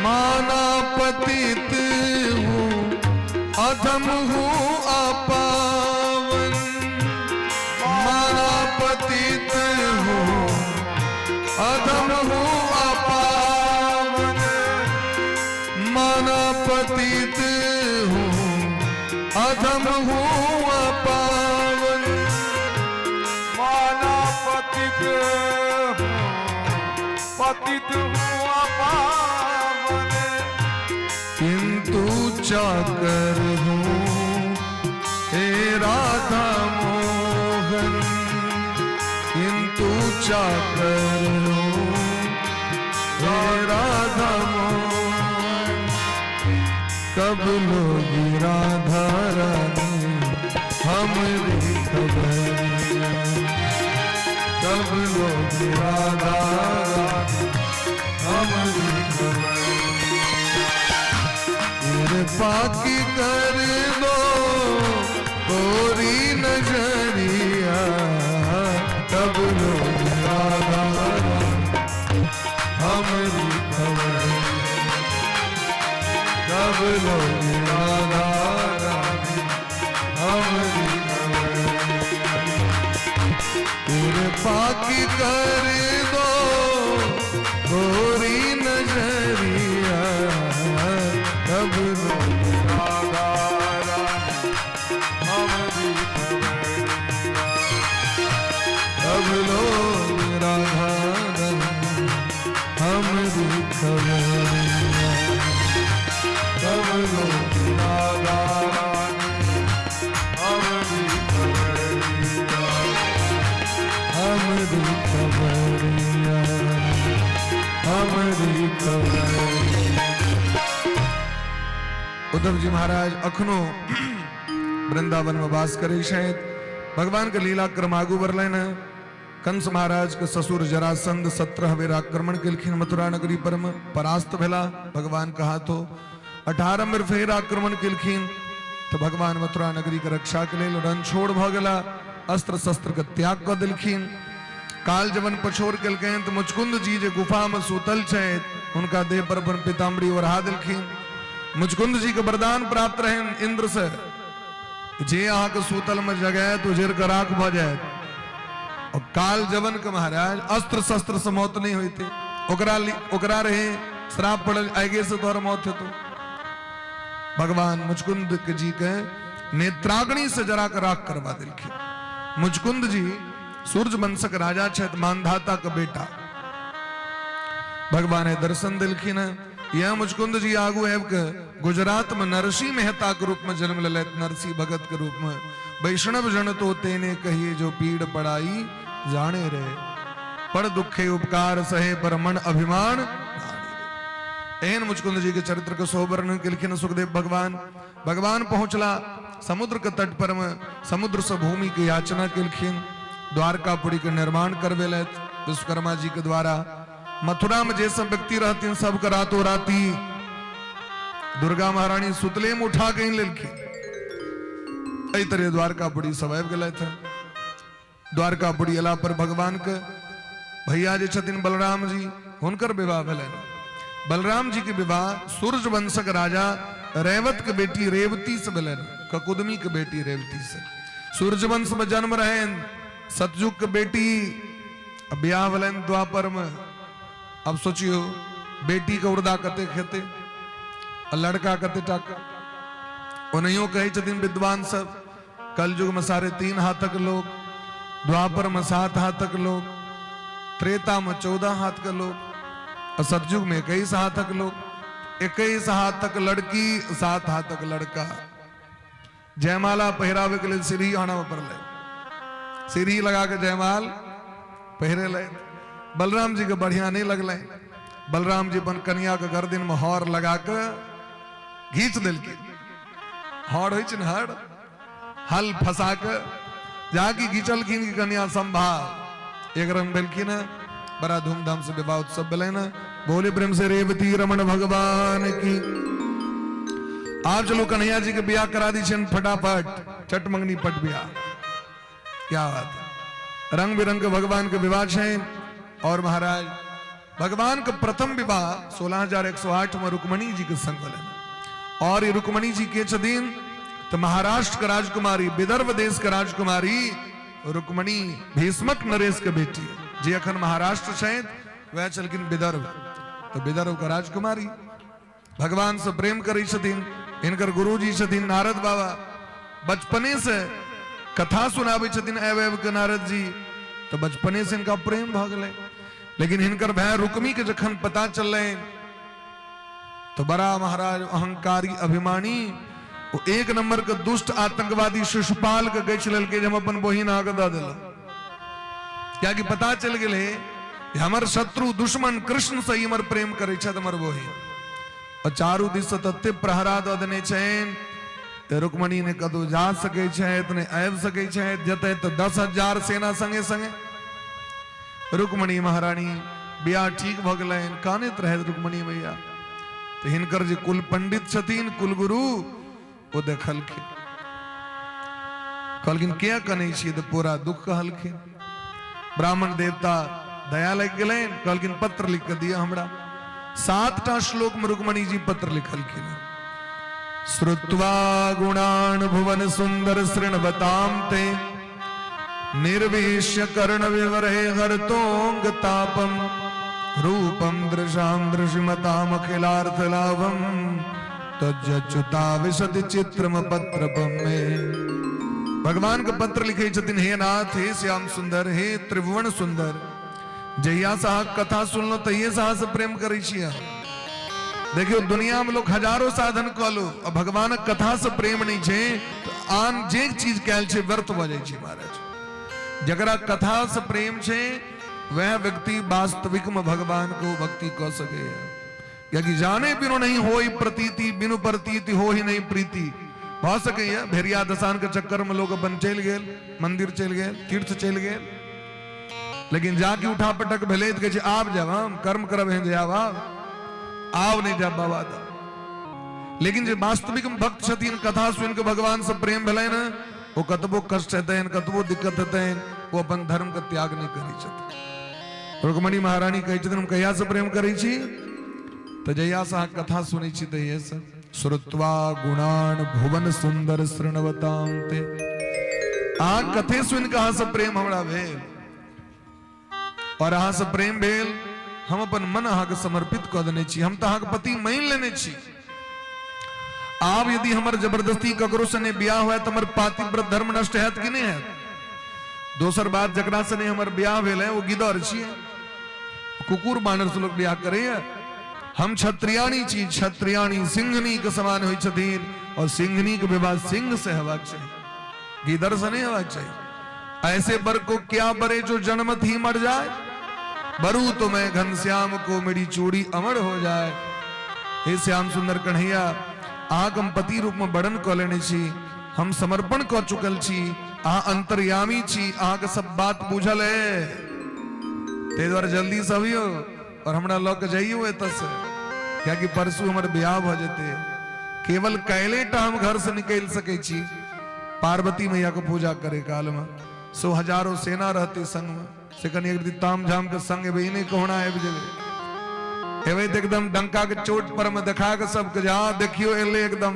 माना पतित हूँ अधम हूँ अपावन। माना पतित हूँ अधम हूँ अपावन। माना पतित हूँ अधम हूँ अपावन। माना पतित हूँ, पतित हूँ अपावन। किंतु चाकर हूँ हे राधा मोहन। किंतु चाकर हूँ हे राधा मोहन। कब लोगी राधा रानी हमरी खबरिया। कब लोगी राधा रानी हमरी खबरिया। कृपा की कर दो गोरी नजरिया। कब लोगी राधा रानी हमरी खबरिया। कब लोगी राधा रानी हमरी खबरिया। कृपा की कर दो गोरी नजरिया। कब लोगी राधा रानी हमरी खबरिया। कब लोग राधा रानी हमरी। कंवरिया। सब लोग राधा रानी हमरी कंवरिया। हमरी कंवरिया, हमरी कंवरिया। उद्धव जी महाराज अखनो वृंदावन में वास करै छथि। भगवान के लीला क्रम आगू बढ़लनि हँ। कंस महाराज के ससुर जरासंध 17 बेर आक्रमण केलखिन मथुरा नगरी पर में, परास्त भेला भगवान के हाथों। 18 बेर फेर आक्रमण केलखिन तो भगवान मथुरा नगरी के रक्षा के लेल रणछोड़ भऽ गेला, अस्त्र शस्त्र के त्याग कऽ देलखिन। काल जवन पछोड़ केलकनि तऽ मुचकुंद जी जे गुफा में सुतल छथि हुनका देह पर अपन पीताम्बरी ओढ़ा देलखिन। मुचकुंद जी के वरदान प्राप्त रहनि इंद्र से, जे अहाँके सुतल में जगायत उजड़ के राख भऽ जायत। और काल जवन के महाराज अस्त्र शस्त्र से मौत नहीं होते, ओकरा ओकरा रहे श्राप पड़ल आगे से तोहर मौत हेतो। भगवान मुचकुंद के जी के नेत्राग्नि से जरा के राख करवा देलखिन। मुचकुंद जी सूर्य वंशक राजा छथि, मानधाता के बेटा। भगवान दर्शन देलखिन। यह मुचकुंद जी आगू आबि के गुजरात में नरसिंह मेहता के रूप में जन्म लेलथि, नरसिंह भगत के रूप में। वैष्णव जन तो तेने कहिए जो पीड़ पड़ाई जाने रे, पर दुखे उपकार सहे पर मन अभिमान नाणे रे। एहन मुचकुंद जी के चरित्र के सो वर्णन केलखिन सुखदेव भगवान। भगवान पहुंचला समुद्र के तट पर में, समुद्र से भूमि के याचना केलखिन, द्वारकापुरी के निर्माण करवेलथि विश्वकर्मा जी के द्वारा। मथुरा में जे सब व्यक्ति रहथिन सबके रातों राती दुर्गा महारानी सुतले में उठा के लेलखिन। एहि तरह द्वारकापुरी सब आबि गेलथि। द्वारकापुरी अयला पर भगवान के भैया जे छथिन बलराम जी, हुनकर विवाह भेलनि। बलराम जी के विवाह सूर्य वंशक राजा रैवत के बेटी रेवती से भेलनि, ककुदमी के बेटी रेवती से। सूर्य वंश में जन्म रहनि, सतयुग के बेटी, बियाह भेलनि द्वापर में। अब सोचियो बेटी के उर्दा कतेक हेतै आ लड़का कते टाका। ओनाहियो कहै छथिन विद्वान सब, कलयुग में 3.5 हाथक लोग, द्वापर में 7 हाथक लोग, त्रेता में 14 हाथ के लोग, और सतयुग में 21 हाथक लोग। 21 हाथक लड़की, 7 हाथक लड़का। जयमाला पहिरावे के लिए सीढ़ी आना पड़लै, सीढ़ी लगा के जयमाल पहिरे ले। बलराम जी के बढ़िया नहीं लगलै। बलराम जी अपन कनिया के गर्दन में हर लगा के घींच देलखिन। हर होइ छै ने, हर हल फंसा के जाकि घींचलखिन कि कनिया संभाल। एक रंग भेलखिन, बड़ा धूमधाम से विवाह उत्सव भेलै ने। बोले प्रेम से रेवती रमन भगवान की। आप चलो कन्हैया जी के ब्याह करा दी छन फटाफट, चट मंगनी पट ब्याह। क्या बात है, रंग बिरंग के भगवान के विवाह छे। और महाराज भगवान के प्रथम विवाह 16,108 में रुक्मणी जी के संग भेलनि। और ये रुक्मणी जी के छथिन तो महाराष्ट्र के राजकुमारी, विदर्भ देश के राजकुमारी रुक्मणी, भीष्मक नरेश के बेटी, जे अखन महाराष्ट्र छथि वएह छलखिन विदर्भ, तो विदर्भ के राजकुमारी भगवान से प्रेम करै छथिन। हिनकर गुरुजी छथिन नारद बाबा, बचपने से कथा सुनाबै छथिन आबि आबि के नारद जी, तो बचपने से हिनका प्रेम भऽ गेलै। लेकिन हिनकर भाय रुक्मी के जखन पता चललै तो बड़ा महाराज अहंकारी अभिमानी, वो एक नंबर के दुष्ट आतंकवादी शिशुपाल के गछि लेलकै जे हम अपन बहिन अहाँके दऽ देलहुँ। कियाकि पता चलि गेलै हमर शत्रु दुश्मन कृष्ण से ही हमर प्रेम करै छथि हमर बहिन। और चारू दिस से तते प्रहरा दऽ देने छनि ते रुक्मणी ने कतौ जा सकै छथि ने आबि सकै छथि, जतै तऽ 10,000 सेना संगे संगे। रुक्मणी महारानी बियाह ठीक भऽ गेलनि, कानैत रहथि रुक्मणी मैया। तऽ हिनकर जे कुल पंडित छथिन कुलगुरु, ओ देखलखिन, कहलखिन किया कनै छियै? तऽ पूरा दुख कहलखिन। ब्राह्मण देवता दया लागि गेलनि, कहलखिन पत्र लिख कऽ दिअ हमरा। 7टा श्लोक में रुक्मणी जी पत्र लिखलखिन। श्रुत्वा गुणान भुवन सुंदर शृण्वताम ते, निर्विश्य कर्ण विवरे हरतोंग तापम, रूपम दृशाम दृशिमताम अखिलार्थ लाभम, तज्जच्युता विशति चित्रम पत्रपम में। भगवान के पत्र लिखे छथिन, हे नाथ, हे श्याम सुंदर, हे त्रिभुवन सुंदर, जहिया से अहाँ कथा सुनलहुँ तहिये से अहाँ से प्रेम करै छी। देखियौ, दुनिया में लोग हजारों साधन कऽ लो आ भगवानक कथा से प्रेम नहीं छै तऽ आन जे चीज कयल छै व्यर्थ भऽ जाइ छै महाराज। जकरा कथा से प्रेम छै वह व्यक्ति वास्तविक में भगवान को भक्ति कऽ सकैए, कियाकि जाने बिनु नहीं होई प्रतीति, बिनु प्रतीति हो ही नहीं प्रीति। भऽ सकैए भेड़िया दसान के चक्कर में लोग अपन चलि गेल, मंदिर चलि गेल, तीर्थ चलि गेल, लेकिन जाके उठा पटक भेलै तऽ कहै छै आब जायब हम, कर्म करब एहन जे आब आब आब नहि जायब बाबा धाम। लेकिन जे वास्तविक में भक्त छथिन, कथा सुनि कऽ भगवान से प्रेम भेलनि ने, ओ कतबो कष्ट हेतनि, कतबो दिक्कत हेतनि, ओ अपन धर्म के त्याग नहि करै छथिन। रुक्मणी महारानी कहै छथिन, हम कहिया से प्रेम करै छी? तऽ जहिया से अहाँ कथा सुनै छी तहिये से। श्रुत्वा गुणान भुवन सुंदर शृणवताम ते, अहाँ कथे सुनि कऽ अहाँ से प्रेम हमरा भेल और अहाँ से प्रेम भेल, हम अपन मन अहाँके समर्पित कऽ देने छी, हम तऽ अहाँके पति मानि लेने छी। आब यदि हमर जबरदस्ती ककरो सने बियाह हुए तऽ हमर पातिव्रत धर्म नष्ट हैत कि नहि हैत? दोसर बात, जकरा सने हमर बियाह भेल है ओ गिदर छियै, कुकुर बानर से लोग बियाह करैया। हम क्षत्रियाणी छी, क्षत्रियाणी सिंहनी के समान होइ छथिन और सिंहनी के विवाह सिंह से हेबाक चाही, गिदर से नहीं हेबाक चाही। ऐसे बर को क्या बरे जो जन्मत ही मर जाए, बरू तो मैं घनश्याम को मेरी चूड़ी अमर हो जाए। हे श्याम सुंदर कन्हैया, अहाँके हम पति रूप में वरण कऽ लेने छी, हम समर्पण कऽ चुकल छी, अहाँ अंतर्यामी छी, अहाँके सब बात बुझल है, ताहि दुआरे जल्दी से अबियौ और हमरा लऽ के जइयौ एतऽ से, कियाकि परसू हमर बियाह भऽ जेतै। केवल काल्हि टा हम घर से निकलि सकै छी पार्वती मैया के पूजा करे काल में, सो हजारों सेना रहते संग में, से कनि एक दिन ताम झाम के संग एबै, ई नहि कहुना आबि जेबै। एबै तऽ एकदम डंका के चोट पर में देखा के सबके जे हँ देखियौ एलै, एकदम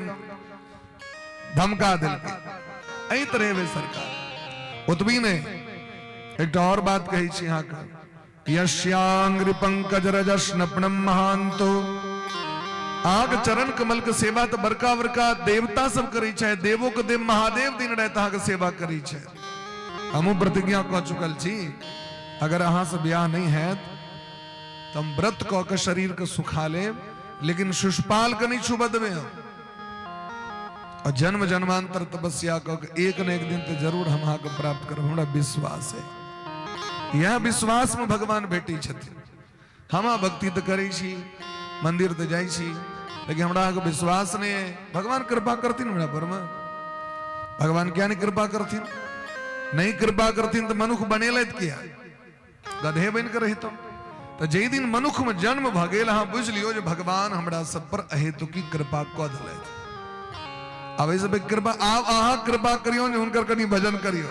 धमका देलकै। एहि तरह एबै सरकार। ओतबी नहि, एकटा और बात कहै छी अहाँके, यस्यांग्रि पंकज रजस्नपनम महांतो, अहाँके चरण कमल के सेवा तऽ बड़का बड़का देवता सब करै छै, देवो के देव महादेव दिन राति अहाँके सेवा करै छै। हमहूँ प्रतिज्ञा कऽ चुकल छी, अगर अहाँसँ बियाह नहि हैत तऽ हम व्रत कऽ के शरीर के सुखा लेब, लेकिन शिशुपाल के नहि छुबऽ देबै हम, और जन्म जन्मांतर तपस्या कऽ के एक न एक दिन तऽ जरूर हम अहाँके प्राप्त करब, हमरा विश्वास है। यह विश्वास में भगवान भेटै छथिन। हम भक्ति तऽ करै छी, मंदिर तऽ जाइ छी, लेकिन हमरा अहाँके विश्वास नहि है भगवान कृपा करथिन हमरा पर में। भगवान क्या नहीं कृपा करथिन? नहीं कृपा करथिन तऽ मनुख बनेलथि किया? गधे बनि कऽ रहितहुँ। तऽ जाहि दिन मनुख में जन्म भऽ गेल, अहाँ बुझि लियौ जे भगवान हमरा सब पर अहेतुकी कृपा कऽ देलथि। आब एहि सब कृपा, आब अहाँ कृपा करियौ जे हुनकर कनि भजन करियौ,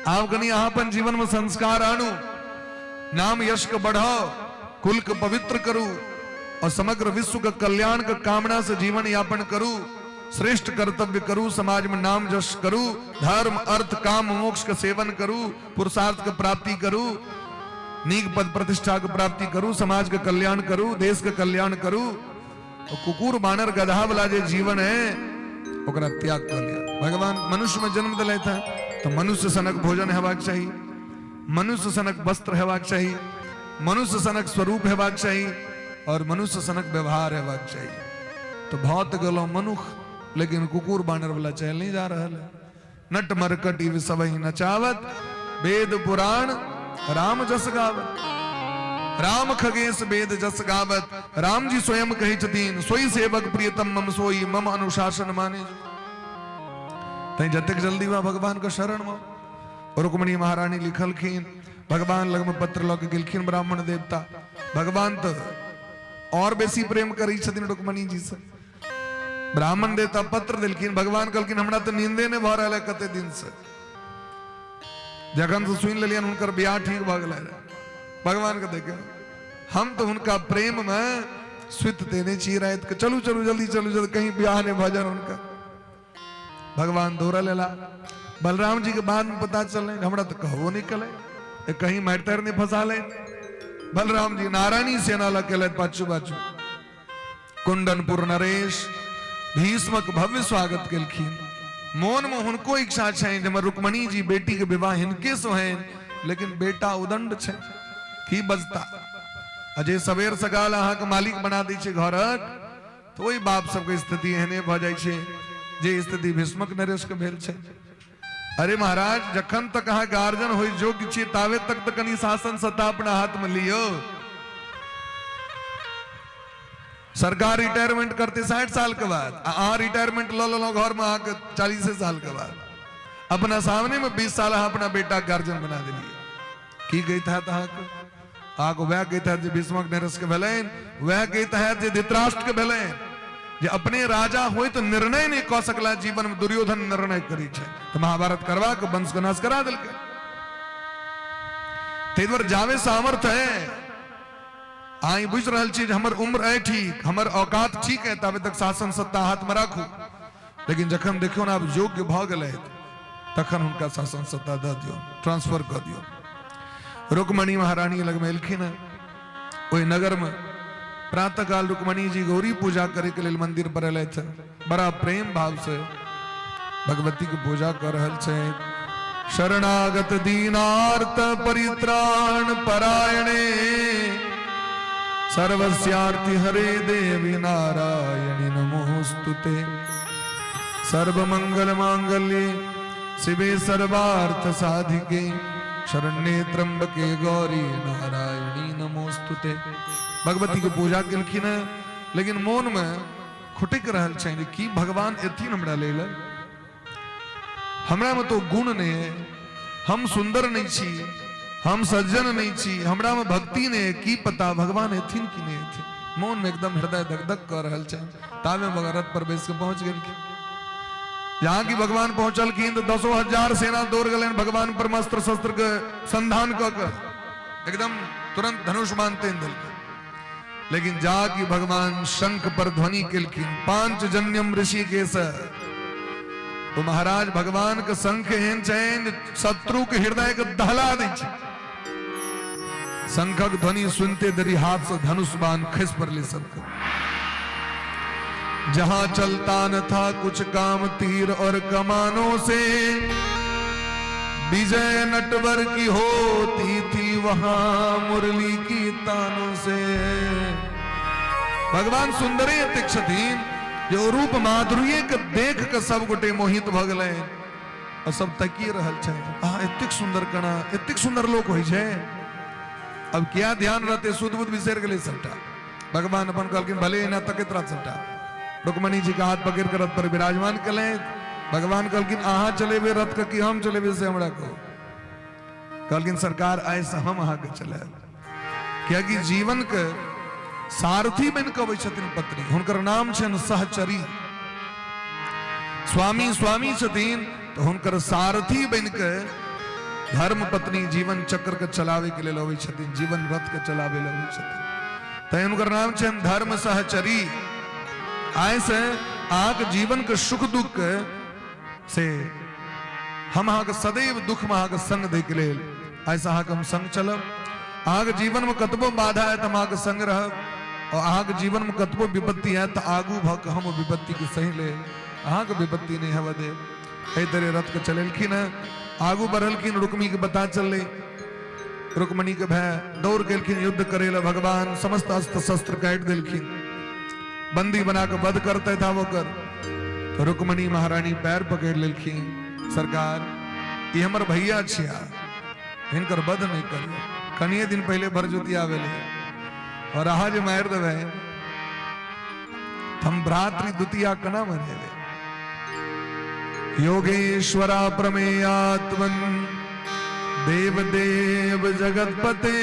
आब कनि अहाँ अपन जीवन में संस्कार आनू, नाम यश के बढ़ाओ, कुल के पवित्र करू और समग्र विश्व के कल्याण के कामना से जीवन यापन करू, श्रेष्ठ कर्तव्य करू, समाज में नाम जश करू, धर्म अर्थ काम मोक्ष के सेवन करू, पुरुषार्थ के प्राप्ति करू, नीक पद प्रतिष्ठा के प्राप्ति करू, समाज के कल्याण करू, देश के कल्याण करू। और कुकुर बानर गधा वाला जे जीवन है ओकरा त्याग कर लिया। भगवान मनुष्य में जन्म दिलथि है तो मनुष्य सनक भोजन हेबाक चाही, मनुष्य सनक वस्त्र हेबाक चाही, मनुष्य सनक स्वरूप हेबाक चाही और मनुष्य सनक व्यवहार हेबाक चाही। तो भऽ तऽ गेलहुँ मनुख, लेकिन कुकुर बानर वाला चलि नहीं जा रहल है। नट मरकट इव सबहि नचावत, वेद पुराण राम जस गावत। राम खगेश वेद जस गावत। राम जी स्वयं कहै छथिन, सोई सेवक प्रियतम मम सोई, मम अनुशासन माने जो। तैं जतेक जल्दी हुआ भगवान के शरण में। रुक्मणी महारानी लिखलखिन, भगवान लग में पत्र लऽ के गेलखिन ब्राह्मण देवता। भगवान तऽ और बेसी प्रेम करै छथिन रुक्मणी जी से। ब्राह्मण देवता पत्र देलखिन, भगवान कहलखिन हमरा तऽ नींदे नहि भऽ रहल है कते दिन से, जखन से सुनि लेलियनि हुनकर बियाह ठीक भऽ गेलै। भगवान के देखियौ, हम तऽ हुनका प्रेम में सुति देने छी राति के, चलू चलू जल्दी चलू जल्दी, कहीं बियाह नहि भऽ जाए हुनकर। भगवान दौड़ल एला। बलराम जी के बाद में पता चललै, हमरा तऽ कहबो नहि कलै, कहीं मारि तारि नहि फंसा ले। बलराम जी नारायणी सेना लऽ के एलथि पाछू पाछू। कुंडनपुर नरेश भीष्मक भव्य स्वागत केलखिन। मोन में हुनको इच्छा छनि जे हमर रुक्मणी जी बेटी के विवाह हिनके से होइन, लेकिन बेटा उदंड छै, की बजता। आ जे सवेर सकाल अहाँके मालिक बना दै छै घरक, तऽ ओहि बाप सबके स्थिति एहने भऽ जाइ छै जे स्थिति भीष्मक नरेशके भेल छै। अरे महाराज, जखन तक अहाँ गार्जियन होइ योग्य छी तावे तक तऽ कनि शासन सत्ता अपना हाथ में लियो। सरकार रिटायरमेंट करते 60 साल के बाद, आ अहाँ रिटायरमेंट लऽ लेलहुँ घर में अहाँके 40 साल के बाद। अपना सामने में 20 साल अहाँ अपना बेटा गार्जियन बना देलियै। की कहैत हैत अहाँके? अहाँके वएह कहैत हैत जे भीष्मक नरेश के भेलनि, वएह कहैत हैत जे धृतराष्ट्र के भेलनि, जे अपने राजा होइत निर्णय नहि कऽ सकला जीवन में, दुर्योधन निर्णय करै छै तऽ महाभारत करवा के वंश के नाश करा देलकै। ताहि दुआरे जावे सामर्थ्य है, अहाँ ई बुझि रहल छी जे हमर उम्र अइ ठीक, हमर औकात ठीक है, ताबे तक शासन सत्ता हाथ में राखू, लेकिन जखन देखियौ ने आब योग्य भऽ गेलै तखन हुनका शासन सत्ता दऽ दियौ, ट्रांसफर कऽ दियौ। रुक्मणी महारानी लगमे एलखिन हँ ओहि नगरमे। प्रातःकाल रुक्मणी जी गौरी पूजा करे के लेल मंदिर पर एलथि। बड़ा प्रेम भाव से भगवती के पूजा कर रहल छथि। शरणागत दीनार्त परित्राण परायणे सर्वस्यार्ति हरे देवी नारायणी नमोस्तुते। सर्वमंगल मांगल्ये शिवे सर्वार्थ साधिके शरण्ये त्र्यंबके गौरी नारायणी नमोस्तुते। भगवती के पूजा केलखिन हँ, लेकिन मोन में खुटकि रहल छनि कि भगवान एथिन हमरा लेल, हमरा में तो गुण नहीं है, हम सुंदर नहीं छी, हम सज्जन नहीं छी, हमरा में भक्ति नहीं है, की पता भगवान एथिन कि नहीं एथिन। मोन में एकदम हृदय धक धक कर रहल छनि। ताबे मगर रथ पर बैस के पहुंच गेलखिन। जहां की भगवान पहुंचलखिन तो 10,000 सेना दौड़ गेलनि भगवान पर अस्त्र शस्त्र के संधान कऽ के एकदम तुरंत धनुष बाण तानि देलखिन। लेकिन जा की भगवान शंख पर ध्वनि केलखिन, पांचजन्यम ऋषिकेश, तो महाराज भगवान के शंख एहन छनि शत्रु के हृदय के दहला दै छै। शंखक ध्वनि सुनते देरी हाथ से धनुष बाण खसि पड़ले सबके। जहां चलता न था कुछ काम तीर और कमानों से, विजय नटवर की होती थी वहां मुरली की तानों से। भगवान सुंदरे एतेक छथिन जे ओ रूप माधुर्य के देख के सब गोटे मोहित भऽ गेलै और सब तकिए रहल छै, आ एतेक सुंदर कणा, एतेक सुंदर लोक होइ छै। अब क्या ध्यान रहते, सुध बुध बिसरि गेलै सबटा। भगवान अपन कहलखिन भले एना तकैत रहत सबटा। रुक्मणी जी के हाथ पकड़ के रथ पर विराजमान केलनि। भगवान कहलखिन अहाँ चलेबै रथ के कि हम चलेबै से हमरा कहू। कहलखिन सरकार आइ से हम अहाँके चलायब, कियाकि जीवन के सारथी बनि कऽ अबै छथिन पत्नी, हुनकर नाम छनि सहचरी। स्वामी स्वामी छथिन तऽ हुनकर सारथी बनि कऽ धर्म पत्नी जीवन चक्र के चलावे के लेल अबै छथिन, जीवन रथ के चलावे लेल अबै छथिन, तैं हुनकर नाम छनि धर्म सहचरी। आइ से अहाँके जीवन के सुख दुख के से हम अहाँके सदैव दुख में अहाँके संग दै के लेल आइ से अहाँके हम संग चलब। अहाँके जीवन में कतबो बाधा आयत हम अहाँके संग रहब, और अहाँके जीवन में कतबो विपत्ति आयत तऽ आगू भऽ कऽ हम ओ विपत्ति के सही लेब, अहाँके विपत्ति नहि हेबऽ देब। एहि तरह रथ के चलेलखिन हँ, आगू बढ़लखिन। रुक्मी के पता चललै, रुक्मणी के भाय दौड़ गेलखिन युद्ध करे लए। भगवान समस्त अस्त्र शस्त्र काटि देलखिन, बंदी बना के वध करते था ओकर। तो रुक्मणी महारानी पैर पकड़ लेलखिन, सरकार ई हमर भैया छिया, हिनकर वध नहीं करियो, कनिए दिन पहले भरजुतिया भेलै और अहाँ जे मारि देबै हम भ्रातृ द्वितीया केना मनेबै। योगेश्वरा प्रमेयात्मन देव देव जगतपते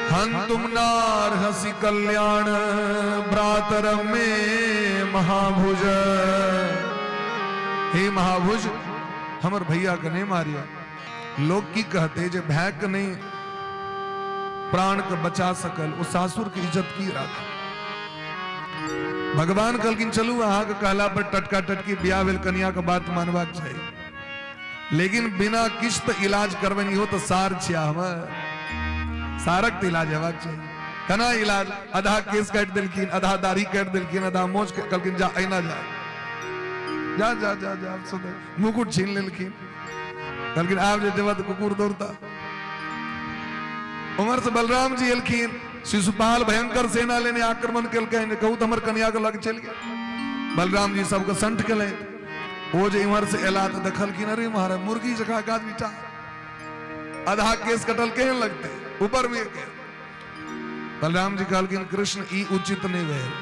हंतुम नारहसि कल्याण भ्रातर में महाभुज। हे महाभुज, हमर भैया के नहीं मारियो, लोग की कहते जे भाई के नहीं प्राण के बचा सकल ओ सासुर के इज्जत की राख। भगवान कहलखिन चलू अहाँ के कहला पर टटका टटकी बियाह भेल कनिया के बात मानबाक चाही, लेकिन बिना किछु तऽ इलाज करबनि, इहो तऽ सार छिया हमर, सारक तऽ इलाज हेबाक चाही। केना इलाज? आधा केस काटि देलखिन, आधा दाढ़ी काटि देलखिन, आधा मोछ कहलखिन जा एना जा जा जा जा जा सुधर। मुकुट छीन लेलखिन, कहलखिन आब जे जेबा तऽ कुकुर दौड़ता। उम्हर से बलराम जी एलखिन, शिशुपाल भयंकर सेना लेने आक्रमण केलकै, कहू तऽ हमर कन्या के लग चलि गेल। बलराम जी सबके संठ केलथि। ओ जे इम्हर से एला तऽ देखलखिन, अरे महाराज, मुर्गी जकाँ एक आदमी टा, आधा केस कटल, केहन लगतै ऊपर में के। बलराम जी कहलखिन, कृष्ण, ई उचित नहि भेल।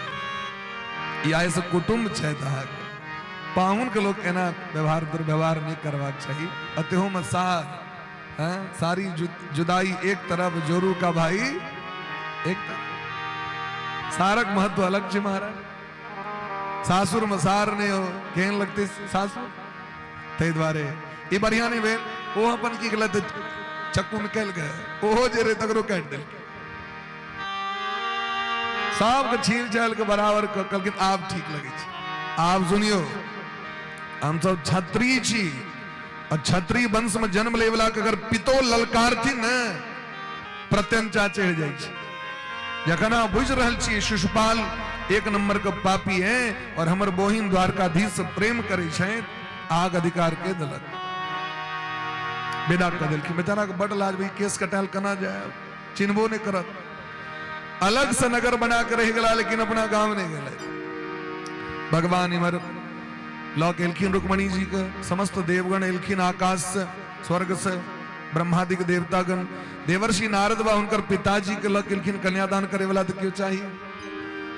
ई आइ से कुटुम्ब छथि अहाँके, पाहुन के लोक एना व्यवहार दुर्व्यवहार नहि करबाक चाही। अतेहो में सार हैं, सारी जुदाई एक तरफ, जोरू का भाई एक तरफ। सारक महत्व अलग छै महाराज। सासुर में सार नहि हो, केहन लगतै सासुर? ताहि दुआरे ई बढ़िया नहि भेल। ओ अपन की केलक, चक्कू निकालि के ओहो जे रहे तकरो काटि देलकै। सबके छील छाल के बराबर कऽ कहलखिन, आब ठीक लगै छै, आब सुनियौ, हमसब क्षत्रिय छी और क्षत्रिय वंश में जन्म ले वाला के अगर पितो ललकारथिन ने, प्रत्यंचा चढ़ि जाइ छै। जखन अहाँ बुझि रहल छी शिशुपाल एक नंबर के पापी है और हमर बोहिन द्वारकाधीश से प्रेम करै छै, आग अधिकार के देलक? विदा कऽ देलखिन। बेचारा के बड लाज, भाई, केस कटायल केना जाय, चिन्हबो नहि करत। अलग से नगर बना के रहि गेला, लेकिन अपना गांव नहि गेलै। भगवान इम्हर लऽ के एलखिन रुक्मणी जी के, समस्त देवगण एलखिन आकाश से, स्वर्ग से, ब्रह्मादिक देवतागण, देवर्षि नारद बा हुनकर पिताजी के लऽ के एलखिन। कन्यादान करे वाला तऽ केओ चाही।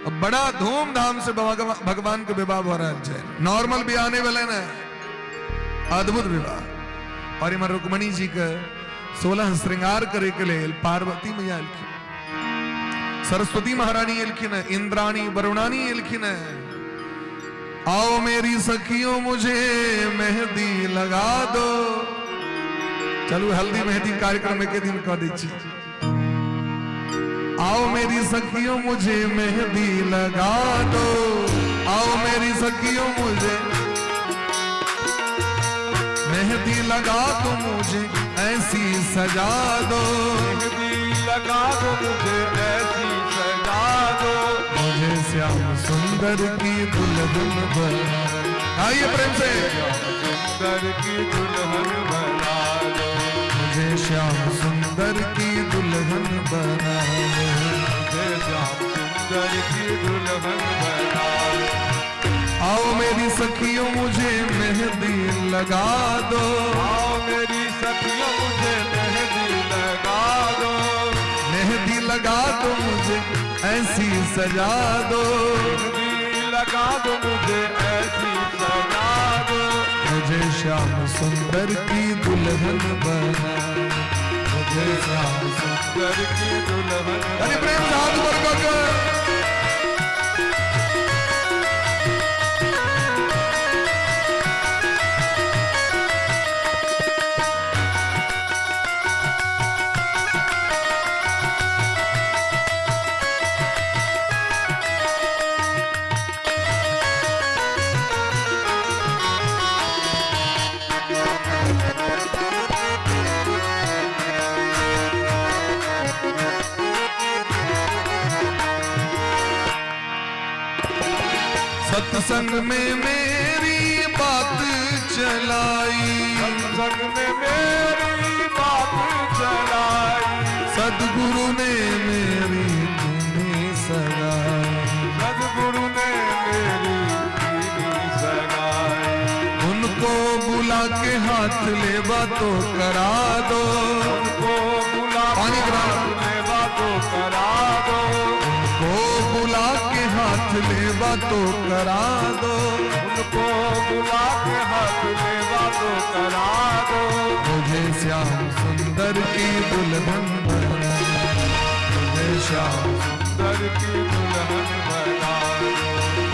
अब बड़ा धूमधाम से भगवान के विवाह भऽ रहल छै। नॉर्मल बियाह नहि भेलै ने, अद्भुत विवाह। और इम्हर रुक्मणी जी के 16 श्रृंगार करे के लेल पार्वती मैया एलखिन, सरस्वती महारानी एलखिन, इंद्राणी वरुणानी एलखिन। आओ मेरी सखियों, मुझे मेहंदी लगा दो। चलू, हल्दी मेहंदी कार्यक्रम एक दिन कऽ दै छी। आओ मेरी सखियों, मुझे मेहंदी लगा दो। आओ मेरी सखियों, मुझे मेहंदी लगा दो, मुझे ऐसी सजा दो। मेहंदी लगा दो, मुझे ऐसी सजा दो। मुझे श्याम सुंदर की दुल्हन बना, आइए प्रेम से। सुंदर की दुल्हन बना दो। मुझे श्याम सुंदर की दुल्हन बना दो। मुझे श्याम सुंदर की दुल्हन बना दो। आओ मेरी सखियों, मुझे मेहंदी लगा दो। आओ मेरी सखियों, मुझे मेहंदी लगा दो। मेहंदी लगा दो, मुझे ऐसी सजा दो। मेहंदी लगा दो, मुझे ऐसी सजा दो। मुझे श्याम सुंदर की दुल्हन बना, मुझे श्याम सुंदर सुंदर की दुल्हन। अरे प्रेम से हाथ ऊपर करके। सत्संग में मेरी बात चलाई। सत्संग में मेरी बात चलाई। सदगुरु ने मेरी कीनी सगाई। सदगुरु ने मेरी कीनी सगाई। उनको बुला के हाथ ले तो करा दो। उनको बुला पानी के करा। हाथ ले तो करा दो। को बुला के हाथ ले तो करा दो। उनको बुला के हाथ ले तो करा दो। मुझे श्याम सुंदर की दुल्हन बना, मुझे श्याम सुंदर की दुल्हन बना दो।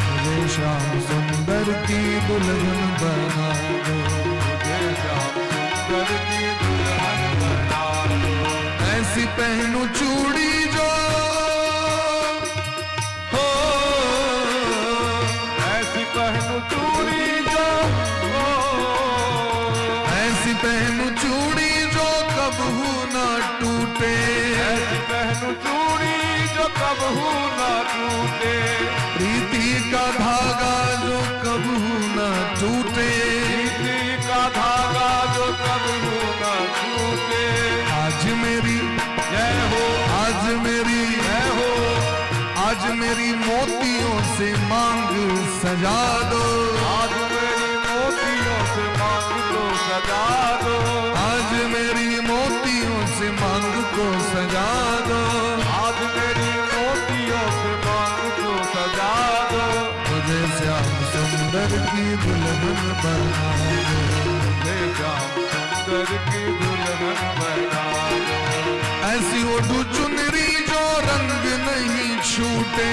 मुझे श्याम सुंदर की दुल्हन बना दो। मुझे श्याम सुंदर की दुल्हन बना दो। ऐसी पहनू चूड़ी जो हो, ऐसी पहनू चूड़ी जो हो, ऐसी पहनू चूड़ी जो कबहू ना टूटे। ऐसी पहनू चूड़ी जो कबहू ना टूटे। प्रीति का धागा जो कबहू ना टूटे। प्रीति का धागा जो कबहू ना टूटे। आज मेरी जय हो। आज मेरी जय मेरी मोतियों से मांग सजा दो। आज मेरी मोतियों से मांग को सजा दो। आज मेरी मोतियों से मांग को सजा दो। आज मेरी मोतियों से मांग को सजा दो। मुझे श्याम सुंदर की दुल्हन बना दो। मुझे श्याम सुंदर की दुल्हन बना दो। ऐसी ओढ़ू चुनरी जो रंग नहीं छूटे।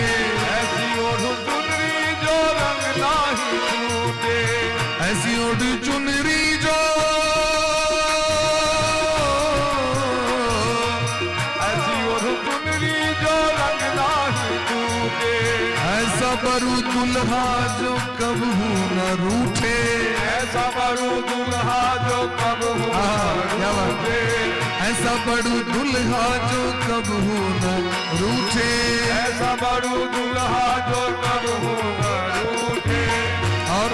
ऐसी ओढ़ू चुनरी जो रंग नाही छूटे। ऐसी ओढ़ू चुनरी जो, ऐसी ओढ़ू चुनरी जो रंग नाही छूटे। ऐसा बरू दुल्हा जो कबहू न रूठे। ऐसा बरू दुल्हा जो कब हाँ, क्या बात। रूठे। ऐसा बड़ू दुल्हा जो कबहू न रूठे। ऐसा बरू दुल्हा जो कब रूठे। और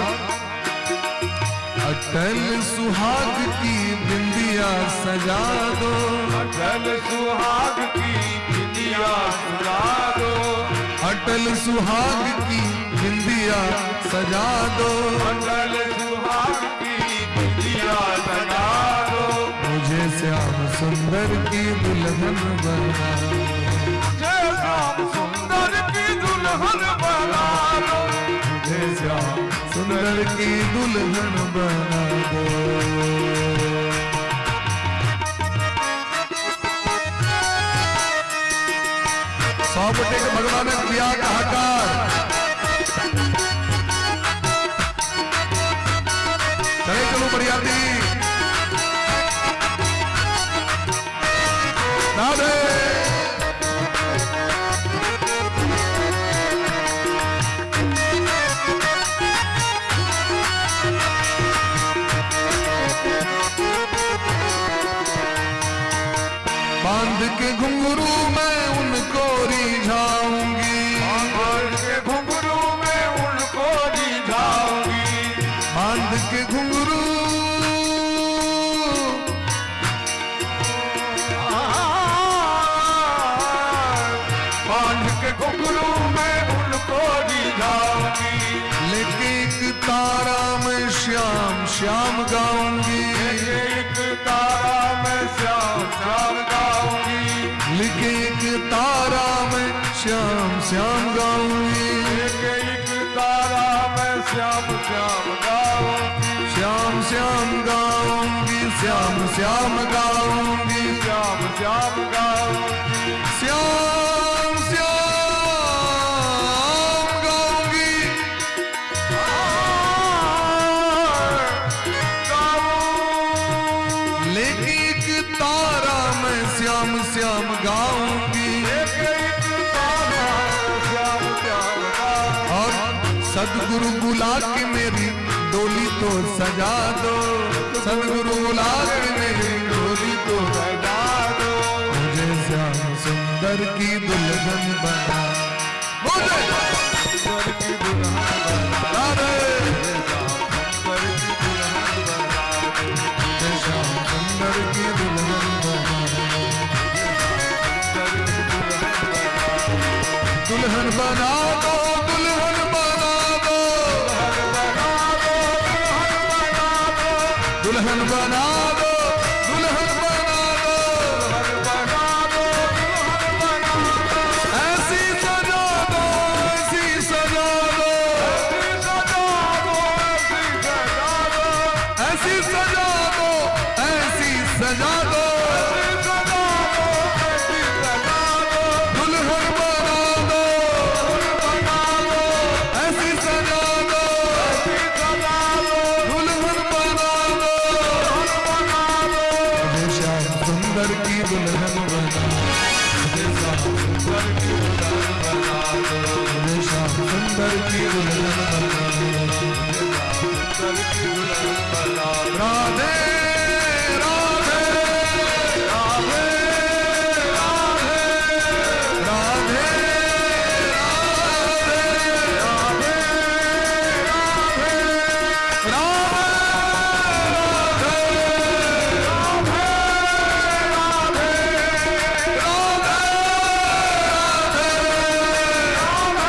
अटल सुहाग की बिंदिया सजा दो। अटल सुहाग की बिंदिया सजा दो। अटल सुहाग की बिंदिया सजा दो। अटल सुहाग की बिंदिया सजा दो। मुझे श्याम सुंदर की दुल्हन बना दो। मुझे श्याम सुंदर की दुल्हन बना दो। मुझे श्याम सुंदर की दुल्हन बना दो। सौ बटे के भगवान प्रिया का हकार। चले चलो बरियाती। राधे। बांध के घुंघरू मैं उनको रिझाऊंगी। बांध के घुंघरू में उनको रिझाऊंगी। बांध के घुंघरू, बांध के घुंघरू में उनको रिझाऊंगी। लेके एक तारा मैं श्याम श्याम गाऊंगी। एक तारा मैं श्याम श्याम गाऊंगी। लिखे एक तारा मैं श्याम श्याम गाऊंगी। एक एक तारा मैं श्याम श्याम गाऊंगी। श्याम श्याम गाऊंगी, श्याम श्याम गाऊंगी। श्याम श्याम गाऊंगी। श्याम श्याम गाऊंगी। गाऊं। लेके एक तारा मैं श्याम श्याम गाऊंगी। एक एक तारा श्याम श्याम गाऊंगी। और सदगुरु बुला के मेरी डोली तो सजा दो। सदगुरु बुला के मेरी डोली तो सजा दो। मुझे श्याम सुंदर की दुल्हन बना। मुझे सुंदर की दुल्हन बना। राधे। सुंदर की दुल्हन बना दो। मुझे श्याम सुंदर की दुल्हन बना दो। सुंदर की दुल्हन बना दो। दुल्हन बना दो, दुल्हन बना दो। दुल्हन बना दो, दुल्हन बना दो। दुल्हन बना दो, दुल्हन बना दो। दुल्हन बना दो, दुल्हन बना दो। ऐसी सजा दो, ऐसी सजा दो। ऐसी सजा दो, ऐसी सजा दो। ऐसी सजा दो, ऐसी सजा दो। ऐसी सजा दो, ऐसी सजा दो। दुल्हन बना दो, दुल्हन बना दो, ऐसी सजा दो। ऐसी सजा दो। दुल्हन बना दो। दुल्हन बना दो। मुझे श्याम सुंदर की दुल्हन बना। मुझे श्याम सुंदर की दुल्हन बना दो। मुझे श्याम सुंदर की दुल्हन बना दो। सुंदर की दुल्हन बना दो। राधे राधे राधे राधे राधे राधे राधे राधे राधे राधे राधे राधे।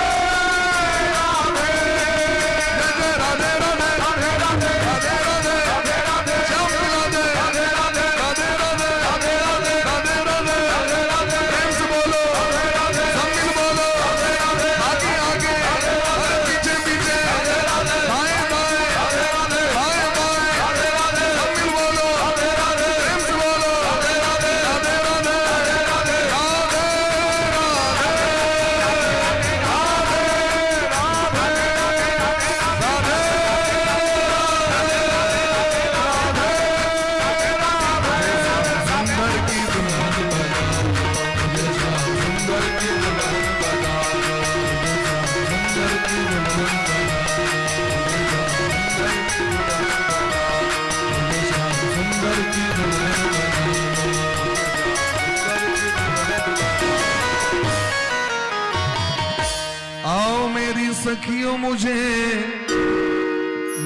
सखियों मुझे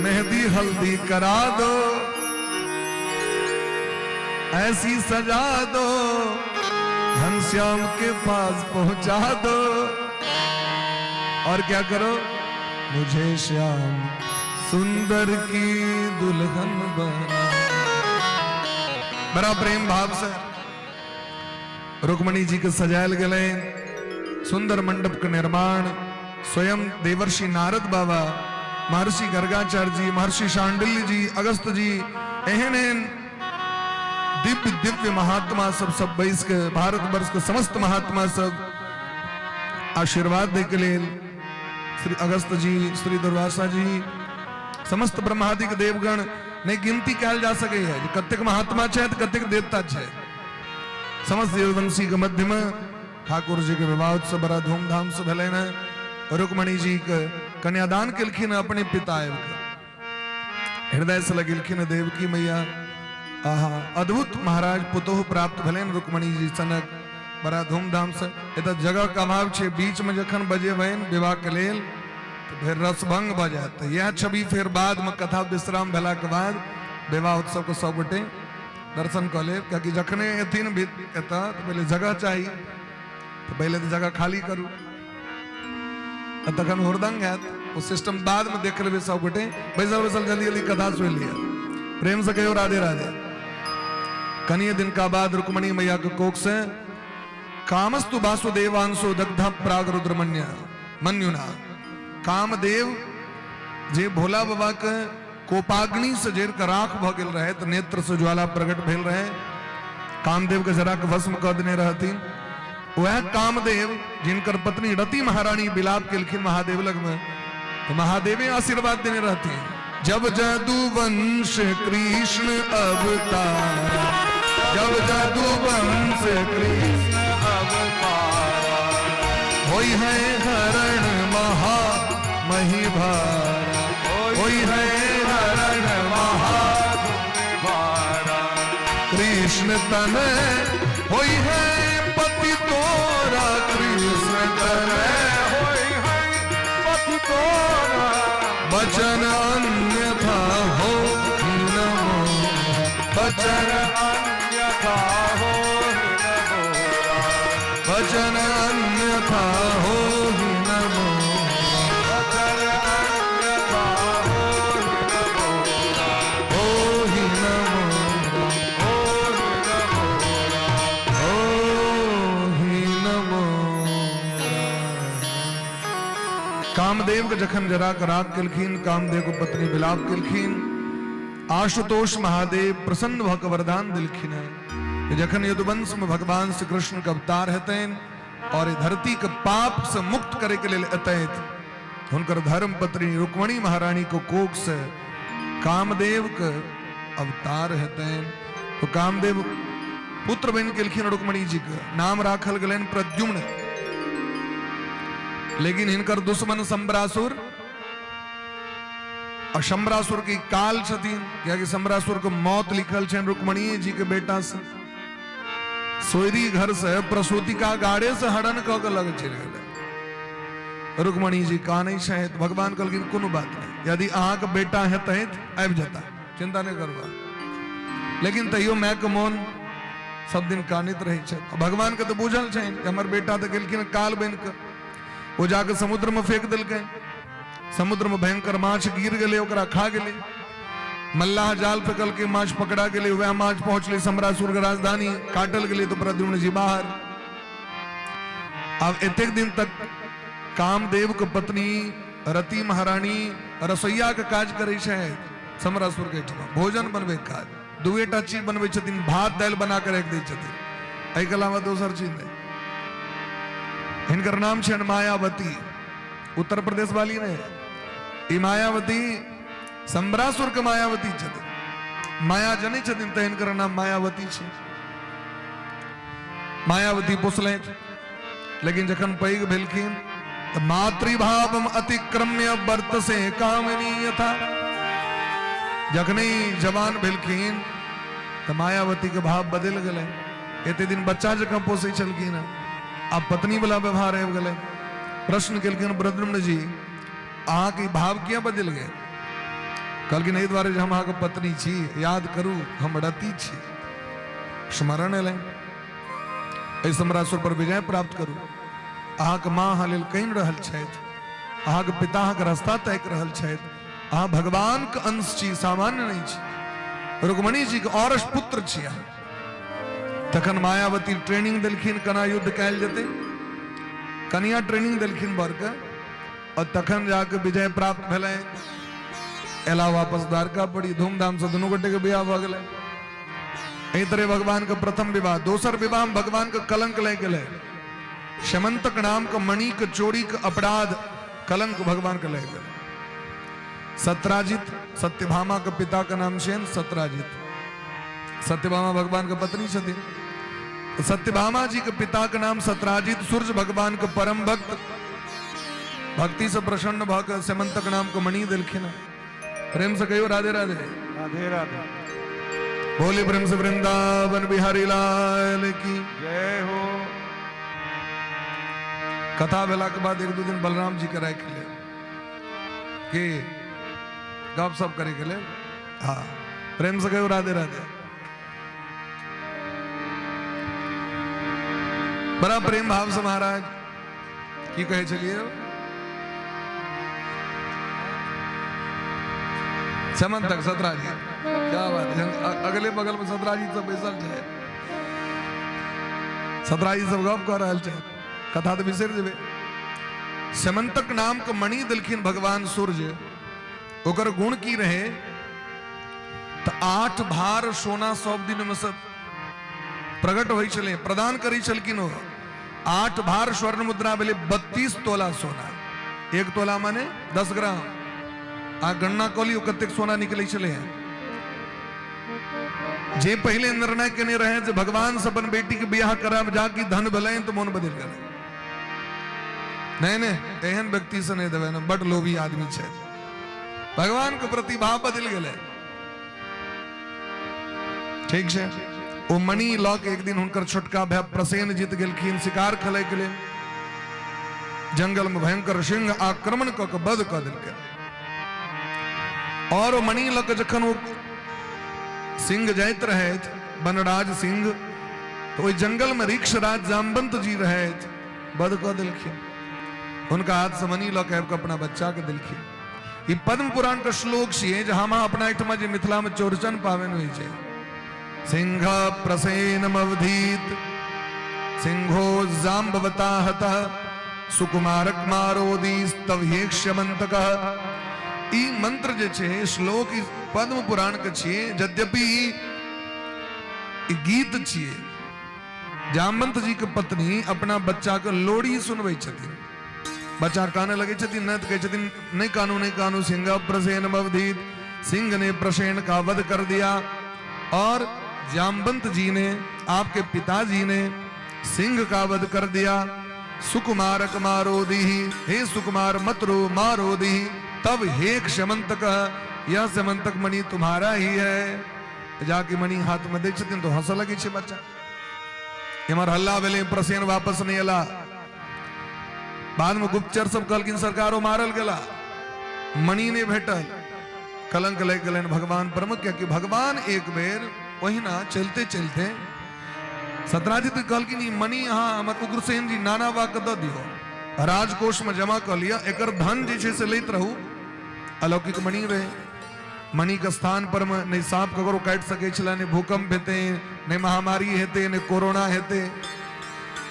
मेहंदी हल्दी करा दो, ऐसी सजा दो, घनश्याम के पास पहुंचा दो। और क्या करो, मुझे श्याम सुंदर की दुल्हन बना। बड़ा प्रेम भाव से रुक्मणी जी के सजायल गेलै। सुंदर मंडप के निर्माण स्वयं देवर्षि नारद बाबा, महर्षि गर्गाचार्य जी, महर्षि शांडिल्य जी, अगस्त जी, एहन एहन दिव्य दिव्य महात्मा सब सब बैस के भारत वर्ष के समस्त महात्मा सब आशीर्वाद दे के लेल, श्री अगस्त जी, श्री दुर्वासा जी, समस्त ब्रह्मादिक देवगण, नहि गिनती कयल जा सकै है जे कतेक महात्मा छथि, कतेक देवता छथि। समस्त यदुवंशी के मध्य में ठाकुर जी के विवाह उत्सव बड़ा धूमधाम से भेलनि हैं। रुक्मणी जी के कन्यादान केलखिन अपने पिता आबि के, हृदय से लगेलखिन देवकी मैया। आहा, अद्भुत महाराज पुतोह प्राप्त भेलनि रुक्मणी जी सनक बड़ा धूमधाम से। एतऽ जगह के अभाव छै, बीच में जखन बजेबनि विवाह के लेल तऽ फेर रसभंग भऽ जायत। तऽ इएह छवि फेर बाद में कथा विश्राम भेला के बाद विवाह उत्सव के सब गोटे दर्शन कऽ लेब, कियाकि जखने एथिन एतऽ तऽ पहिले जगह चाही, तऽ पहिले तऽ जगह खाली करू आ तखन हुरदंग हैत। ओ सिस्टम बाद में देख लेबै। सब गोटे बैसल बैसल जल्दी जल्दी कथा सुनि लिअ। प्रेम से कहियो राधे राधे। कनिए दिन का बाद रुक्मणी मैया के कोख से कामस्तु वासुदेवांशो दग्धा प्राग रुद्रमन्य मन्युना, कामदेव जे भोला बाबा के कोपाग्नि से जरि के राख भऽ गेल रहे, तऽ नेत्र से ज्वाला प्रकट भेल रहे, कामदेव के जरा के भस्म कऽ देने रहथिन। वह कामदेव जिनकर पत्नी रति महारानी विलाप केलखिन महादेव लग में, तो महादेवे आशीर्वाद देने रहथिन। जब जदुवंश कृष्ण अवतार, जब जदुवंश कृष्ण अवतार, होई है हरण महा महिभारा, होई है हरण महा भारा, कृष्ण तन होई है पति तोरा, कृष्ण तन होई है पति तोरा, बचन अन्यथा हो न मोरा, बचन अन्यथा हो न मोरा, बचन अन्यथा हो न मोरा, बचन अन्यथा हो न मोरा, हो ही न मोरा, हो न मोरा, हो ही न मोरा। कामदेव के जखन जरा के राग केलखिन, कामदेव के पत्नी विलाप केलखिन, आशुतोष महादेव प्रसन्न भऽ के वरदान देलखिन है, जखन यदुवंश में भगवान श्री कृष्ण के अवतार हेतनि और धरती के पाप से मुक्त करे के लेल एतथि, हुनकर धर्म पत्नी रुक्मणी महारानी को कोख से कामदेव के अवतार हेतनि। तो कामदेव पुत्र बनि गेलखिन रुक्मणी जी के, नाम राखल गेलनि प्रद्युम्न। लेकिन हिनकर दुश्मन शंबरासुर, और शंबरासुर के काल छथिन, कियाकि शंबरासुर के मौत लिखल छनि रुक्मणी जी के बेटा से। सोयरी घर से प्रसूतिका गाड़े से हरण कऽ के लग चलि गेलै। रुक्मणी जी कानै छथि। भगवान कहलखिन कोनो बात नहि, यदि अहाँके बेटा हेतै आबि जेता, चिंता नहि करबा। लेकिन तैयो मायके मोन सब दिन कानैत रहै छै। भगवान के तऽ बुझल छनि कि हमर बेटा तऽ गेलखिन काल बनि कऽ। ओ जाके समुद्र में फेंक देलकै, समुद्र में भयंकर माछ गिर गेलै, ओकरा खा गेलै। मल्लाह जाल फेंकलकै, माछ पकड़ा गेलै, वएह माछ पहुंचलै सम्रासुर के राजधानी, काटल गेलै तो प्रद्युम्न जी बाहर। आब एतेक दिन तक कामदेव के पत्नी रति महारानी रसोईया के काज करै छै सम्रासुर के एहिठमा, भोजन बनबै के काज। दुएटा चीज बनबै छथिन, भात दालि बना के राखि दै छथिन, एहिके अलावा दोसर चीज नहि। हिनकर नाम छनि मायावती, उत्तर प्रदेश वाली नहि, ई मायावती सम्रासुर के मायावती छथिन। माया जनै छथिन तऽ हिनकर नाम मायावती छै। मायावती पोसलथि, लेकिन जखन पैघ भेलखिन तऽ मातृभाव अतिक्रम्य वर्तसे कामिनी यथा। जखने जवान भेलखिन तऽ मायावती के भाव बदलि गेलै। एते दिन बच्चा जकाँ पोसै छलखिन, आब पत्नी वाला व्यवहार आबि गेलै। प्रश्न केलखिन प्रद्युम्न जी, अहाँके ई भाव किया बदलि गेल? कहलखिन एहि दुआरे जे हम अहाँके पत्नी छी, याद करू हम रति छी। स्मरण एलनि, एहि समरासुर पर विजय प्राप्त करू। अहाँके माँ अहाँ लेल कहि रहल छथि, अहाँके पिता अहाँके रास्ता ताकि रहल छथि, अहाँ भगवानके अंश छी, सामान्य नहि छी, रुक्मणी जी के औरस पुत्र छी अहाँ। तखन मायावती ट्रेनिंग देलखिन केना युद्ध कयल जेतै, कनिया ट्रेनिंग देलखिन बरके, और तखन जाके विजय प्राप्त भेलै। एला वापस द्वारका, बड़ी धूमधाम से दुनू गोटे के बियाह भऽ गेलै। एहि तरह भगवान के प्रथम विवाह। दोसर विवाह में भगवान के कलंक लागि गेलै, शमंतक नाम के मणि के चोरी के अपराध कलंक भगवान के लागि गेलै। सत्राजित, सत्यभामा के पिता के नाम छियनि सत्राजित, सत्यभामा भगवान के पत्नी छथिन। सत्यभामा जी के पिता के नाम सत्राजित, सूर्य भगवान के परम भक्त, भक्ति से प्रसन्न भऽ के सेमंतक नाम के मणि देलखिन। प्रेम से कहियो राधे राधे। राधे राधे। बोले प्रेम से वृंदावन बिहारी लाल की जय हो। कथा भेला के बाद एक दू दिन बलराम जी के राखि ले के गप सप करे के लेल। हाँ, प्रेम से कहियो राधे राधे। बड़ा प्रेम भाव से महाराज की कहै छलियै, समन तक सतराजी, क्या बात है। अगले बगल में सतराजी सब बैसल छै, सतराजी सब गप कऽ रहल छै, कथा तऽ बिसरि जेबै। समन्तक नाम के मणि देलखिन भगवान सूर्य, ओकर गुण की रहे तऽ 8 भार सोना सब दिन में सब प्रकट होइ छलै, प्रदान करै छलखिन ओ। 8 भार स्वर्ण मुद्रा भेलै 32 तोला सोना, 1 तोला माने 10 ग्राम। आ गणना कऽ लियौ कतेक सोना निकलै छलै हैं। जे पहिले निर्णय केने रहे जे भगवान से अपन बेटी के बियाह कराब, जाकि धन भेलनि तऽ मोन बदलि गेलै, नहीं नहीं एहन व्यक्ति से नहीं देबै ने, बड लोभी आदमी छै। भगवान के प्रति भाव बदलि गेलै। ठीक छै, ओ मणि लऽ के एक दिन हुनकर छोटका भाय प्रसेन जीत गेलखिन शिकार खेलै के लेल। जंगल में भयंकर सिंह आक्रमण कऽ के वध कऽ देलकै, और ओ मणि लऽ के जखन ओ सिंह जाइत रहथि, वनराज सिंह, तऽ ओहि जंगल में ऋक्षराज जामवंत जी रहथि, वध कऽ देलखिन। हुनका हाथ से मणि लऽ के आबि कऽ अपना बच्चा के देलखिन। ई पद्म पुराण के श्लोक छियै जे हम अपना एहिठमा जे मिथिला में चौरचन पाबनि होइ छै, सिंह प्रसेनम अवधीत सिंहो जाम्बवता हतः सुकुमारक मारोदीस्तव हेक्ष्यमन्तक। ई मंत्र जे छै श्लोक ई पद्म पुराण के छियै, यद्यपि ई गीत छियै। जामवंत जी के पत्नी अपना बच्चा के लोरी सुनबै छथिन, बच्चा काने लगे छथिन न, तऽ कहै छथिन नहीं कानू नहीं कानू, सिंह प्रसेन अवधीत, सिंह ने प्रसेन का वध कर दिया और जामवंत जी ने आपके पिताजी ने सिंह का वध कर दिया। सुकुमारक मारो दीही, हे सुकुमार मत रो मारो दीही, तब हे क्षमंतक, यह समंतक मणि तुम्हारा ही है। जाके मणि हाथ में दै छथिन तो हंसऽ लगै छै बच्चा। एम्हर हल्ला भेलै, प्रसेन वापस नहि एला। बाद में गुप्तचर सब कहलखिन सरकार ओ मारल गेला, मणि नहि भेटल, कलंक लागि गेलनि भगवान पर में, कियाकि भगवान एक बेर ओहिना चलते चलते सतराजित कहलखिन ई मणि अहाँ हमर उग्रसेन जी नाना बा के दऽ दियौ, राजकोष में जमा कऽ लिअ, एकर धन जे छै से लैत रहू। अलौकिक मणि रहे, मणि के स्थान पर में नहि साँप ककरो काटि सकै छलै, नहि भूकंप हेतै, नहि महामारी हेतै, नहि कोरोना हेतै,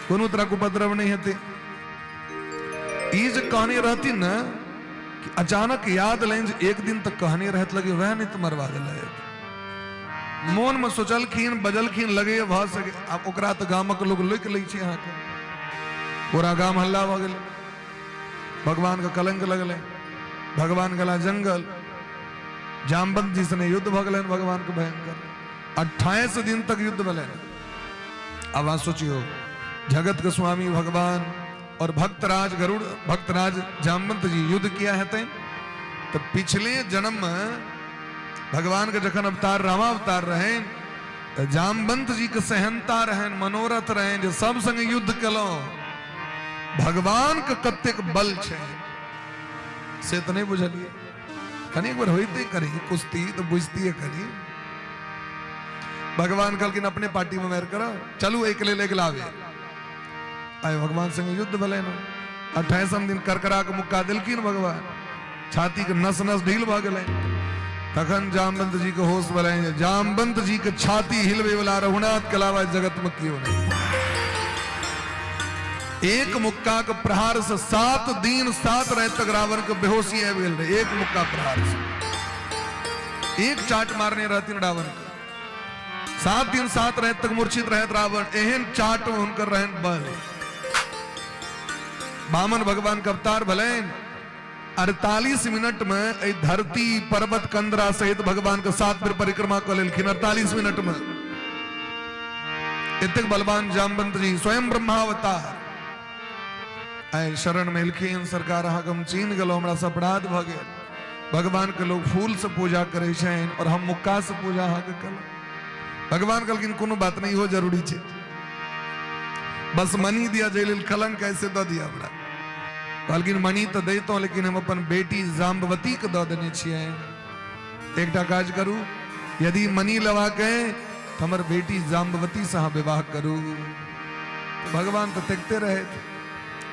कोनो तरहके उपद्रव नहि हेतै। ई जे कहने रहथिन ने कि अचानक याद एलनि जे एक दिन तक कहने रहत लगे वएह नहि तऽ मरवा देलथि। मोन में सोचलखिन बजलखिन लगैए भऽ सके, आब ओकरा तऽ गामक लोक लोकि लै छै अहाँके, पूरा गाम हल्ला भऽ गेलै, भगवान के कलंक लगलै, भगवान गेला जंगल, जामवंत जी सने युद्ध भऽ गेलनि भगवान के भयंकर, 28 दिन तक युद्ध भेलनि। आब अहाँ सोचियौ, जगत के स्वामी भगवान और भक्तराज गरुड़, भक्तराज जामवंत जी युद्ध किया हेतनि? तऽ पिछले जन्म में भगवान के जखन अवतार रामावतार रहनि तऽ जामवंत जी के सहनता रहनि, मनोरथ रहनि जे सब संगे युद्ध केलहुँ, भगवान के कतेक बल छै। से तऽ नहि बुझलियै। कनि एक बेर होइते कनि कुश्ती तऽ बुझतियै कनि। भगवान कहलखिन अपने पार्टी में मारि करब, चलू एहिके लेल अगिला बेर। आइ भगवान संगे युद्ध भेलै ने। 28म दिन करकरा के मुक्का देलखिन भगवान, छाती के नस नस ढील भऽ गेलै। तखन जामवंत जी के होश भेलनि, जामवंत जी के छाती हिलबै वाला रघुनाथ के अलावा जगत में केओ नहीं। एक मुक्का के प्रहार से 7 दिन 7 रात तक रावण के बेहोशी आबि गेल रहे। एक मुक्का प्रहार से एक चाट मारने रहथिन रावण के, 7 दिन 7 रात तक मूर्छित रहत रावण। एहन चाट में हुनकर रहन बल। बामन भगवान के अवतार भलनि, 48 मिनट में एहि धरती पर्वत कंदरा सहित भगवान के 7 बेर परिक्रमा कऽ लेलखिन 48 मिनट में। एतेक बलवान जामवंत जी स्वयं ब्रह्मावतार आइ शरण में एलखिन। सरकार अहाँके हम चिन्ह गेलहुँ, हमरा से अपराध भऽ गेल। भगवान के लोग फूल से पूजा करै छनि और हम मुक्का से पूजा अहाँके केलहुँ। भगवान कहलखिन कोनो बात नहीं, इहो जरूरी छै, बस मनी दिया जाहि लेल कलंक ऐसे दऽ दिया हमरा। कहलखिन मणि तऽ दैतहुँ, लेकिन हम अपन बेटी जाम्बवती के दऽ देने छियै। एकटा काज करू, यदि मणि लेबाक अइ तऽ हमर बेटी जाम्बवती से अहाँ विवाह करू। भगवान तऽ देखते रहे,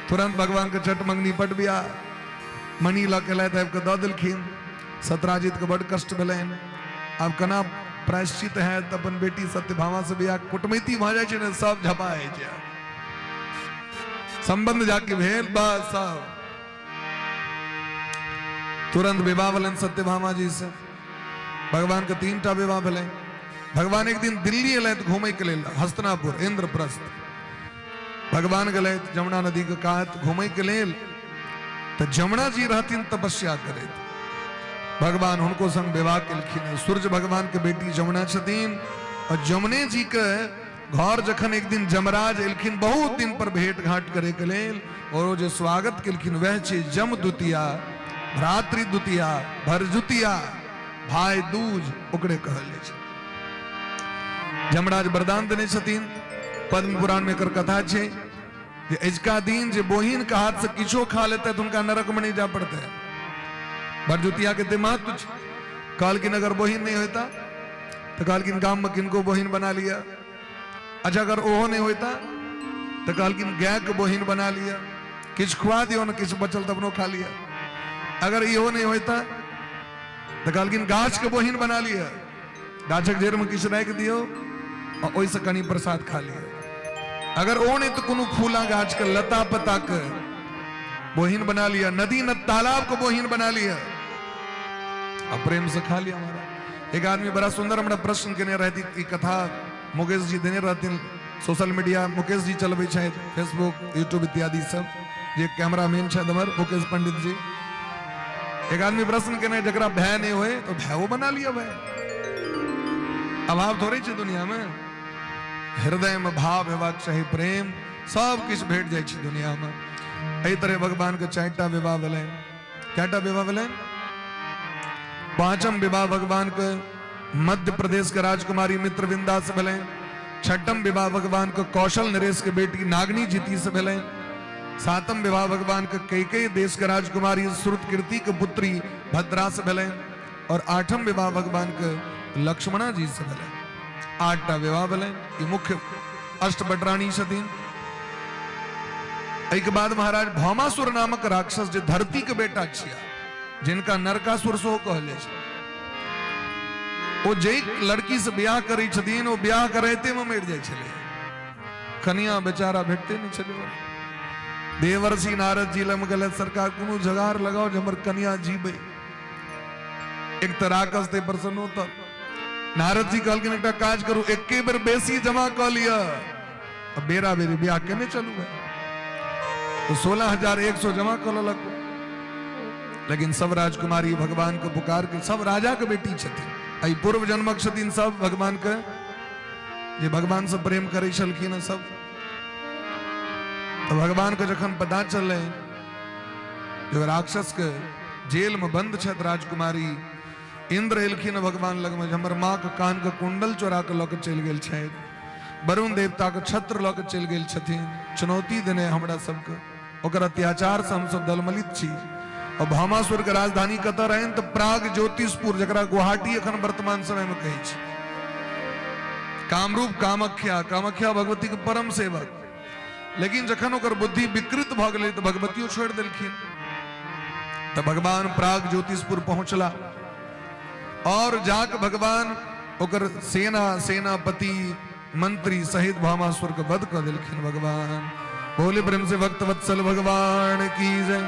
तुरंत भगवान के चट मंगनी पट बिया मणि लऽ के लाथि आबि कऽ दऽ देलखिन। सत्राजित के बड कष्ट भेलनि, आब केना प्रायश्चित हैत? अपन बेटी सत्यभामा से बियाह, कुटमैती भऽ जाइ छै ने, सब झपा होइ छै। संबंध जाके भेल बस सब तुरंत विवाह भेलनि सत्यभामा जी से। भगवान के 3 टा विवाह भेलनि। भगवान एक दिन दिल्ली एलथि घूमय के लेल, हस्तिनापुर इंद्रप्रस्थ भगवान गेलथि जमुना नदी के कात घूमय के लेल। तऽ जमुना जी रहथिन तपस्या करैत, भगवान हुनको संग विवाह केलखिन। सूर्य भगवान के बेटी जमुना छथिन और जमुने जी के घर जखन एक दिन जमराज एलखिन बहुत दिन पर भेंट घाट करे के लेल, और ओ जे स्वागत केलखिन वह छै जम द्वितीया, भ्रातृ द्वितीया, भरजुतिया, भाई दूज ओकरे कहल जाइ छै। जमराज वरदान देने छथिन। पद्म पुराण में एकर कथा छै जे अजुका दिन जे बहिन के हाथ से किछो खा लेते तऽ हुनका नरक में नहीं जा पड़ते। भरजुतिया के ते महत्व छै। कहलखिन अगर बहिन नहीं होता तऽ कहलखिन गाम में किनको बहिन बना लिया। अच्छा अगर ओहो नहीं होता तऽ कहलखिन गाय के बहिन बना लिया, किछु खुआ दियौ ने, किछु बचल तऽ अपनो खा लिया। अगर इहो नहीं होता तऽ कहलखिन गाछ के बहिन बना लिया, गाछक जड़ि में किछु राखि दियौ आ ओहिसँ कनि प्रसाद खा लिअ। अगर ओ नहि तऽ कोनो फूला गाछ के लता पता के बहिन बना लिअ, नदी न तालाब के बहिन बना लिअ आ प्रेम से खा लिअ। हमारा एक आदमी बड़ा सुंदर हमरा प्रश्न केने रहथि, ई कथा मुकेश जी देने रहथिन, सोशल मीडिया मुकेश जी चलबै छथि, फेसबुक यूट्यूब इत्यादि सब, जे कैमरामैन छथि हमर मुकेश पंडित जी। एक आदमी प्रश्न केने जकरा भय नहीं होए तो भय बना लिया। भाई अभाव थोड़े छै दुनिया में, हृदय में भाव हेबाक चाही, प्रेम, सब किछु भेट जाइ छै दुनिया में। एहि तरह भगवान के 4टा विवाह भेलनि। कएटा विवाह भेलनि? 5म विवाह भगवान के मध्य प्रदेश के राजकुमारी मित्रविंदा से भेलनि। 6ठम विवाह भगवान के कौशल नरेश के बेटी नागनी जीती से भेलनि। 7म विवाह भगवान के कैकेयी देश के राजकुमारी श्रुतकीर्ति के पुत्री भद्रा से भेलनि। और 8म विवाह भगवान के लक्ष्मणा जी से भेलनि। 8टा विवाह भेलनि। ई मुख्य अष्ट बटरानी छथिन। एहिके बाद महाराज भौमासुर नामक राक्षस जे धरती के बेटा छिया, जिनका नरकासुर सेहो कहल जाइ छै, ओ जे लड़की से ब्याह करै छथिन ओ ब्याह करैते में मरि जाइ छलै। कनिया बेचारा भेटते नहीं छलै। देवर्षि नारद जी लग गेल, सरकार कोनो जगार लगाओ जे हमर कनिया जीबै। एक तऽ राक्षस ते प्रसन्न होता। नारद जी कहलखिन एकटा काज करू, एके बेर बेसी जमा कऽ लिअ, बेरा बेरी ब्याह केने चलू भाई। तो 16,100 जमा कऽ लेलक। लेकिन सब राजकुमारी भगवान के पुकार के, सब राजा के बेटी छथिन, एहि पूर्व जन्मक छथिन सब भगवान के, जे भगवान से प्रेम करै छलखिन सब। तो भगवान के जखन पता चललै जे राक्षस के जेल में बंद छथि राजकुमारी, इंद्र एलखिन भगवान लग में, हमर माँ के कान के कुंडल चोरा के लऽ के चलि गेल छथि, वरुण देवता के छत्र लऽ के चलि गेल छथिन, चुनौती देने हमरा सबके, ओकर अत्याचार से हमसब दलमलित छी। और भामासुर के राजधानी कतऽ रहनि? तऽ प्राग ज्योतिषपुर, जकरा गुवाहाटी एखन वर्तमान समय में कहै छै। कामरूप कामाख्या, कामाख्या भगवती के परम सेवक। लेकिन जखन ओकर बुद्धि विकृत भऽ गेलै तऽ भगवतियो छोड़ि देलखिन। तऽ भगवान प्राग ज्योतिषपुर पहुँचला और जाक भगवान ओकर सेना सेनापति मंत्री सहित भामासुर के वध कऽ देलखिन भगवान। बोले प्रेम से भक्त वत्सल भगवान की जय।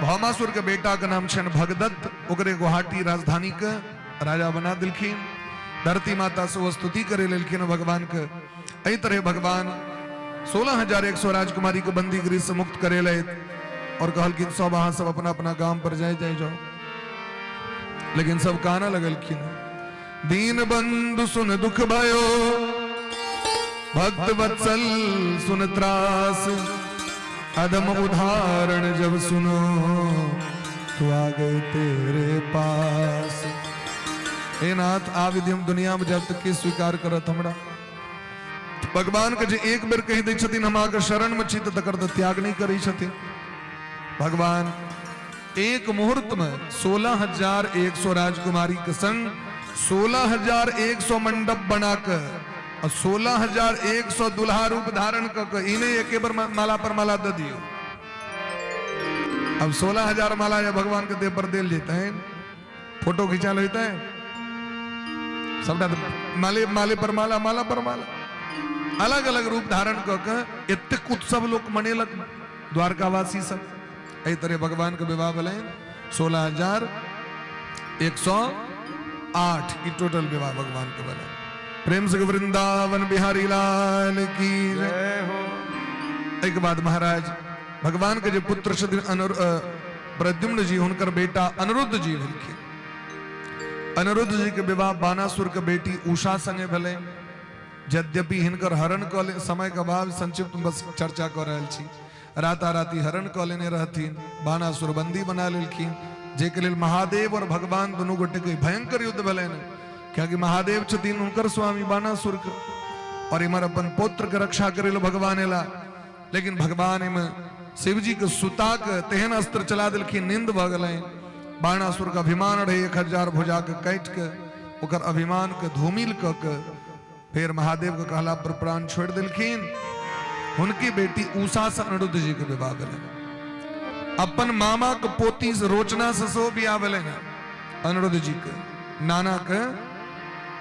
भामासुर के बेटा के नाम छनि भगदत्त, ओकरे गुवाहाटी राजधानी के राजा बना देलखिन। धरती माता से वो स्तुति करे लेलखिन भगवान के। एहि तरह भगवान 16,100 राजकुमारी के बंदी गृह से मुक्त करे और कहलखिन सब अहाँ सब अपना अपना गाम पर जाय जाय जाओ। लेकिन सब काना लगलखिन। दीन बंधु सुन दुख भयो, भक्त वत्सल सुन त्रास, अदम उदाहरण जब सुनो तो आ गए तेरे पास। हे नाथ, आ विधि हम दुनिया में जब तक के स्वीकार करत हमरा। भगवान के जे एक बेर कहि दै छथिन हम अहाँके शरण में छी, तऽ तकर तऽ त्याग नहि करै छथिन भगवान। एक मुहूर्त में 16,100 राजकुमारी के संग 16,100 मंडप बना के और 16,100 दुल्हा रूप धारण क के, ई नहीं एके बार माला पर माला दे दियो। अब 16,000 माला या भगवान के देह पर देल जेते हैं, फोटो खिंचा लेते हैं सबटा, माले माले पर माला, माला पर माला, अलग अलग रूप धारण क के एतेक उत्सव लोक मनेलक द्वारकावासी सब। एहि तरह भगवान के विवाह भेलनि 16,108, ई टोटल विवाह भगवान के भेलनि। प्रेम से वृंदावन बिहारी लाल की जय हो। एहिके बाद महाराज भगवान के जे पुत्र छथिन प्रद्युम्न जी, हुनकर बेटा अनिरुद्ध जी भेलखिन। अनिरुद्ध जी के विवाह बानासुर के बेटी उषा संगे भेलै। यद्यपि हिनकर हरण कऽ ले, समय के अभाव संक्षिप्त बस चर्चा कऽ रहल छी। राताराती हरण कऽ लेने रहथिन, बाणासुर बंदी बना लेलखिन, जाहिके लेल महादेव और भगवान दुनू गोटे के भयंकर युद्ध भेलनि। कियाकि महादेव छथिन हुनकर स्वामी बाणासुर के, और इम्हर अपन पुत्र के रक्षा करे ले भगवान एला। लेकिन भगवान एहिमे शिवजी के सुता के तेहन अस्त्र चला देलखिन, नींद भऽ गेलनि। बाणासुर के अभिमान रहे, 1000 भुजा के काटि के ओकर अभिमान के धूमिल कऽ के फेर महादेव के कहला पर प्राण छोड़ि देलखिन। हुनकी बेटी उषा से अनिरुद्ध जी के विवाह भेलनि। अपन मामा के पोती से रोचना से सेहो बियाह भेलनि अनिरुद्ध जी के, नाना के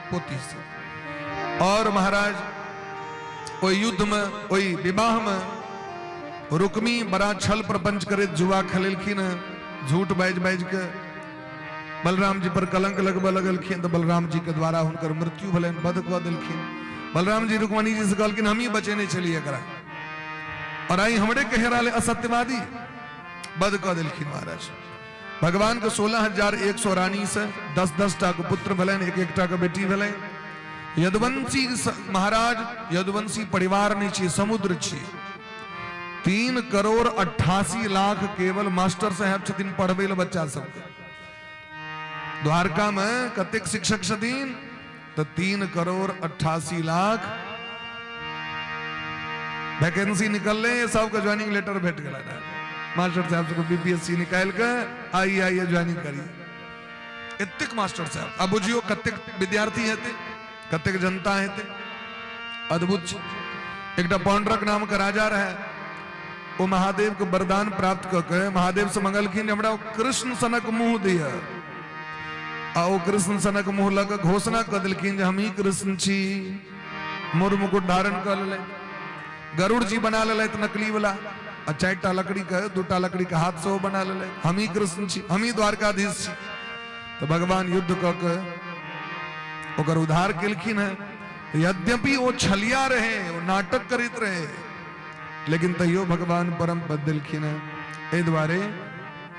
पोती से। और महाराज ओहि युद्ध में, ओहि विवाह में रुक्मी बड़ा छल प्रपंच करैत जुआ खेलेलखिन हँ, झूठ बाजि बाजि के बलराम जी पर कलंक लगबऽ लगलखिन, तऽ बलराम जी के द्वारा हुनकर मृत्यु भेलनि, वध कऽ देलखिन। बलराम जी रुक्मणी जी से कहलखिन हमही बचेने छलियै एकरा, और आई हमरे कहि रहल असत्यवादी, वध कऽ देलखिन महाराज। भगवान के 16,100 रानी से 10-10 टा के पुत्र भेलनि, एक एक टा के बेटी भेलनि। यदुवंशी महाराज, यदुवंशी परिवार नहीं छी, समुद्र छी। 3,88,00,000 केवल मास्टर साहब छथिन पढ़बै लए बच्चा सबके। द्वारका में कतेक शिक्षक छथिन? तऽ 3,88,00,000 वैकेंसी निकलले, सबके ज्वाइनिंग लेटर भेट गेल। मास्टर साहब सबके बीपीएससी निकालि के आइए आइए ज्वाइनिंग करिए। एतेक मास्टर साहब, अब बुझियो कतेक विद्यार्थी हेतै, कतेक जनता हेतै। अद्भुत छै। एकटा पौंड्रक नाम के राजा रहे, ओ महादेव के वरदान प्राप्त कऽ के महादेव से मंगलखिन हमरा कृष्ण सनक मुंह दिअ, आ ओ कृष्ण सनक मुंह लऽ कऽ घोषणा कऽ देलखिन जे हम ही कृष्ण छी। मोर मुकुट धारण कऽ लेलथि, गरुड़ जी बना लेलथि नकली वाला, आ 4टा लकड़ी के, 2टा लकड़ी के हाथ से ओ बना लेलथि, हम ही कृष्ण छी, हम ही द्वारकाधीश छी। तऽ भगवान युद्ध कऽ के ओकर उद्धार केलखिन हेँ। यद्यपि ओ छलिया रहे, ओ नाटक करैत रहे, लेकिन तैयो भगवान परम पद देलखिन हेँ। एहि दुआरे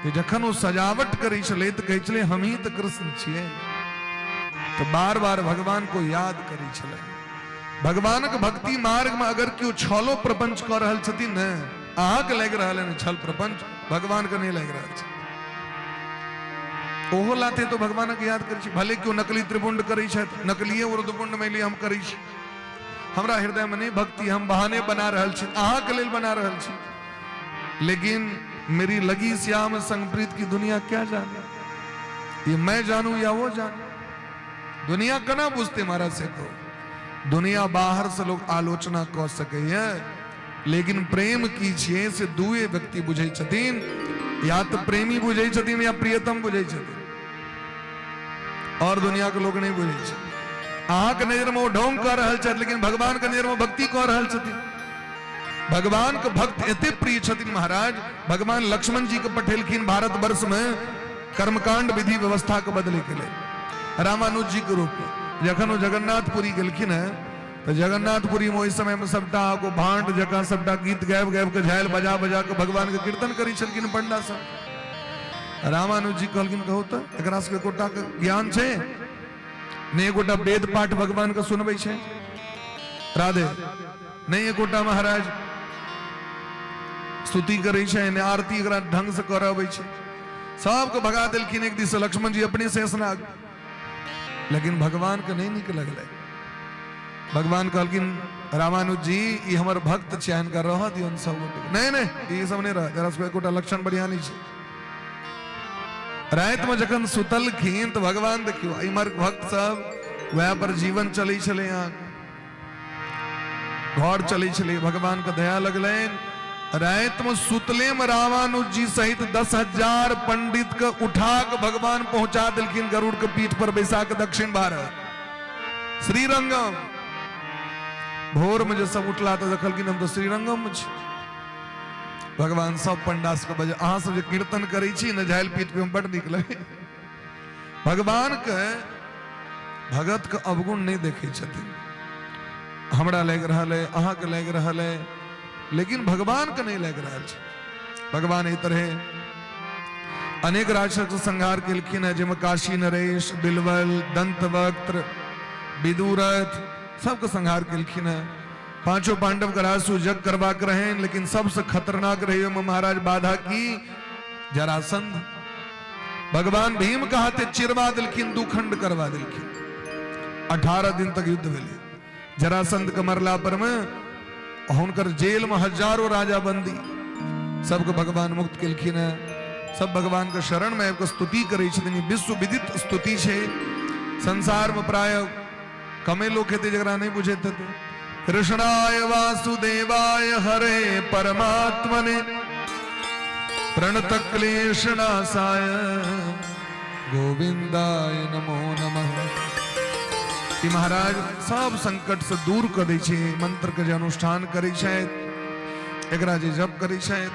जे जखन ओ सजावट करै छलै तऽ कहै छलै हमही तऽ कृष्ण छियै, तऽ बार बार भगवान को याद करै छलै। भगवानक भक्ति मार्ग में अगर केओ छलो प्रपंच कऽ रहल छथिन ने, अहाँके लागि रहल है छल प्रपंच, भगवान के नहीं लागि रहल छै। ओहो लाते तो भगवानक याद करै छी। भले केओ नकली त्रिपुंड करै छथि, नकलिए ऊर्ध्वपुंड मानि लिअ हम करै छी, हमरा हृदय में नहीं भक्ति, हम बहाने बना रहल छी, अहाँके लेल बना रहल छी, लेकिन मेरी लगी श्याम संग प्रीत की दुनिया क्या जाने, ये मैं जानू या वो जाने। दुनिया केना बुझते महाराज से को दुनिया बाहर से लोग आलोचना कऽ सकैए, लेकिन प्रेम की छियै से दुए व्यक्ति बुझै छथिन, या तऽ प्रेमी बुझै छथिन या प्रियतम बुझै छथिन, और दुनिया के लोग नहीं बुझै छै। अहाँके नजर में ओ ढोंग कऽ रहल छथि, लेकिन भगवान के नजर में भक्ति कऽ रहल छथिन। भगवान के भक्त एते प्रिय छथिन महाराज, भगवान लक्ष्मण जी के पठेलखिन भारत वर्ष में कर्मकांड विधि व्यवस्था के बदले के लेल रामानुज जी के रूप में। जखन ओ जगन्नाथपुरी गेलखिन है तऽ जगन्नाथपुरी में ओहि समय में सबटा एगो भांड जकाँ सबटा गीत गाबि गाबि के झालि बजा बजा के भगवान के कीर्तन करै छलखिन पंडा सब। रामानुज जी कहलखिन कहू तऽ एकरा सबके एकोटा के ज्ञान छै नहि, एकोटा वेद पाठ भगवान के सुनबै छै राधे नहि, एकोटा महाराज स्तुति करै छै नहि आरती एकरा ढंग से करऽ अबै छै। सबके भगा देलखिन एक दिस लक्ष्मण जी अपने शेषनाग, लेकिन भगवान के नहीं नीक लगलै। भगवान कहलखिन रामानुज जी ई हमर भक्त छै, हिनका रहऽ दियौन सब गोटे। नहीं नहीं ई सब नहीं रह, जरा सबके एकोटा लक्षण बढ़िया नहीं छै। राति में जखन सुतलखिन तऽ भगवान देखियौ इमहर भक्त सब वएह पर जीवन चलै छलै, यहाँ घर चलै छलै। भगवान के दया लगलनि, राति में सुतले में रामानुज जी सहित 10,000 पंडित के उठा के भगवान पहुंचा देलखिन गरुड़ के पीठ पर बैसा के दक्षिण भारत श्रीरंगम। भोर में जे सब उठला तऽ देखलखिन हम तऽ श्रीरंगम में छी। भगवान सब पंडा सबके बजे अहाँ सब जे कीर्तन करै छी ने झालि पीठ पे, हम बड नीक लगे। भगवान के भगत के अवगुण नहीं देखे छथिन। हमरा लागि रहल है, अहाँके लागि रहल है, लेकिन भगवान के नहीं लागि रहल छै। भगवान एहि तरह अनेक राक्षस संहार केलखिन है, जाहिमे काशी नरेश, बिलवल, दंतवक्त्र, विदुरथ सबके संहार केलखिन है। पांचों पांडव के राजसूय यज्ञ करबाक रहनि, लेकिन सबसे खतरनाक रहे ओहिमे महाराज बाधा की जरासंध। भगवान भीम के हाथे चिरवा देलखिन, दू खंड करवा देलखिन। 18 दिन तक युद्ध भेलै। जरासंध के मरला पर में हुनकर जेल में हजारों राजा बंदी सबके भगवान मुक्त केलखिन है। सब भगवान के शरण में आबि कऽ स्तुति करै छथिन। विश्व विदित स्तुति छै, संसार में प्राय कमे लोक हेतै जकरा नहि बुझैत हेतै। कृष्णाय वासुदेवाय हरे परमात्मने प्रणत क्लेशनाशाय गोविंदाय नमो नमः। ई महाराज सब संकट से दूर कऽ दै छै मंत्र के जे अनुष्ठान करै छथि, एकरा जे जप करै छथि।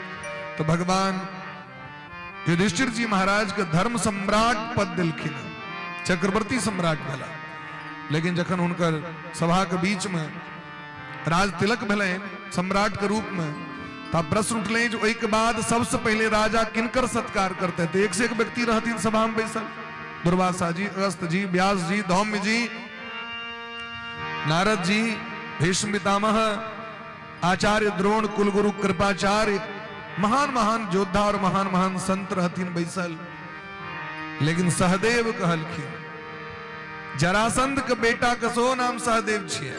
तऽ भगवान युधिष्ठिर जी महाराज के धर्म सम्राट पद देलखिन, चक्रवर्ती सम्राट भेला। लेकिन जखन हुनकर सभा के बीच में राज तिलक भेलनि सम्राट के रूप में, तब प्रश्न उठलै जे ओहिके बाद सबसे पहले राजा किनकर सत्कार करते? तो एक से एक व्यक्ति रहथिन सभा में बैसल, दुर्वासा जी, अगस्त जी, व्यास जी, धौम्य जी, नारद जी, भीष्म पितामह, आचार्य द्रोण, कुलगुरु कृपाचार्य, महान महान योद्धा और महान महान संत रहथिन बैसल। लेकिन सहदेव कहलखिन, जरासंध के बेटा के सो नाम सहदेव छियै,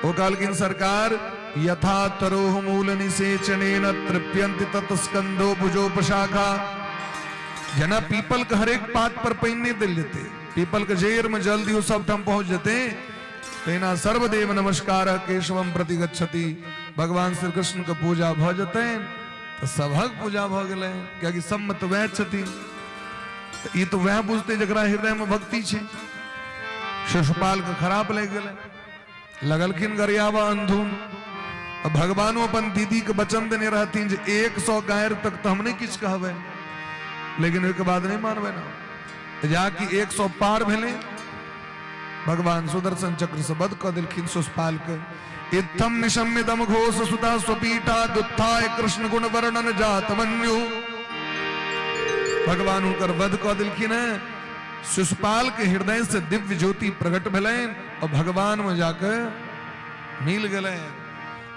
ओ कहलखिन सरकार यथा तरोह मूल निषेचनेन तृप्यन्ति तत्स्कंधो भुजोपशाखा। जेना पीपल के हरेक पात पर पानि नहि देल जेतै, पीपल के जड़ि में जल दियौ सब ठाम पहुंच जेतै, तहिना सर्वदेव नमस्कार केशवम प्रति गच्छति। भगवान श्री कृष्ण के पूजा भऽ जेतै तऽ सभक पूजा भऽ गेलै, कियाकि सबमे तऽ वएह छथिन। तऽ ई तऽ वएह बुझतै जकरा हृदय में भक्ति छै। शिशुपाल के खराब लागि गेलै, लगलखिन गरियाबा अंधुन। भगवानो अपन दीदी के वचन देने रहथिन जे 100 गायर तक तऽ हम नहि किछु कहबै, लेकिन ओहिके बाद नहि मानबै ना। जाकि 100 पार भेलै, भगवान सुदर्शन चक्र से वध कऽ देलखिन शिशुपाल के। इत्थम निशम्य दम घोष सुता स्वपीठा दुत्थाय कृष्ण गुण वर्णन जात मन्यु। भगवान हुनकर वध कऽ देलखिन हैं। शिशुपाल के हृदय से दिव्य ज्योति प्रकट भेलनि और भगवान में जाके मिल गेलनि।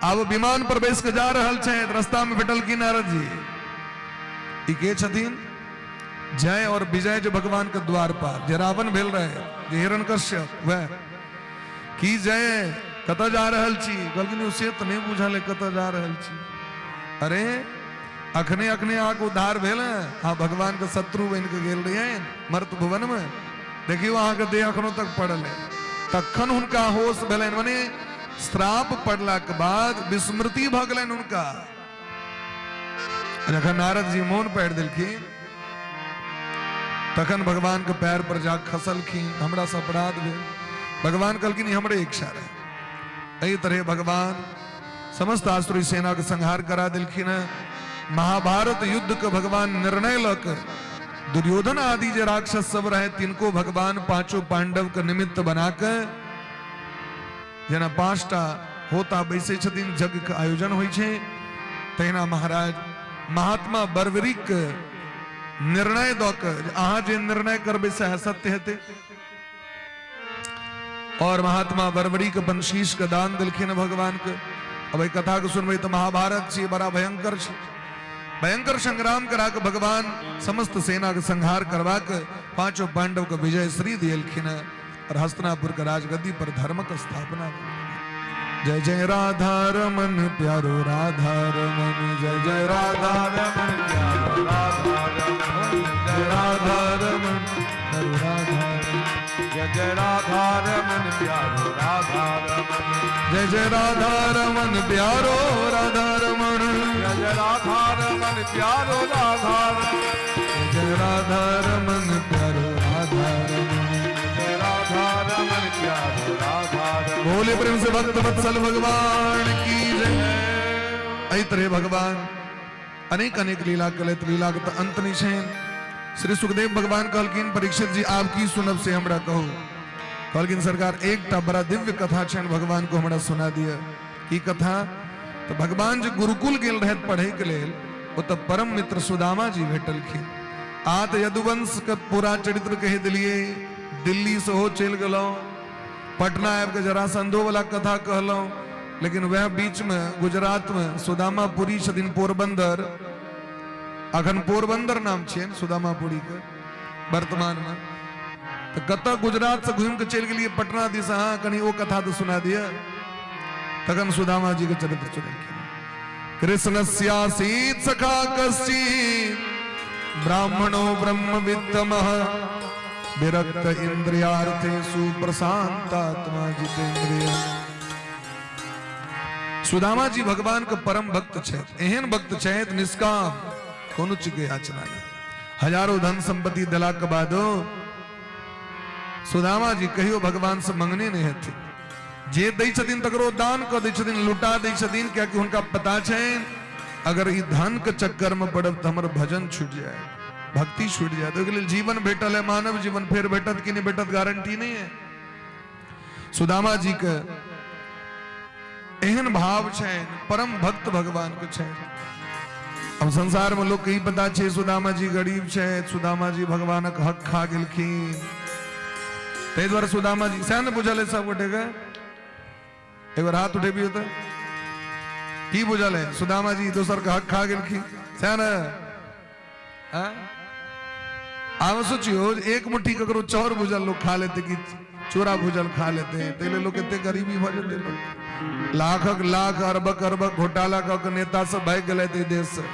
आब विमान पर बैस के जा रहल छथि, रास्ता में भेटलखिन नारद जी। ई के छथिन? जय और विजय जो भगवान के द्वार पर जे रावण भेल रहे, जे हिरण्यकश्यप, वह की जय कतऽ जा रहल छी? कहलखिन से तऽ नहि बुझल है कतऽ जा रहल छी। अरे अखने अखने अहाँके उद्धार भेल है, अहाँ भगवान के शत्रु बनि के गेल रहियै मर्त भुवन में, देखियौ अहाँके देह अखनो तक पड़ल है। तखन हुनका होश भेलनि, मने श्राप पड़लाक बाद विस्मृति भऽ गेलनि हुनका। जखन नारद जी मोन पाड़ि देलखिन तखन भगवान के पैर पर जा खसलखिन, हमरा से अपराध भेल। भगवान कहलखिन ई हमरे इच्छा रहे। एहि तरह भगवान समस्त आसुरी सेना के संहार करा देलखिन है। महाभारत युद्ध के भगवान निर्णय लऽ के दुर्योधन आदि जे राक्षस सब रहे तिनको भगवान पांचों पांडव के निमित्त बना के, जेना पांचटा होता बैसै छथिन, यज्ञ के आयोजन होइ छै, तहिना महाराज महात्मा बर्बरीक के निर्णय दऽ के अहाँ जे निर्णय करबै सएह सत्य हेतै, और महात्मा बर्बरी के बनशीश के दान देलखिन भगवान के। अब एहि कथा के सुनबै तऽ महाभारत छियै, बड़ा भयंकर छै। भयंकर संग्राम करा के भगवान समस्त सेना के संहार करवा के पांचों पांडव के विजय श्री दियलखिन और हस्तिनापुर के राजगद्दी पर धर्म के स्थापना। जय जय राधा रमन प्यारो राधा रमन, जय जय राधा रमन प्यारो राधा रमन, जय राधा रमन प्यारो राधा, जय जय राधा रमन प्यारो राधा रमन, जय जय राधा रमन प्यारो राधा रमन, जय जय राधा रमन प्यारो राधा रमन, जय जय राधा रमन प्यारो राधा रमन, जय राधा रमन प्यारो राधा रमन। बोले प्रेम से भक्त वत्सल भगवान की जय। एहि तरह भगवान अनेक अनेक लीला कलैत, लीला के तऽ अंत नहि छनि। श्री सुखदेव भगवान कहलखिन परीक्षित जी आब की सुनब से हमरा कहू। कहलखिन सरकार एकटा बड़ा दिव्य कथा छनि भगवान को हमरा सुना दिअ। की कथा? तऽ भगवान जे गुरुकुल गेल रहथि पढ़ै के लेल, ओतऽ परम मित्र सुदामा जी भेटलखिन। आ तऽ यदुवंश के पूरा चरित्र कहि देलियै, दिल्ली सेहो चलि गेलहुँ, पटना आबि कऽ जरासंधो वाला कथा कहलहुँ, लेकिन वएह बीच में गुजरात में सुदामापुरी छथिन पोरबंदर, अखन पोरबंदर नाम छियनि सुदामापुरी के वर्तमान में। तऽ कतऽ गुजरात से घुमि कऽ चलि गेलियै पटना दिस, अहाँ कनि ओ कथा तऽ सुना दिअ। तखन सुदामा जी के चरित्र चुनलखिन। कृष्णस्यासीत् सखा कश्चित् ब्राह्मणो ब्रह्मवित्तमः विरक्त इंद्रियार्थेषु प्रशांतात्मा जितेन्द्रिय। सुदामा जी भगवान के परम भक्त छथि, एहन भक्त छथि निष्काम, कोनो चीज के याचना नहीं। हजारों धन संपत्ति दिला के बादो सुदामा जी कहियो भगवान से मंगने नहीं हेथिन। जे दै छथिन तकरो दान कऽ दै छथिन, लुटा दै छथिन, कियाकि हुनका पता छनि अगर ई धन के चक्कर में पड़ब तऽ हमर भजन छूटि जायत, भक्ति छूटि जायत। ओहिके लेल जीवन भेटल है, मानव जीवन फेर भेटत कि नहि भेटत गारंटी नहीं है। सुदामा जी के एहन भाव छनि, परम भक्त भगवान के छनि। अब संसार में लोग के ई पता छै सुदामा जी गरीब छथि, सुदामा जी भगवानक हक खा गेलखिन, ताहि दुआरे सुदामा जी सएह ने बुझल है सब गोटे के। एक बार हाथ उठेबियौ तऽ की बुझल है सुदामा जी दोसर के हक खा गेलखिन, सएह ने? आब सोचियो एक मुट्ठी ककरो चाउर भुजल लोग खा लेते कि चूड़ा भुजल खा लेते, ताहि लेल लोग एते गरीबी भऽ जेतै। लोक लाखक लाख अरबक अरबक घोटाला कऽ के नेता सब भागि गेलै एहि देश से।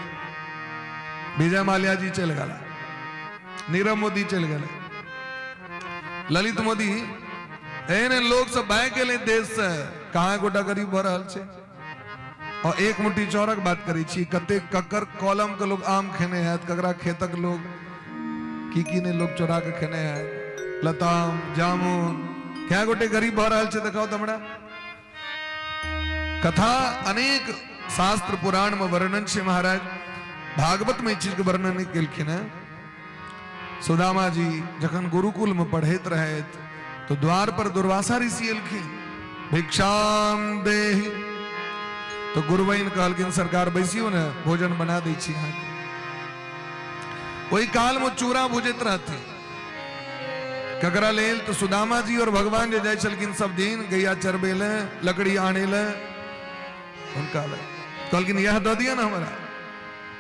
विजय माल्या जी चलि गेला, नीरव मोदी चलि गेलै, ललित मोदी, एहन एहन लोग सब भागि गेलै देश से। कहाँ गोटा गरीब भऽ रहल छै। और एक मुट्ठी चाउरक बात करै छी, कते ककर कलम के लोग आम खेने हैत, ककरा खेतक लोग की की नहि लोग चोरा के खेने हैत, लताम जामुन, कै गोटे गरीब भऽ रहल छै देखाउ तऽ हमरा। कथा अनेक शास्त्र पुराण में वर्णन छै महाराज, भागवत में ई चीज के वर्णन नहि केलखिन हैं। सुदामा जी जखन गुरुकुल में पढ़ैत रहथि तो द्वार पर दुर्वासा ऋषि एलखिन, भिक्षाम देहि। तो गुरुबैन कहलखिन सरकार बैसियो ने, भोजन बना दै छी अहाँके। ओहि काल में चूड़ा भुजैत रहथिन, ककरा लेल? तो सुदामा जी और भगवान जे जाइ छलखिन सब दिन गैया चरबै ले, लकड़ी आनै ले, हुनका ले कहलखिन यह दऽ दिअ ने हमरा।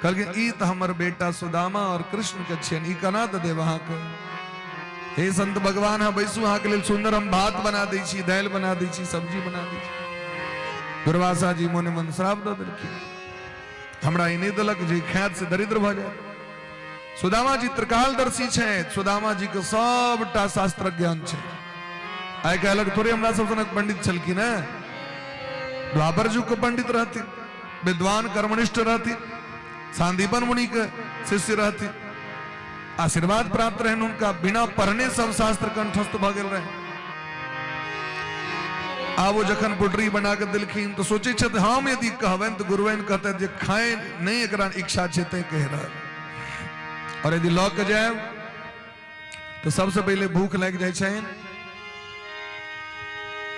कहलखिन ई तऽ हमर बेटा सुदामा और कृष्ण के छियनि, ई केना दऽ देब अहाँके? हे संत भगवान, अहाँ बैसू, अहाँके लेल सुंदर हम भात बना दै छी, दालि बना दै छी, सब्जी बना दै छी। दुर्वासा जी मोने मन श्राप दऽ देलखिन। हमरा ई नहि देलक जे खायत से दरिद्र भऽ जायत। सुदामा जी त्रिकालदर्शी छथि, सुदामा जी के सबटा शास्त्रक ज्ञान छै। आइ काल्हिक थोड़े हमरा सब सनक पंडित छलखिन हेँ, द्वापर युग के पंडित रहथिन, विद्वान कर्मनिष्ठ रहथिन, सांदीपन मुनि के शिष्य रहथिन, आशीर्वाद प्राप्त रहन हुनका, बिना पढ़ने सब शास्त्र कंठस्थ भऽ गेल रहे। आब ओ जखन पुटरी बना के देलखिन तऽ सोचै छथि हम यदि कहबनि तऽ गुरुआइन कहतै जे खाय नहि एकरा इच्छा छै तैं कहि रहल, और यदि लऽ के जायब तऽ सबसे पहिले भूख लागि जाइ छनि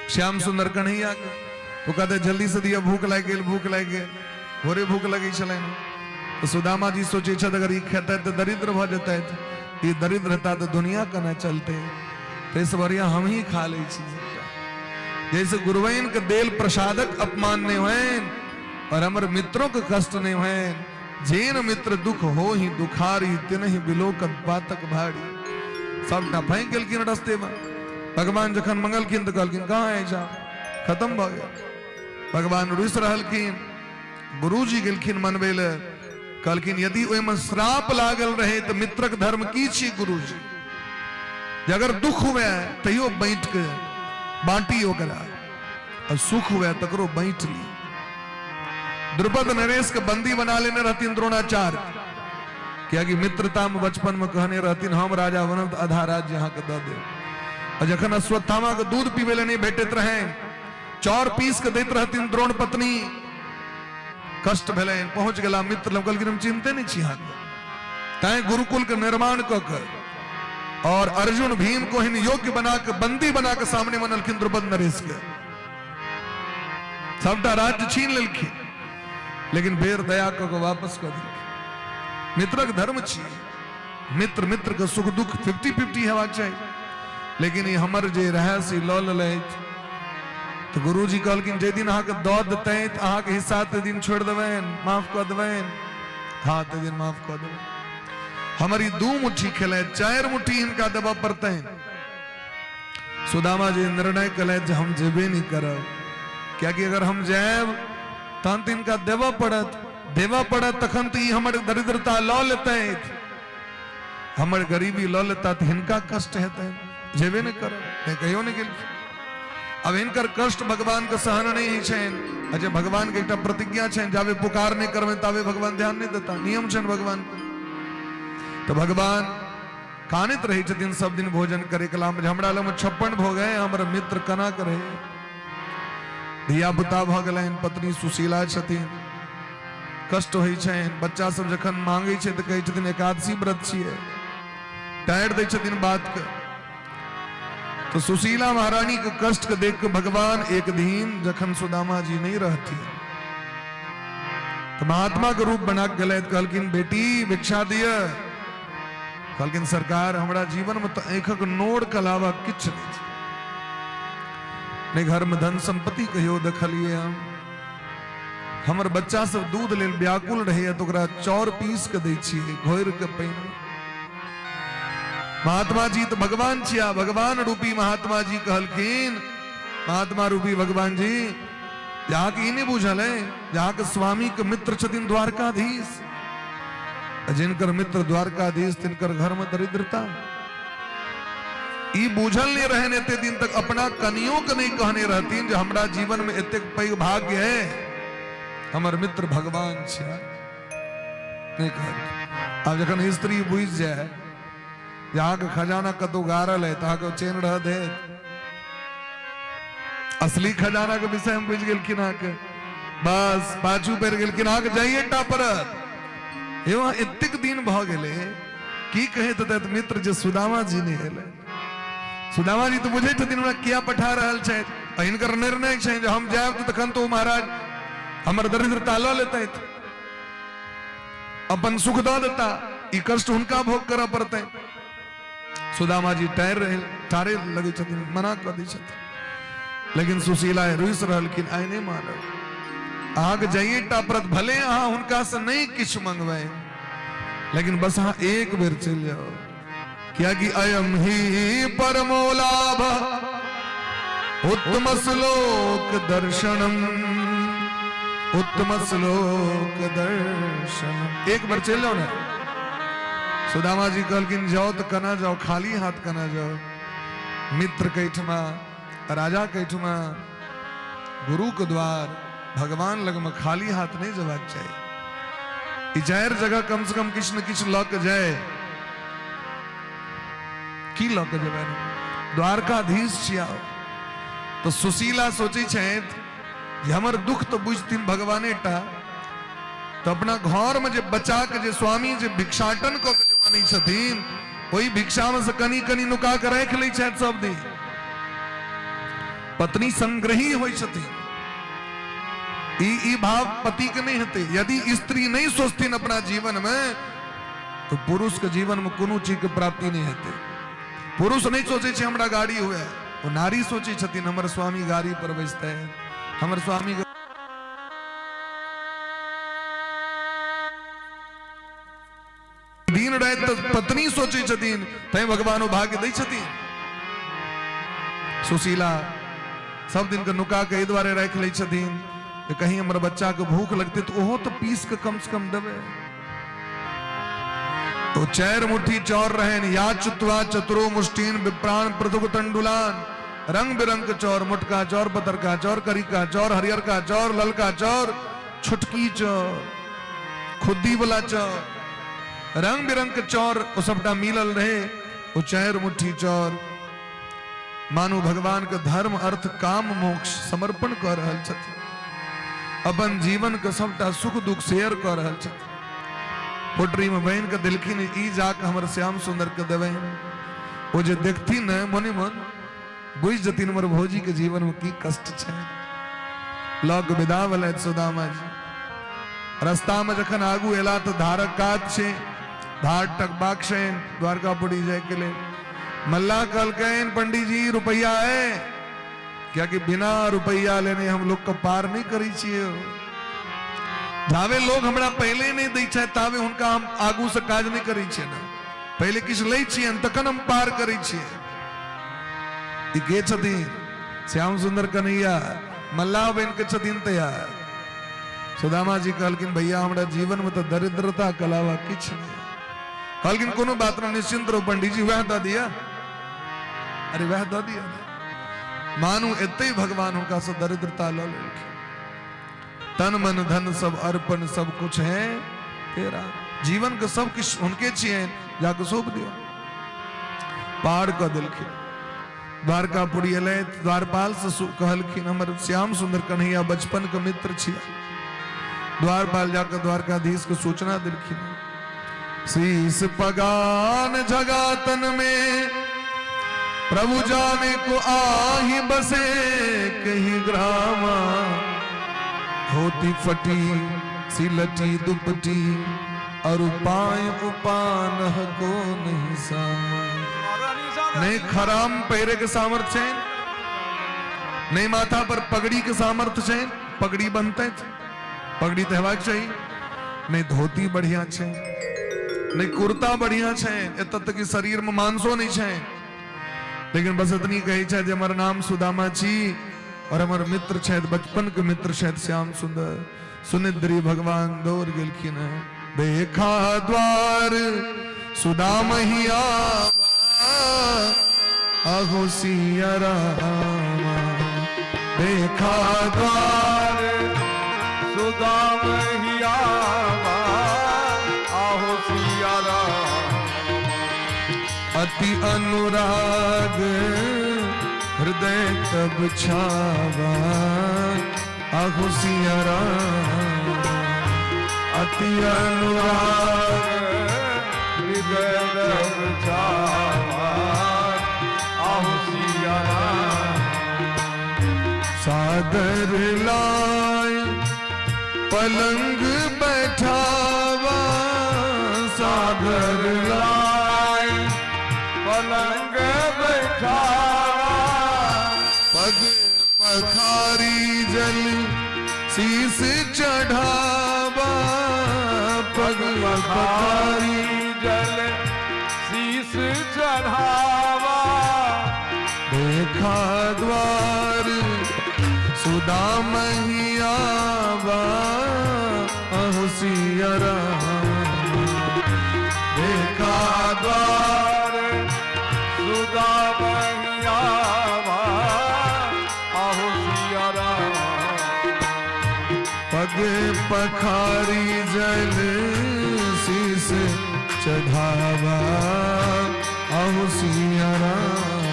श्याम सुंदर कन्हैया के, तो कहते जल्दी से दिया, भूख लागि गेल, भूख लागि गेल, भोरे भूख लगै छलनि। तऽ सुदामा जी सोचै छथि अगर ई खेतै तऽ दरिद्र भऽ जेतै, ई दरिद्र हेता तऽ दुनिया केना चलतै, ताहिसँ बढ़िया हम ही खा लै छी, जैसे गुरुवैन के देल प्रसादक अपमान नहीं होइन और हमर मित्रों के कष्ट नहीं होइन। जेन मित्र दुख हो ही दुखारी तिनहि बिलोकत पातक भारी। सबटा फेंक गेलखिन रस्ते में। भगवान जखन मंगलखिन तऽ कहलखिन कहाँ है जा, खत्म भऽ गेल। भगवान रुसि रहलखिन, गुरुजी गेलखिन मनबै लए, कहलखिन यदि ओहिमे श्राप लागल रहे तऽ मित्रक धर्म की छी गुरुजी, जे अगर दुख हुए तैयो बाँटि के बाँटी ओकरा, और सुख हुए तकरो बाँटि ली। द्रुपद नरेश के बंदी बना लेने रहथिन द्रोणाचार्य, कियाकि मित्रता में बचपन में कहने रहथिन हम राजा बनब तऽ आधा राज्य अहाँके दऽ देब। और जखन अश्वत्थामा के दूध पीबै लए नहि भेटैत रहनि, चाउर पीस के दैत रहथिन द्रोण पत्नी, कष्ट भेलनि, पहुंच गेला मित्र लग, कहलखिन हम चिन्हते नहि छी अहाँके। तैं गुरुकुल के निर्माण कऽ के और अर्जुन भीम को हिन योग्य बना के बंदी बना के सामने मनलखिन द्रुपद नरेश के, सबटा राज्य छीन लेलखिन, लेकिन फेर दया कऽ के वापस कऽ देलखिन। मित्रक धर्म छी, मित्र मित्र के सुख दुख 50-50 हेबाक चाही, लेकिन ई हमर जे रहै से लऽ लेलथि। तऽ गुरुजी कहलखिन जाहि दिन अहाँके दऽ देतै तऽ अहाँके हिस्सा ताहि दिन छोड़ि देबनि, माफ कऽ देबनि। हाँ ताहि दिन माफ कऽ देबनि। हमर ई 2 मुट्ठी खेलथि, 4 मुट्ठी हिनका देबऽ पड़तनि। सुदामा जी निर्णय केलथि जे हम जेबे नहि करब, कियाकि अगर हम जायब तहन तऽ हिनका देबऽ पड़त, देबऽ पड़त तखन तऽ ई हमर दरिद्रता लऽ लेतथि, हमर गरीबी लऽ लेता तऽ हिनका कष्ट हेतनि, जेबे नहि करब, नहि कहियो नहि गेलखिन। अब हिनकर कष्ट भगवान के सहन नहीं होइ छनि। अच्छा भगवान के एकटा प्रतिज्ञा छनि जाबे पुकार नहीं करबै ताबे भगवान ध्यान नहीं देता, नियम छनि भगवान के। तो भगवान कानैत रहै छथिन सब दिन भोजन करे कला में, हमरा लग में 56 भोग है, हमर मित्र केना करे, धिया पुता भऽ गेलनि, पत्नी सुशीला छथिन, कष्ट होइ छनि, बच्चा सब जखन मांगै छै तऽ कहै छथिन एकादशी व्रत छियै, टारि दै छथिन बात के। तो सुशीला महारानी के कष्ट के देख के भगवान एक दिन जखन सुदामा जी नहीं रहती तो महात्मा के रूप बना के गेलथि, कहलखिन बेटी भिक्षा दिय। कहलखिन सरकार हमरा जीवन में तो आँखक नोर के अलावा किछु नहीं छै, नहीं घर में धन संपत्ति कहियो देखलिए हम, हमर बच्चा सब दूध लेल व्याकुल रहैया तो ओकरा चाउर पीस के दै छियै घोरि के पानि में। महात्मा जी तो भगवान छिया, भगवान रूपी महात्मा जी कहलखिन, महात्मा रूपी भगवान जी अहाँके ई नहि बुझल है जे अहाँके स्वामी के मित्र छथिन द्वारकाधीश, जिनकर मित्र द्वारकाधीश तिनकर घर में दरिद्रता। ई बुझल नहीं रहन एते दिन तक, अपना कनियो के नहीं कहने रहथिन जे हमरा जीवन में एतेक पैघ भाग्य है, हमर मित्र भगवान छिया, नहीं कहलखिन। आब जखन स्त्री बुझि जाय जे अहाँके खजाना कतौ गाड़ल है तऽ अहाँके चैन रह देत। असली खजाना के विषय में बुझि गेलखिन अहाँके, बस पाछू पड़ि गेलखिन, अहाँके जाइए टा पड़त। एवं एतेक दिन भऽ गेलै की कहैत हेतैथ मित्र जे सुदामा जी नहि एलै। सुदामा जी तऽ बुझै छथिन हमरा किया पठा रहल छथि, आ हिनकर निर्णय छनि जे हम जायब तऽ तखन तऽ ओ महाराज हमर दरिद्रता लऽ लेतथि, अपन सुख दऽ देता, ई कष्ट हुनका भोग करऽ पड़तै। सुदामा जी टारि रहे टारे लगै छथिन, मना कऽ दै छथिन, लेकिन सुशीला रुसि रहलखिन, आइ नहि मानब, अहाँके जाइए टा पड़त, भले अहाँ हुनका से नहि किछु मंगबै, लेकिन बस अहाँ एक बेर चलि जाओ, कियाकि अयम ही परमो लाभ उत्तम श्लोक दर्शनम। उत्तम श्लोक दर्शन। एक बार चलि जाउ ने। सुदामा जी कहलखिन जाओ तऽ केना जाओ, खाली हाथ केना जाओ? मित्र के एहिठमा, राजा के एहिठमा, गुरु के द्वार, भगवान लग में खाली हाथ नहीं जबाक चाही। ई चारि जगह कम से कम किछु ने किछु लऽ के जाय। की लऽ के जेबै? द्वारकाधीश छिया। तऽ सुशीला सोचै छथि जे हमर दुख तऽ बुझथिन भगवाने टा, तऽ अपना घरमे जे बच्चाके जे स्वामी जे भिक्षाटन कऽ के जे आनै छथिन, ओहि भिक्षामे से कनि कनि नुका कऽ राखि लै छथि सब दिन। पत्नी संग्रही होइ छथिन। ई ई भाव पति के नहीं हेतै। यदि स्त्री नहीं सोचथिन अपना जीवन में तो पुरुष के जीवन में कोनो चीज के प्राप्ति नहीं हेतै। पुरुष नहीं सोचै छै हमरा गाड़ी हुए, ओ नारी सोचै छथिन हमर स्वामी गाड़ी पर बैसतै, हमर स्वामी के दिन राति तऽ पत्नी सोचै छथिन, तैं भगवान ओ भाग्य दै छथिन। सुशीला सब दिन के नुका के एहि दुआरे राखि लै छथिन जे कहीं हमर बच्चा के भूख लगतै तऽ ओहो तऽ पीस के कम से कम देबै। तो चारि मुट्ठी चाउर रहनि, या चुतवा चतुरो मुष्टीन विप्राण पृथुक तंडुलान, रंग बिरंग के चाउर, मोटका चाउर, पतरका चाउर, करिका चाउर, हरियरका चाउर, ललका चाउर, छोटकी चाउर, खुद्दी वाला चाउर, रंग बिरंग के चाउर, ओ सबटा मिलल रहे। ओ चारि मुट्ठी चाउर मानू भगवान के धर्म अर्थ काम मोक्ष समर्पण कऽ रहल छथिन, अपन जीवन के सबटा सुख दुख शेयर कऽ रहल छथिन। पोटरी में बनि के देलखिन, ई जाके हमर श्याम सुंदर के देबै। ओ जे देखथिन ने मने मन बुझि जथिन हमर भौजी के जीवन में की कष्ट छै। लऽ के विदा भेलथि सुदामा जी। रास्ता में जखन आगू एला तऽ धारक कात छै, धार टकबाक छै द्वारकापुरी जाय के लेल। मल्लाह कहलकनि पंडीजी रुपैआ है, कियाकि बिना रुपैआ लेने हम लोग के पार नहीं करै छियै। जावे लोग हमरा पहले नहीं दै छै तावे हुनका हम आगू से काज नहीं करै छियै ने, पहले किछु लै छियनि तखन हम पार करै छियै। ई के छथिन? श्याम सुंदर कन्हैया मल्लाह बनि के छथिन तैयार। सुदामा जी कहलखिन भैया हमरा जीवन में तऽ दरिद्रता के अलावा किछु नहीं। कहलखिन कोनो बात नहीं, निश्चिंत रहो पंडित जी, वएह दऽ दिअ। अरे वएह दऽ दिअ। मानू एते भगवान हुनका से दरिद्रता लऽ लेलखिन। तन मन धन सब अर्पण सब कुछ है तेरा, जीवन के सब किछु हुनके छियनि, जाके सौंप दियौ। पार कऽ देलखिन। द्वारकापुरी एलै, द्वारपाल से कहलखिन हमर श्याम सुंदर कन्हैया बचपन के मित्र छियै। द्वारपाल जाके द्वारकाधीश के सूचना देलखिन। शीस पगान जगातन में प्रभु जाने को आही बसे कहीं ग्रामा, धोती फटी सिलटी दुपटी और उपाय उपान को नहीं सामा। नहीं खराम पहिरे के सामर्थ्य है, नहीं माथा पर पगड़ी के सामर्थ्य है, पगड़ी बनते पगड़ी तो हेबाक चाही, नहीं धोती बढ़िया छै, नहीं कुर्ता बढ़िया छै, एतऽ तक कि शरीर में मांसो नहीं छै, लेकिन बस इतनी कहै छै जे हमर नाम सुदामा छी और हमर मित्र छथि, बचपन के मित्र छथि श्याम सुंदर। सुनिद्री भगवान दौड़ गेलखिन हैं। देखा द्वार सुदाम ही आहो सिया रामा, देखा द्वार सुदाम ही आहो सिया राम। अति अनुराग हृदय तब छावा आहो सिया राम, अति अनुराग हृदय तब छावा आहो सिया राम। सादर लाय पलंग बैठावा, सादर लाय पलंग बैठावा, पग पखारी जल शीस चढ़ावा, पग पखारी जल शीस चढ़ावा, देखा द्वार सुदाम ही आवा पखारी जल शीस चढ़ावा, आहु सिया राम।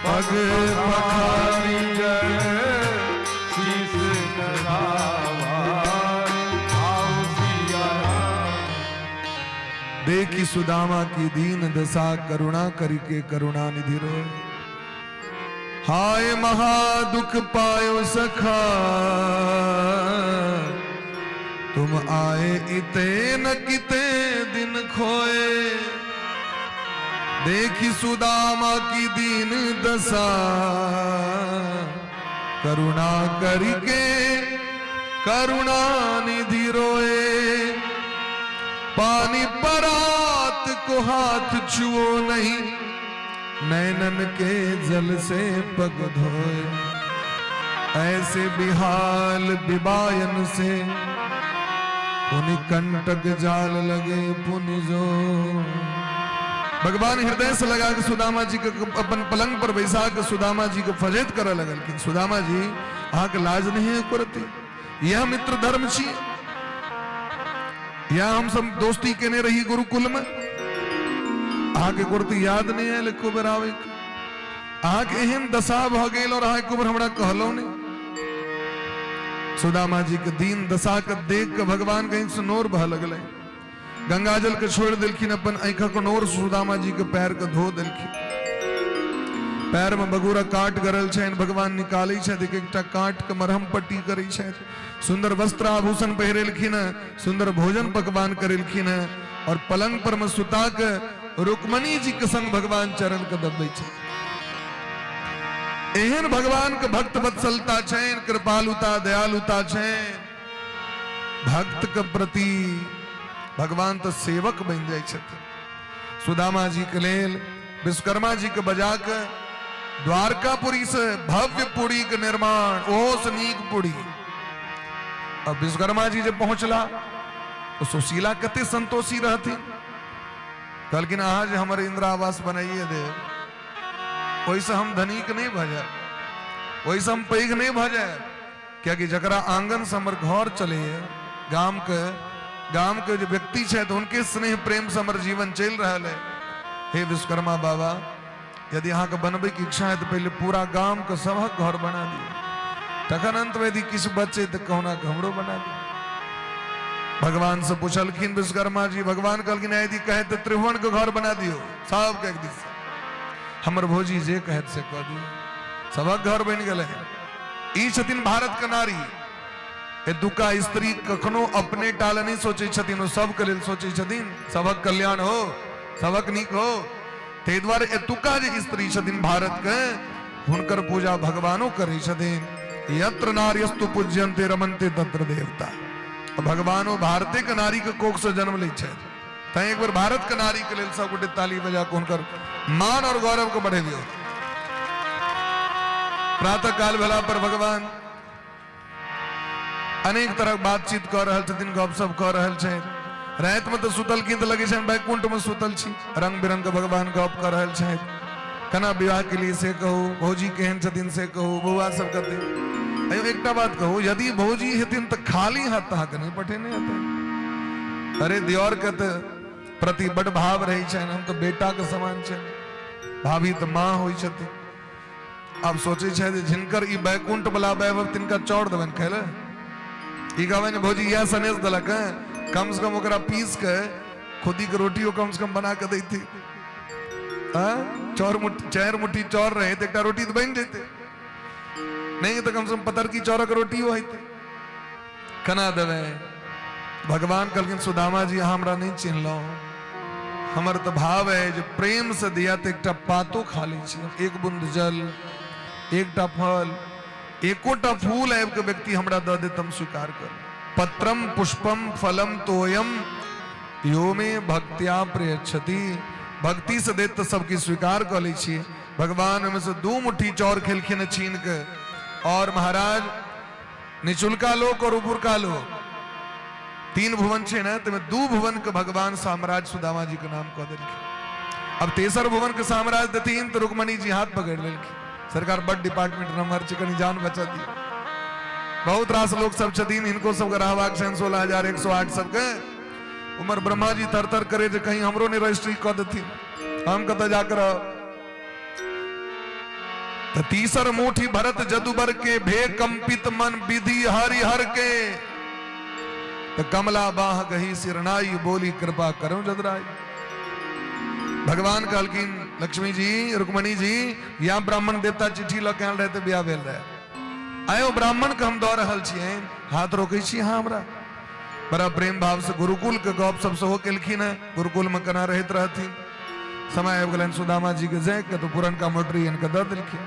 पग पखारी जल शीस चढ़ावा, आओ सिया राम। देखी सुदामा की दीन दशा, करुणा करके करुणा निधि रोए। हाय महा दुख पायो सखा, तुम आए इते न किते दिन खोए। देखी सुदामा की दीन दशा, करुणा करके करुणा निधि रोए। पानी परात को हाथ छुओ नहीं, नैनन के जल से पग धोए। ऐसे बिहाल बिबायन से, पुनि कंटक जाल लगे पुनि जो। भगवान हृदय से लगा के सुदामा जी के अपन पलंग पर बैसा के सुदामा जी के फजेत करे लगलखिन। सुदामा जी, अहाँके लाज नहीं है करती? यह मित्र धर्म छी? या हम सब दोस्ती केने रही गुरुकुल में? अहाँके कुर्ती याद नहीं आयल एको बेर आबै के? अहाँके एहन दशा भऽ गेल और अहाँ एको बेर हमरा कहलहुँ नहि। सुदामा जी के दीन दशा के देख के भगवान के आँखि से नोर बह लगलै। गंगा जल के छोड़ि देलखिन, अपन आँखिक नोर सुदामा जी के पैर के धो देलखिन। पैर में बगूरा काट गरल छनि, भगवान निकालै छथि, एक एकटा काट के मरहम पट्टी करै छथि। सुंदर वस्त्र आभूषण पहिरेलखिन, सुंदर भोजन पकवान करेलखिन और पलंग पर में सुता के रुक्मणी जी के संग भगवान चरण के दबबै छथि। एहन भगवान के भक्त वत्सलता छनि, कृपालुता दयालुता छनि। भक्त के प्रति भगवान तऽ सेवक बनि जाइ छथिन। सुदामा जी के लेल विश्वकर्मा जी के बजा के द्वारकापुरी से भव्य पुरी के निर्माण, ओहो से नीक पुरी। अब विश्वकर्मा जी जब पहुंचला तो सुशीला कते संतोषी रहथिन। कहलखिन, अहाँ जे हमर इंदिरा आवास बनाइए देब, ओहिसँ हम धनिक नहि भऽ जायब, ओहिसँ हम पैघ नहि भऽ जायब, कियाकि जकरा आंगन से हमर घर चलैए, गाम के जे व्यक्ति छथि, हुनके स्नेह प्रेम से हमर जीवन चलि रहल है। हे विश्वकर्मा बाबा, यदि अहाँके बनबैके इच्छा है तऽ पहिले पूरा गामके सबहक घर बना दियौ, तखन अंतमे यदि किछु बचे तऽ कहुना के हमरो बना दियौ। भगवान से पूछलखिन विश्वकर्मा जी। भगवान कहलखिन, यदि कहे तऽ त्रिभुवन के घर बना दियौ सबके एक दिस। हमर भौजी जे कहत से कऽ दियौ। सबक घर बनि गेलै। ई छथिन भारत के नारी। एतुका स्त्री कखनो अपने टा लए नहि सोचै छथिन, ओ सबके लेल सोचै छथिन, सबक कल्याण हो, सबक नीक हो। ताहि दुआरे एतुका जे स्त्री छथिन भारत के, हुनकर पूजा भगवानो करै छथिन। यत्र नार्यस्तु पूज्यन्ते रमन्ते तत्र देवता। भगवानो भारते के नारी के कोख से जन्म लै छथि। तैं एक बेर भारत के नारी के लेल सब गोटे ताली बजा के हुनकर मान और गौरव के बढ़ेबियौ। प्रातः काल भेला पर भगवान अनेक तरह बातचीत कऽ रहल छथिन, गपशप कऽ रहल छथि। रातिमे तऽ सुतलखिन तऽ लगै छनि वैकुंठ मे सुतल छी। रंग बिरंग के भगवान गप कऽ रहल छथि। केना विवाह के लिए से कहू, भौजी केहन छथिन से कहू, बौआ सब कते। अयो एकटा बात कहू, यदि भौजी हेथिन तऽ खाली हाथ अहाँके नहि पठेने हेतै। अरे दियोर के तऽ प्रति बड भाव रहै छनि, हम तऽ बेटा के समान छनि, भाभी तऽ माँ होइ छथिन। आब सोचै छथि जे जिनकर ई बैकुंठ वाला वैभव, तिनका चौर देबनि खाय लए। ई कहबनि भौजी इएह सनेश देलक हेँ, कम से कम ओकरा पीस के खुदी के रोटियो कम से कम बना के दैती। चौर मुट्ठी, चारि मुट्ठी चौर रहे तऽ एकटा रोटी तऽ बनि जेतै, नहि तऽ कम से कम पतरकी चौरक रोटियो हेतै। केना देबै? भगवान कहलखिन, सुदामा जी, अहाँ हमरा नहि चिन्हलहुँ। हमर तऽ भाव है जे प्रेम से दिया तऽ एकटा पातो खा लै छी, एक बूंद जल, एकटा फल, एकोटा फूल आबि के व्यक्ति हमरा दऽ देत, हम स्वीकार कर। पत्रम पुष्पम फलम तोयम यो मे भक्त्या प्रयच्छति। भक्ति से देत तऽ सबकिछु स्वीकार कऽ लै छी। भगवान ओहिमे से 2 मुट्ठी चाउर खेलखिन छीन के और महाराज निचुलका लोक और ऊपरका लोक, 3 भुवन छै ने, तमे 2 भुवन के भगवान साम्राज्य सुदामा जी के नाम कऽ देलखिन। अब तेसर भुवन के साम्राज्य देथिन तऽ रुक्मणी जी हाथ पकड़ लेलखिन, सरकार बड डिपार्टमेंट नंबर छै, कनी जान बचा दियौ। बहुत रास लोक सब छथिन, हिनको सबके रहबाक छनि 16,108 सबके। उमर ब्रह्मा जी थर थर करे जे कहीं हमरो नहि रजिस्ट्री कऽ देथिन, हम कतऽ जाके रहब। तऽ तीसर मुठी भरत जदुबर के भे कंपित मन विधि हरिहर के। तऽ कमला बाह गही सिरनाई बोली कृपा करो जदराई। भगवान कहलखिन लक्ष्मी जी रुक्मणी जी, या ब्राह्मण देवता चिट्ठी लऽ के आयल रहे तऽ बियाह भेल रहे। आयो ब्राह्मण के हम दऽ रहल छियनि, हाथ रोकै छी अहाँ हमरा। बड़ा प्रेम भाव से गुरुकुल के गप सब सेहो केलखिन हेँ, गुरुकुल में केना रहैत रहथिन। समय आबि गेलनि सुदामा जी के जाय के, तऽ पुरनका मोटरी आनि कऽ दऽ देलखिन।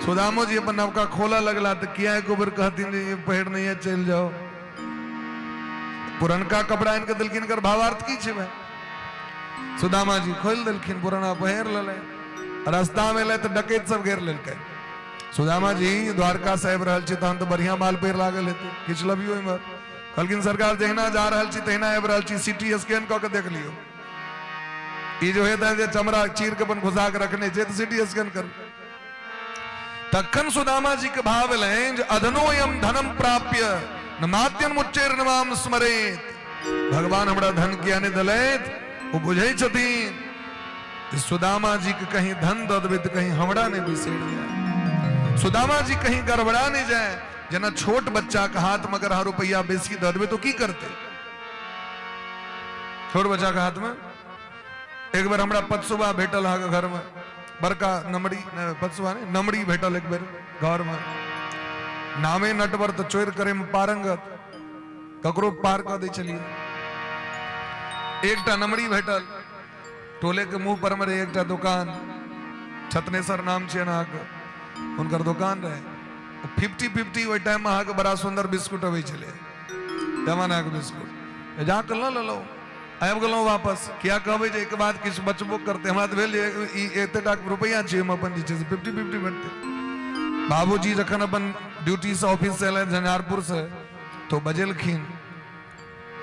सुदामो जी अपन नवका खोलऽ लगला तऽ किया एको बेर कहथिन जे पहिर नहीं चलि जाओ। पुरनका कपड़ा आनि कऽ देलखिन, एकर भावार्थ की छै भाई? सुदामा जी खोलि देलखिन, पुराना पहिर लेलनि। रास्ता में एलै तऽ डकैत सब घेर लेलकै। सुदामा जी द्वारका से आबि रहल छी तहन तऽ बढ़िया माल पहिर लागल हेतै, किछु लबियो इम्हर। कहलखिन सरकार जहिना जा रहल छी तहिना आबि रहल छी, सिटी स्कैन कऽ के देख लियौ। ई जो हेतै जे चमड़ा चीर के अपन घुसा के रखने छै तऽ सिटी स्कैन करू। तखन सुदामा जी के भाव एलनि जे अधनोयम धनम प्राप्य न मात्यन मुच्चैर नमाम स्मरेत। भगवान हमरा धन किया नहि देलथि? ओ बुझै छथिन सुदामा जी के कहीं धन दऽ देबै तऽ कहीं हमरा नहि बिसरि जाय, सुदामा जी कहीं गड़बड़ा नहि जाय। जेना छोट बच्चा के हाथ में अगर अहाँ रुपैआ बेसी दऽ देबै तऽ की करतै? छोट बच्चा के हाथ में एक बेर हमरा पतसुबा भेटल अहाँके घरमे, बड़का नमरी, पतसुबा नहि नमरी भेटल एक बेर घरमे। नामे नटवर तऽ चोरि करैमे पारंगत, ककरो पार कऽ दै छलियै। एकटा नमरी भेटल टोले के मुंह पर में रहे एकटा दुकान, छतनेसर नाम छियनि अहाँके, हुनकर दुकान रहे। 50-50 ओहि टाइममे अहाँके बड़ा सुन्दर बिस्कुट अबै छलै, जमानाके बिस्कुट। जाकऽ लऽ लेलहुँ, आबि गेलहुँ वापस। किया कहबै जे एहिके बाद किछु बचबो करतै? हमरा तऽ भेल जे ई एतेक रुपैआ छै, ओहिमे अपन जे छै से 50-50 भेटतै। बाबूजी जखन अपन ड्यूटीसँ ऑफिससँ एलथि झंझारपुरसँ तऽ बजेलखिन,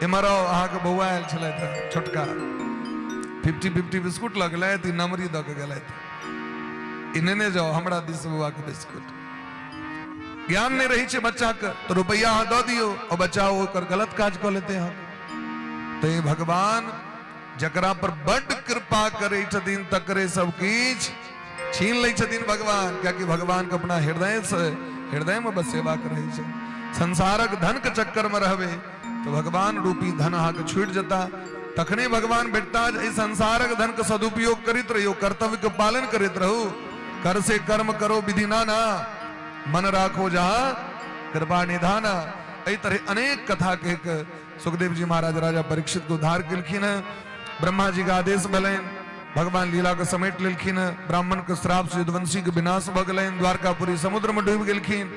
एम्हर आउ, अहाँके बौआ आयल छलथि हेँ छोटका, 50-50 बिस्कुट लऽ गेलथि, ई नमरी दऽ के गेलथि, ई नेने जाउ हमरा दिस बौआके बिस्कुट। ज्ञान नहि रहै छै बच्चाके तऽ रुपैआ अहाँ दऽ दियौ और बच्चा ओकर गलत काज कऽ लेतै अहाँके। तऽ भगवान जकरा पर बड्ड कृपा करै छथिन तकरे सब किछु छीन लै छथिन भगवान, कियाकि भगवान के अपना हृदय से हृदय में बसेबाक रहै छै। संसारक धन के चक्कर में रहबै तऽ भगवान रूपी धन अहाँके छूटि जेता, तखने भगवान भेटता। एहि संसारक धन के सदुपयोग करैत रहियौ, कर्तव्य के पालन करैत रहू। कर से कर्म करो विधि नाना, मन राखो जहाँ कृपा निधाना। एहि तरह अनेक कथा कहि के सुखदेव जी महाराज राजा परीक्षित के उद्धार केलखिन हैं। ब्रह्मा जी के आदेश भेलनि, भगवान लीला के समेट लेलखिन हैं। ब्राह्मण के श्राप से यदुवंशी के विनाश भऽ गेलनि, द्वारकापुरी समुद्र में डूबि गेलखिन।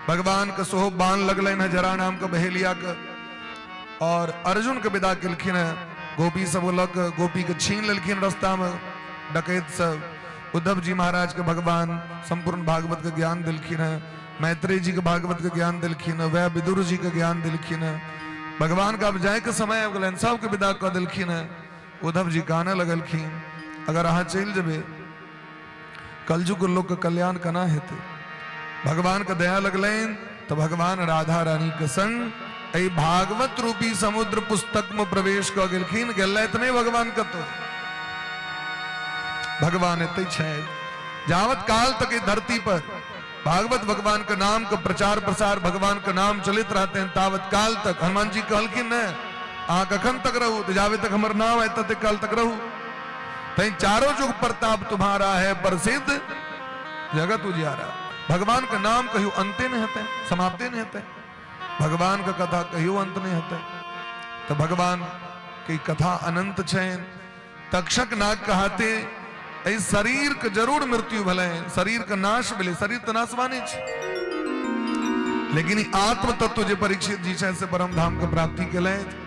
भगवान के सेहो बाण लगलनि हैं जरा नाम के बहेलिया के, और अर्जुन के विदा केलखिन हैं। गोपी सब लऽ के गोपी के छीन लेलखिन रास्ता में डकैत सब। उद्धव जी महाराज के भगवान संपूर्ण भागवत के ज्ञान देलखिन हैं, मैत्रेय जी के भागवत के ज्ञान देलखिन, वह विदुर जी के ज्ञान देलखिन। भगवान के अब जाय के समय आबि गेलनि, सबके विदा कऽ देलखिन। उद्धव जी कानऽ लगलखिन, अगर अहाँ चलि जेबै कलयुग लोक के कल्याण केना हेतै? भगवान के दया लगलनि तऽ भगवान राधा रानी के संग एहि भागवत रूपी समुद्र पुस्तक में प्रवेश कऽ गेलखिन। गेलथि नहि भगवान कतौ, भगवान एतै छथि। जावत काल तक एहि धरती पर भागवत भगवान के नाम के प्रचार प्रसार, भगवान के नाम चलित रहते हैं, तावत काल तक हनुमान जी कहलखिन ने अहाँ कखन तक रहू? तो जावे तक हमर नाम आय तते काल तक रहू। तैं चारों युग प्रताप तुम्हारा है प्रसिद्ध जगत उजियारा। भगवान के नाम कहियो अंते नहीं हेतै, समाप्ते नहीं हेतै। भगवान के कथा कहियो अंत नहीं हेतै। तो भगवान की कथा अनंत छैन। तक्षक नाग कहाते एहि शरीर के जरूर मृत्यु भेलै, शरीर के नाश भेलै, शरीर तऽ नाशवाने छै, लेकिन ई आत्म तत्व जे परीक्षित जी छै से परम धाम के प्राप्ति केलथि।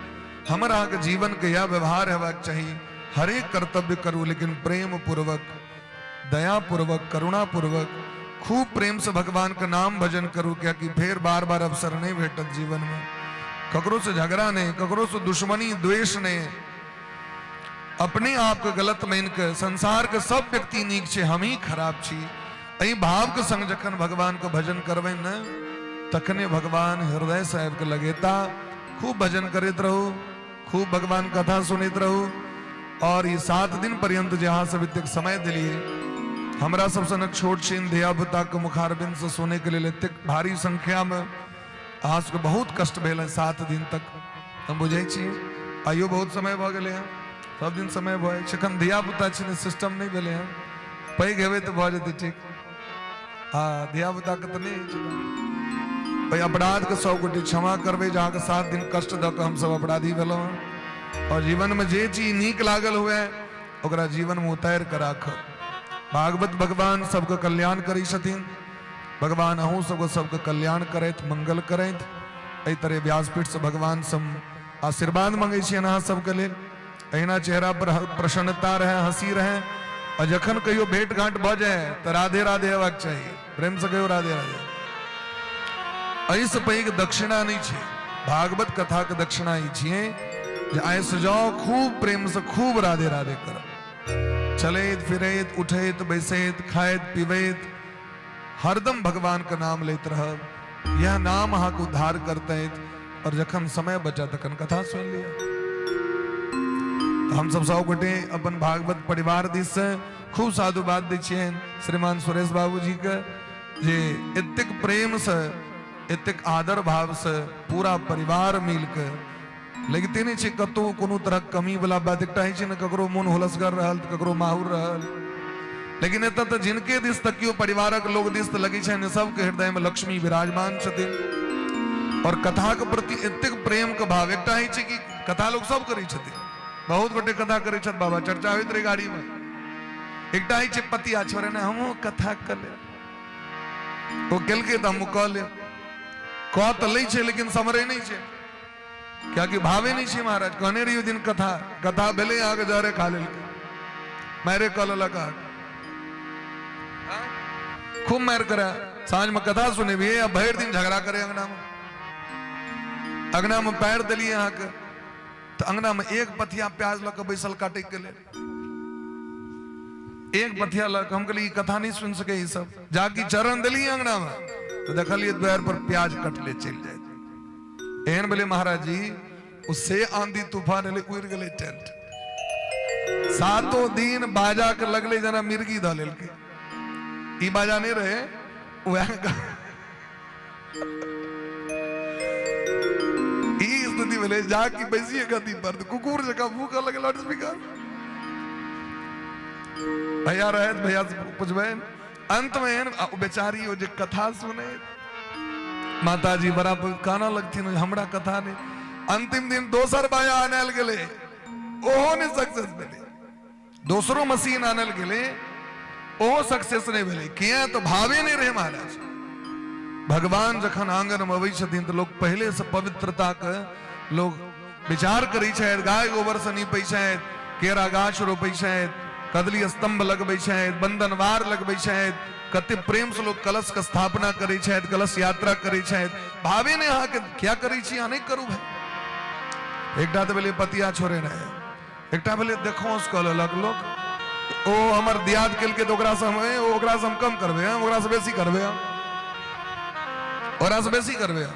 हमर अहाँके जीवन के यह व्यवहार हेबाक चाही, हरेक कर्तव्य करू लेकिन प्रेम पूर्वक, दया पूर्वक, करुणा पूर्वक, खूब प्रेम से भगवान के नाम भजन करू, कियाकि फेर बार बार अवसर नहीं भेटत जीवन में। ककरो से झगड़ा नहीं, ककरो से दुश्मनी द्वेष नहीं, अपने आप के गलत मान के संसार के सब व्यक्ति नीक छै, हम ही खराब छी, एहि भाव के संग जखन भगवान के भजन करबै ने तखने भगवान हृदय से आबि कऽ लगेता। खूब भजन करैत रहू, खूब भगवान कथा सुनैत रहू। और ई 7 दिन पर्यंत जे अहाँ सब एतेक समय दिलियै, हमरा सब सनक छोट छिन धिया पुता के मुखारबिंद से सुनै के लेल एतेक भारी संख्या में अहाँ सबके बहुत कष्ट भेल है 7 दिन तक, हम बुझै छी। आइयो बहुत समय भऽ गेलै हँ, सब दिन समय भऽ जाइ छै। एखन धिया पुता छी ने, सिस्टम नहि भेलै हँ, पैघ हेबै तऽ भऽ जेतै ठीक। हँ, धिया पुताके तऽ नहि होइ छै। ओहि अपराधके सब गोटे क्षमा करबै जे अहाँके 7 दिन कष्ट दऽ कऽ हमसब अपराधी भेलहुँ हँ। और जीवनमे जे चीज नीक लागल हुए ओकरा जीवनमे उतारि कऽ राखब। भागवत भगवान सबके कल्याण करै छथिन। भगवान अहूँ सबके सबके कल्याण करथि, मंगल करथि। एहि तरह व्यासपीठसँ भगवान सब आशीर्वाद मंगै छियनि अहाँ सबके लेल। एहिना चेहरा पर प्रसन्नता रहै, हंसी रहै, और जखन कहियो भेंट घाट भऽ जाए तऽ राधे राधे हेबाक चाही। प्रेम से कहियो राधे राधे। एहिसँ पैघ दक्षिणा नहि छै। भागवत कथा के दक्षिणा ई छियै जे आइ से जाओ खूब प्रेम से खूब राधे राधे करब। चलैत फिरैत, उठैत बैसैत, खाइत पीबैत हरदम भगवान के नाम लैत रहब। यह नाम अहाँके उद्धार करतैत। और जखन समय बचा तखन कथा सुनि लिअ। तऽ हमसब सब गोटे अपन भागवत परिवार दिस से खूब साधुवाद दै छियनि श्रीमान सुरेश बाबूजी के, जे एतेक प्रेम से, एतेक आदर भाव से पूरा परिवार मिल के, लगिते नहि छै कतहु कोनो तरहक कमी वाला बात। एकटा होइ छै ने, ककरो मोन होलसगर रहल तऽ ककरो माहुर रहल, लेकिन एतऽ तऽ जिनके दिस तकियो परिवारक लोग दिस तऽ लगै छनि सबके हृदय में लक्ष्मी विराजमान छथिन। और कथा के प्रति एतेक प्रेम के भाव। एकटा होइ छै कि कथा लोग सब करै छथिन, बहुत गोटे कथा करै छथि बाबा, चर्चा होइत रहै गाड़ी में। एकटा होइ छै पतिया छोड़े ने, हमहूँ कथा कऽ लेब, ओ केलकै तऽ हमहूँ कऽ लेब। कऽ तऽ लै छै लेकिन समरै नहि छै, कियाकि भावे नहि छै। महाराज कहने रही ओहि दिन कथा, कथा भेलै अहाँके जहरे खा लेलकै, मारे कऽ लेलक अहाँके, खूब मारि करे। साँझमे कथा सुनेबियै आ भरि दिन झगड़ा करे अंगनामे। अंगनामे पैर देलियै अहाँके तऽ अंगनामे एक पथिया प्याज लऽ कऽ बैसल काटैके लेल, एक पथिया लऽ कऽ। हम कहलियै ई कथा नहि सुनि सकै ई सब। जाकि चरण देलियै अंगनामे तऽ देखलियै द्वार पर प्याज कटले चलि जाइत। एहन भेलै महाराज जी, ओ से आंधी तूफान एलै, उड़ि गेलै टेंट। 7 दिन बाजा के लगलै जेना मिर्गी धऽ लेलकै। ई बाजा नहि रहे वएह, ई स्थिति भेलै। जाकि बैसिए गद्दी पर तऽ कुकुर जकाँ भूखऽ लगै लाउडस्पीकर। भैया रहथि, भैया से पुछबै। अंत में एहन बेचारी ओ जे कथा सुने माता जी बड़ा काना लगथिन, हमरा कथा नहीं। अंतिम दिन दोसर बाया आनल गेलै, ओहो नहीं सक्सेस भेलै। दोसरो मशीन आनल गेलै, ओहो सक्सेस नहीं भेलै। किया तऽ भावे नहीं रहे महाराज। भगवान जखन आंगन में अबै छथिन तऽ लोग पहले से पवित्रता के लोग विचार करै छथि। गाय गोबर से नीपै छथि, केरा गाछ रोपै छथि, कदली स्तंभ लगबै छथि, बंदनवार लगबै छथि, कते प्रेम से लोग कलश के स्थापना करै छथि, कलश यात्रा करै छथि। भावे नहि अहाँके, क्या करै छी अहाँ? नहि करू भाई। एकटा तऽ भेलै पतिया छोड़े नहि, एकटा भेलै देखौंस कऽ लेलक लोक। ओ हमर दियाद केलकै तऽ ओकरासँ हम, ओकरासँ हम कम करबै, हम ओकरासँ बेसी करबै, हम ओकरासँ बेसी करबै।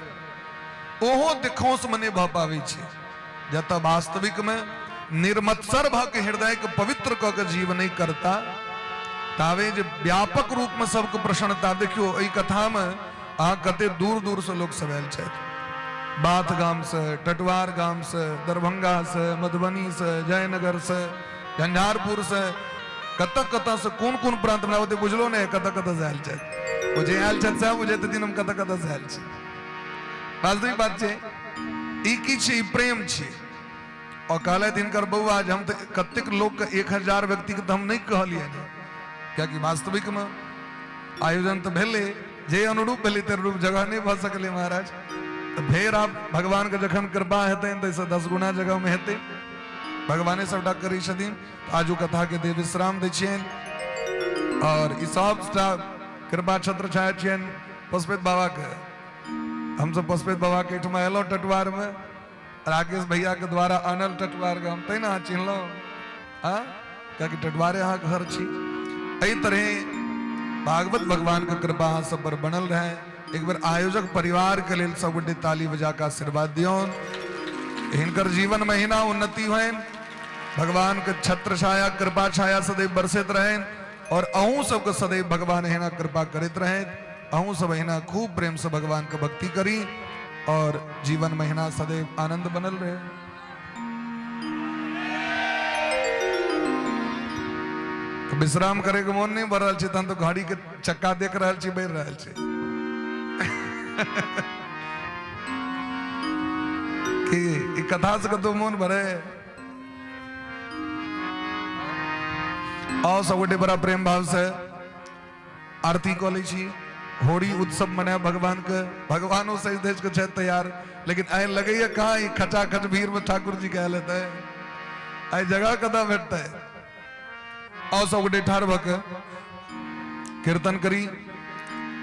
ओहो देखौंसमे नहि भऽ पाबै छै। जतऽ वास्तविकमे निर्मत्सर भऽ के हृदयके पवित्र कऽ के जीव नहि करता, तावे जे व्यापक रूपमे सबके प्रसन्नता। देखियौ एहि कथामे अहाँ कते दूर दूरसँ लोक सब आयल छथि, बाथ गामसँ, टटवार गामसँ, दरभंगासँ, मधुबनीसँ, जयनगरसँ, झंझारपुरसँ, कतऽ कतऽसँ, कोन कोन प्रांत, हमरा ओते बुझलो नहि कतऽ कतऽसँ आयल छथि। ओ जे आयल छथि सएह बुझैत हेथिन हम कतऽ कतऽसँ आयल छी। वास्तविक बात छै ई की छै, ई प्रेम छै। और कहलथि हिनकर बौआ जे हम तऽ कतेक लोकके 1000 व्यक्तिके तऽ हम नहि कहलियनि, कियाकि वास्तविकमे आयोजन तऽ भेलै जे अनुरूप भेलै ते अनुरूप जगह नहि भऽ सकलै महाराज। तऽ फेर आब भगवानके जखन कृपा हेतनि तऽ एहिसँ 10 गुना जगहमे हेतै। भगवाने सबटा करै छथिन। आजू कथाके देव विश्राम दै छियनि और ई सबटा कृपा छत्र छाया छियनि पशुपति बाबाके। हमसब पशुपति बाबाके एहिठमा एलहुँ टटवारमे, राकेश भैयाके द्वारा आनल टटवार गाम, तैं ने अहाँ चिन्हलहुँ। हाँ, कियाकि टटवारे अहाँके घर छी। एहि तरहे भागवत भगवानके कृपा अहाँ सब पर बनल रहै। एक बेर आयोजक परिवार के लेल सब गोटे ताली बजा के आशीर्वाद दियौन। हिनकर जीवन में एहिना उन्नति होइन, भगवान के छत्र छाया कृपा छाया सदैव बरसैत रहनि और अहूँ सबके सदैव भगवान एहिना कृपा करैत रहथि। अहूँ सब एहिना खूब प्रेम से भगवान के भक्ति करी और जीवन में एहिना सदैव आनंद बनल रहे। तो विश्राम करे के मोन नहीं भर रहल छै, तहन तो घड़ी के चक्का देख रहल छी, बढ़ि रहल छै कि ई कथा से कतौ मोन भरे। आओ सब गोटे बड़ा प्रेम भाव से आरती कऽ लै छी। होरी उत्सव मनाए भगवान के, भगवानो सज धज के छथि तैयार, लेकिन आइ लगैया कहाँ ई खचाखच भीड़ में ठाकुर जी के आयल हेतै, आइ जगह कतऽ भेटतै। आओ सब गोटे ठाढ़ भऽ के कीर्तन करी,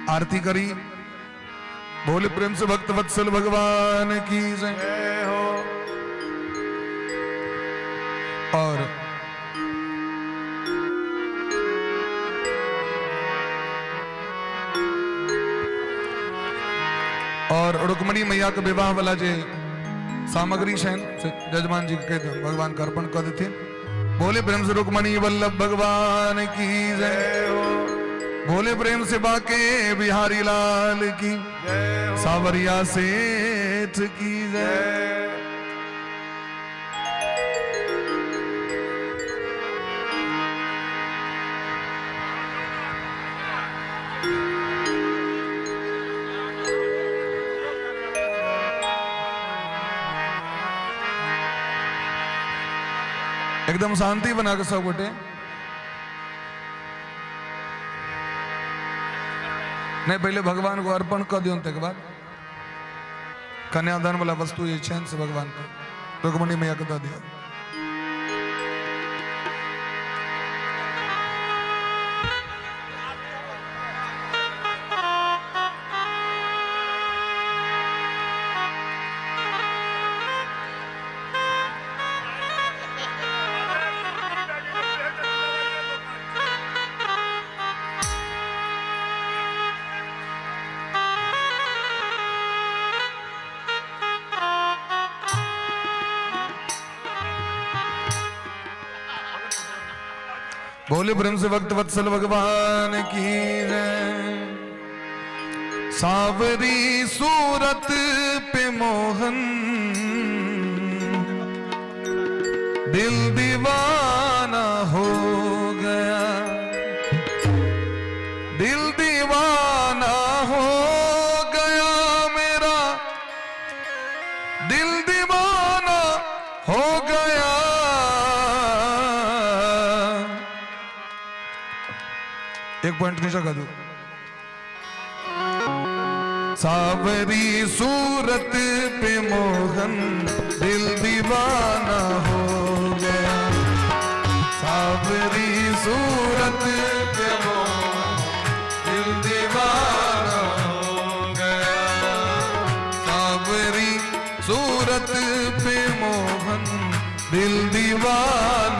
आरती करी। बोले प्रेम से भक्त वत्सल भगवान की जय हो। और और रुक्मणी मैया के विवाह वाला जे सामग्री छनि से जजमान जी के कहि दियौन, भगवान के अर्पण कऽ देथिन। बोले प्रेम से रुक्मणी वल्लभ भगवान की जय हो। बोले प्रेम से बाके बिहारी लाल की जय हो। सावरिया सेठ की जय। एकदम शांति बना के सब गोटे नहीं, पहले भगवान को अर्पण कर दियौन, तकर बाद कन्यादान वाला वस्तु जे छनि से भगवान के रुक्मणी मैया के दऽ दियौ। बोले प्रेम से भक्त वत्सल भगवान की जय। सावरी सूरत पे मोहन दिल दीवाना हो गया, दिल दीवाना हो गया मेरा, दिल दीवाना हो गया। एक पॉइंट नीचा कर दो। सावरी सूरत पे मोहन दिल दीवाना हो गया, सावरी सूरत पे मोहन दिल दीवाना हो गया, सावरी सूरत पे मोहन दिल दीवाना